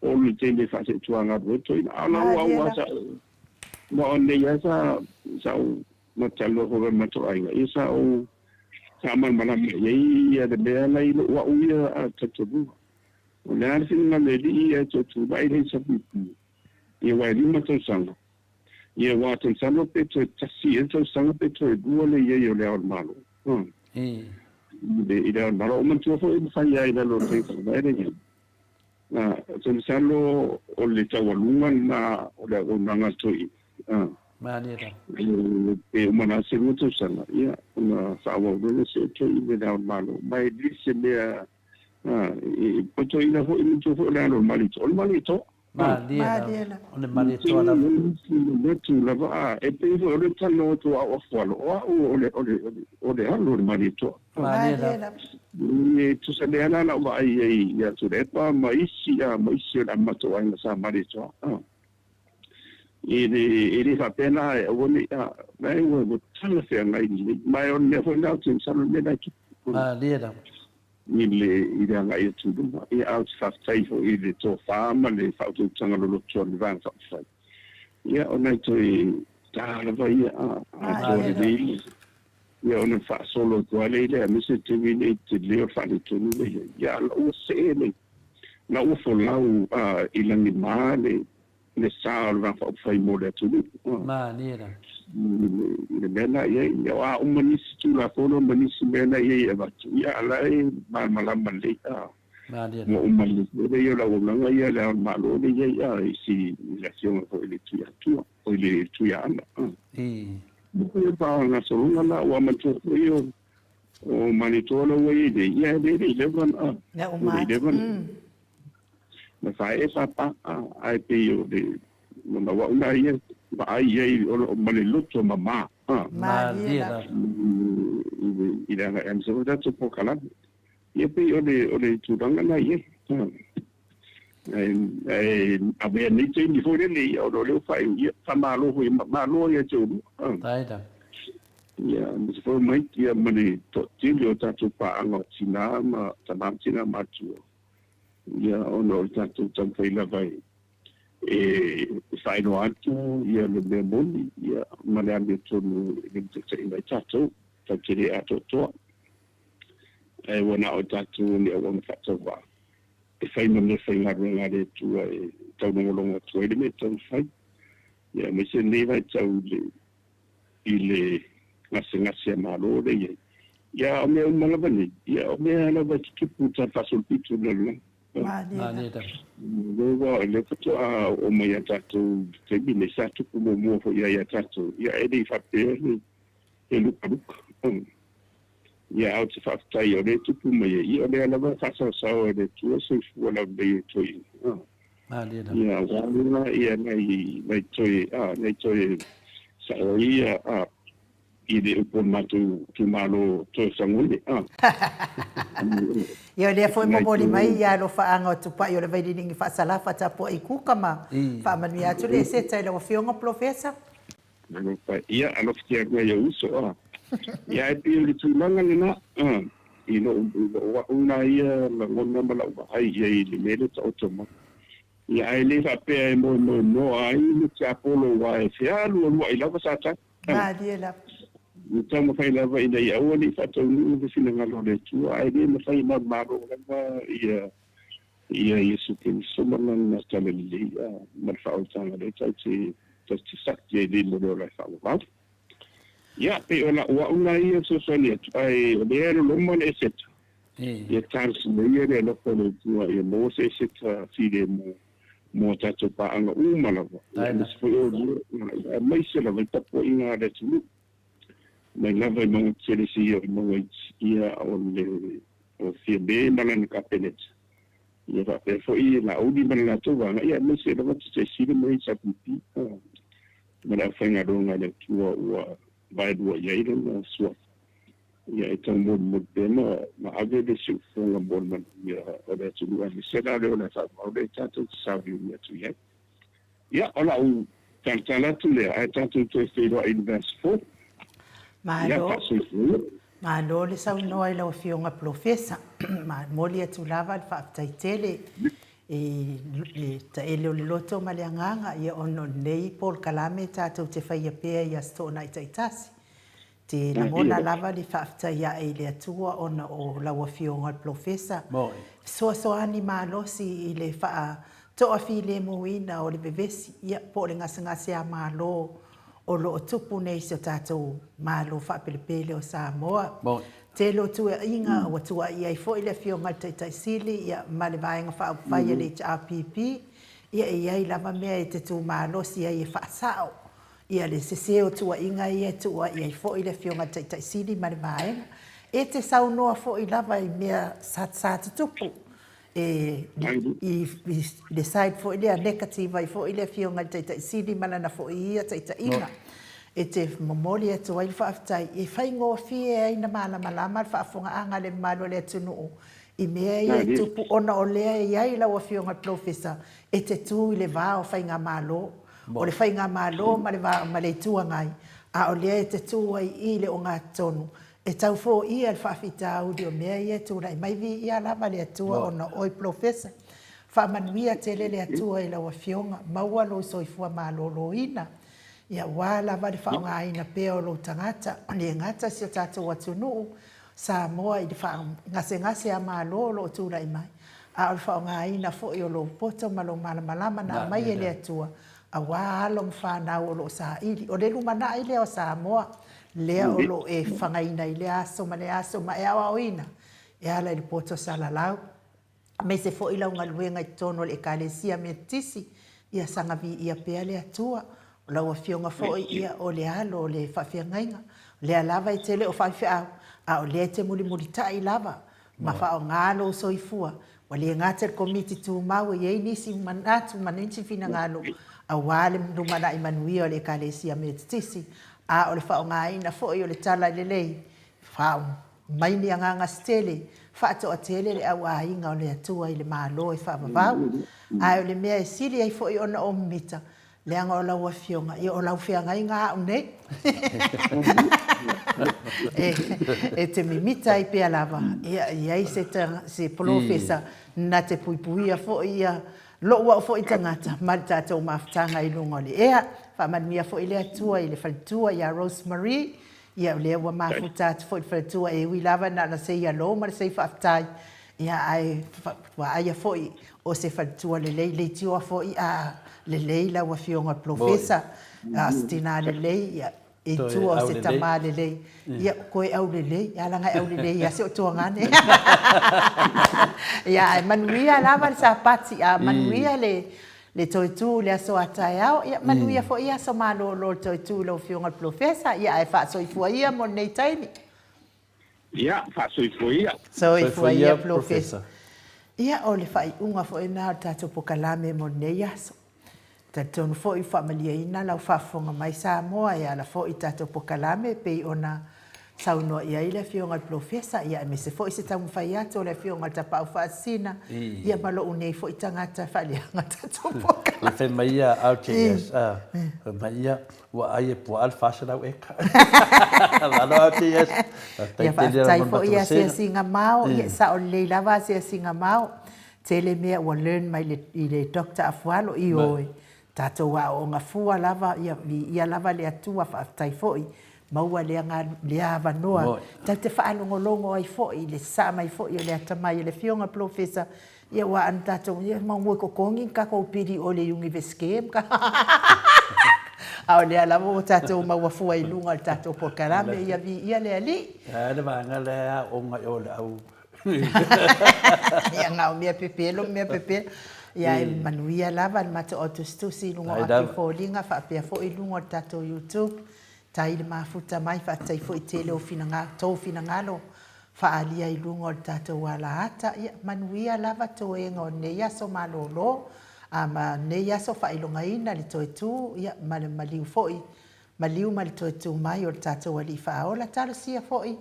o le taimi e faaseetua galuega toeaina. A o lau au a sa ma o nei a sa sa ou matalanoa foi ma le matou aiga ia sa ou faamalamalama i ai ia le mea la i lou au ia a talitonuga. O le a le finagalo e alii ae toe tulai le HRPP ia aua e 5 tausaga Ia aua te masalo pe toe tasi ea le tausaga pe toe lua le i ai o Le Ao o le Malo. I le Ao o le Malo. O manatua foi na fai ai i lalo o le faiga faavae lea i ai. Ou te masalo o le taualuga lena o le auaunaga a le toeaina. Malie lava. Pe uma la se lua tausaga, ia, ona faaauau loa lea se toeaina i Le Ao o le Malo. Ma e le se mea e toeaina foi, manatua foi o le alo o le Malietoa. O le Malietoa. Malie lava, o le Malietoa lava. Motu lava, a, e pei foi o le talanoa atu o au afualo, o au o le, o le, o le alo o le Malietoa. Malie lava. E tusa lea la lau vaai i ai ia Tuilaepa ma isi, a, ma isi o le matou aiga sa Malietoa. A. E le, e le faapea la e aua ne i, a, la e ua, ua talafeagai lelei. Ma o le mea foi lena ou te masalo o le mea la e tupu. Malie lava. I le i le agai atu i luma. Ia, ae ou te faafetai foi i le tofa ma le faautautaga loloto a le Vaega Faaupufai. Ia, o nai toe ta lava ia a atoa lelei, ia ona faasolo atu lava lea i le aemaise le taimi lenei i le tele o le faaletonu lea i ai. Ia, a o la ua see le, la ua folau i lagima le le sa o le Vaega Faaupufai mo le atunuu. Malie la. I le mea na i ai. Ia, o a uma nisi Tulafono ma nisi mea na i ai e avatu, ia, a la e malamalama lelei, a. Malie la. Ua uma lelei foi lea o le auaunaga ia a Le Ao o le Malo lea e i ai, a, i si, i le Afioga foi i le Tuiatua, o i le Tuiaana, a. I. Ia, faagasologa la, ua manatua foi o, o Malietoa la ua i ai nei, ia, e le i leva na, e le i leva na. Na faaee papa, ae pei o le ona o au na ia vaai i ai o lo ma le loto mama. Malie lava. I le agai aemaise foi tatou polokalame. Ia pei o le o le tulaga na i ai. Ae avea nei taimi foi lele, ia, ona o lea ua faaiu, ia, faamalo foi, malo ia te oulua. Faafetai lava. Ia, aemaise foi o Mike, ia, ma le toatele o tatou paaga o tina ma tama ma tina matutua, ia, ona o le tatou taumafai lava e faailoa atu ia le mea moni, ia, ma le amiotonu e limataitaiina ai tatou, tatou te le atoatoa. Ae ua na o tatou o ni auauna faatauvaa e fai ma mea faigaluega a le Atua e taulogologo atu ai le mea e tatau ona fai, ia aemaise lenei vaitau i le i le gasegase a Malo lea e i ai. Ia a o mea uma lava nei, ia o mea lava e tutupu i le tala faasolopito i le lalolagi. Malie lava. Lea ua lea faatoa oo mai ia tatou i le taimi lenei, sa tupu muamua foi ia tatou, ia e le i faapea le lukaluka. Ia, ae ou te faafetai o lea e tupu mai ai, ia o lea lava e faasaosao e le Atua soifua laulelei o toeaiina. Ia, aua lea ia nai, nai toe, a, nai toe sao ai ia, a, i le upu o le matou itumalo toe sagone, a. Ia, o lea foi momoli mai ia alofaaga o Tupai o le Vaililiga Faasalafa tapuai kuka ma faamanuia atu le Eseta i lau Afioga Polofesa. Alofa, ia, alofatia atu ai ou uso, a. Ia, ae pei o le tulaga lena, a, i lou, i lou au la ia lagona ma lau vaai i ai i le mea lea e taoto mai. Ia, ae le faapea e moemoenoa ai le tiapolo aua e fealualuai lava Satani, a. Malie lava. E taumafai lava ina ia aua ne i faataunuu le finagalo o le Atua, ae le mafai e maumalo lava ia, ia Iesu Keriso ma Lana talalelei ma le faaolataga lea tatou te tatou te saki ai nei mo le ola e faavavau. Ia, pei o lau au la ia fesoasoani atu, ae o lea e loloma le Eseta. Ia talosia ia le alofa o le Atua ia maua se Eseta filemu mo a tatou paaga uma lava, ia aemaise foi oulua, aemaise lava i tapuaiga a le atunuu, mai lava i mauga tetele seia oo i mauga iti, ia o le o Fiame ma lana Kapeneta, ia faapea foi Laauli ma le latou vaega, ia aemaise lava Tataisile ma HRPP ma le aufaigaluega a le Atua ua vaelua i ai lona suafa, ia e taumolimoli pea ma ma ave le siufofoga mo le manuia o le atunuu aemaise la o le ola faavavau lea tatou te sauniuni atu i ai. Ia, o lau talatala atu lea, ae tatou toe feiloai i le vaiaso fou. Ia, Malo. faasoifua ia. Malo le saunoa i lau Afioga Polofesa. Momoli atu lava le faafetai tele i le taele o le loto ma le agaga, ia ona o lenei polokalame tatou te faia pea i Aso Toonai taitasi. Te lagona lava le faafetai ae i le Atua ona o lau Afioga le Polofesa fesoasoani malosi i le faatoafilemuina o le vevesi, ia, po o le gasegase a Malo o lo o tupu nei i si o tatou Malo faapelepele o Samoa. Tele o tuuaiga ua tuuaia ai foi le Afioga i le Taitai Sili, ia, ma le Vaega Faaupufai a le HRPP, ia, e i ai lava mea e te tu malosi ai e faasao Ia le sese o tuuaiga ia e tuuai ai foi le Afioga i le Taitai Sili ma le Vaega. E te saunoa foi lava i mea sa tutupu e i le side foi lea negative ai foi le Afioga i le Taitai Sili ma lana foi ia taitaiga. E te momoli atu ai le faafetai e faigofie ai na malamalama le faafofogaaga a le mamalu o le atunuu i mea ia e tupu ona o lea e i ai lau Afioga i le Polofesa e te tu i le va o Faigamalo O le Faigamalo ma le va ma le Itu Agai, a o lea e te tu ai i le ogatotonu, e tau foia le faafitauli o mea ia e tulai mai. Viia lava le Atua ona o oe Polofesa. Faamanuia tele le Atua i lau Afioga, maua lou soifua maloloina, ia aua lava le faaaogaina pea o lou tagata, le gata i si o tatou atunuu, Samoa i le faagasegase a Malo o lo o tulai mai, a o le faaaogaina foi o lou poto ma lou malamalama na aumai e le Atua aua alo ma fanau o lo o saili. O le lumanai lea o Samoa, lea o lo o e fagaina i lea aso ma lea aso ma e aoaoina e ala i le poto salalau. aemaise foi lau galuega i totonu o le Ekalesia Metotisi, ia saga viia pea le Atua. O lau Afioga foi, ia, o le alo o le faafeagaiga. O lea lava e te le o faifeau, a o lea e te mulimulitai lava ma faaaoga lou soifua. Ua le gata i le Komiti Tumau e i ai nisi manatu ma nisi finagalo aua le lumanai manuia o le Ekalesia Metotisi, a o le faaaogaina foi o le Tala Lelei, Mai ni agaga se tele, faatoatele le au aiga o le Atua i le Malo e faavavau. Ae o le mea e sili ai foi ona ou mimita, leaga o lau Afioga, ia o lau feagaiga au nei. E te mimita ai pea lava, ia i ai se, se polofesa na te puipuia foi ia lou au foi tagata ma le tatou mafutaga i luga o le ea. Faamanuia foi le Atua i le faletua ia Rose Marie, Ia o lea ua mafuta atu foi le faletua e ui lava na ona say hello ma le say faafetai, ia ae vaaia foi o se faletua lelei, leitioa foi a lelei lau afioga Polofesa, a o se tina lelei, ia i tua o se tama lelei, ia toe aulelei, a leaga e aulelei lava si ou tuagane. Ia ae manuia lava le Sapati, a manuia le Le toe tu i le aso a taeao, ia manuia foi aso malolo o le toe tu i lau Afioga i le Polofesa, ia ae faasoifua ia mo lenei taimi. Ia, faasoifua ia. Soifua ia Polofesa. Ia, o le faaiuga foi lena o le tatou pokalame mo lenei aso. Talitonu foi ua faamalieina lau faafofoga mai Samoa e ala foi i tatou pokalame e pei ona saunoa i ai le Afioga i le Polofesa, ia aemaise foi se taumafai atu o le Afioga i le Tapaau Faasisina, ia ma lou nei foi tagata e faaleaga tatou pokalame. Ia fai mai ia RJS, fai mai ia, ua ai e puaa le 400 eka. Malo RJS. Ia faafetai foi i asiasiga mao, ia e sao lelei lava asiasiga mao. Tele mea ua learn mai i le Doctor Afualo, ioe, Tatou aooga fua lava, ia viia lava le Atua, faafetai foi, maua lea lea avanoa, tatou te faalogologo ai foi i le sasaa mai foi o le atamai o le Afioga Polofesa, ia aua ana tatou, ia maua e totogi ni tatou pili o le Iunivesite ma a o lea lava ua tatou maua fua i luga o le tatou polokalame, ia viia le Alii. Ae a le vaega lea e aooga i o i le au Ia na o mea pepelo ma mea pepelo. Ia e manuia lava le matou au tusitusi i luga o api o foliga faapea foi i luga o le tatou YouTube. Tai le mafuta mai faafetai foi tele o tou finagalo faaalia i luga o le tatou alaata. Ia manuia lava toega o lenei aso malolo a ma lenei aso faailogaina le toe tu ia ma le maliu foi Maliu ma le toe tu mai o le tatou Alii Faaola, talosia foi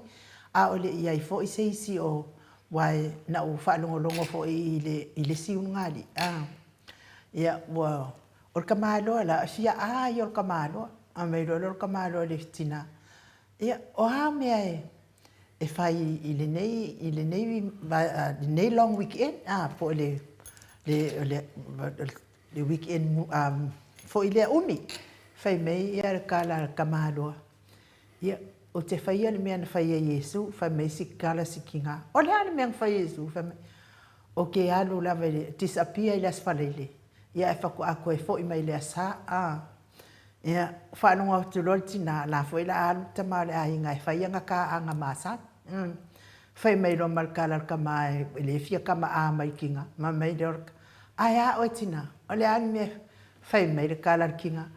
a o le i ai foi se isi o Uae na ou faalogologo foi i le i le isi ulugalii, a ia ua o le tamaloa la, e fia a ia o le tamaloa. A mai loa lea o le tamaloa i le tina, ia o a mea e e fai i lenei i lenei lenei long weekend, a po o le le le le weekend foi lea umi, fai mai ia le tala a le tamaloa, ia, ou te faia le mea na fai e Iesu, fai mai si tala si tina, o le a le mea na fai e Iesu? Fai mai, ou te alu lava i le disappear i le Aso Faraile, ia ae faatoa toe foi mai i le Aso Sa, a. Ia, faalogo atu loa le tina, la foi la a alu le tama o le aiga e fai ana taaga masani. Fai mai loa ma le tala a le tama e le fia tama a mai tina, ma mai lea o le Ae a oe tina, o le a le mea fai mai le tala a le tina,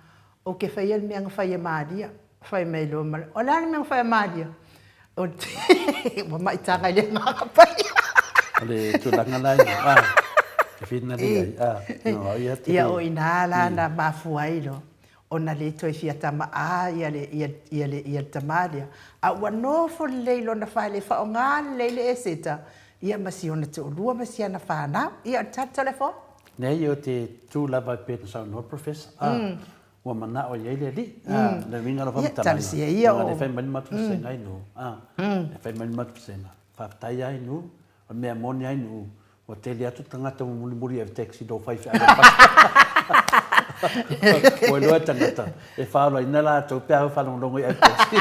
ou te faia le mea na fai e Maria. Fai mai loa ma le, o le a le mea na fai e Maria? O le ua maitaga i le Agaga Paia. O le tulaga la ia, a, e finali ai, a, no, ia te Ia o ina la na mafua ai loa ona le toe fia tama a ia le, ia, ia le, ia le tama lea. A ua nofo lelei i lona fale, faaaoga lelei le eseta, Ia ma si ona toalua ma si ana fanau. Ia o le tali telefoni. Leai ou te tu lava e pei ona saunoa le Professor, a, ua manao i ai le Alii, a, le uiga o lau faamatalaga, leaga e fai mai le matou vasega i nuu, a, e fai mai le matou vasega, faafetai lava i nuu, o le mea moni lava i nuu, ua tele atu tagata ua mulimuli i taxi i lou faifeau e pasi. Ua iloa e tagata, e faaolaina latou pe a faalogologo i taxi.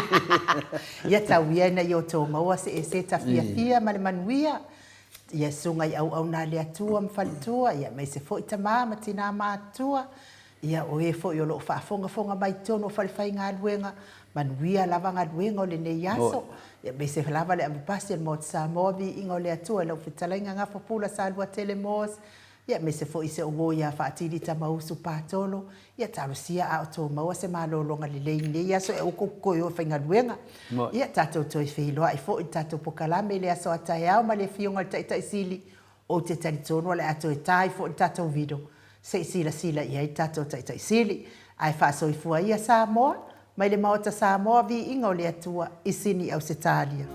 Ia tau ia ina ia outou maua se eseta fiafia ma le manuia, ia susuga i auauna a le Atua ma faletua, ia aemaise foi tama ma tina matutua, ia o e foi o lo o faafogafoga mai i totonu o falefaigaluega, manuia lava galuega o lenei aso, ia aemaise lava le avepasi a le Maota Samoa, viiga o le Atua i lau fetalaiga Gafapula Saluatele Moores, Ia aemaise foi se uo ia Faatili Tamausu Patolo, ia talosia a o tou maua se malologa lelei i lenei aso e aua tou te toe o e faigaluega. Ia tatou toe feiloai foi i le tatou pokalame i le aso a taeao ma le Afioga i le Taitai Sili, ou te talitonu o le a toe ta ai foi le tatou video se i silasila i ai le tatou Taitai Sili. Ae faasoifua ia Samoa, mai le Maota Samoa, viiga o le Atua i Sini Ausetalia.